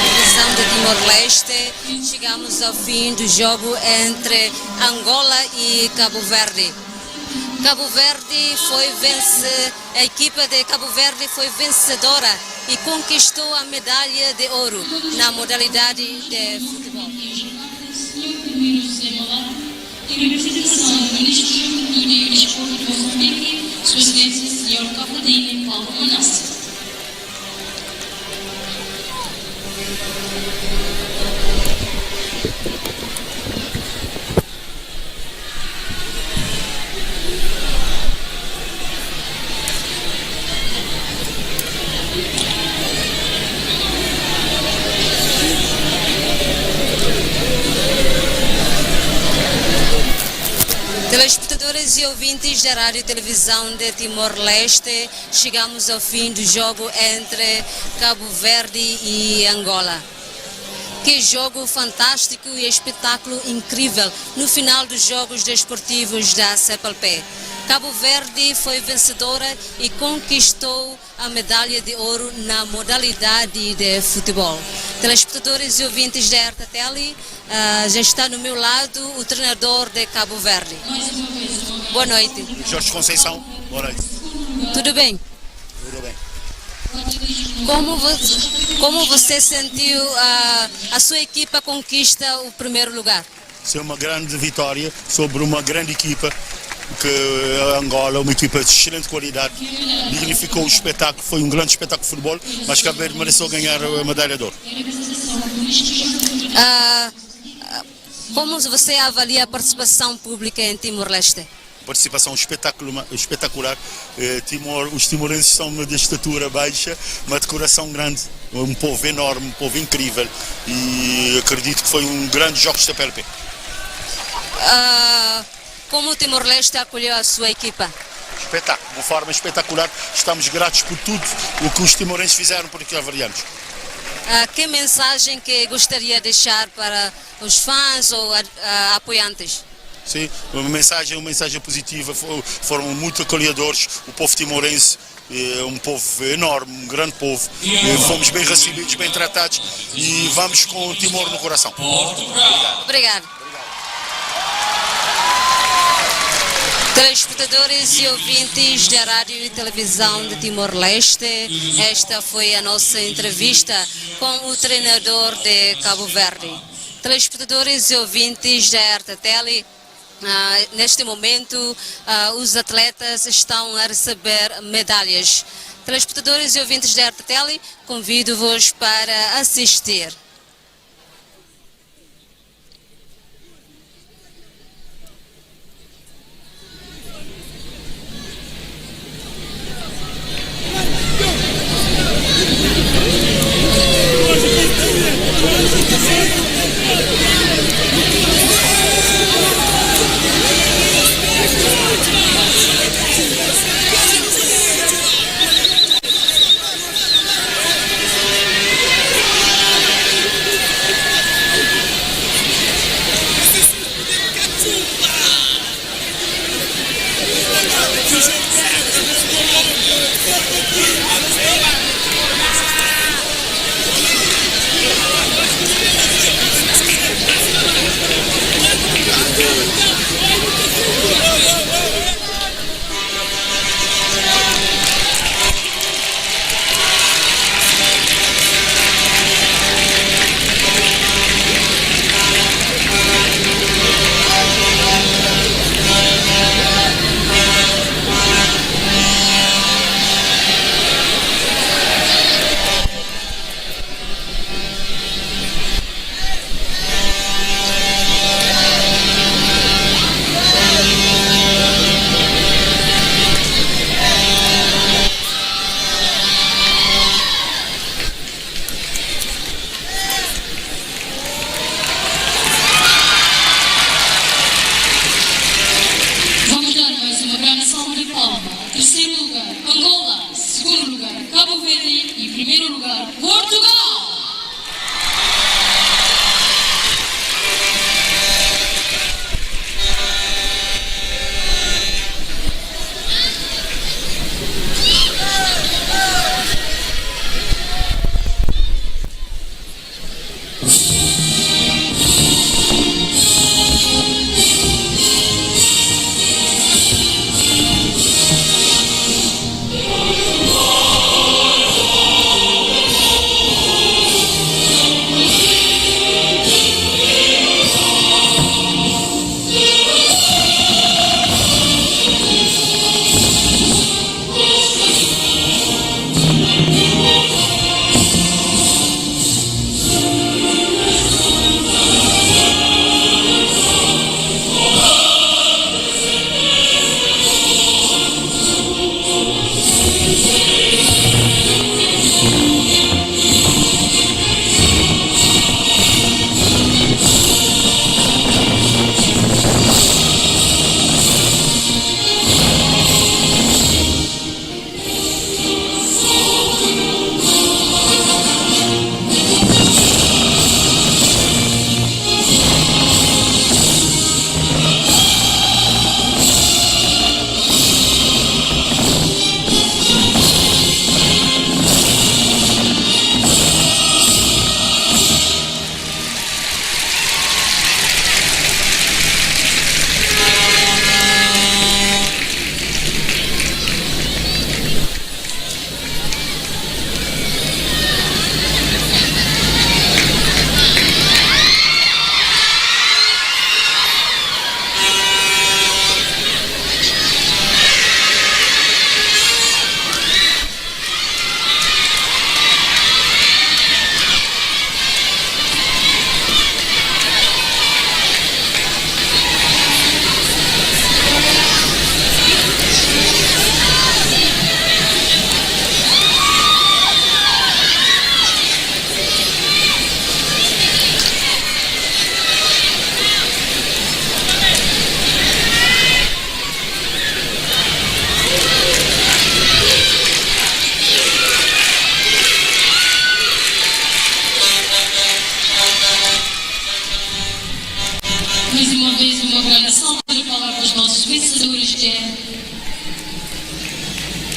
Televisão de Timor-Leste, chegamos ao fim do jogo entre Angola e Cabo Verde. Cabo Verde foi vence-, a equipa de Cabo Verde foi vencedora e conquistou a medalha de ouro na modalidade de futebol. Em representação do Ministro da Juventude e Desporto de Moçambique, Sua Excelência Senhor Cafadinho Paulo Manassi. Telespectadores e ouvintes da Rádio e Televisão de Timor-Leste, chegamos ao fim do jogo entre Cabo Verde e Angola. Que jogo fantástico e espetáculo incrível no final dos Jogos Desportivos da C P L P. Cabo Verde foi vencedora e conquistou a medalha de ouro na modalidade de futebol. Telespectadores e ouvintes da R T T L, ah, já está no meu lado o treinador de Cabo Verde. Boa noite. Jorge Conceição, boa noite. Tudo bem? Tudo bem. Como vo-, como você sentiu a, a sua equipa conquista o primeiro lugar? Isso é uma grande vitória sobre uma grande equipa. Que Angola é uma equipa de excelente qualidade, dignificou o espetáculo, foi um grande espetáculo de futebol, mas Cabo Verde mereceu ganhar a medalha de ouro. Ah, como você avalia a participação pública em Timor-Leste? Participação espetacula- espetacular. Eh, Timor, os timorenses são de estatura baixa, mas de coração grande. Um povo enorme, um povo incrível. E acredito que foi um grande jogo de T P L P. Ah, como Timor-Leste acolheu a sua equipa? Espetáculo, de uma forma espetacular. Estamos gratos por tudo o que os timorenses fizeram por aqui, cabo-verdianos. Ah, que mensagem que gostaria de deixar para os fãs ou ah, apoiantes? Sim, uma mensagem, uma mensagem positiva. Fo- Foram muito acolhedores. O povo timorense é um povo enorme, um grande povo. Eh, Fomos bem recebidos, bem tratados e vamos com Timor no coração. Obrigado. Telespectadores e ouvintes da Rádio e Televisão de Timor-Leste, esta foi a nossa entrevista com o treinador de Cabo Verde. Telespectadores e ouvintes da R T T L, ah, neste momento, ah, os atletas estão a receber medalhas. Telespectadores e ouvintes da R T T L, convido-vos para assistir.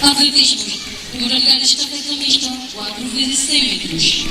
Atletismo, modalidade estafeta mista, quatro vezes cem metros.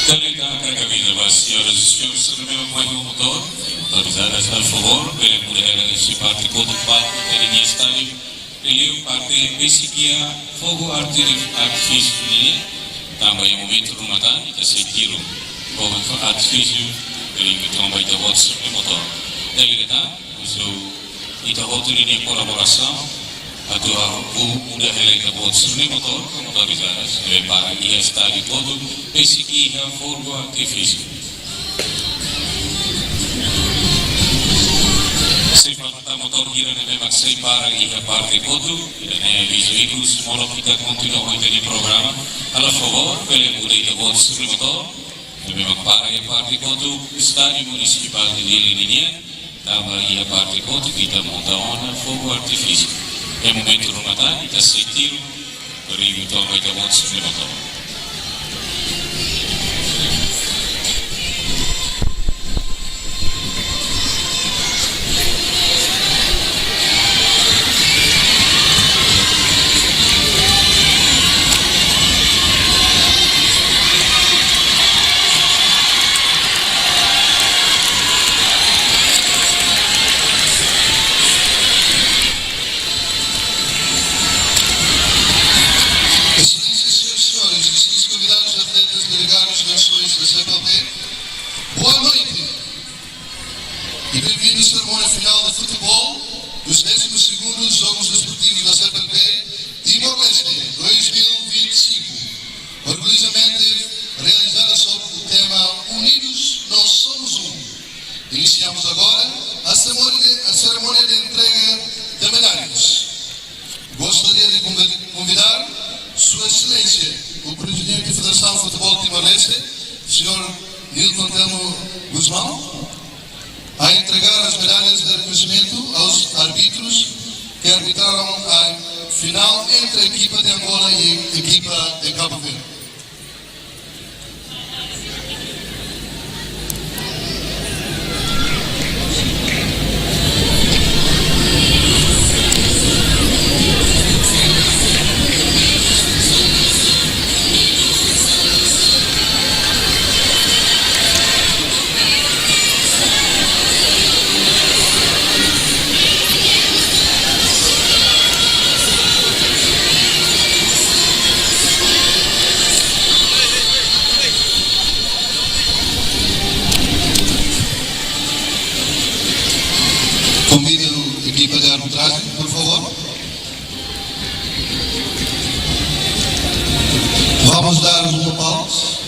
Kami akan kami lepas, senhoras e senhores, se não me ocorre o motor, motorizadas, por favor, bele muda hela husi parte kotuk ba parte de estádiu, bele parte pesikia fogo arti-, artifísiu nian, tanba iha momentu ruma tan ita sei tiru fogo artifísiu, bele ita toma ita-boot sira-nia motor. Dali ita, uso ita-boot ninia kolaborasaun, atu hahú muda hela ita-boot sira-nia motor, ka motorizadas, ne'ebé para iha estádiu kotuk, pesikia fogo artifísiu. Sei falta motor hira ne'ebé mak sei para iha parte kotuk, ida-ne'e avizu ikus, molok ita kontinua ho ita-nia programa. Halo favór, bele muda ita-boot sira-nia motor, ne'ebé mak para iha parte kotuk, Estádiu Munisipál de Dili ninian, tanba iha parte kotuk ita monta ona fogo artifísiu. Iha momentu ruma tan, ita sei tiru, perigu toma ita-boot sira-nia motor. Exelénsias, senhoras e senhores, distinguidos convidados, atletas, delegados, nações da C P L P, boa noite e bem-vindos à cerimónia final de futebol dos décimos segundos Jogos Desportivos da C P L P Timor-Leste dois mil e vinte e cinco, orgulhosamente realizada sob o tema Unidos Nós Somos Um. Iniciamos agora a cerimónia de, a cerimónia de entrega de medalhas. Gostaria de convi-, convidar Sua Excelência, o Presidente da Federação de Futebol Timor-Leste, senhor Nilton Telmo Gusmão, a entregar as medalhas de reconhecimento aos árbitros que arbitraram a final entre a equipa de Angola e a equipa de Cabo Verde. Convido a equipa de arbitragem, por favor. Vamos dar os aplausos.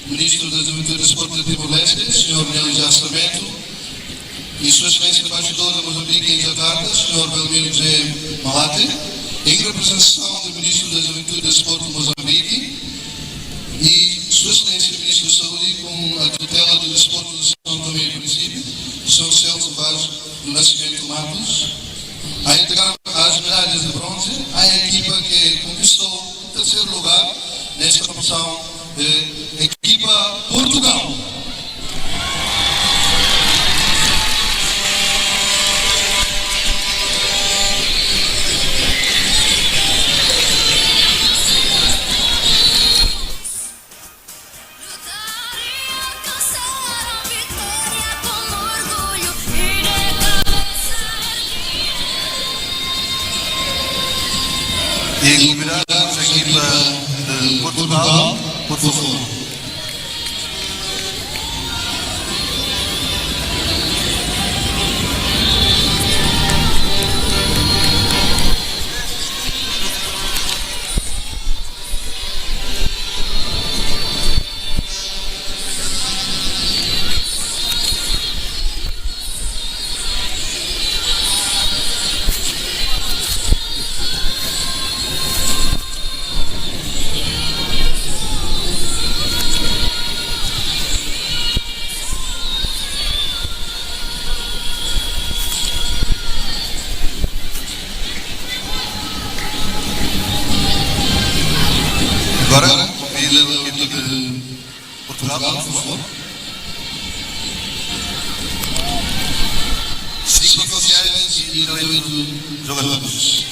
Ministro da Juventude e Desporto de Timor-Leste, señór Nelly Jacques Sarmento, e Sua Exelénsia Embaixadór de Mozambique em Jakarta, señór Belmiro J. Malate, em representação do Ministro da Juventude e Desporto de Mozambique, e Sua Exelénsia Ministro da Saúde, com a tutela do Desporto de São Tomé e Príncipe, señór Celso Vaz do Nascimento Matos, a entregar as medalhas de bronze à equipa que conquistou o terceiro lugar nesta competição, eh, equipa Portugal. E convidamos a equipa de Portugal, por favor. Agora, convido a equipa de Portugal, por favor. Cinco oficiais e oito jogadores.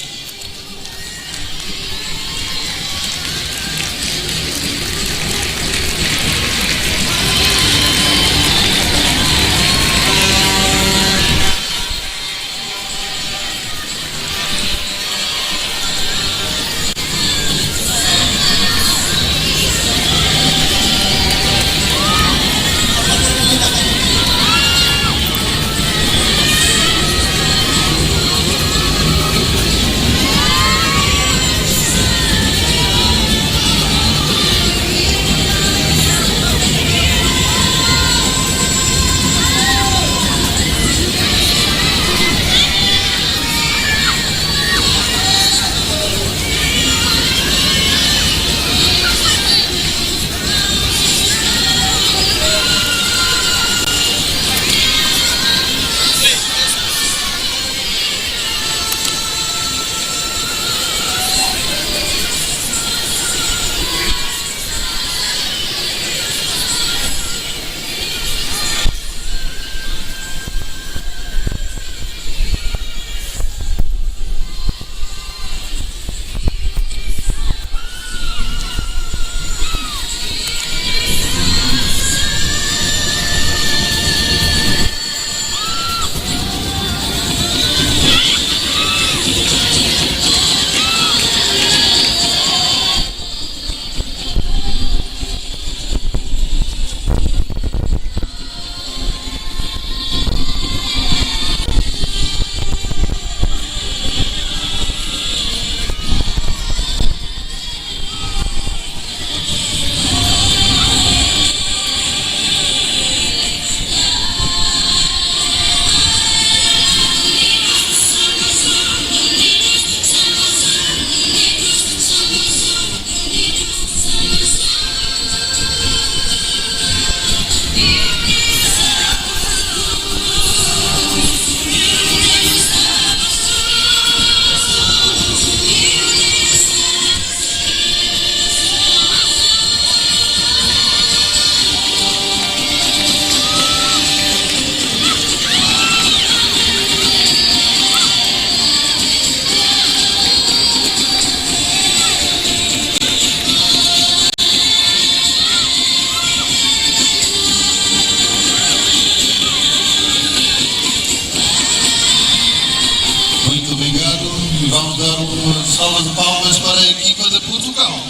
Muito obrigado. E vamos dar umas salvas de palmas para a equipa de Portugal.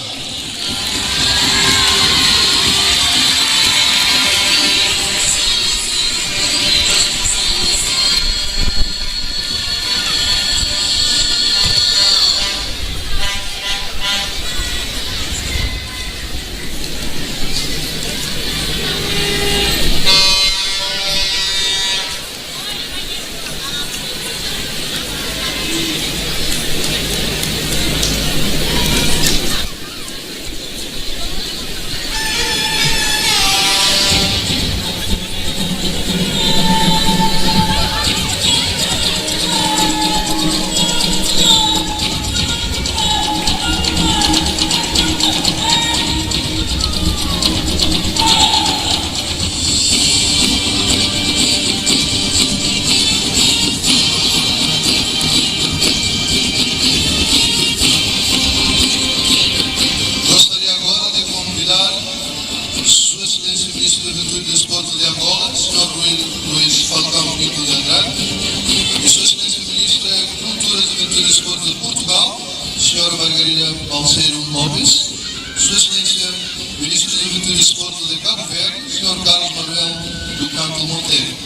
Desporto de Portugal, senhora Margarida Balseiro Lopes, Sua Excelência, Ministro da Juventude e Desporto de Cabo Verde, senhor Carlos Manuel do Canto Monteiro.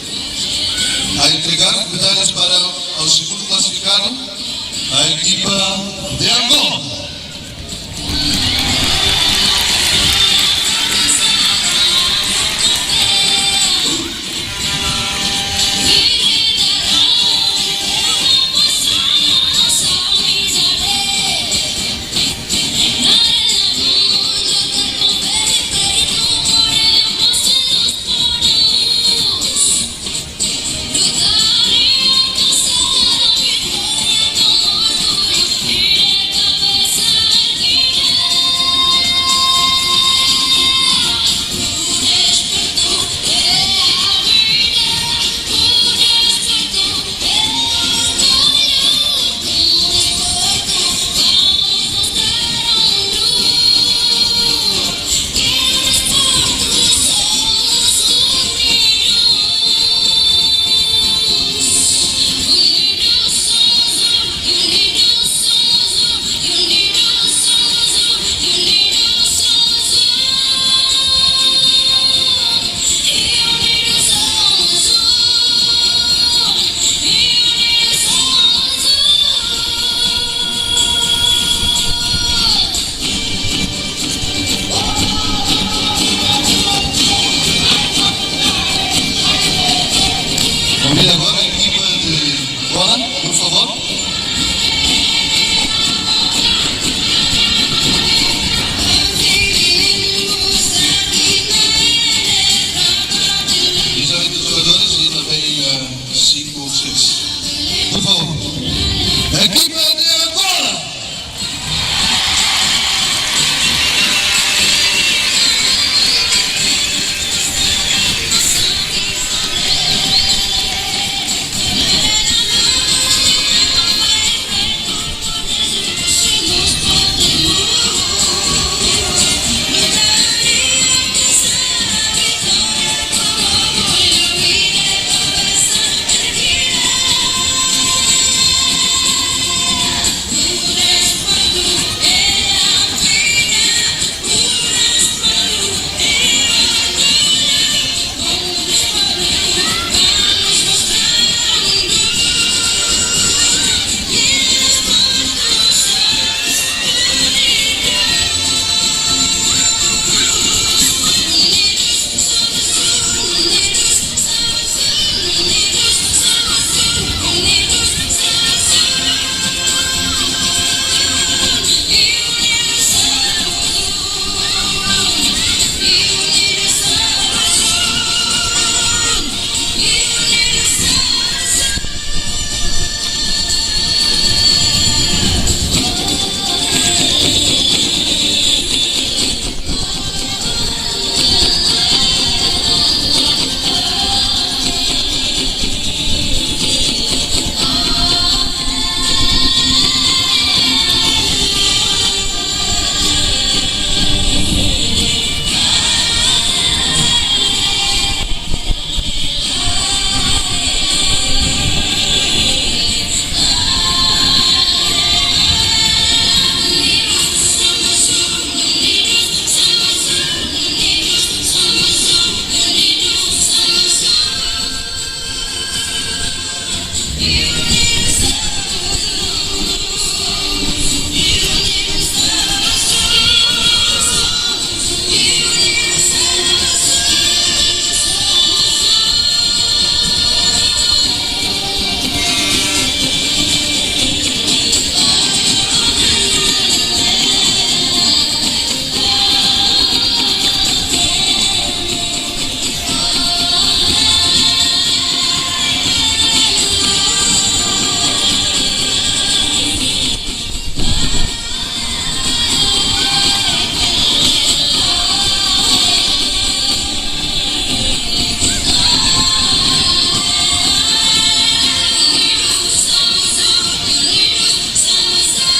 A entregar medalhas para o segundo classificado, a equipa de Angola. Convido agora a equipa de Angola, por favor. Dezoito jogadores e também, eh, cinco ou seis. Por favor. Equipa de Angola!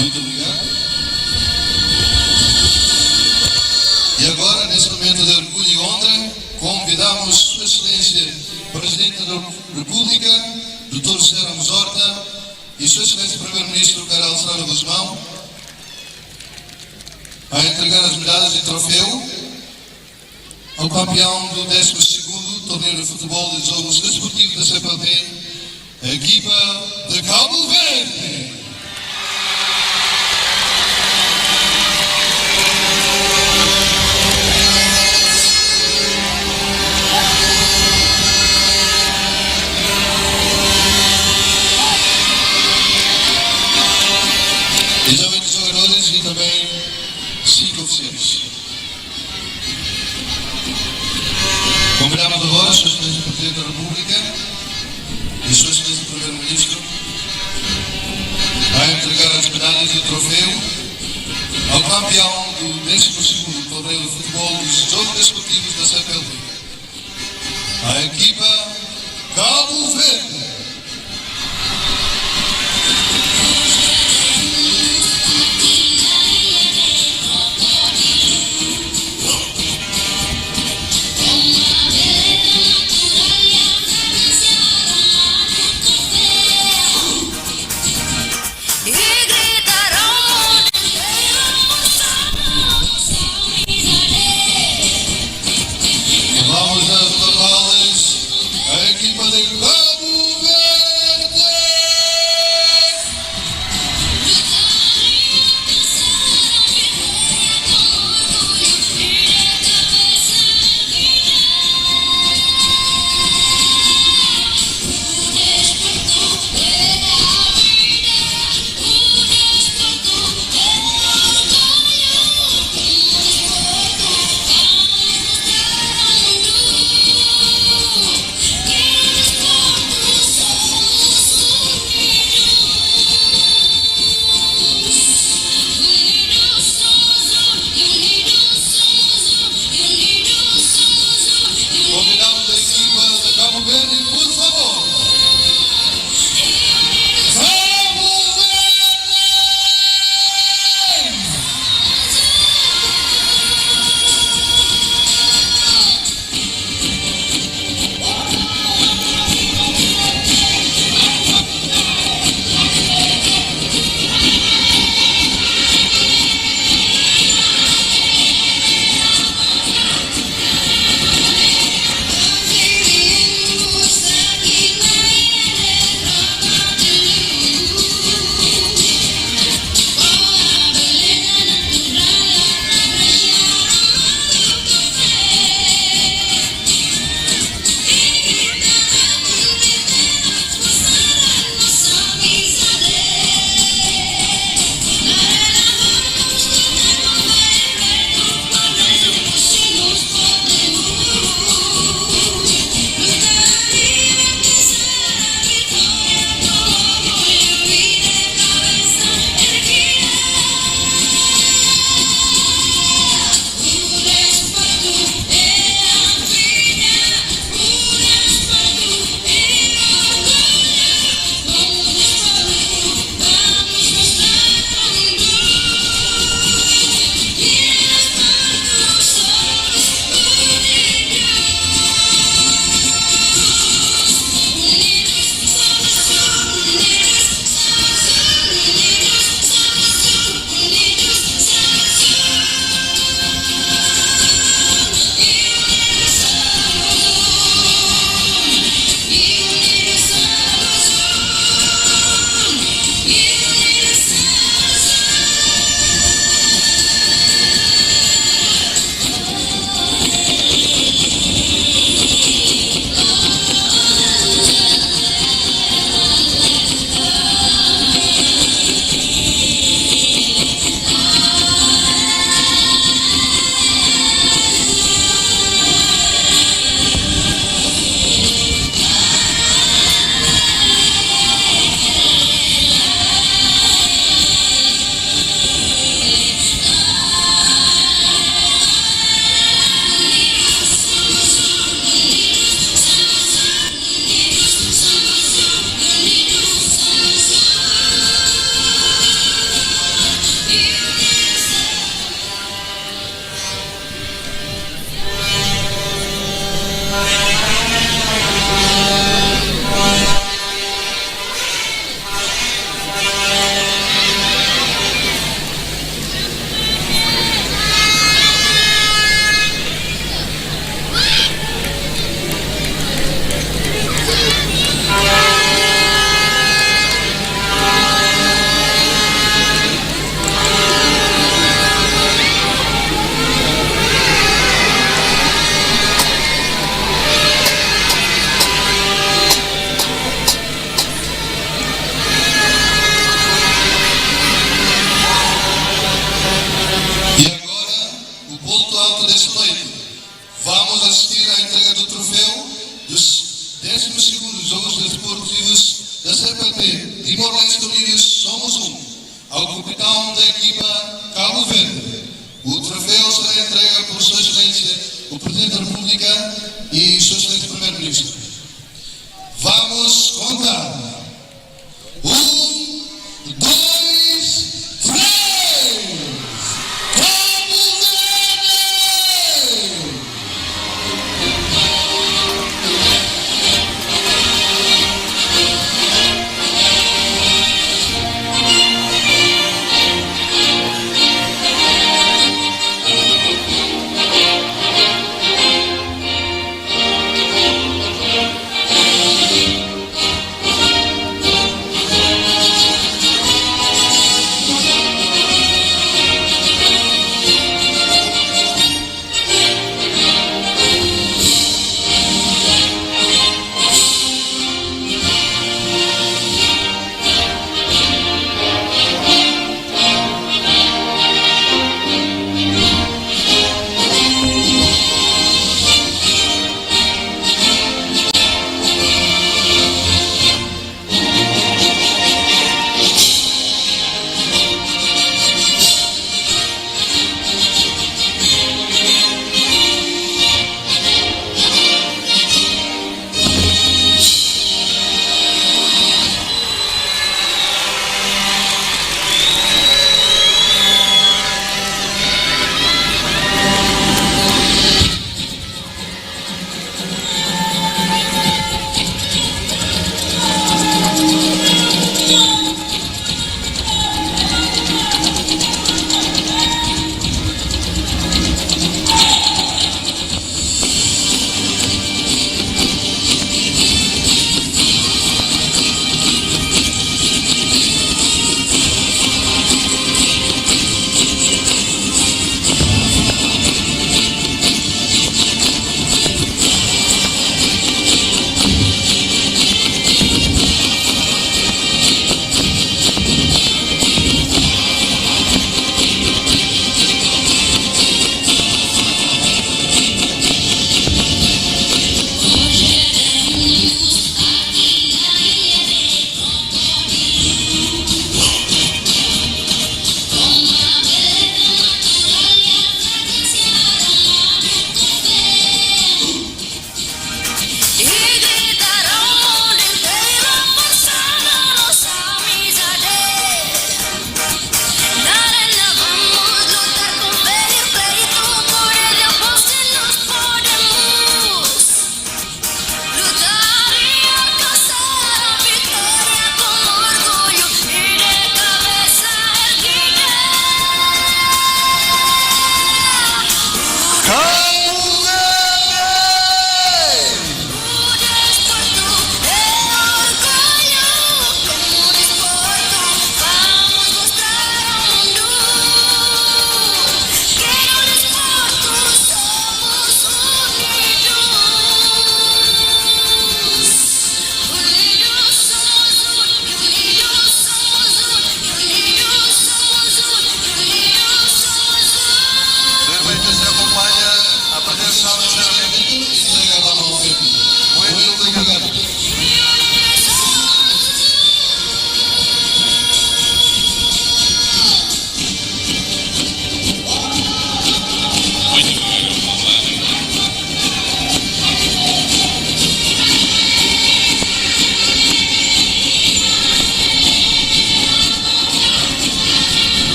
Muito obrigado. E agora, nesse momento de orgulho e honra, convidamos Sua Excelência, Presidente da República, doutor José Ramos Horta, E Sua Excelência Primeiro-Ministro Kay Rala Xanana Gusmão a entregar as medalhas e troféu ao campeão do décimo segundo Torneio de Futebol de Jogos Desportivos da C P L P, a equipa de Cabo Verde. Dezoito jogadores e também cinco oficiais. Convidamos agora Sua Excelência Presidente da República e Sua Excelência Primeiro-Ministro a entregar as medalhas e troféu ao campeão do décimo segundo Torneio de Futebol dos Jogos Desportivos da C P L P, a equipa Cabo Verde. Vamos dar palmas à equipa de Cabo Vamos assistir à entrega do troféu dos décimos segundos Jogos Desportivos da C P L P, Timor-Leste Unidos, Somos Um, ao capitão da equipa Cabo Verde. O troféu será entregue por Sua Excelência o Presidente da República e Sua Excelência o Primeiro-Ministro. Vamos contar. Um, dois, três! Cabo Verde!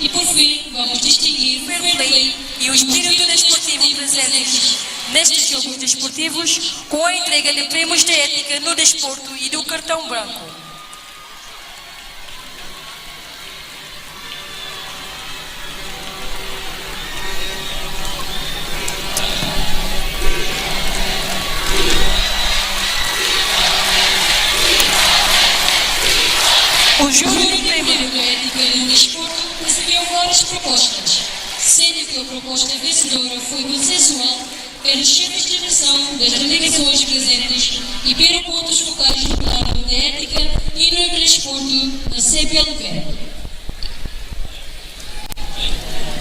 E por fim, vamos distinguir o fair play e o espírito desportivo presentes nestes Jogos Desportivos com a entrega de prémios de ética no desporto e do cartão branco. O júri do prémio de ética no desporto recebeu várias propostas, sendo que a proposta vencedora foi consensual pelos chefes de direção das delegações presentes e pelos pontos focais do plano de ética e no desporto da C P L P.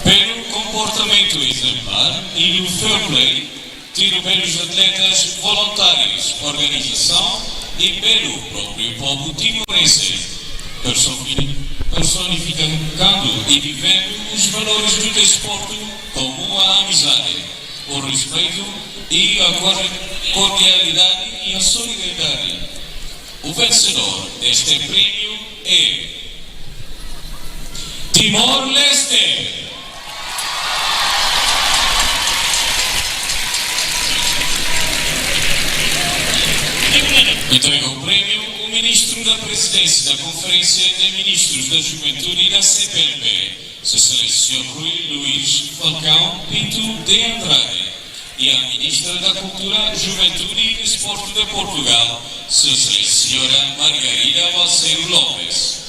Pelo comportamento exemplar e do fair play, tido pelos atletas, voluntários, organização e pelo próprio povo timorense, personi-, personificando e vivendo os valores do desporto, como a amizade, o respeito e a cor-, cordialidade e a solidariedade. O vencedor deste prémio é Timor-Leste. Entrega o prémio o ministro da Presidência da Conferência de Ministros da Juventude da C P L P, Sua Excelência Rui Luís Falcão Pinto de Andrade, e à Ministra da Cultura, Juventude e Desporto de Portugal, Sua Excelência Senhora Margarida Balseiro Lopes.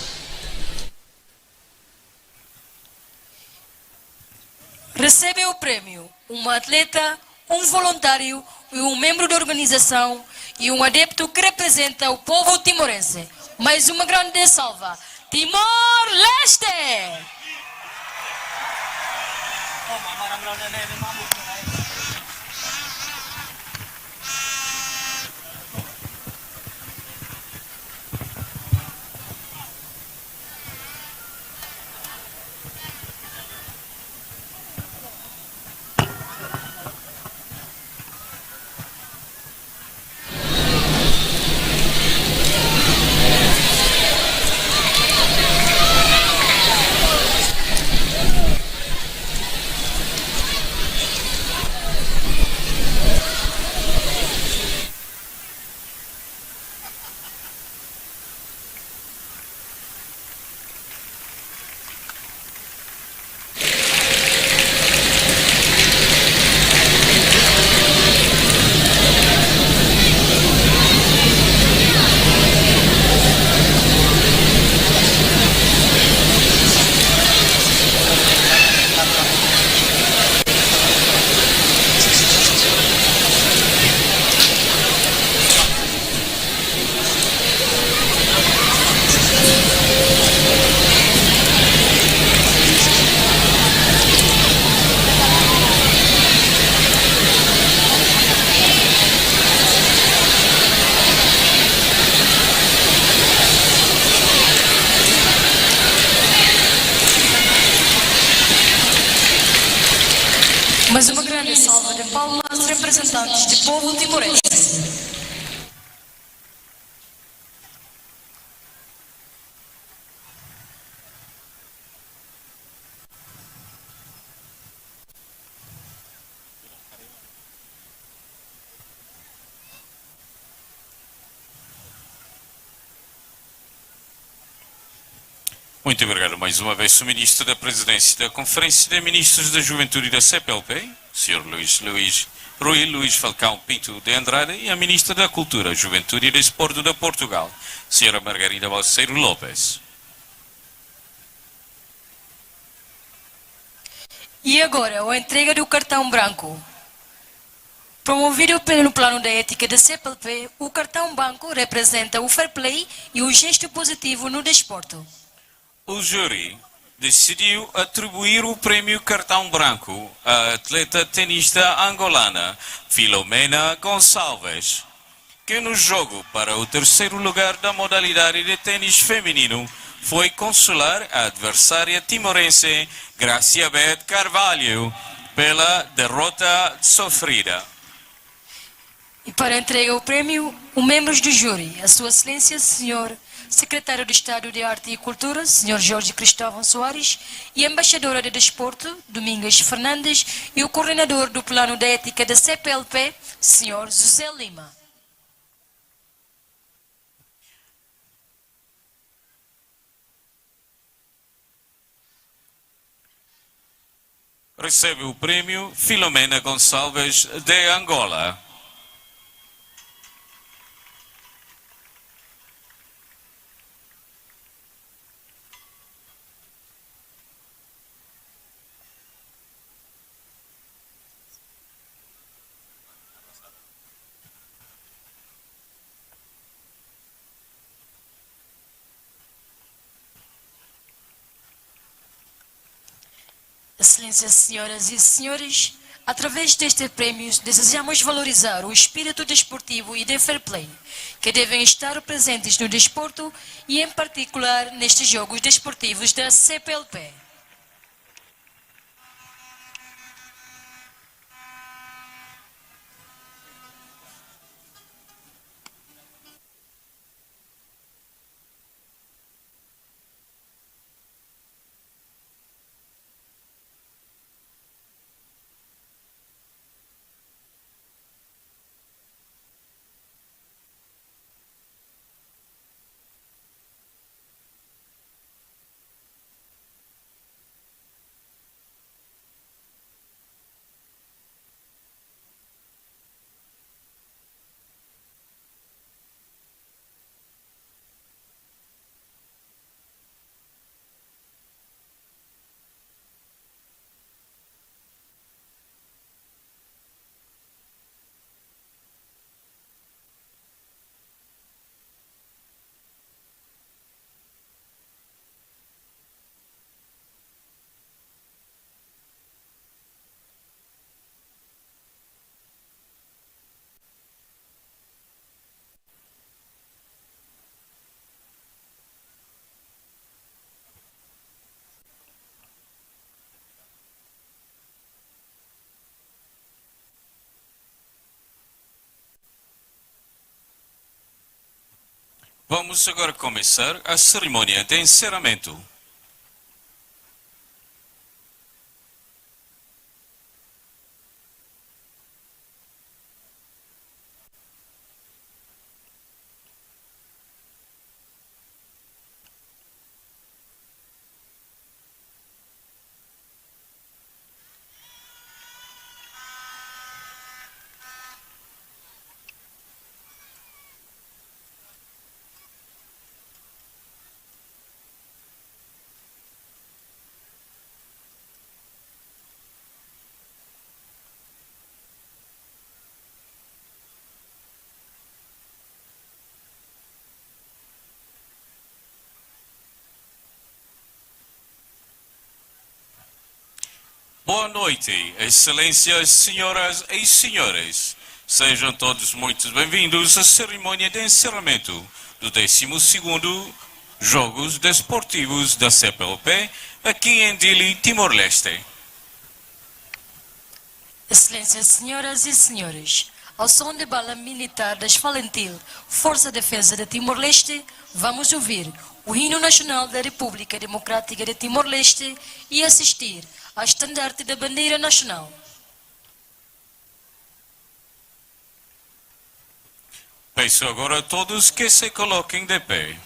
Recebe o prémio uma atleta, um voluntário e um membro da organização e um adepto que representa o povo timorense. Mais uma grande salva. Timor-Leste! Mais uma grande salva de palmas, representantes de povo timorense. Muito obrigado mais uma vez, Sua Ministra da Presidência da Conferência de Ministros da Juventude da C P L P, Senhor Luís, Luís, Rui Luís Falcão Pinto de Andrade, e à Ministra da Cultura, Juventude e Desporto de Portugal, Senhora Margarida Balseiro Lopes. E agora, a entrega do cartão branco. Promovido pelo plano de ética da C P L P, o cartão branco representa o fair play e o gesto positivo no desporto. O júri decidiu atribuir o prémio Cartão Branco à atleta tenista angolana Filomena Gonçalves, que no jogo para o terceiro lugar da modalidade de ténis feminino foi consolar a adversária timorense Gracia Beth Carvalho pela derrota sofrida. E para entrega o prémio, os membros do júri, a Sua Excelência Senhor Secretário de Estado de Arte e Cultura, senhor Jorge Cristóvão Soares, e a embaixadora de Desporto, Domingas Fernandes, e o coordenador do Plano de Ética da C P L P, senhor José Lima. Recebe o prémio Filomena Gonçalves, de Angola. Excelências, senhoras e senhores, através deste prémio, desejamos valorizar o espírito desportivo e de fair play que devem estar presentes no desporto e, em particular, nestes Jogos Desportivos da C P L P. Vamos agora começar a cerimónia de encerramento. Boa noite, excelências, senhoras e senhores. Sejam todos muito bem-vindos à cerimónia de encerramento do décimo segundo Jogos Desportivos da C P L P, aqui em Dili, Timor-Leste. Excelências, senhoras e senhores, ao som de bala militar das Falintil, Força Defesa de Timor-Leste, vamos ouvir o hino nacional da República Democrática de Timor-Leste e assistir ao estandarte da bandeira nacional. Peço agora a todos que se coloquem de pé.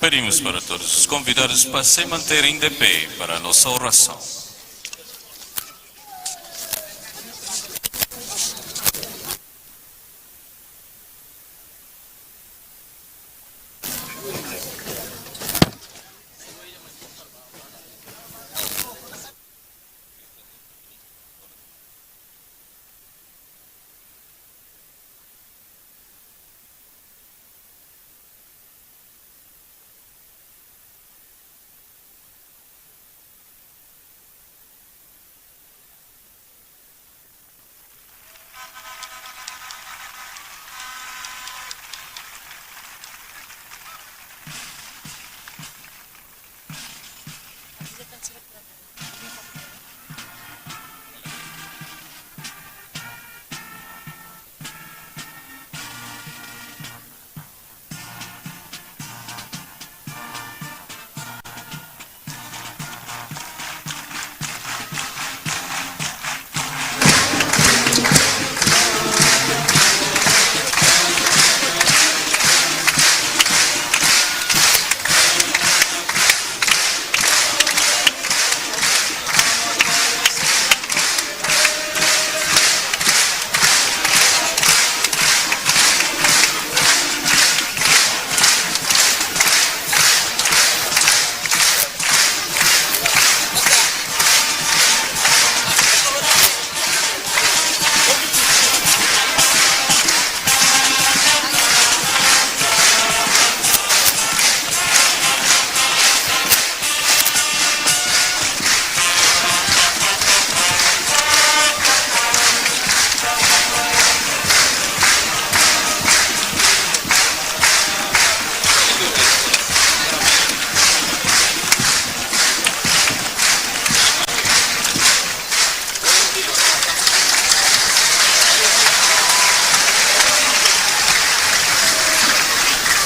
Pedimos para todos os convidados para se manterem de pé para a nossa oração.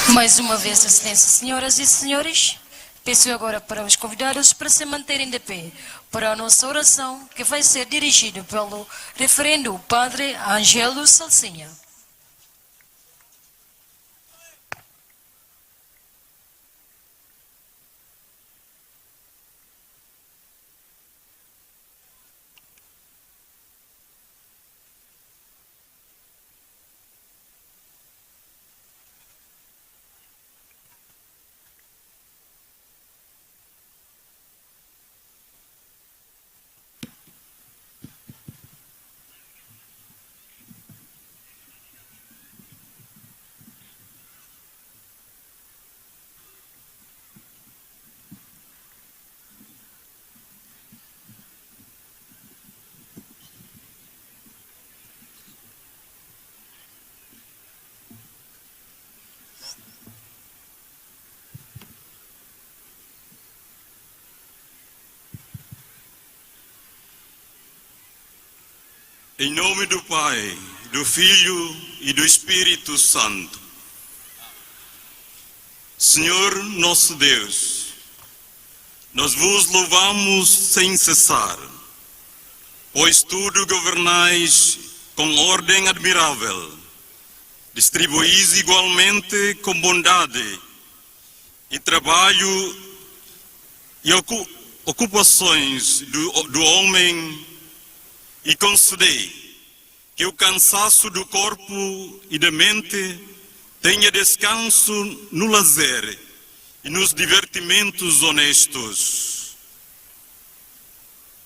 Mais uma vez, Excelências, senhoras e senhores, peço agora para os convidados para se manterem de pé para a nossa oração, que vai ser dirigida pelo reverendo Padre Ângelo Salsinha. Em nome do Pai, do Filho e do Espírito Santo. Senhor nosso Deus, nós vos louvamos sem cessar, pois tudo governais com ordem admirável, distribuís igualmente com bondade e trabalho e ocu-, ocupações do, do homem, e concedei que o cansaço do corpo e da mente tenha descanso no lazer e nos divertimentos honestos.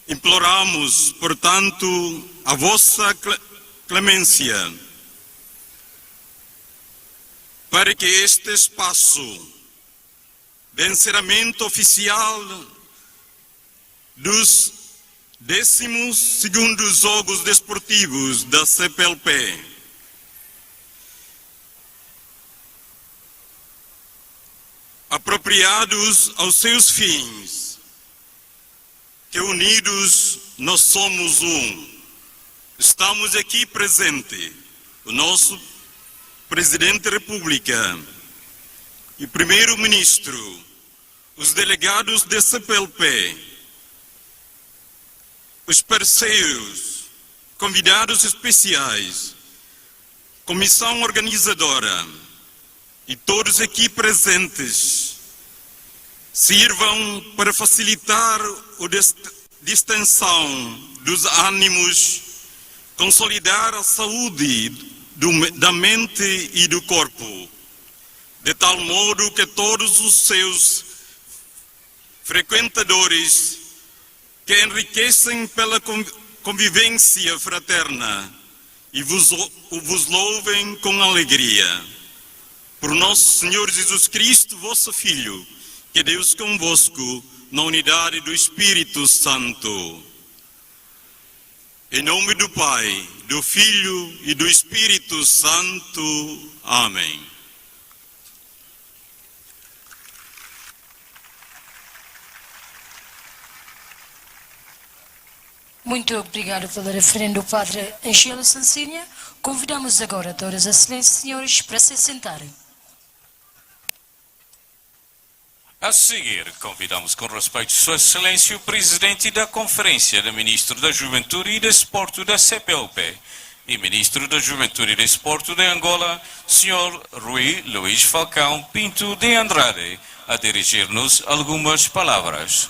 Imploramos, portanto, a vossa cle-, clemência, para que este espaço de encerramento oficial dos décimos segundos Jogos Desportivos da C P L P, apropriados aos seus fins, que unidos nós somos um. Estamos aqui presente o nosso Presidente da República e Primeiro-Ministro, os delegados da C P L P, os parceiros, convidados especiais, comissão organizadora e todos aqui presentes, sirvam para facilitar o dest-, distensaun dos ánimos, consolidar a saúde do me-, da mente e do corpo, de tal modo que todos os seus frequentadores que enriquecem pela con-, convivência fraterna e vos, vos louvem com alegria. Por nosso Senhor Jesus Cristo, vosso Filho, que Deus convosco, na unidade do Espírito Santo. Em nome do Pai, do Filho e do Espírito Santo. Amém. Muito obrigado pelo referendo, Padre Angelo Sansinha. Convidamos agora todas as excelências e senhores para se sentarem. A seguir, convidamos com respeito Sua Excelência o Presidente da Conferência de Ministros da Juventude e Desporto da C P L P e Ministro da Juventude e Desporto de Angola, Senhor Rui Luís Falcão Pinto de Andrade, a dirigir-nos algumas palavras.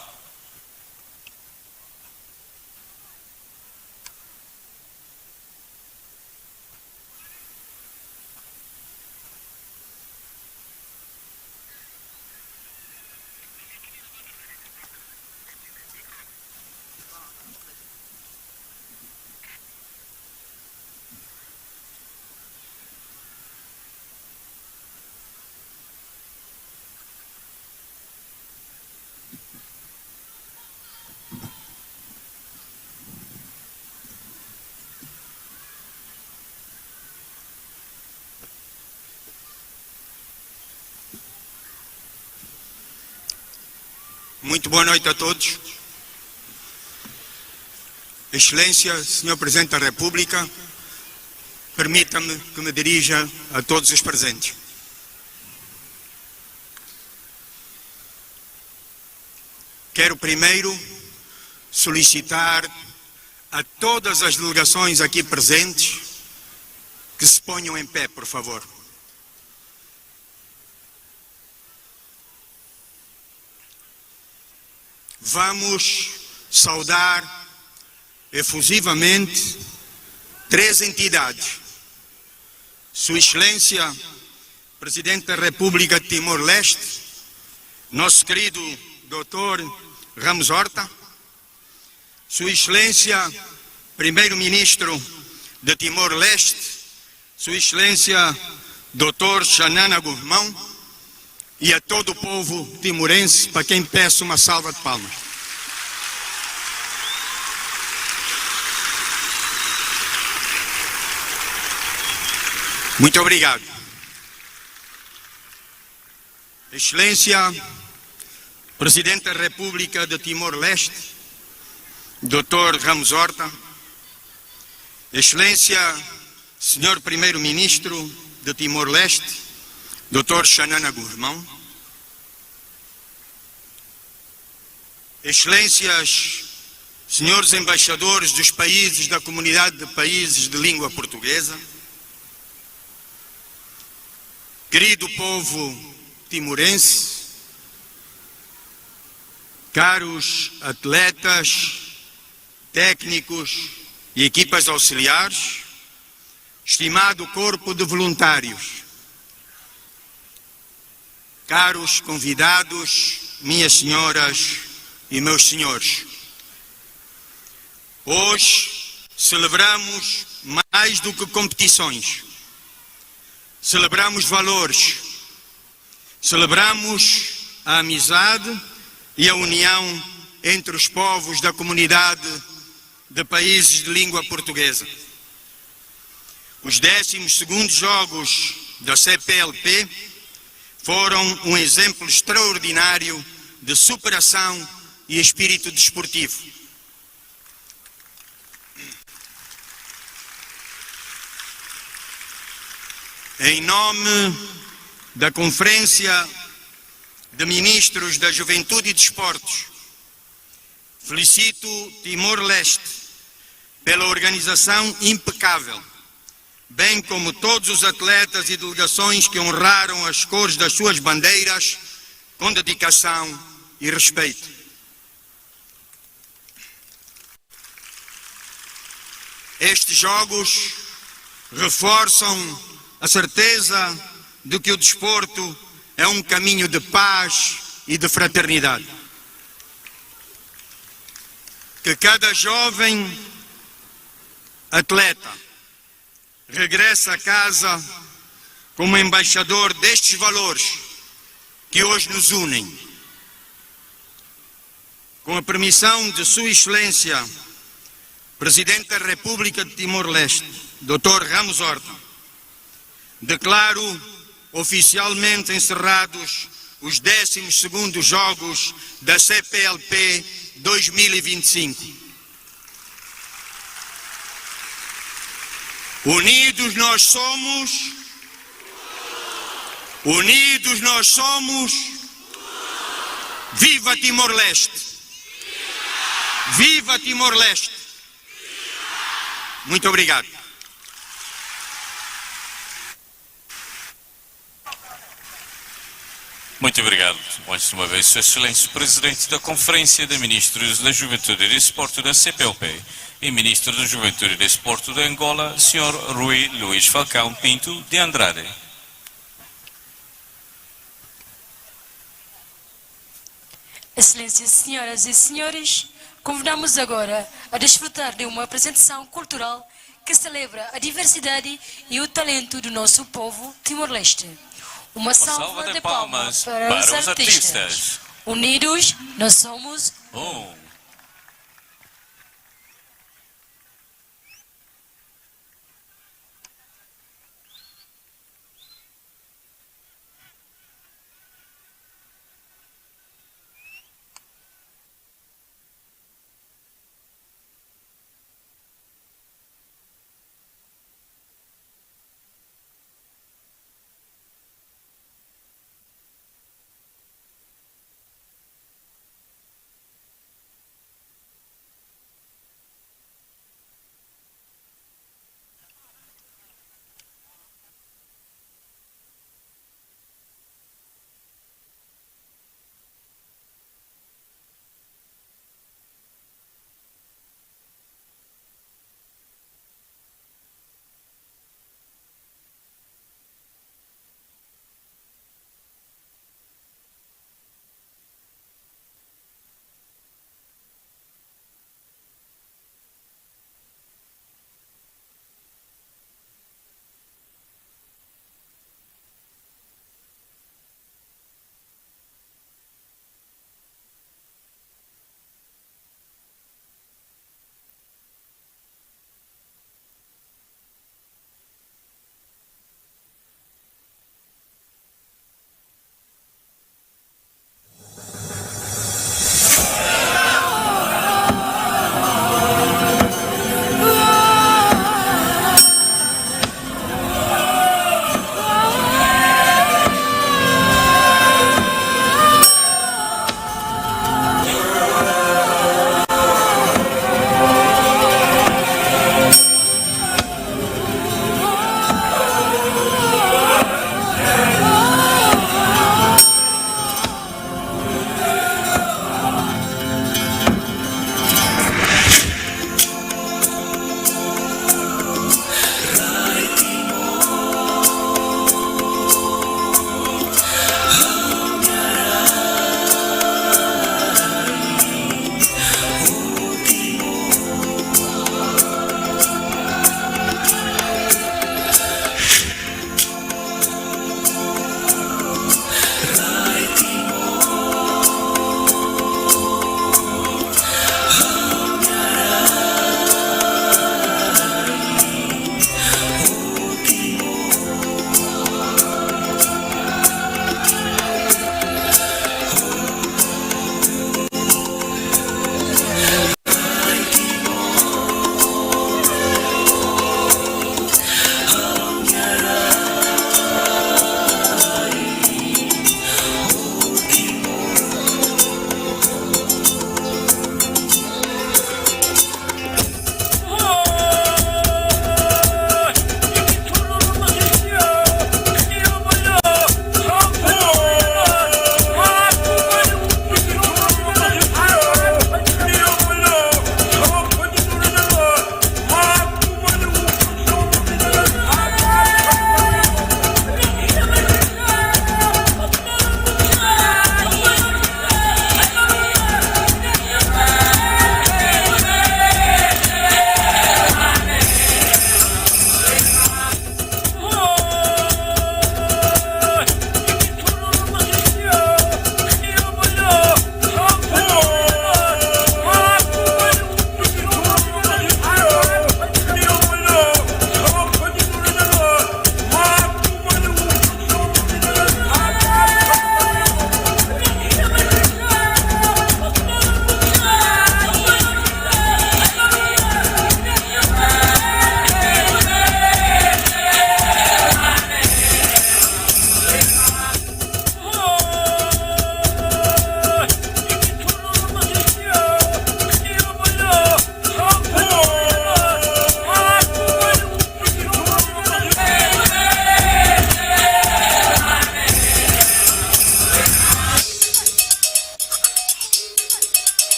Muito boa noite a todos. Excelência, Senhor Presidente da República, permita-me que me dirija a todos os presentes. Quero primeiro solicitar a todas as delegações aqui presentes que se ponham em pé, por favor. Vamos saudar efusivamente três entidades. Sua Excelência, Presidente da República de Timor-Leste, nosso querido doutor Ramos Horta, Sua Excelência, Primeiro-Ministro de Timor-Leste, Sua Excelência, doutor Xanana Gusmão, e a todo o povo timorense, para quem peço uma salva de palmas. Muito obrigado. Excelência, Presidente da República de Timor-Leste, doutor Ramos Horta, Excelência, Senhor Primeiro-Ministro de Timor-Leste, doutor Xanana Gusmão, Excelências, Senhores Embaixadores dos países da Comunidade de Países de Língua Portuguesa, querido povo timorense, caros atletas, técnicos e equipas auxiliares, estimado corpo de voluntários, caros convidados, minhas senhoras e meus senhores, hoje celebramos mais do que competições. Celebramos valores. Celebramos a amizade e a união entre os povos da Comunidade de Países de Língua Portuguesa. Os décimos segundos Jogos da C P L P foram um exemplo extraordinário de superação e espírito desportivo. Em nome da Conferência de Ministros da Juventude e Desportos, felicito Timor-Leste pela organização impecável, bem como todos os atletas e delegações que honraram as cores das suas bandeiras com dedicação e respeito. Estes jogos reforçam a certeza de que o desporto é um caminho de paz e de fraternidade. Que cada jovem atleta regressa a casa como embaixador destes valores que hoje nos unem. Com a permissão de Sua Excelência, Presidente da República de Timor-Leste, doutor Ramos Horta, declaro oficialmente encerrados os décimos segundos Jogos da C P L P dois mil e vinte e cinco. Unidos nós somos. Unidos nós somos. Viva Timor-Leste! Viva Timor-Leste! Muito obrigado. Muito obrigado. Mais uma vez, Sua Excelência, Presidente da Conferência de Ministros da Juventude e Desporto da C P L P e Ministro da Juventude e Desporto de Angola, senhor Rui Luís Falcão Pinto de Andrade. Excelências, senhoras e senhores, convidamos agora a desfrutar de uma apresentação cultural que celebra a diversidade e o talento do nosso povo Timor-Leste. Uma salva de palmas para os artistas. Unidos, nós somos um.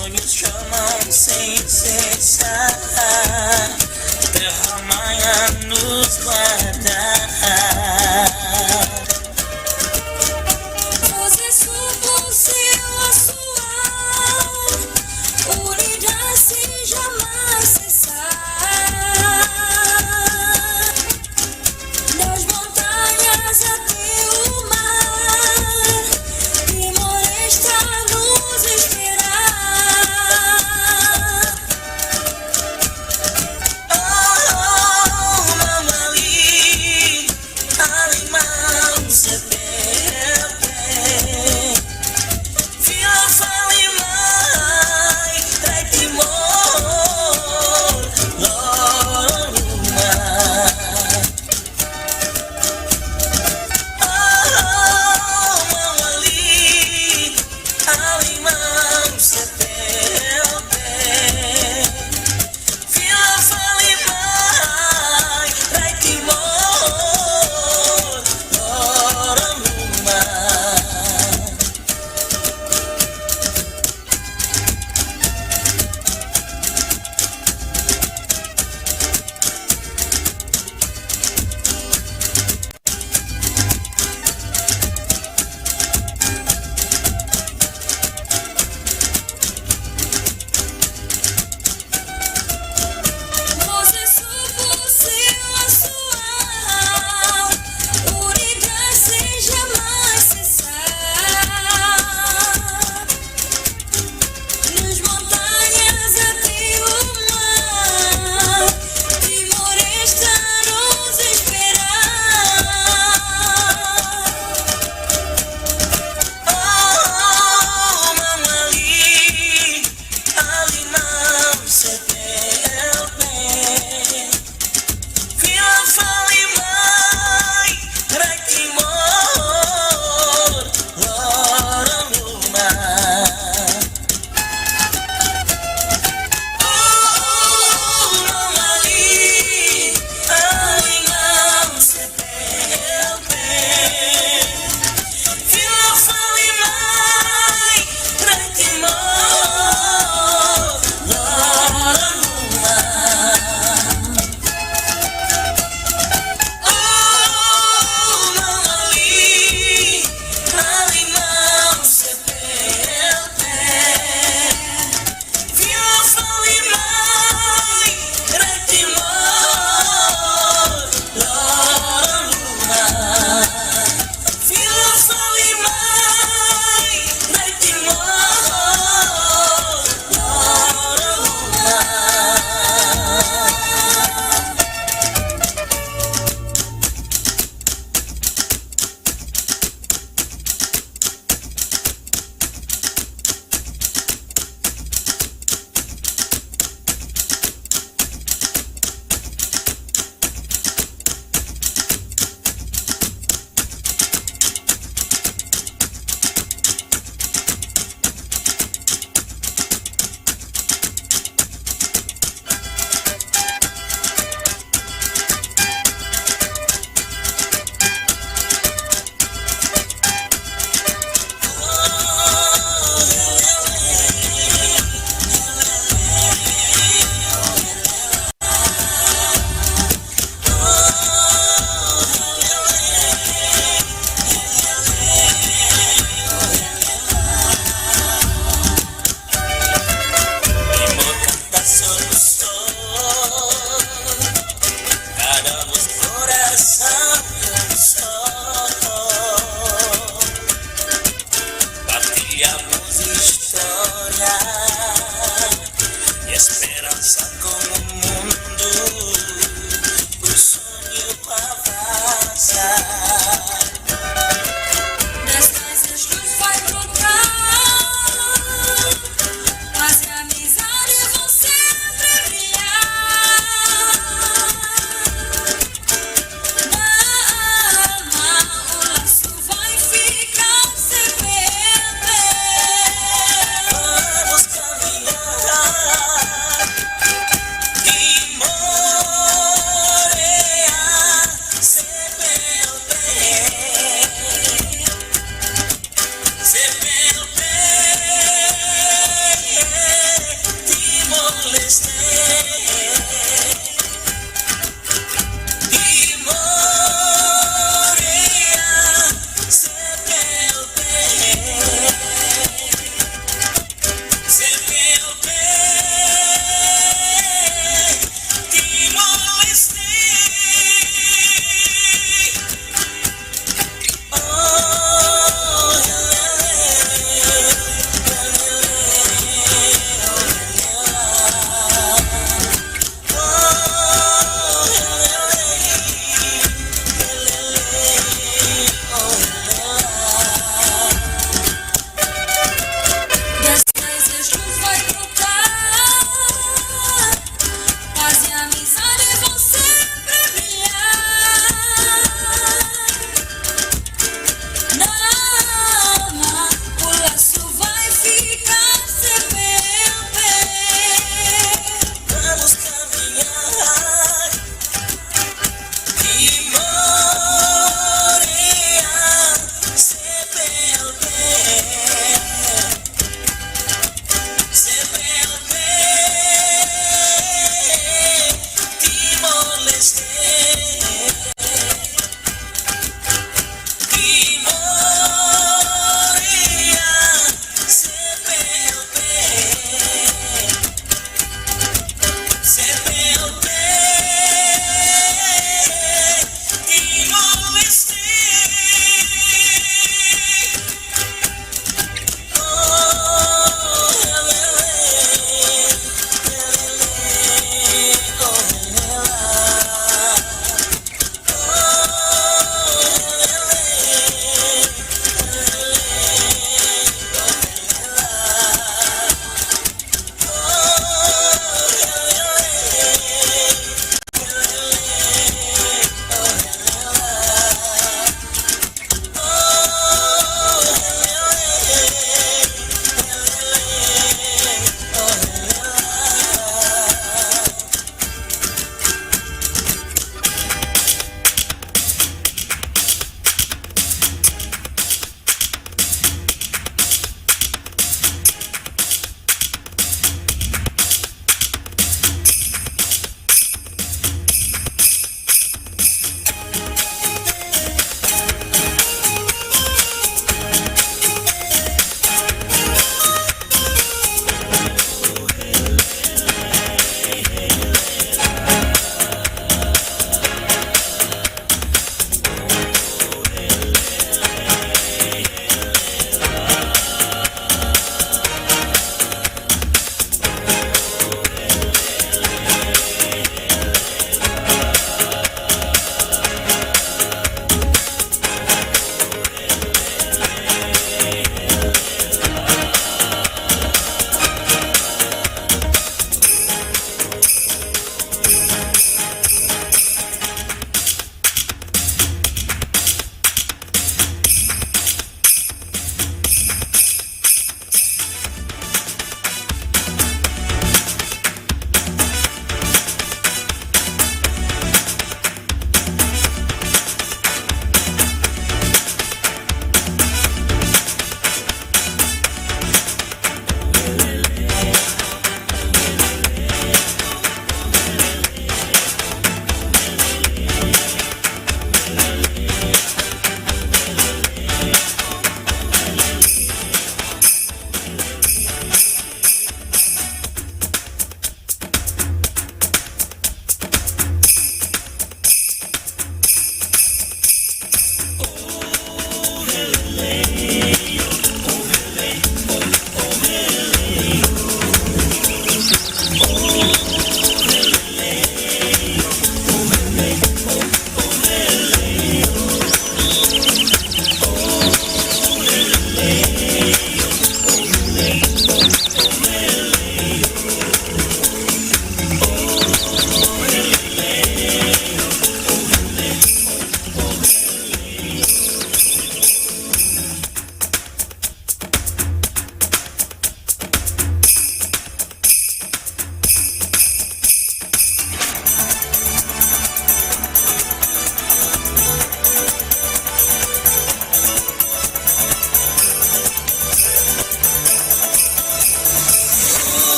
Sonhos chamam sem cessar, terra mãe a nos guardar. Você sopra o seu assoar, unidade sem jamais cessar. Das montanhas até o mar, Timor está a nos esperar. Oh, oh, Mamali, alemão,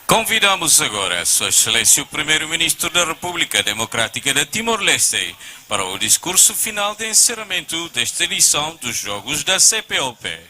Convidamos agora Sua Excelência o Primeiro-Ministro da República Democrática de Timor-Leste para o discurso final de encerramento desta edição dos Jogos da C P L P.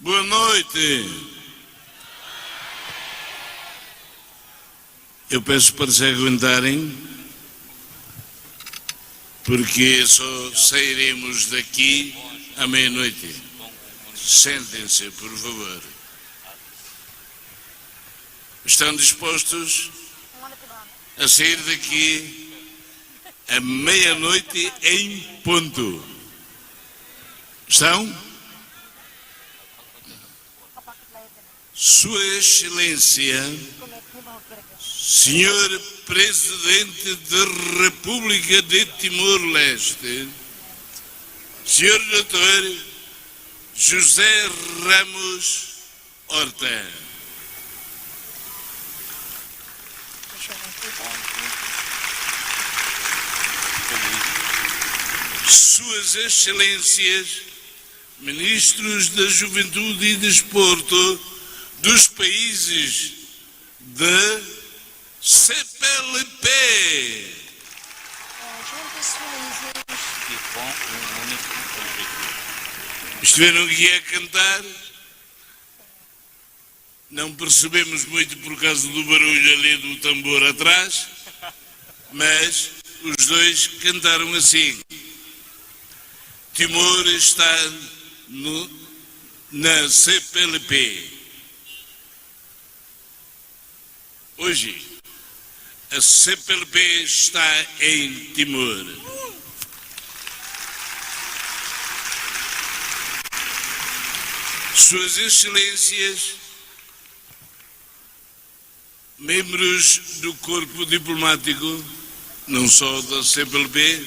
Boa noite. Eu peço para se aguentarem, porque só sairemos daqui à meia-noite. Sentem-se, por favor. Estão dispostos a sair daqui à meia-noite em ponto? Estão? Sua Excelência, Senhor Presidente da República de Timor-Leste, Senhor doutor José Ramos Horta. Suas Excelências, Ministros da Juventude e Desporto dos países da C P L P. Estiveram aqui a cantar. Não percebemos muito por causa do barulho ali do tambor atrás, mas os dois cantaram assim: Timor está no, na C P L P. Hoje, a C P L P está em Timor. Suas Excelências, membros do corpo diplomático, não só da C P L P,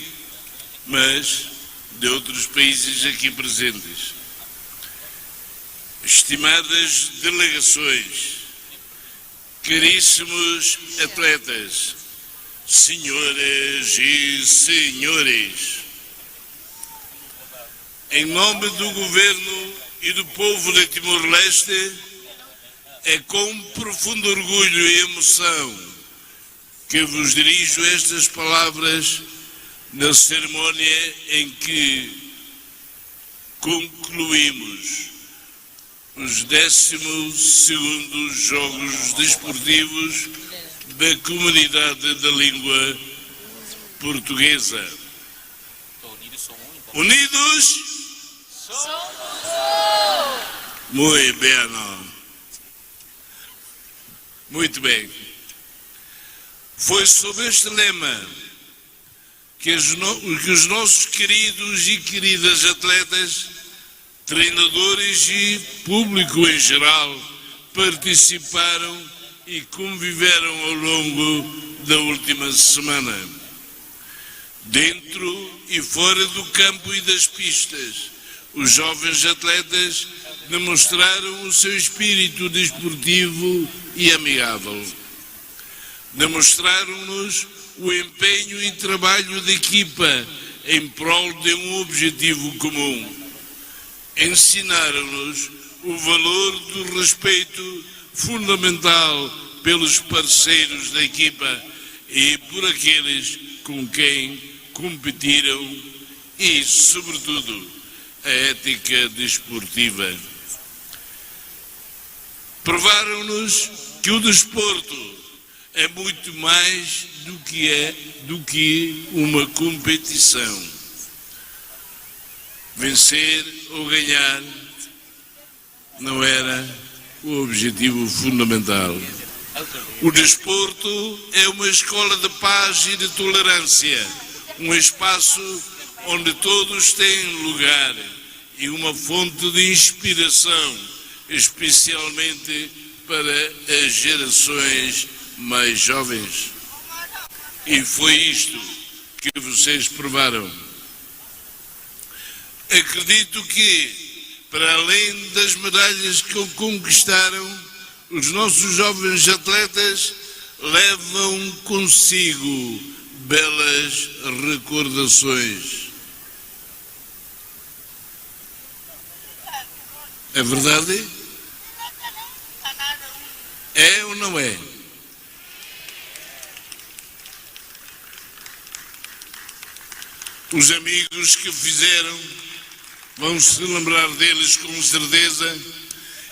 mas de outros países aqui presentes. Estimadas delegações, caríssimos atletas, senhoras e senhores, em nome do Governo e do povo de Timor-Leste, é com profundo orgulho e emoção que vos dirijo estas palavras na cerimónia em que concluímos os décimos segundos Jogos Desportivos da Comunidade da Língua Portuguesa. Unidos? Muito bem. Muito bem. Foi sob este lema que os, no- que os nossos queridos e queridas atletas, treinadores e público em geral participaram e conviveram ao longo da última semana. Dentro e fora do campo e das pistas, os jovens atletas demonstraram o seu espírito desportivo e amigável. Demonstraram-nos o empenho e trabalho de equipa em prol de um objetivo comum. Ensinaram-nos o valor do respeito fundamental pelos parceiros da equipa e por aqueles com quem competiram e, sobretudo, a ética desportiva. Provaram-nos que o desporto é muito mais do que é, do que uma competição. Vencer ou ganhar não era o objetivo fundamental. O desporto é uma escola de paz e de tolerância, um espaço onde todos têm lugar e uma fonte de inspiração, especialmente para as gerações mais jovens. E foi isto que vocês provaram. Acredito que, para além das medalhas que conquistaram, os nossos jovens atletas levam consigo belas recordações. É verdade? É ou não é? Os amigos que fizeram vão se lembrar deles com certeza,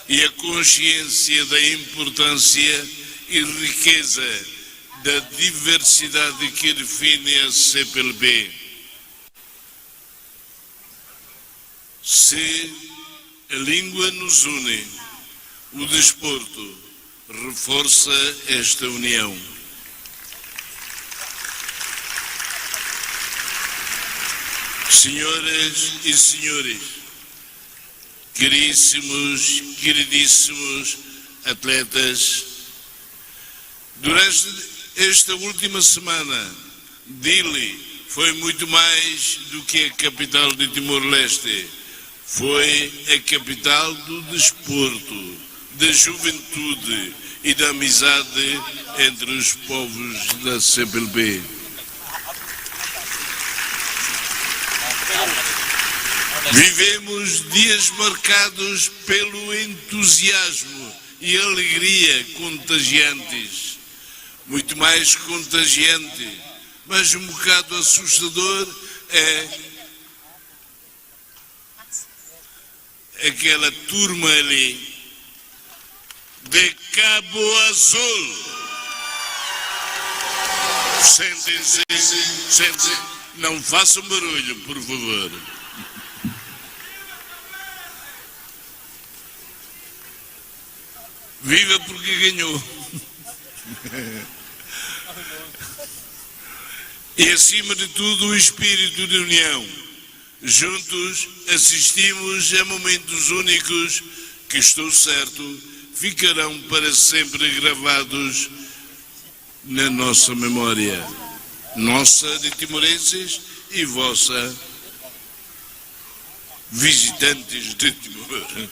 e a consciência da importância e riqueza da diversidade que define a C P L P. Se a língua nos une, o desporto reforça esta união. Senhoras e senhores, queríssimos, queridíssimos atletas, durante esta última semana, Dili foi muito mais do que a capital de Timor-Leste. Foi a capital do desporto, da juventude e da amizade entre os povos da C P L P. Vivemos dias marcados pelo entusiasmo e alegria contagiantes. Muito mais contagiante, mas um bocado assustador, é aquela turma ali de Cabo Azul. Sentem-se, sentem, não façam barulho, por favor. Viva porque ganhou. E, acima de tudo, o espírito de união. Juntos assistimos a momentos únicos que, estou certo, ficarão para sempre gravados na nossa memória. Nossa de timorenses e vossa visitantes de Timor.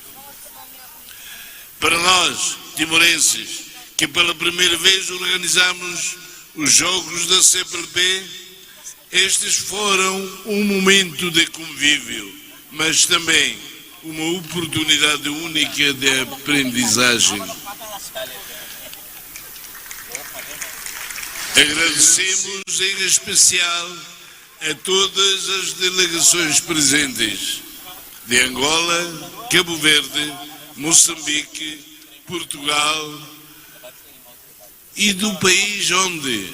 Para nós, timorenses, que pela primeira vez organizamos os Jogos da C P L P, estes foram um momento de convívio, mas também uma oportunidade única de aprendizagem. Agradecemos em especial a todas as delegações presentes de Angola, Cabo Verde, Moçambique, Portugal e do país onde,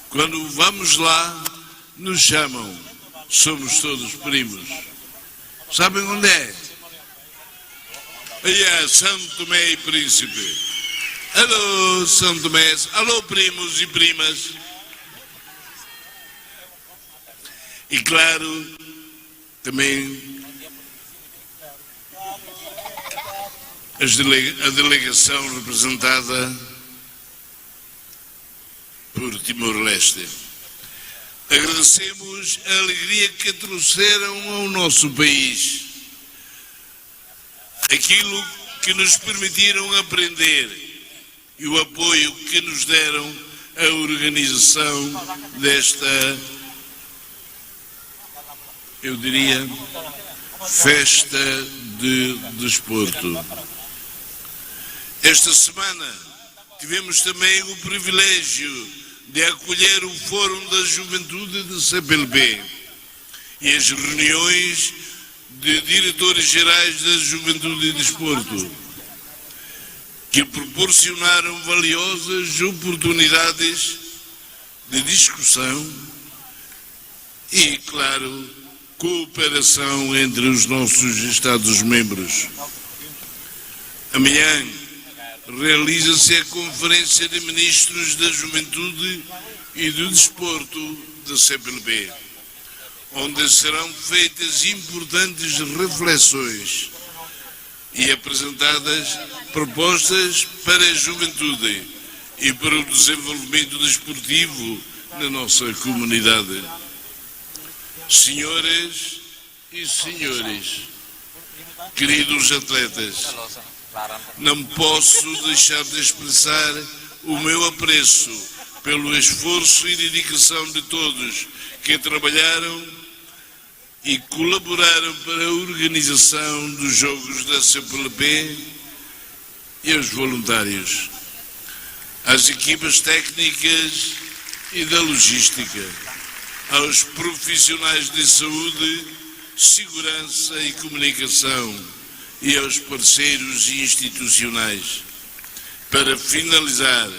quando vamos lá, nos chamam. Somos todos primos. Sabem onde é? Aí é São Tomé e Príncipe. Alô, São Tomé. Alô, primos e primas. E claro, também as dele-, a delegação representada por Timor-Leste. Agradecemos a alegria que trouxeram ao nosso país, aquilo que nos permitiram aprender e o apoio que nos deram a organização desta, eu diria, festa de desporto. Esta semana tivemos também o privilégio de acolher o Fórum da Juventude de C P L P e as reuniões de diretores gerais da Juventude e Desporto, que proporcionaram valiosas oportunidades de discussão e, claro, cooperação entre os nossos Estados-membros. Amanhã realiza-se a Conferência de Ministros da Juventude e do Desporto da C P L P, onde serão feitas importantes reflexões e apresentadas propostas para a juventude e para o desenvolvimento desportivo na nossa comunidade. Senhoras e senhores, queridos atletas, não posso deixar de expressar o meu apreço pelo esforço e dedicação de todos que trabalharam e colaboraram para a organização dos Jogos da C P L P e aos voluntários, às equipas técnicas e da logística, aos profissionais de saúde, segurança e comunicação e aos parceiros institucionais. Para finalizar,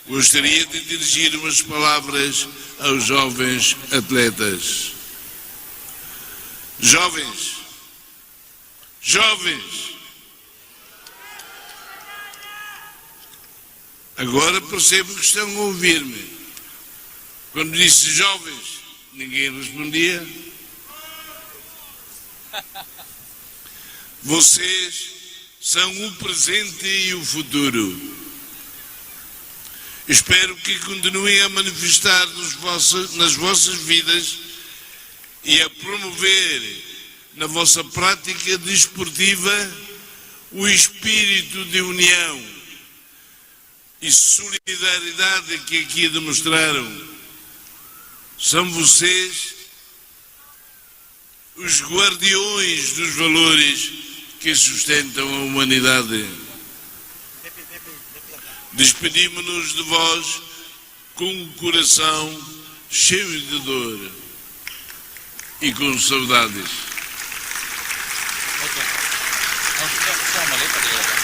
gostaria de dirigir umas palavras aos jovens atletas. Jovens, jovens, agora percebo que estão a ouvir-me. Quando disse jovens, ninguém respondia. Vocês são o presente e o futuro. Espero que continuem a manifestar nos vossa-, nas vossas vidas e a promover na vossa prática desportiva o espírito de união e solidariedade que aqui demonstraram. São vocês os guardiões dos valores que sustentam a humanidade. Despedimos-nos de vós com o coração cheio de dor e com saudades.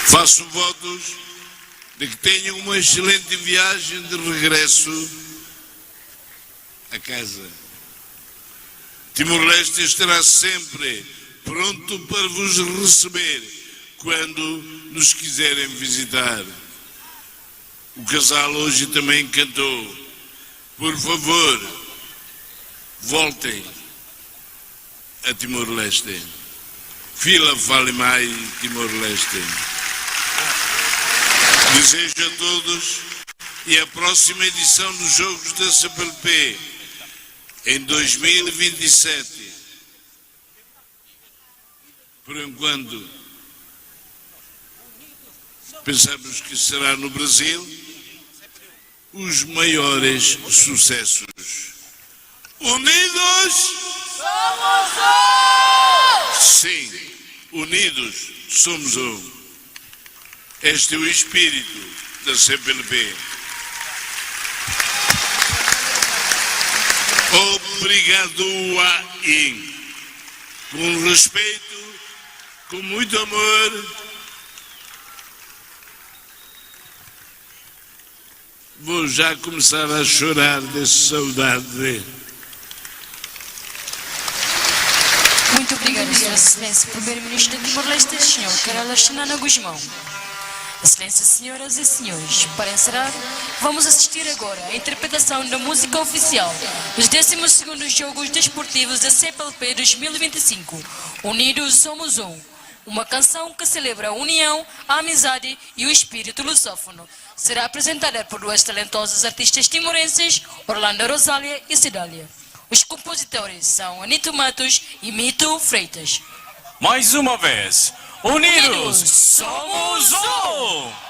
Faço votos de que tenham uma excelente viagem de regresso a casa. Timor-Leste estará sempre pronto para vos receber quando nos quiserem visitar. O casal hoje também cantou: "Por favor, voltem a Timor-Leste." Fila fali mai Timor-Leste. Desejo a todos e a próxima edição dos Jogos da C P L P em dois mil e vinte e sete. Por enquanto, pensamos que será no Brasil, os maiores sucessos. Unidos? Somos um! Sim, unidos somos um. Este é o espírito da C P L P. Obrigado, Ain. Com respeito, com muito amor, vou já começar a chorar de saudade. Muito obrigada, Sua Excelência, Primeiro-Ministro de Timor-Leste, senhor Kay Rala Xanana Gusmão. Excelências, senhoras e senhores, para encerrar, vamos assistir agora à interpretação da música oficial dos décimos segundos Jogos Desportivos da C P L P dois mil e vinte e cinco, Unidos Somos Um, uma canção que celebra a união, a amizade e o espírito lusófono. Será apresentada por duas talentosas artistas timorenses, Orlando Rosália e Cidália. Os compositores são Anito Matos e Mito Freitas. Mais uma vez, unidos somos um!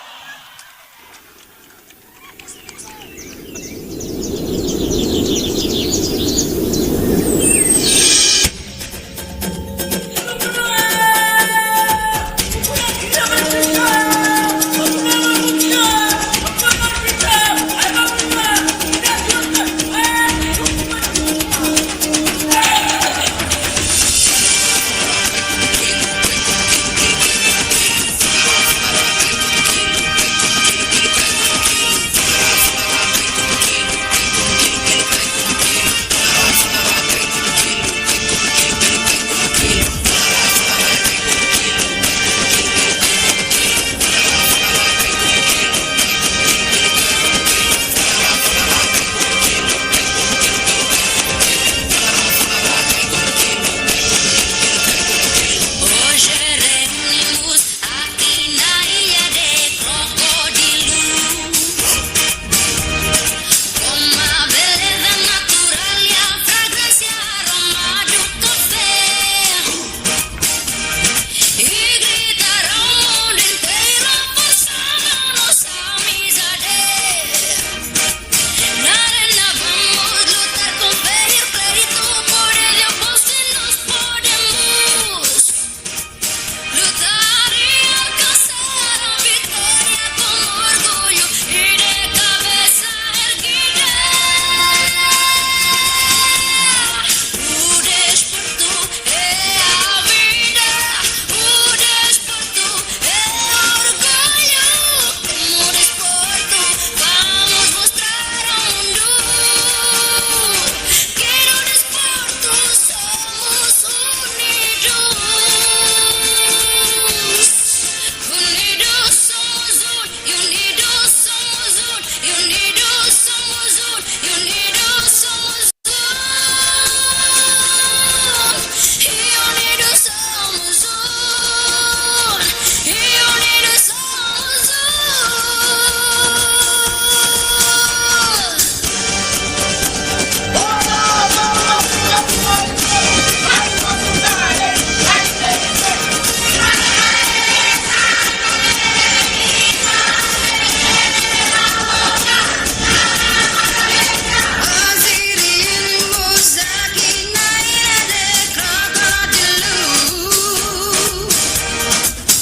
Hoje reunimos aqui na ilha de Crocodilu, com a beleza natural e a fragrância aroma do café. E gritar ao mundo inteiro a força da nossa amizade. Na arena vamos lutar com fé e pleito, por ele eu posso e nós podemos. Lutar e alcançar a vitória com orgulho e de cabeça erguida. O desporto é a vida, o desporto é orgulho. Com o desporto vamos mostrar ao mundo que no desporto somos unidos. Unidos somos un, unidos somos un, unidos somos un, unidos somos un.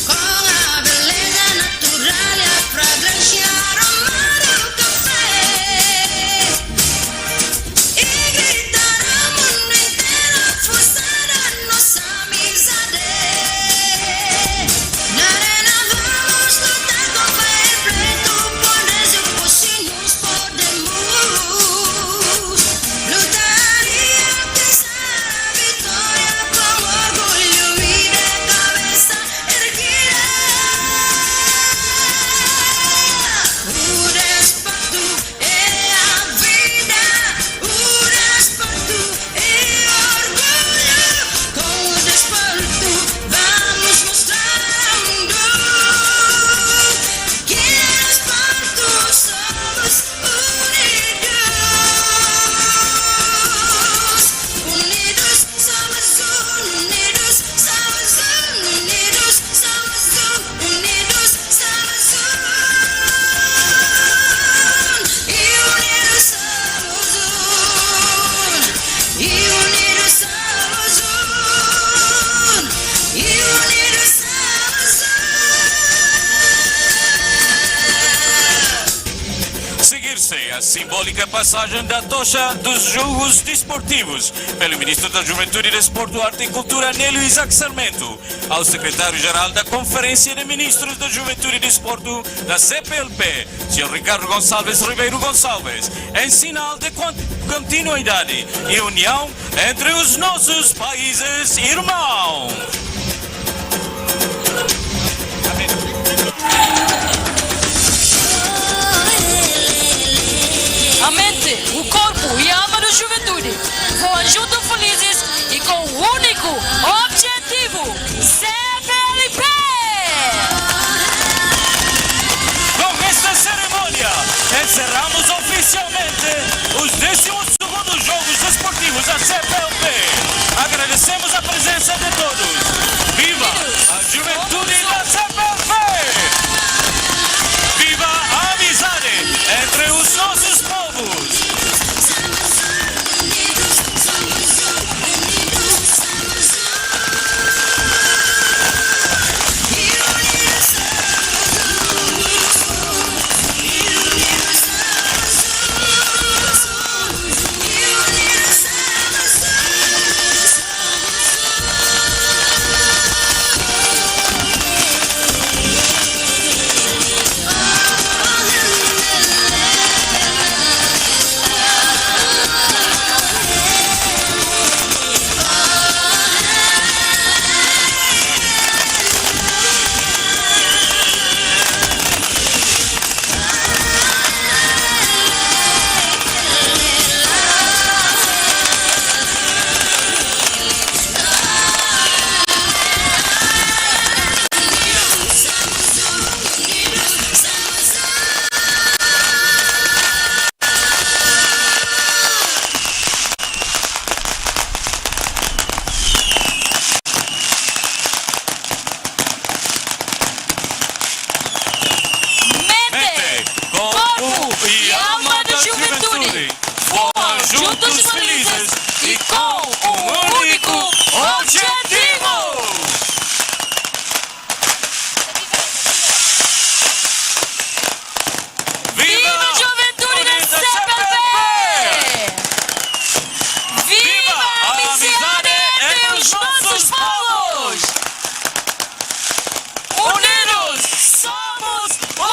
Com a beleza natural e a fragrância aroma do café. E gritar ao mundo inteiro a força da nossa amizade. Na arena vamos lutar com fé e pleito, por Deus e por si nós podemos. Lutar e alcançar a vitória com orgulho e de cabeça erguida. O desporto é a vida, o desporto é orgulho. Com o desporto vamos mostrar ao mundo que em desporto somos unidos. Unidos somos un, unidos somos un, unidos somos un, unidos somos un. E unidos somos un, e unidos somos un, e unidos somos un. Seguir-se a simbólica passagem da tocha dos Jogos Desportivos pelo Ministro da Juventude, Desporto, Arte e Cultura, Nélio Isaac Sarmento, ao Secretário-Geral da Conferência de Ministros da Juventude e Desporto da C P L P, senhor Ricardo Gonçalves Ribeiro Gonçalves, em sinal de con-, continuidade e união entre os nossos países irmãos. Juventude, Voa Juntos Felizes e com o único objetivo, C P L P! Com esta cerimónia, encerramos oficialmente os décimos segundos Jogos Desportivos da C P L P. Agradecemos a presença de todos. Viva a juventude da C P L P! Viva a amizade entre os nossos povos! Mente, corpo e alma da juventude. Voa juntos felizes e com um único objetivo. Viva a juventude da C P L P! Viva a amizade entre os nossos povos! Unidos somos um!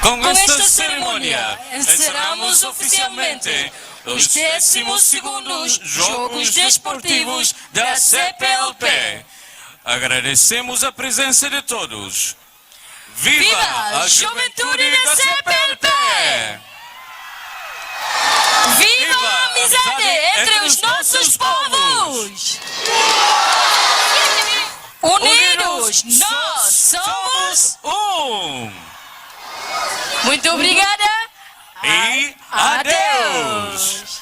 Com esta cerimónia, encerramos oficialmente os décimos segundos Jogos Desportivos da C P L P. Agradecemos a presença de todos. Viva a juventude da C P L P! Viva a amizade entre os nossos povos! Unidos, nós somos um! Muito obrigada! E adeus!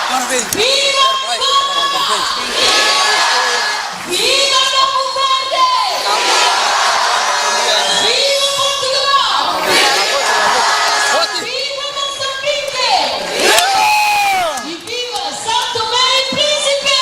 Parabéns. Viva Portugal! Viva Cabo Verde! Viva Portugal! Viva Moçambique! E viva São Tomé e Príncipe!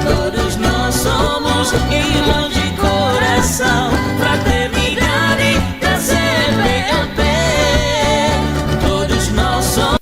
Todos nós somos irmãos de coração, fraternidade da C P L P. Todos nós somos